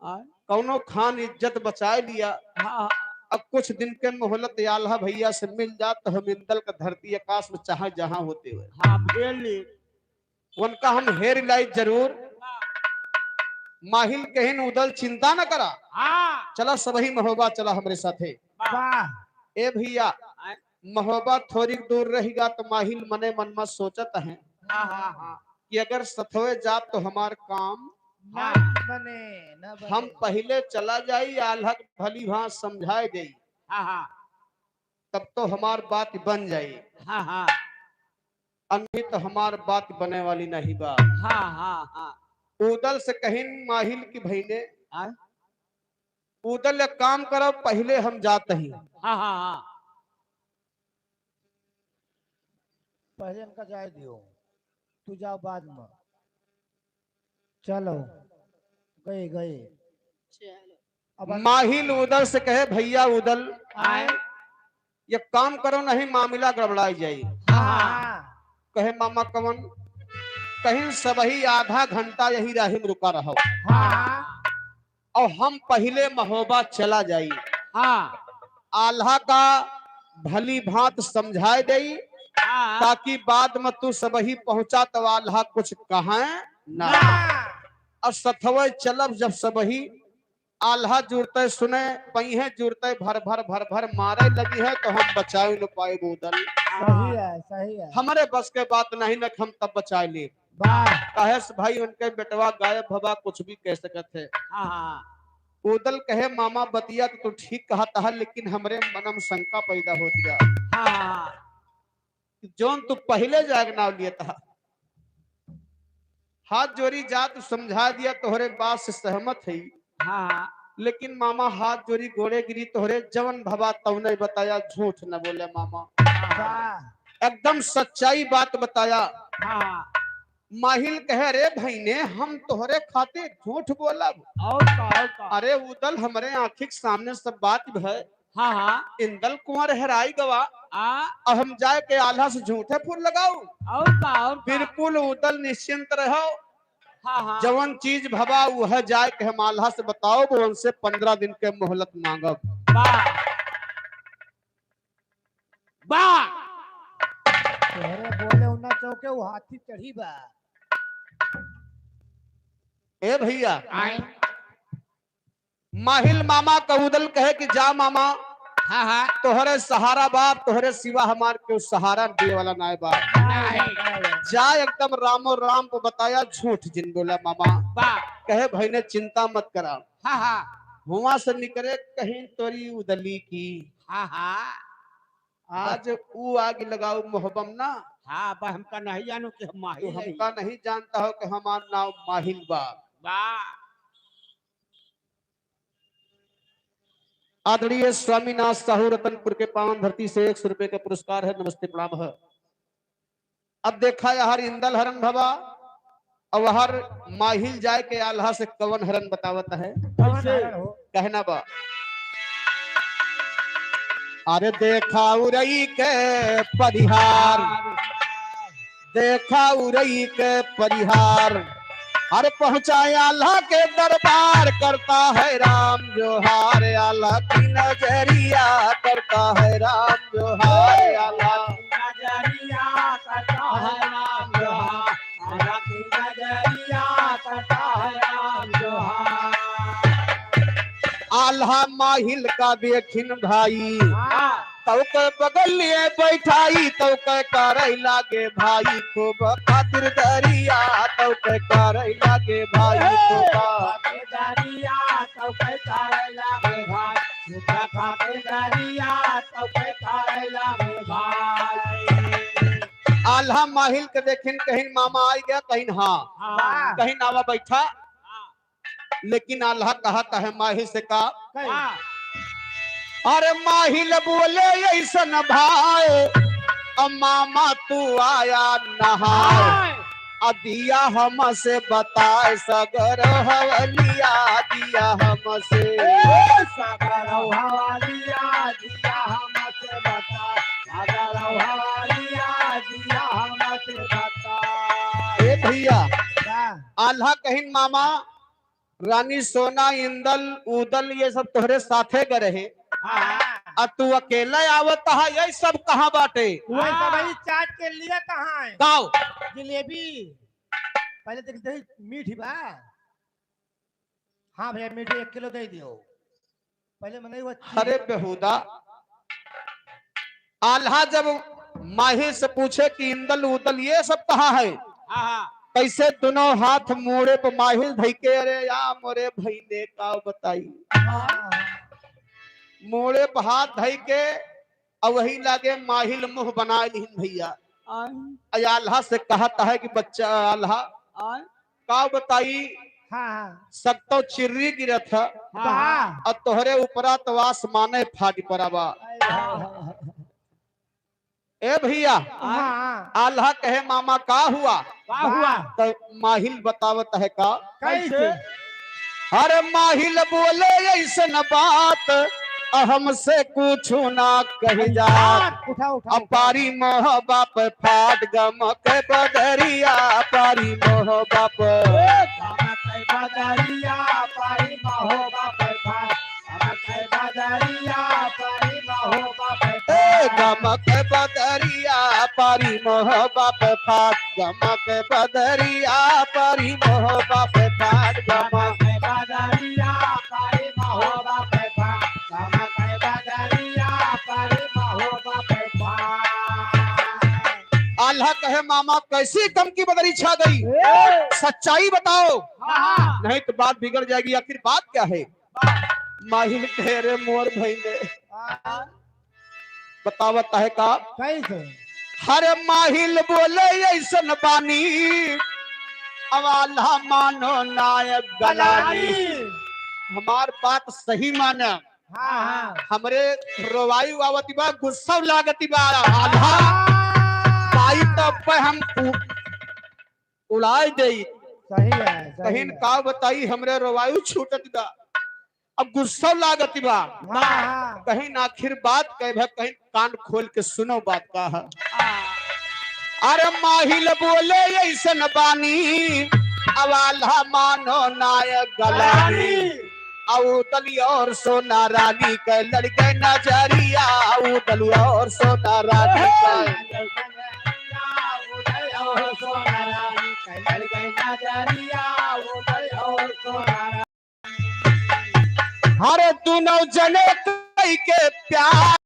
हाँ कौनो खान इज्जत बचाए लिया, हाँ। अब कुछ दिन के मोहलत आल्हा भइया से मिल जात तो हम इंदल का धरती आकाश में चाहे जहाँ होते हुए हाँ, भेल ली। उनका हम हेर लाई जरूर। माहिल कहिन उदल चिंता न करा, हाँ। चला सबही महोबा चला हमरे साथे। वाह। ए भइया, महोबा थोड़ी दूर रहेगा तो माहिल मने मन में सोचत है हाँ हाँ हाँ। कि अगर सथवे जात तो हमार काम हाँ। बने न बने। हम पहिले चला जाई, आल्हा के भली भांत समझाए जाई, हाँ हाँ। तब तो हमार बात बन जाई, हाँ हाँ। अन्ही तो हमार बात बने वाली नहीं बा। हाँ हाँ हाँ। उदल से कहिन माहिल की भइने, आय? उदल एक काम करो, पहिले हम जात ही। हाँ हाँ हाँ। पहले इनका जाए दियो, तू जाओ बाद में। चलो, गए गए। अब माहिल उदल से कहे, भइया उदल, आए। ये काम करो, नहीं मामला गड़बड़ाई जाई। हाँ। कहे, मामा कवन? कहिन, सबही आधा घंटा यही राही में रुका रहो हाँ। और हम पहिले महोबा चला जाई, हाँ। आल्हा का भली भांत समझाए देई, हाँ। ताकि बाद में तू सबही पहुंचा तो आल्हा कुछ कहे ना। और सथवे चलब जब सबही आल्हा जुरते सुने, पहिए जुरते भर भर भर भर मारे लगी है तो हम बचाए न पाए उदल। सही है, सही है। हमरे बस के बात नहीं न हम तब बचाए ले। वाह। कहेस भाई उनके बेटवा गायब भवा कुछ भी कह सकत है। हाँ हाँ। उदल कहे, मामा बतिया तो तू ठीक कहत है, लेकिन हमरे मन में शंका पैदा होत बा। हाँ हाँ। जौन तू पहिले जाए के नाव लियत हा, हाथ जोड़ी जा, तू समझा दिया, तोहरे बात से सहमत है, हाँ हाँ। लेकिन मामा हाथ जोड़ी गोड़े गिरी, तोहरे जवन भवा तवने बताया, झूठ न बोले मामा, वाह। एकदम सच्चाई बात बताया। हाँ हाँ। माहिल कहे, अरे भइने, हम तोहरे खातिर झूठ बोलब? और का, और का। अरे उदल, हमरे आँखी के सामने सब बात भय, हाँ हाँ। इंदल कुंवर हेराई गवा, आ। अब हम जाए के आल्हा से झूठे फूल लगाऊ? और का, और का। बिल्कुल उदल निश्चिंत रहो, हाँ हाँ। जवन चीज भवा वह जाए के हम आल्हा से बताओ, वो उनसे पंद्रह दिन के मोहलत मांगब। वाह। वाह। तोहरे बोले उन्ना चौके वो हाथी चढ़ी बा। ए भइया, आए। माहिल मामा का उदल कहे कि जा मामा, हाँ हाँ। तोहरे सहारा बाप, तोहरे सिवा हमार केहू सहारा दिए वाला नाय बाप। नहीं। जा एकदम रामो राम को बताया, झूठ जिन बोला मामा। वाह। कहे, भइने चिंता मत करा। हाँ हाँ। हुआ से निकरे कहिन तोरी उदली की। हाँ हाँ। आज ऊ आग लगाऊ मोहबम ना। हाँ, बा हमका नहीं जानू कि हम तू माहिल हई। हमका नहीं जानता हो कि हमार नाम माहिल बा। वाह। आदरणीय स्वामीनाथ साहू रतनपुर के पावन धरती से एक सौ रुपए का पुरस्कार है। नमस्ते प्रणाम है। अब देखा, यहर इंदल हरन भवा, अब हर माहिल जाए के आल्हा से कवन हरन बतावत है। कवन हरन हो? कहना बा, अरे देखा उरई के परिहार, देखा उरई के परिहार, अरे पहुँचाए आल्हा के दरबार, करता है राम जोहार, आल्हा की नजरिया, करता है राम जोहार, आल्हा की नजरिया, करता है राम जोहार, आल्हा की नजरिया, करता है राम जोहार। आल्हा माहिल का देखिन भाई, हाँ। तौके बगलिए बैठाई, तौके करई लागे भाई खूब खातिरदारिया, तौके करई लागे भाई खूब। खातिरदारिया, तौके करई लागे भाई, खूब खातिरदारिया, तौके करई लागे भाई। आल्हा माहिल के देखिन, कहिन मामा आइ गया, कहिन हाँ। हाँ। कहिन आवा बैठा। लेकिन आल्हा कहत है माहिल से का? हाँ। अरे माहिल बोले ऐसन भाई, अब मामा तू आया नहाए, हाँ। अदिया हमसे बताए सगर हवलिया, दिया हमसे। ए, सगर हवलिया, दिया हमसे बताए, सगर हवलिया, दिया हमसे बताए। ए भैया, का? आल्हा कहिन मामा, रानी सोना, इंदल, उदल, ये सब तोहरे साथे ग रहे। हाँ। आ तू अकेला आवत हा, ये सब कहाँ बाटे? वही सब हाँ। वही चाट के लिए कहाँ है? काव? जलेबी। पहले देख, दही मीठी बा। हाँ भैया, मीठी एक किलो दे दियो। पहले मनई हुआ। अरे बेहुदा, आल्हा जब माहिल से पूछे कि इंदल उदल ये सब कहाँ है, हाँ, हाँ। कैसे दोनों हाथ मोड़े पे माहिल धई के, अरे या मोरे भइने का बताई, हाँ। मोड़े पे हाथ धई के, और वही लागे माहिल मुँह बनाए लिहिन भैया। आय। अय आल्हा से कहत है कि बच्चा आल्हा, आय। का बताई, हाँ, हाँ। सब तो चिर्री गिरत है, हाँ, हाँ। और तोहरे ऊपरा तो आसमाने फाट पड़ा बा। हाँ, हाँ। ए भैया, हाँ, हाँ। आल्हा कहे, मामा का हुआ? का हुआ? तो माहिल बतावत है का? कैसे? अरे माहिल बोले ऐसन बात, हमसे कुछ ना कही जात। उठा, उठा, अब उठा। पारी मोह बाप फाट गमक बदरिया, पारी मोह बाप। गमक बदरिया, पारी मोह बाप फाट। गमक बदरिया, पारी मोह बाप फाट। ए, गमक बदरिया, पारी मोह बाप फाट। गमक बदरिया, पारी मोह बाप फाट। गमक बदरिया, पारी मोह बाप फाट। गमक बदरिया, पारी मोह बाप फाट। आल्हा कहे, मामा, कैसी गम की बदरी छा गई? ए! सच्चाई बताओ। हाँ। नहीं तो बात बिगड़ जाएगी। आखिर बात क्या है? माहिल कहे, रे मोर भइने। हाँ। बतावत है का? कैसे? अरे माहिल बोले ऐसन बानी, अब आल्हा मानो नायक गलानी। गलानी। हमार बात सही माने। हाँ, हाँ। हमरे रोवाई आवत बा, गुस्सा लागत बा। आल्हा, हाँ। ताई तब पे हम उ-, उड़ाई देई। सही है, सही कहिन है। का बताई, हमरे रोवाई छूटत बा। अब गुस्सा लागत बा। हाँ, हाँ। कहिन आखिर बात कहे भा, कहिन कान खोल के सुनो बात का है। अरे माहिल बोले ऐसन बानी, अब आल्हा मानो नायक गलानी। गलानी। अउदल और सोना रानी के लड़ गए नजरिया, अउदल और सोना रानी के। हर दुनो जने कई के प्यार,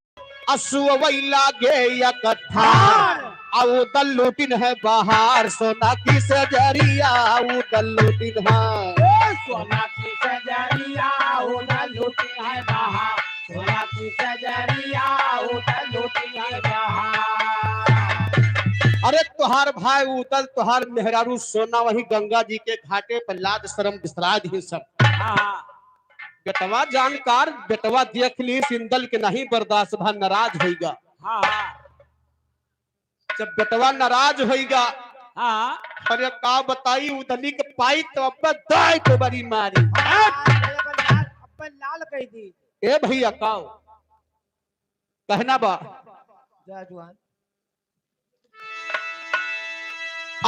असुवई लागे एक ठार। अउदल लूटिन है बहार, सोना की सजरिया, अउदल लूटिन है। ए, सोना की सजरिया, अउदल लूटिन है बहार। सोना की सजरिया, अउदल लूटिन है बहार। अरे तोहार भाई अउदल, तोहार मेहरारू सोना वही गंगा जी के घाटे पर लाज शरम बिसरा दिहिन सब। हाँ, हाँ। बेटवा जानकार, बेटवा देख ली, इंदल के नहीं बर्दाश्त भा, नाराज होइगा। हाँ, हाँ। जब बेटवा नाराज होइगा, हाँ। अरे का बताई, उदली के पाई तो अब दाई तो बड़ी मारी। हाँ, अपन लाल, अपन लाल कह दी। ए भैया, काओ कहना बा? जा जुआन।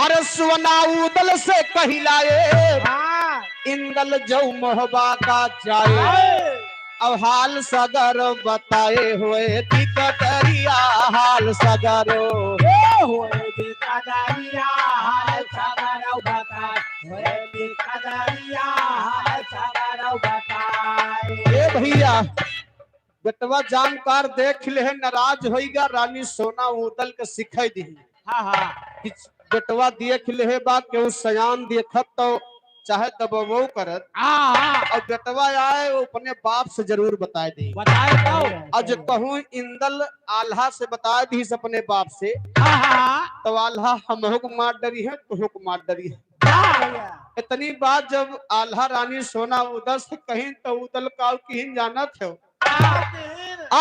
अरे सुना उदल से कहिलाए, हाँ। इंदल जौ मोहबा का जाए। हाँ। अब हाल सगर बताए होए दिकदरिया, हाल सगर। ए होए दिकदरिया, हाल सगर बताए, होए दिकदरिया, हाल सगर बताए। ए भैया, बेटवा जानकार देख लेहे, नाराज होइगा, रानी सोना उदल के सिखाई दी। हाँ, हाँ। कि बेटवा देख लेहे बा, केहू सयान देखत तो चाहे दबवो करत। हाँ, हाँ। और बेटवा आए, वो अपने बाप से जरूर बताए दी। बताए तो। और जो कहूँ इंदल आल्हा से बताए दी अपने बाप से, हाँ, हाँ। तो आल्हा हमहू को मार डरी है, तुहू को मार डरी है। वाह भैया। इतनी बात जब आल्हा रानी सोना उदल से कहीं तो उदल काऊ किहिन जानत हो।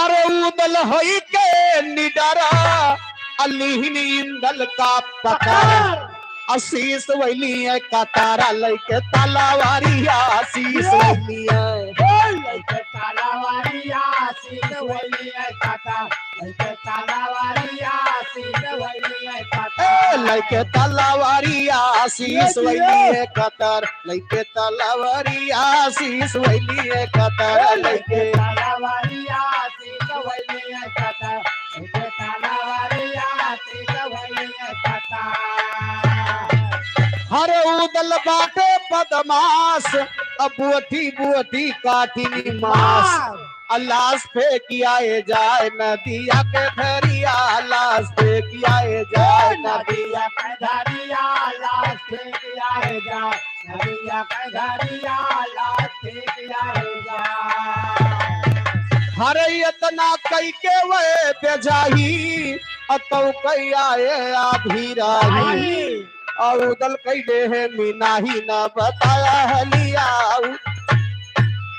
अरे उदल होई के निडरा, अलिहिन इंदल का पतार। आशीष वैली है कतारा, लइके तलवारिया आशीष वैली है। लइके तलवारिया आशीष वैली है कतार, लइके तलवारिया आशीष वैली है कतार। ए, लइके तलवारिया आशीष वैली है कतार। लइके तलवारिया आशीष वैली है कतार, लइके तलवारिया आशीष वैली है कतार, लइके तलवारिया आशीष वैली है कतार। हरे उदल बाटे बदमाश, अब बोटी बोटी काटिनी मांस। मार। आ लाश फेंक आए जाए नदिया के धरिया, लाश फेंक आए जाए नदिया के धरिया, लाश फेंक आए जाए नदिया के धरिया, लाश फेंक आए जाए। हरे इतना कई के वे बेजाही, अतौ कई आए आधी राही। आई। आ उदल कइले है मिनाही, न बताया हलिया।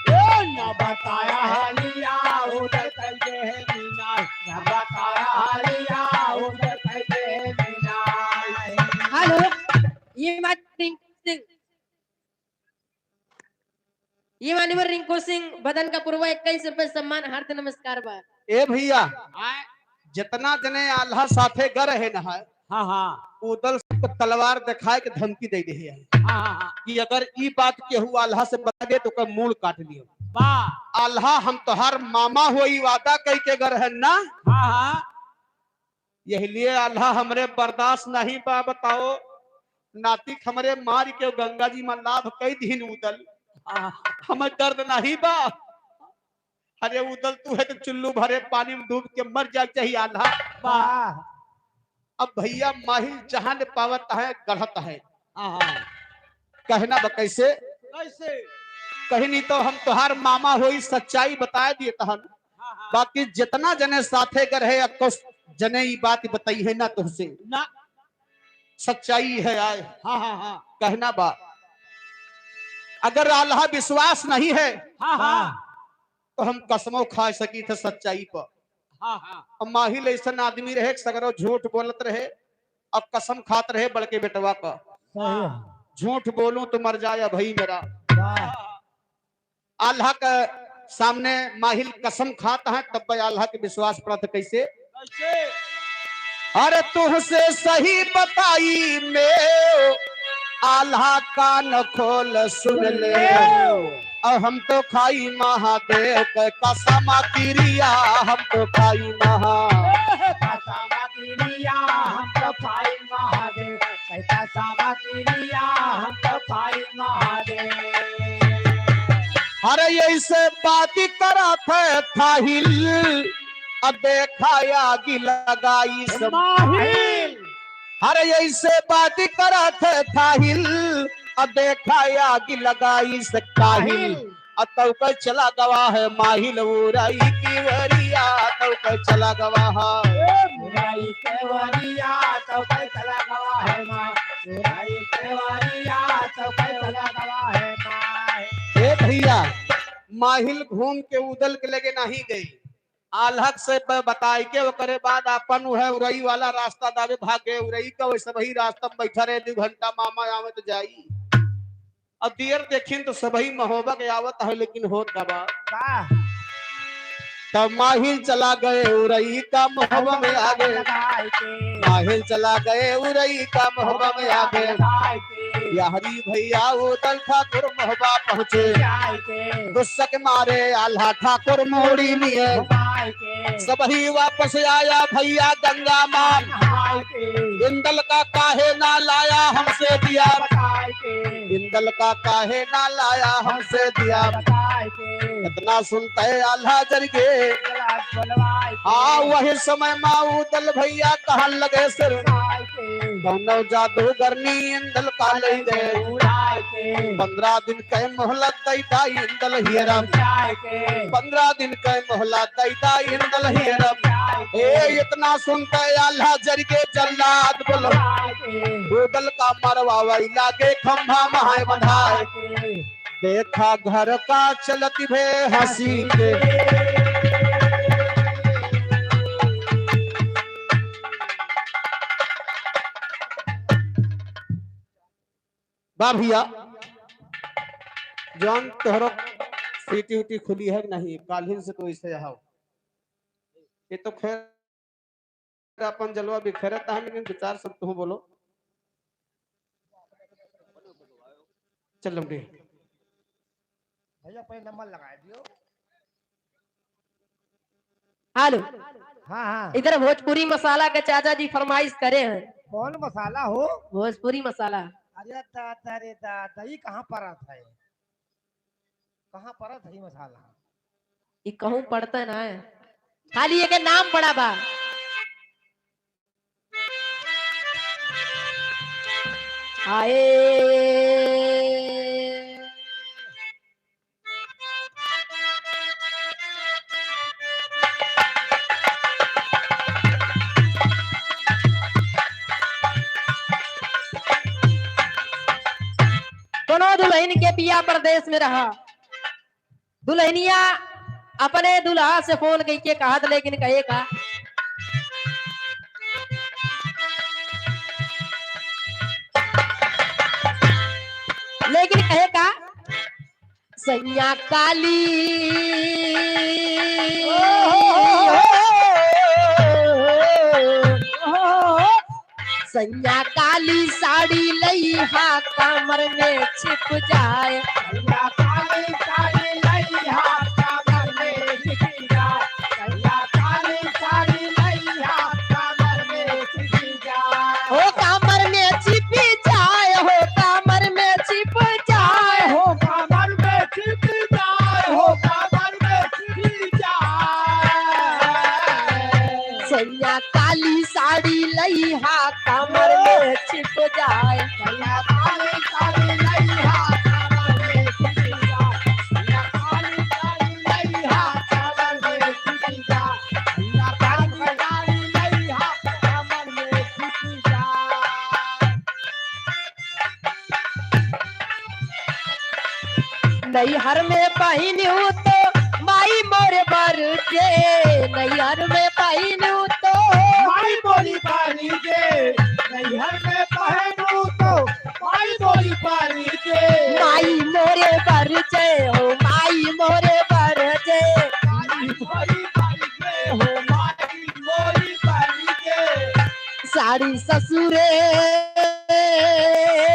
ए, न बताया हलिया, उदल कइले है मिनाही, न बताया हलिया, उदल कइले है मिनाही। हेलो, ये बात रिंकू सिंह। ये मान्यवर रिंकू सिंह बदन का पुरवा इक्कीस रुपए सम्मान हार्दिक नमस्कार बा। ए भैया, आय। जितना जने आल्हा साथे ग रहे न है, हाँ, हाँ। उदल से तलवार दिखाए के धमकी दे दे है हाँ, हाँ, हाँ। कि अगर ई बात केहू आल्हा से बता दे तो ओकर मूड़ काट लियो। वाह। आल्हा हम तोहार मामा होई वादा कई के ग रहे ना। हाँ, हाँ। यही लिए आल्हा हमरे बर्दाश्त नहीं बा, बताओ। नातिक हमरे मार के गंगा जी में लाभ कई दिन उदल। हाँ। हमें दर्द नहीं बा। अरे उदल तू है तो चुल्लू भरे पानी में डूब के मर जाए चाहिए आल्हा। वाह। अब भैया माहिल जहाँ ले पावत है गढ़त है। हाँ, हाँ। कहना बा कैसे? कैसे? कहीं नहीं तो हम तोहार मामा होई सच्चाई बताए दिए तहन। हाँ, हाँ। बाकी जितना जने साथे ग रहे, अक्को जने ई बात बताई है ना तुहसे। ना। सच्चाई है आए। हाँ, हाँ, हाँ। कहना बा, अगर आल्हा विश्वास नहीं है, हाँ, हाँ। तो हम कसमो खा सकी थे सच्चाई पर। हाँ, हाँ। अब माहिल ऐसन आदमी रहे, सगरो झूठ बोलत रहे, अब कसम खात रहे बड़के बेटवा का। सही है। हाँ। झूठ बोलूं तो मर जाए भाई मेरा। वाह। आल्हा के सामने माहिल कसम खात है, तब आल्हा के विश्वास प्राप्त कैसे? कैसे? अरे तुहसे सही बताई में, आल्हा कान खोल सुन ले। और हम तो खाई महादेव के कसम किरिया, हम तो खाई महा- कसम किरिया, हम तो खाई महादेव के कसम किरिया, हम तो खाई महादेव। अरे ऐसे बात करत है थाहिल, अब देखा आगी लगाई सब। माहिल। अरे ऐसे बात करत है थाहिल, अब देखा आगी लगाई से काहिल। काहिल। अब तौ के चला गवा है माहिल उराई की वरिया, तौ के चला गवा है। ए, उराई के वरिया, तौ के चला गवा है माहिल। उराई के वरिया, तौ के चला गवा है माहिल। ए भैया, माहिल घूम के उदल के लगे नहीं गई। आल्हा से ब-, बताई के ओकरे बाद आपन उहे उरई वाला रास्ता दावे भागे। उरई का वैसे वही रास्ता में बैठा रहे, दू घंटा मामा आवे तो जाई। अब देर देखिन तो सबही महोबा के आवत है, लेकिन होत का बा? का? तब माहिल चला गए उरई का महोबा में आगे। लगाए के। माहिल चला गए उरई का महोबा में आगे। लगाए के। याहरी भैया उदल ठाकुर महोबा पहुँचे। जाए के। गुस्सा के मारे आल्हा ठाकुर मोड़ी लिए। घुमाए के। सबही वापस आया भैया गंगा माँ। नहाए के। इंदल का काहे ना लाया हमसे दिया। बताए के। इंदल का काहे ना लाया हमसे दिया। बताए के। इतना सुनते आल्हा जर के। गला बोलवाए के। हाँ, वही समय माँ उदल भैया कहन लगे सिर। बताए के। कौनो जादूगरनी इंदल का ले गए। उड़ाए के। पन्द्रह दिन के मोहलत दैदा इंदल हियरा। जाए के। पन्द्रह दिन के मोहलत दैदा इंदल हियरा। जाए के। ए, इतना सुनते आल्हा जर के जल्लाद बोलो। जाए के। उदल का मरवावै लागे खंभा महाय बंधाए। जाए के। देखा घर का चलत भे हँसी के। बा भैया, जौन तोहरो सीटी उटी खुली है कि नहीं, काल्हिन से तो ऐसे आओ। ये तो खैर अपन जलवा बिखेरत है, लेकिन विचार सब तुम बोलो। चल लमड़ी। भैया, पहले नंबर लगा दियो। हेलो। हाँ, हाँ। इधर भोजपुरी मसाला के चाचा जी फरमाइश करे हैं। कौन मसाला हो? भोजपुरी मसाला। अरे दादा रे दादा, ई कहाँ परत है? कहाँ परत है ई मसाला? ई कहूँ पड़ता ना है, खाली एके नाम पड़ा बा। हाय। कोनो दुलहिन के पिया परदेस में रहा, दुलहिनिया अपने दुलहा से फोन कइके कहत, लेकिन कहे का, लेकिन कहे का, सैया काली, सैया काली साड़ी लइहा कमर में छिप जाए। सैया काली साड़ी लइहा कमर में छिप जाए। सैया काली साड़ी लइहा कमर में छिप जाए। हो कमर में छिप जाए, हो कमर में छिप जाए। हो कमर में छिप जाए, हो कमर में छिप जाए। सैया काली साड़ी लइहा कमर में छिप जाए। सैया काली साड़ी लइहा कमर में छिप जाए। सैया काली साड़ी लइहा कमर में छिप जाए। सैया काली साड़ी लइहा कमर में छिप जाए। नैहर में पहिनू तो माई मोरे बरजे, नैहर में पहिनू तो माई मोरी बरजे, नैहर में पहिनू तो माई मोरी बरजे। माई मोरे बरजे, हो माई मोरे बरजे। माई मोरी बरजे, हो माई मोरी बरजे। साड़ी ससुरे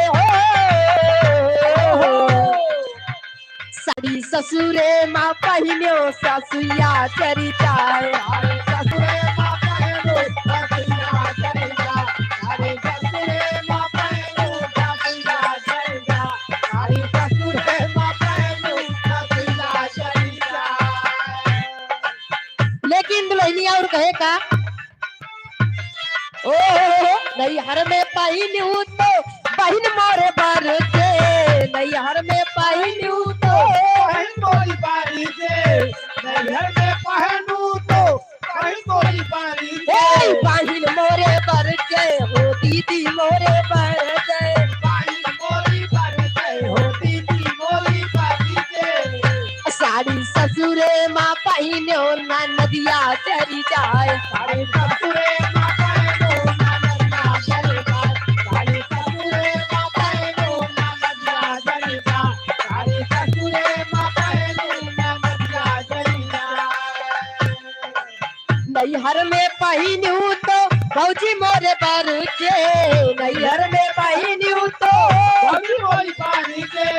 हो, साड़ी ससुरे मा पहिन्यो ससुइया चरिता है। साड़ी ससुरे मा पहिन्यो ससुइया चरिता। साड़ी ससुरे मा पहिन्यो ससुइया चरिता। साड़ी ससुरे मा पहिन्यो ससुइया चरिता। लेकिन दुलहिनिया और कहे का, ओ, नैहर में पहिनू तो बहिन मोरे बरजे, नैहर में पहिनू तो बहिन मोरी बरजे, नैहर में पहिनू तो बहिन मोरी बरजे। ए, बहिन मोरे बरजे, हो दीदी मोरे बरजे। बहिन मोरी बरजे, हो दीदी मोरी बरजे। साड़ी ससुरे मा पहिन्यो ना नदिया जरी जाए। सारे ससुरे मा पहिन्यो ना नदिया जरी जाए। सारे ससुरे मा पहिन्यो ना नदिया जरी जाए। सारे ससुरे मा पहिन्यो ना नदिया जरी जाए। नैहर में पहिनू तो भौजी मोरे बरजे, नैहर में पहिनू तो भौजी मोरी बरजे,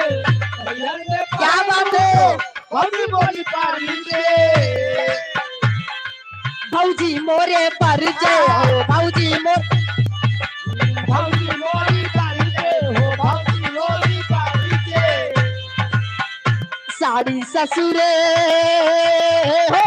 नैहर में क्या बात है? भौजी मोरी बरजे। भौजी मोरे बरजे हो, भौजी मोर भौजी मोरी बरजे हो, भौजी मोरी बरजे। साड़ी ससुरे हो,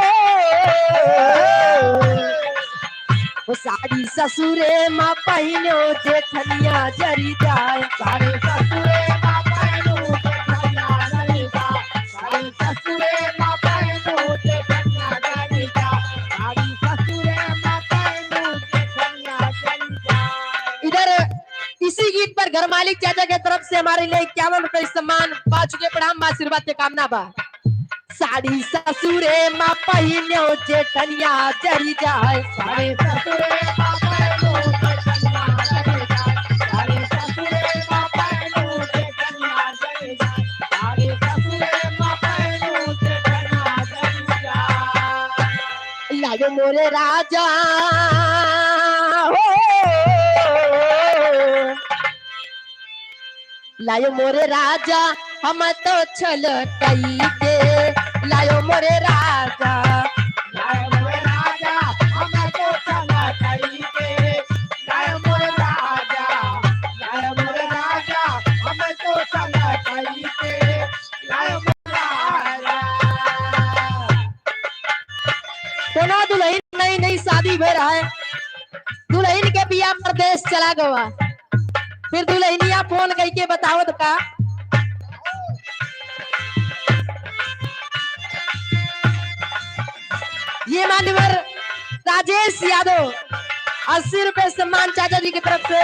ओ साड़ी ससुरे मा पहिनो जेठनिया जरी जाए। साड़ी ससुरे मा पहिनो जेठनिया जरी जाए। साड़ी ससुरे मा पहिनो जेठनिया जरी जाए। साड़ी ससुरे मा पहिनो जेठनिया जरी जाए। इधर इसी गीत पर घर मालिक चाचा के तरफ से हमारे लिए इक्यावन रुपए सम्मान पा चुके, प्रणाम बा, आशीर्वाद के कामना बा। साड़ी ससुरे मा पहिन्यो जेठनिया जरी जाए। साड़ी ससुरे मा पहिन्यो जेठनिया जरी जाए। साड़ी ससुरे मा पहिन्यो जेठनिया जरी जाए। साड़ी ससुरे मा पहिन्यो जेठनिया जरी जाए। लायो मोरे राजा हो, लायो मोरे राजा, हम तो छल कई के। लायो मोरे राजा, लायो मोरे राजा, हम तो छल कई के। लायो मोरे राजा, लायो मोरे राजा, हम तो छल कई के। लायो मोरे राजा। कोनो दुलहिन नई नई शादी भय रहा है, दुलहिन के पिया परदेस चला गवा। फिर दुलहिनिया फोन कइके बतावत का, ये मान्यवर राजेश यादव अस्सी रुपए सम्मान चाचा जी की तरफ से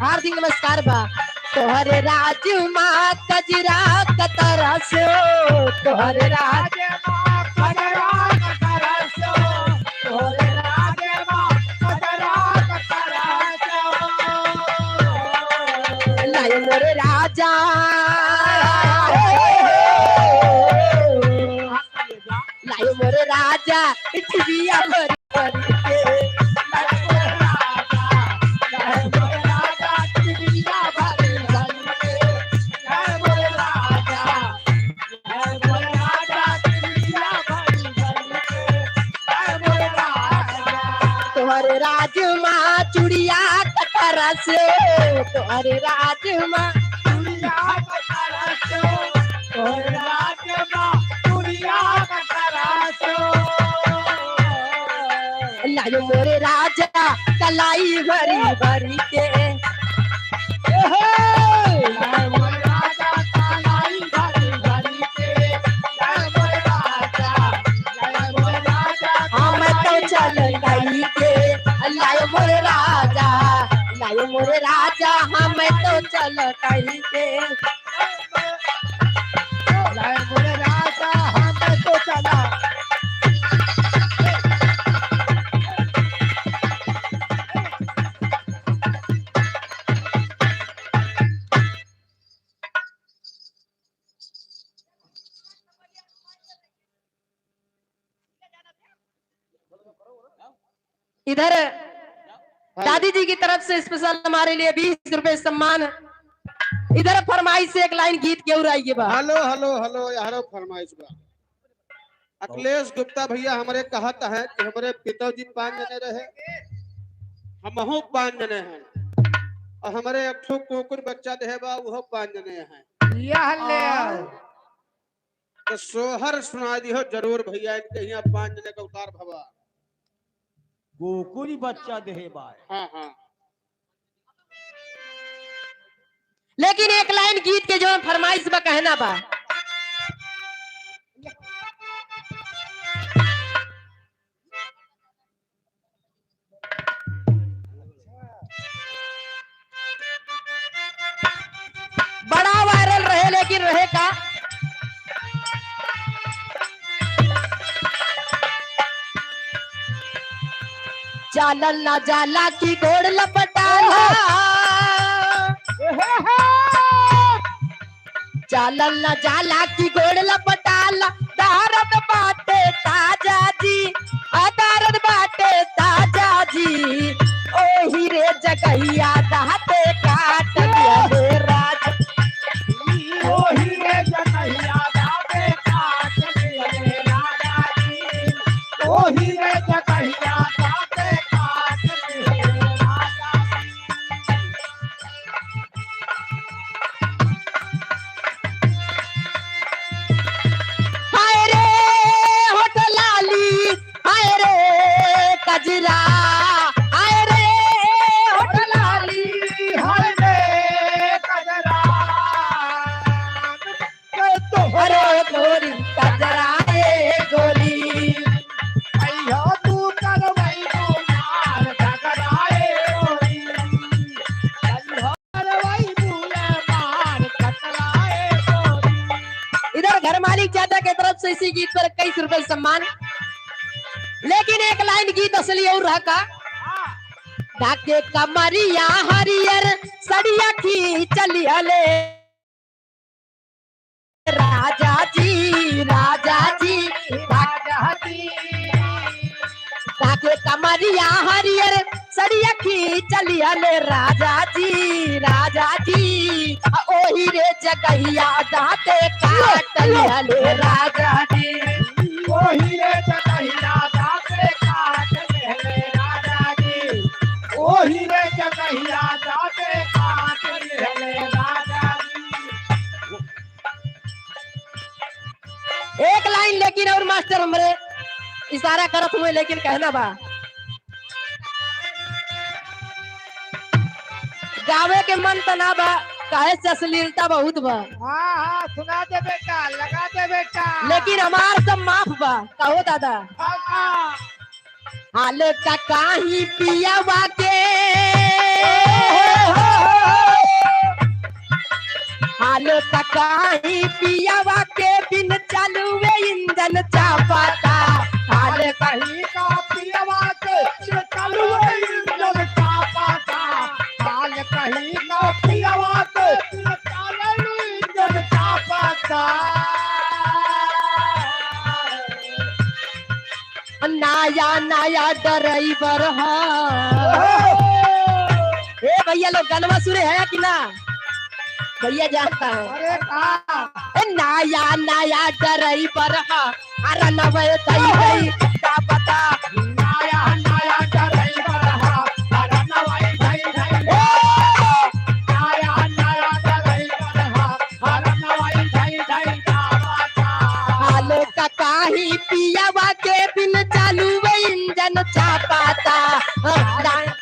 हार्दिक नमस्कार बा। तोहरे राज मा कजरा कतरा से, तोहरे राज मा कजरा कतरा से, तोहरे राज मा कजरा कतरा से। लायो मोरे राजा, लायो मोरे राजा, टिबिया भर भर के। लायो मोरे राजा, लायो मोरे राजा, टिबिया भर भर के। लायो मोरे राजा, लायो मोरे राजा, टिबिया भर भर के। लायो मोरे राजा। तोहरे राज मा चुड़िया कतरा से, तोहरे राज मा चुड़िया कतरा से, तोहरे राज मा चुड़िया कतरा से। लायो मोरे राजा कलाई भरी भरी के। ए हे! लायो मोरे राजा कलाई भरी भरी के। लायो मोरे राजा, लायो मोरे राजा हम तो चल कई के। लायो मोरे राजा, लायो मोरे राजा, हम तो चल कई के। लायो मोरे राजा, हम तो चला। इधर हाँ। दादी जी की तरफ से स्पेशल हमारे लिए बीस रुपए सम्मान। इधर फरमाइश से एक लाइन गीत के और आई बा। हेलो, हेलो, हेलो, यारो फरमाइश बा। अखिलेश गुप्ता भैया हमरे कहत हैं कि हमरे पिताजी पाँच जने रहे, हमहू पाँच जने हैं, और हमरे एक ठो कुकुर बच्चा देहे बा, उहो पाँच जने हैं। यह ले आओ। तो सोहर सुना दिहो जरूर भैया, इनके यहाँ पाँच जने का उतार भवा। गोकुल बच्चा देहे बाय। हाँ, हाँ। लेकिन एक लाइन गीत के जो फरमाइश बा कहना बा। बड़ा वायरल रहे, लेकिन रहे का? चालल ना जाला कि गोड़ लपटाला। चालल ना जाला कि गोड़ लपटाला। दर्द बाटे ताजा जी, आ दर्द बाटे ताजा जी। ओही रे जगहिया दाँते काट लिहले राजा। ओही रे जगहिया दाँते काट लिहले राजा जी। ओही रे जगहिया दाँते काट लिहले राजा जी। हाय रे होठ लाली, हाय रे कजरा, हाय रे होठ लाली, हाय रे कजरा। अरे तोरी कजरा ए गोरी। अइहो तू करवई तू मार झगड़ा ए गोरी। अइहो करवई तू मार झगड़ा ए गोरी। इधर घर मालिक चाचा के तरफ से इसी गीत पर इक्कीस रुपए सम्मान। लेकिन एक लाइन गीत असली और रहा का। ढाके कमरिया हरियर सड़िया खींच लिहले। राजा जी, राजा जी, राजा जी। ताके कमरिया हरियर सड़िया खींच लिहले राजा जी, राजा जी। आ ओही रे जगहिया दाँते काट लिहले राजा जी। ओही रे जगहिया दाँते काट लिहले राजा जी। ओही रे जगहिया दाँते काट लिहले राजा जी। एक लाइन लेकिन और मास्टर हमरे इशारा करत हुए, लेकिन कहना बा, गावे के मन त ना बा, काहे से अश्लीलता बहुत बा। हाँ, हाँ, सुना दे बेटा, लगा दे बेटा। लेकिन हमार सब माफ बा, कहो दादा। हाँ, हाँ। हाल का काही पियवा के, हाल का काही पियवा के बिन चालू वे इंजन चापाता। हाल कहीं का पियवा के बिन चालू वे इंजन चापाता। हाल कहीं का पियवा के बिन चालू इंजन चापाता। नया नया ड्राइवर ह। ए भैया लोग, गनवा सुने है कि ना? भैया जानता है। अरे का? ए नया नया ड्राइवर ह। अरे नवे दई दई का पता। नया नया ड्राइवर ह। अरे नवे दई दई। ए! नया नया ड्राइवर ह। हाल का काही पियवा के बिन चालू वे इंजन चापाता। ना-,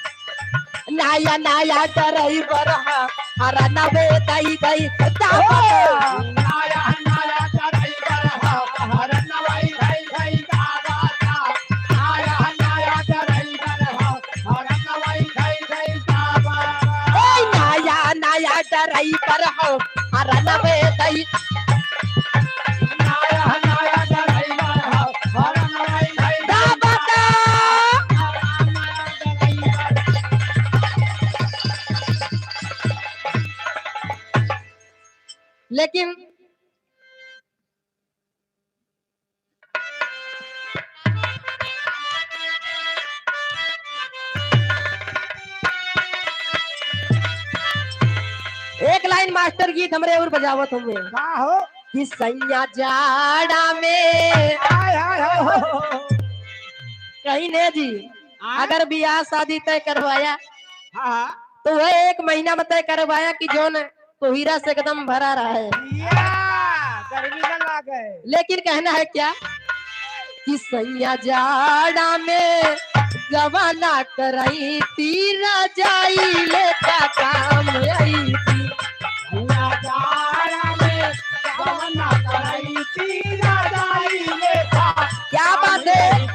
नया नया ड्राइवर ह, हरनवे दई दई चापाता। नया नया ड्राइवर ह, हरनवे दई दई चापाता। नया नया ड्राइवर ह, ए नया नया ड्राइवर हो, हरनवे दई। नया नया ड्राइवर हो, हरनवे दई। का बता? लेकिन एक लाइन मास्टर गीत हमरे और बजावत होंगे। का हो? कि सैया जाड़ा में। हाय, हाय, हाय, हाय। कहीं ने जी, हाँ? अगर बियाह शादी तय करवाया, हाँ, हाँ। तो वह एक महीना में तय करवाया कि जौन कोहिरा से एकदम भरा रहे। या, गर्मी ना लागे। लेकिन कहना है क्या कि सैया जाड़ा में गवाना कराई ती रजाई लेता काम आई थी। सैया जाड़ा में गवाना कराई ती रजाई लेता। क्या बात है?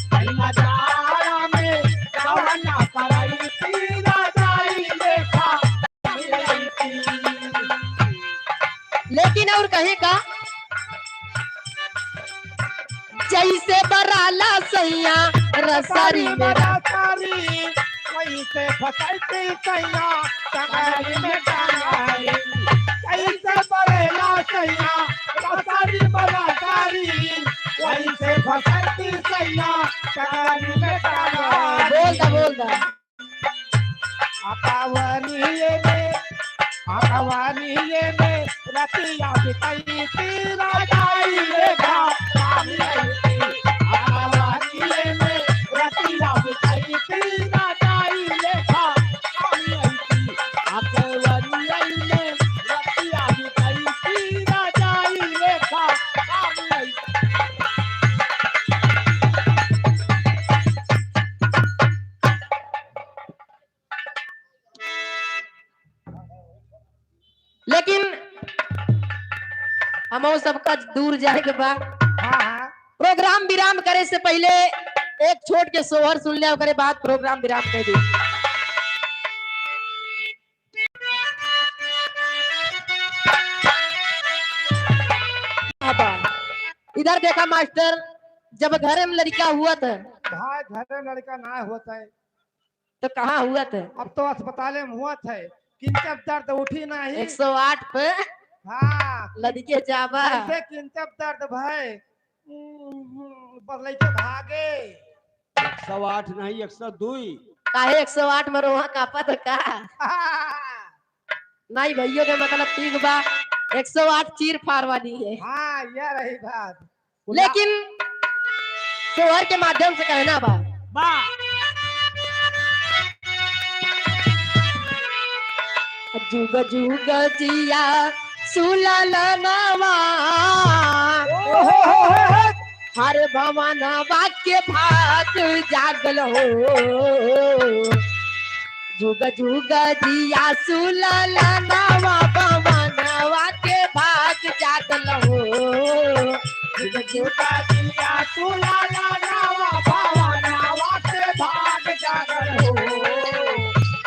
सैया जाड़ा में गवाना कराई ती रजाई लेता। लेकिन और कहे का, जैसे बराला सैया रसरी में रसरी, वैसे फसैती सैया टंगरी में टंगरी। कैसे पड़ेला सैया रसरी में रसरी, वैसे फसैती सैया टंगरी में टंगरी। बोल दा, बोल दा। अकवनिये में, अकवनिये में रतिया बितैती राजाई लेखा। अकवनिये में रतिया बितैती राजाई लेखा। अकवनिये में रतिया बितैती राजाई लेखा। लेकिन हम सबका दूर जाए के बा। हाँ, हाँ। प्रोग्राम विराम करे से पहिले एक छोट के सोहर सुन ले, ओकरे बाद प्रोग्राम विराम कर दी। इधर देखा मास्टर, जब घर में लड़का हुआ था। भाई, घर में लड़का ना होत है। तो कहाँ हुआ था? अब तो अस्पताल में हुआ था, किंचब दर्द उठी नहीं। एक सौ आठ पे हाँ। लड़के जाबा। कैसे किंचब दर्द भाई, बदलई के भागे। एक सौ आठ नहीं, एक सौ दुई। काहे एक सौ आठ में रोहा कांपत का? नहीं, भैया के मतलब ठीक बा, एक सौ आठ चीर फाड़ वाली है। हाँ, यह रही बात। लेकिन तोहर के माध्यम से कहना बा। बा। जुग जुग जिया सुललनवा। ओहो हो हो हो। हर भवनवा के भाग जागल हो। जुग जुग जिया सुललनवा, भवनवा के भाग जागल हो। जुग जुग जिया सुललनवा, भवनवा के भाग जागल हो।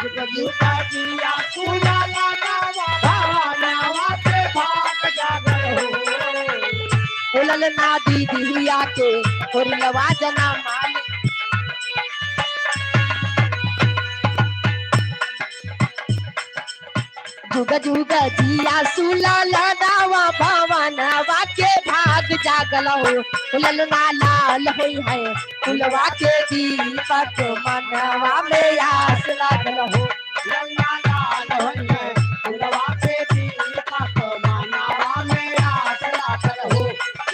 जुग जुग जिया सुललनवा, भवनवा के भाग जागल हो। ओ ललना दीदिया के, ओ रिलवा जना माल। जुग जुग जिया सुललनवा, भवनवा के भाग जागल हो। ओ ललना लाल होई है कुलवा के दीपक, मनवा में आस लागल हो। ललना लाल होई है कुलवा के दीपक, मनवा में आस लागल हो।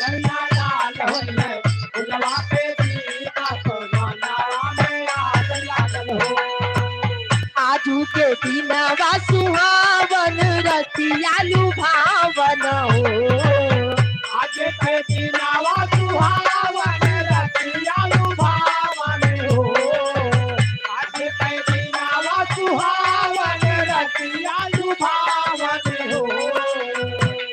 ललना लाल होई है कुलवा के दीपक, मनवा में आस लागल हो। आजू के दिनवा सुहावन, रतिया लुभावन हो। आज के दिनवा सुहावन, रतिया लुभावन हो। आज के दिनवा सुहावन, रतिया लुभावन हो।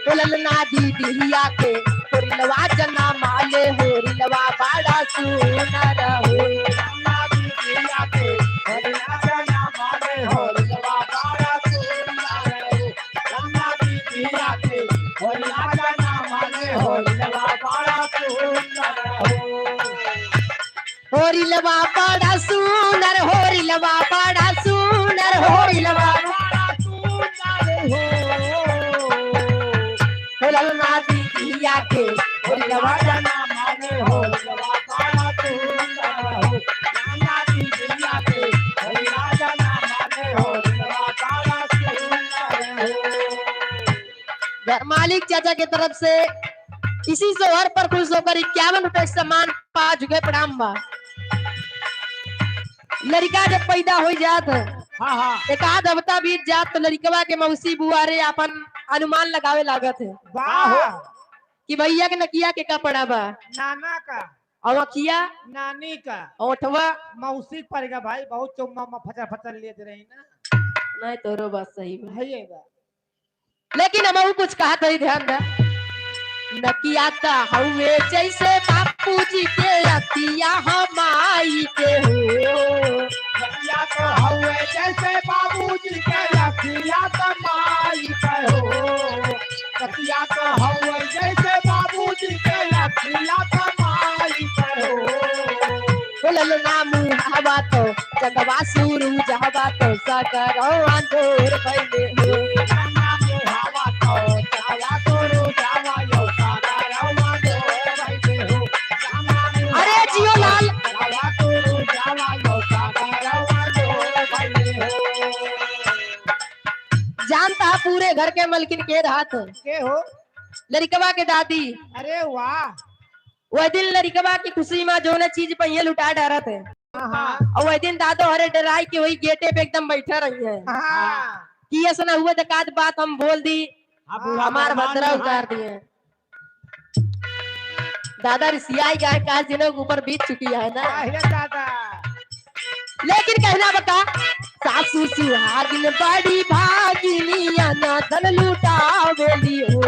ओ ललना दीदिया के, ओ रिलवा जना माले हो, रिलवा बड़ा सुनर हो। ललना दीदिया के, ओ रिलवा जना माले हो, रिलवा बड़ा सुनर हो। ललना दीदिया के, ओ रिलवा जना माले हो, रिलवा बड़ा सुनर हो। होरिलवा बड़ा सुनर, होरिलवा बड़ा सुनर, होरिलवा बड़ा सुनर हो। हो ललना दीदिया के, होरिलवा जना माने, होरिलवा बड़ा सुनर हो। ललना दीदिया के, होरिलवा जना माने, होरिलवा बड़ा सुनर हो। घर मालिक चाचा के तरफ से इसी सोहर पर खुश होकर इक्यावन रुपए सम्मान पा चुके, प्रणाम बा। लड़िका जब पैदा हो जात है, हाँ, हाँ। एक आध हफ्ता बीत जात तो लड़िकवा के मौसी बुआ रे आपन अनुमान लगावे लागत है वाह। कि भैया के नकिया के का पड़ा बा। नाना का। और अखिया? नानी का। ओठवा? मौसी के पड़ेगा भाई, बहुत चुम्मा उम्मा फचर फचर लेत रही ना। नहीं, तोरो बात सही बा। है ये बा। लेकिन हमहू कुछ कहत हई, ध्यान दा। नकिया त हउवे जैसे बापूजी के अखिया हमाई के हो। नकिया त हउवे जैसे बाबूजी के अखिया त माई के हो। नकिया त हउवे जैसे बाबूजी के अखिया त माई के हो। ललना मुहावा तो चंदवा सूरज हवा तो सगरो अंजोर भइले हो। अरे जियो लाल। जानता है पूरे घर के मलकिन के रहत? के हो? लड़िकवा के दादी। अरे वाह। वह दिन लड़िकवा की खुशी मा जौन चीज पहिए लुटा डारत है। हाँ, हाँ। और वह दिन दादो हरे डराई के वही गेटे पे एकदम बैठा रही है। हाँ। कि ऐसा ना हुआ तो काद बात हम बोल दी, हाँ, बूढ़ा हमार मेहमान भद्रा है। उतार दिए। दादा रिसियाई गाय का जिन्हों के ऊपर बीत चुकी है ना। अरे दादा। लेकिन कहना बता, सासू सुहागिन बड़ी भागिनिया ना धन लुटावेली हो।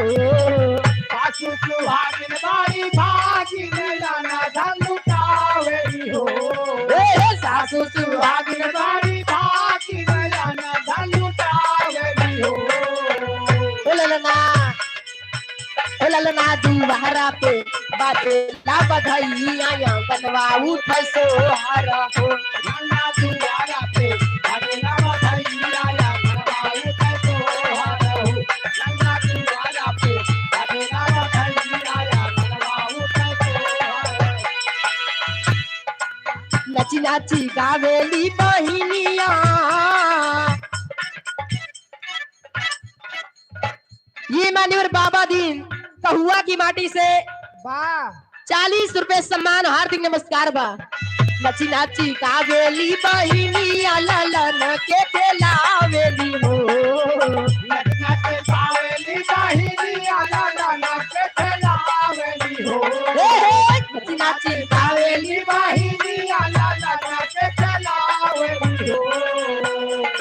सासू सुहागिन बड़ी भागिनिया ना धन लुटावेली हो। ए, ए, सासू सुहागिन बड़ी भागिनिया ना धन लुटावेली हो। ओ ललना, ओ ललना दुआरा पे बाजेला बधैया, आंगनवा उठे सोहर हो। ललना दुआरा पे बाजेला बधैया, आंगनवा उठे सोहर हो। ललना दुआरा पे बाजेला बधैया, आंगनवा उठे सोहर हो। नाची नाची गावेली बहिनिया। ये मान्यवर बाबा दीन कहुआ की माटी से वाह। चालीस रुपए सम्मान, हार्दिक नमस्कार बा। नाची नाची गावेली बहिनिया, ललन के खेलावेली हो। नाची नाची गावेली बहिनिया, ललन के खेलावेली हो। हे, हे। नाची नाची गावेली बहिनिया, ललन के खेलावेली हो।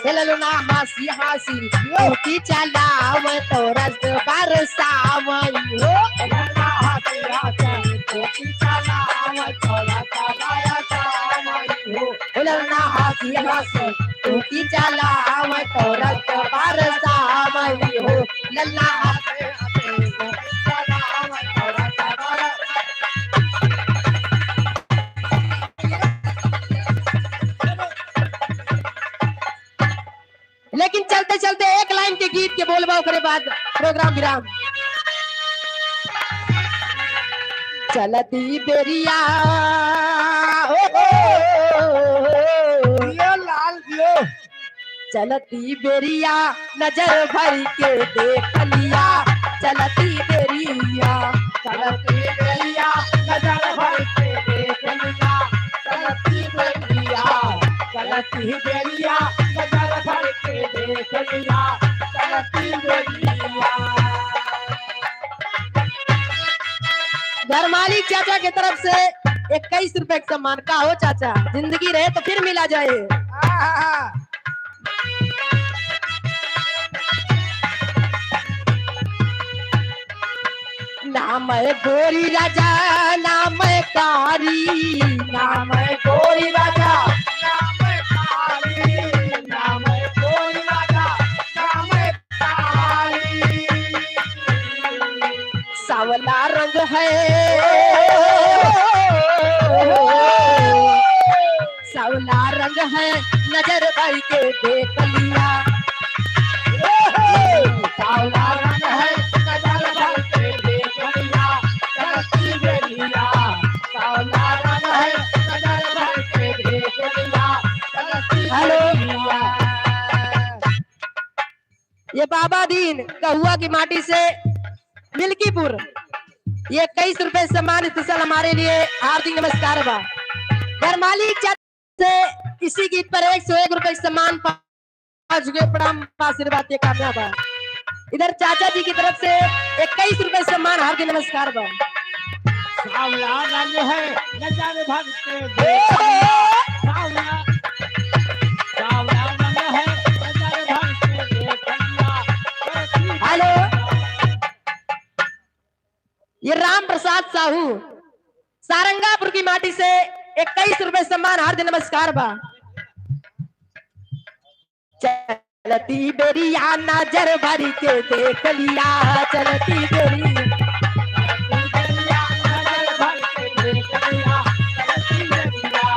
हे ललना हंसी हंसी टोकी चलाव तो रस बरसावई हो। ललना हंसी हंसी टोकी चलाव तो रस बरसावई हो। ललना हंसी हंसी टोकी चलाव तो रस बरसावई हो। ललना हंसी हंसी टोकी चलाव तो रस बरसावई। लेकिन चलते चलते एक लाइन के गीत के बोलबा, ओकरे बाद प्रोग्राम विराम। चलती बेरिया, ओ, ओ, ओ, ओ, ओ। जियो लाल जियो। चलती बेरिया नजर भर के देख लिया, चलती बेरिया, चलती बेरिया नजर भर के देख लिया, चलती बेरिया, चलती बेरिया नजर भर के देख लिया, चलती बेरिया। घर मालिक चाचा के तरफ से इक्कीस रुपए का सम्मान। का हो चाचा, जिंदगी रहे तो फिर मिला जाए। आहा। नाम है गोरी राजा, नाम है कारी, नाम है गोरी राजा, नाम है कारी, नाम है गोरी राजा, नाम है कारी। सावला रंग है, सावला रंग है, नजर भर के देख लिया। सावला रंग है, नजर भर के देख लिया। चलती बेरिया, सावला रंग है, नजर भर के देख लिया। चलती हेलो। बेरिया। ये बाबा दीन कहुआ की माटी से मिल्कीपुर, ये इक्कीस रुपए सम्मान स्पेशल हमारे लिए हार्दिक नमस्कार बा। घर मालिक चाचा से इसी गीत पर एक सौ एक रुपए सम्मान पा चुके, प्रणाम, आशीर्वाद के कामना बा। इधर चाचा जी की तरफ से इक्कीस रुपए सम्मान, हार्दिक नमस्कार बा। सावला रंग है, नजर भर के देख लिया। सावला, सावला रंग है, नजर भर के देख लिया। हेलो। ये राम प्रसाद साहू सारंगापुर की माटी से इक्कीस रुपए सम्मान, हार्दिक नमस्कार बा। चलती बेरिया नजर भर के देख लिया, चलती बेरिया। चलती बेरिया नजर भर के देख लिया, चलती बेरिया।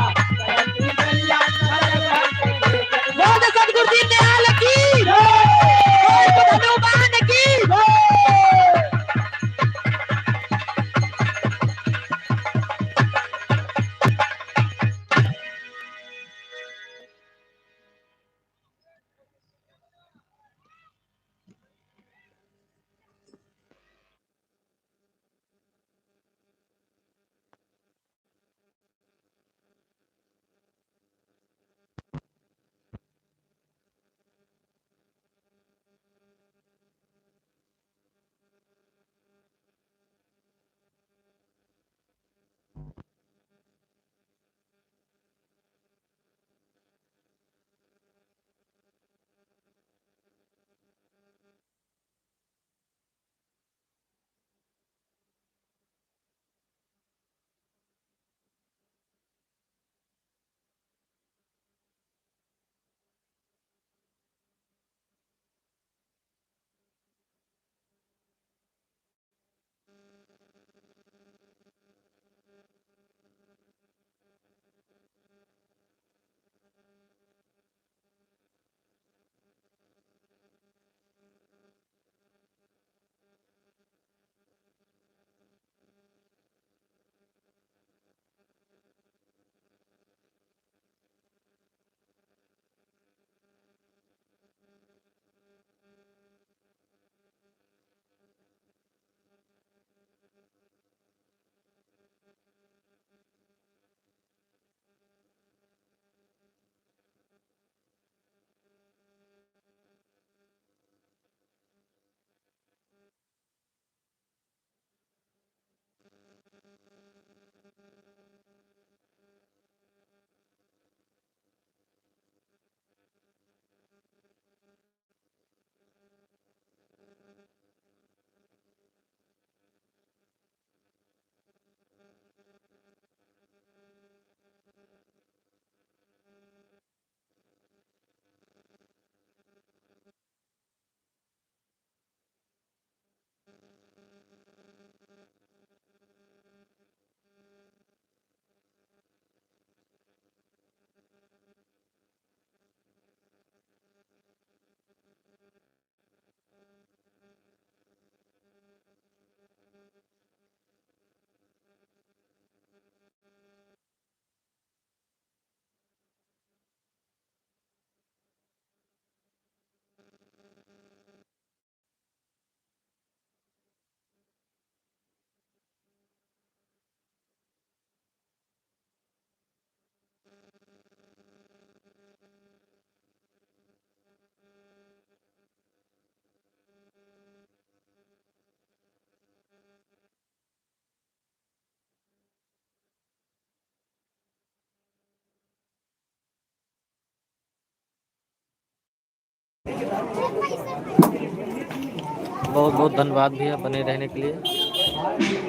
बहुत बहुत धन्यवाद भैया बने रहने के लिए।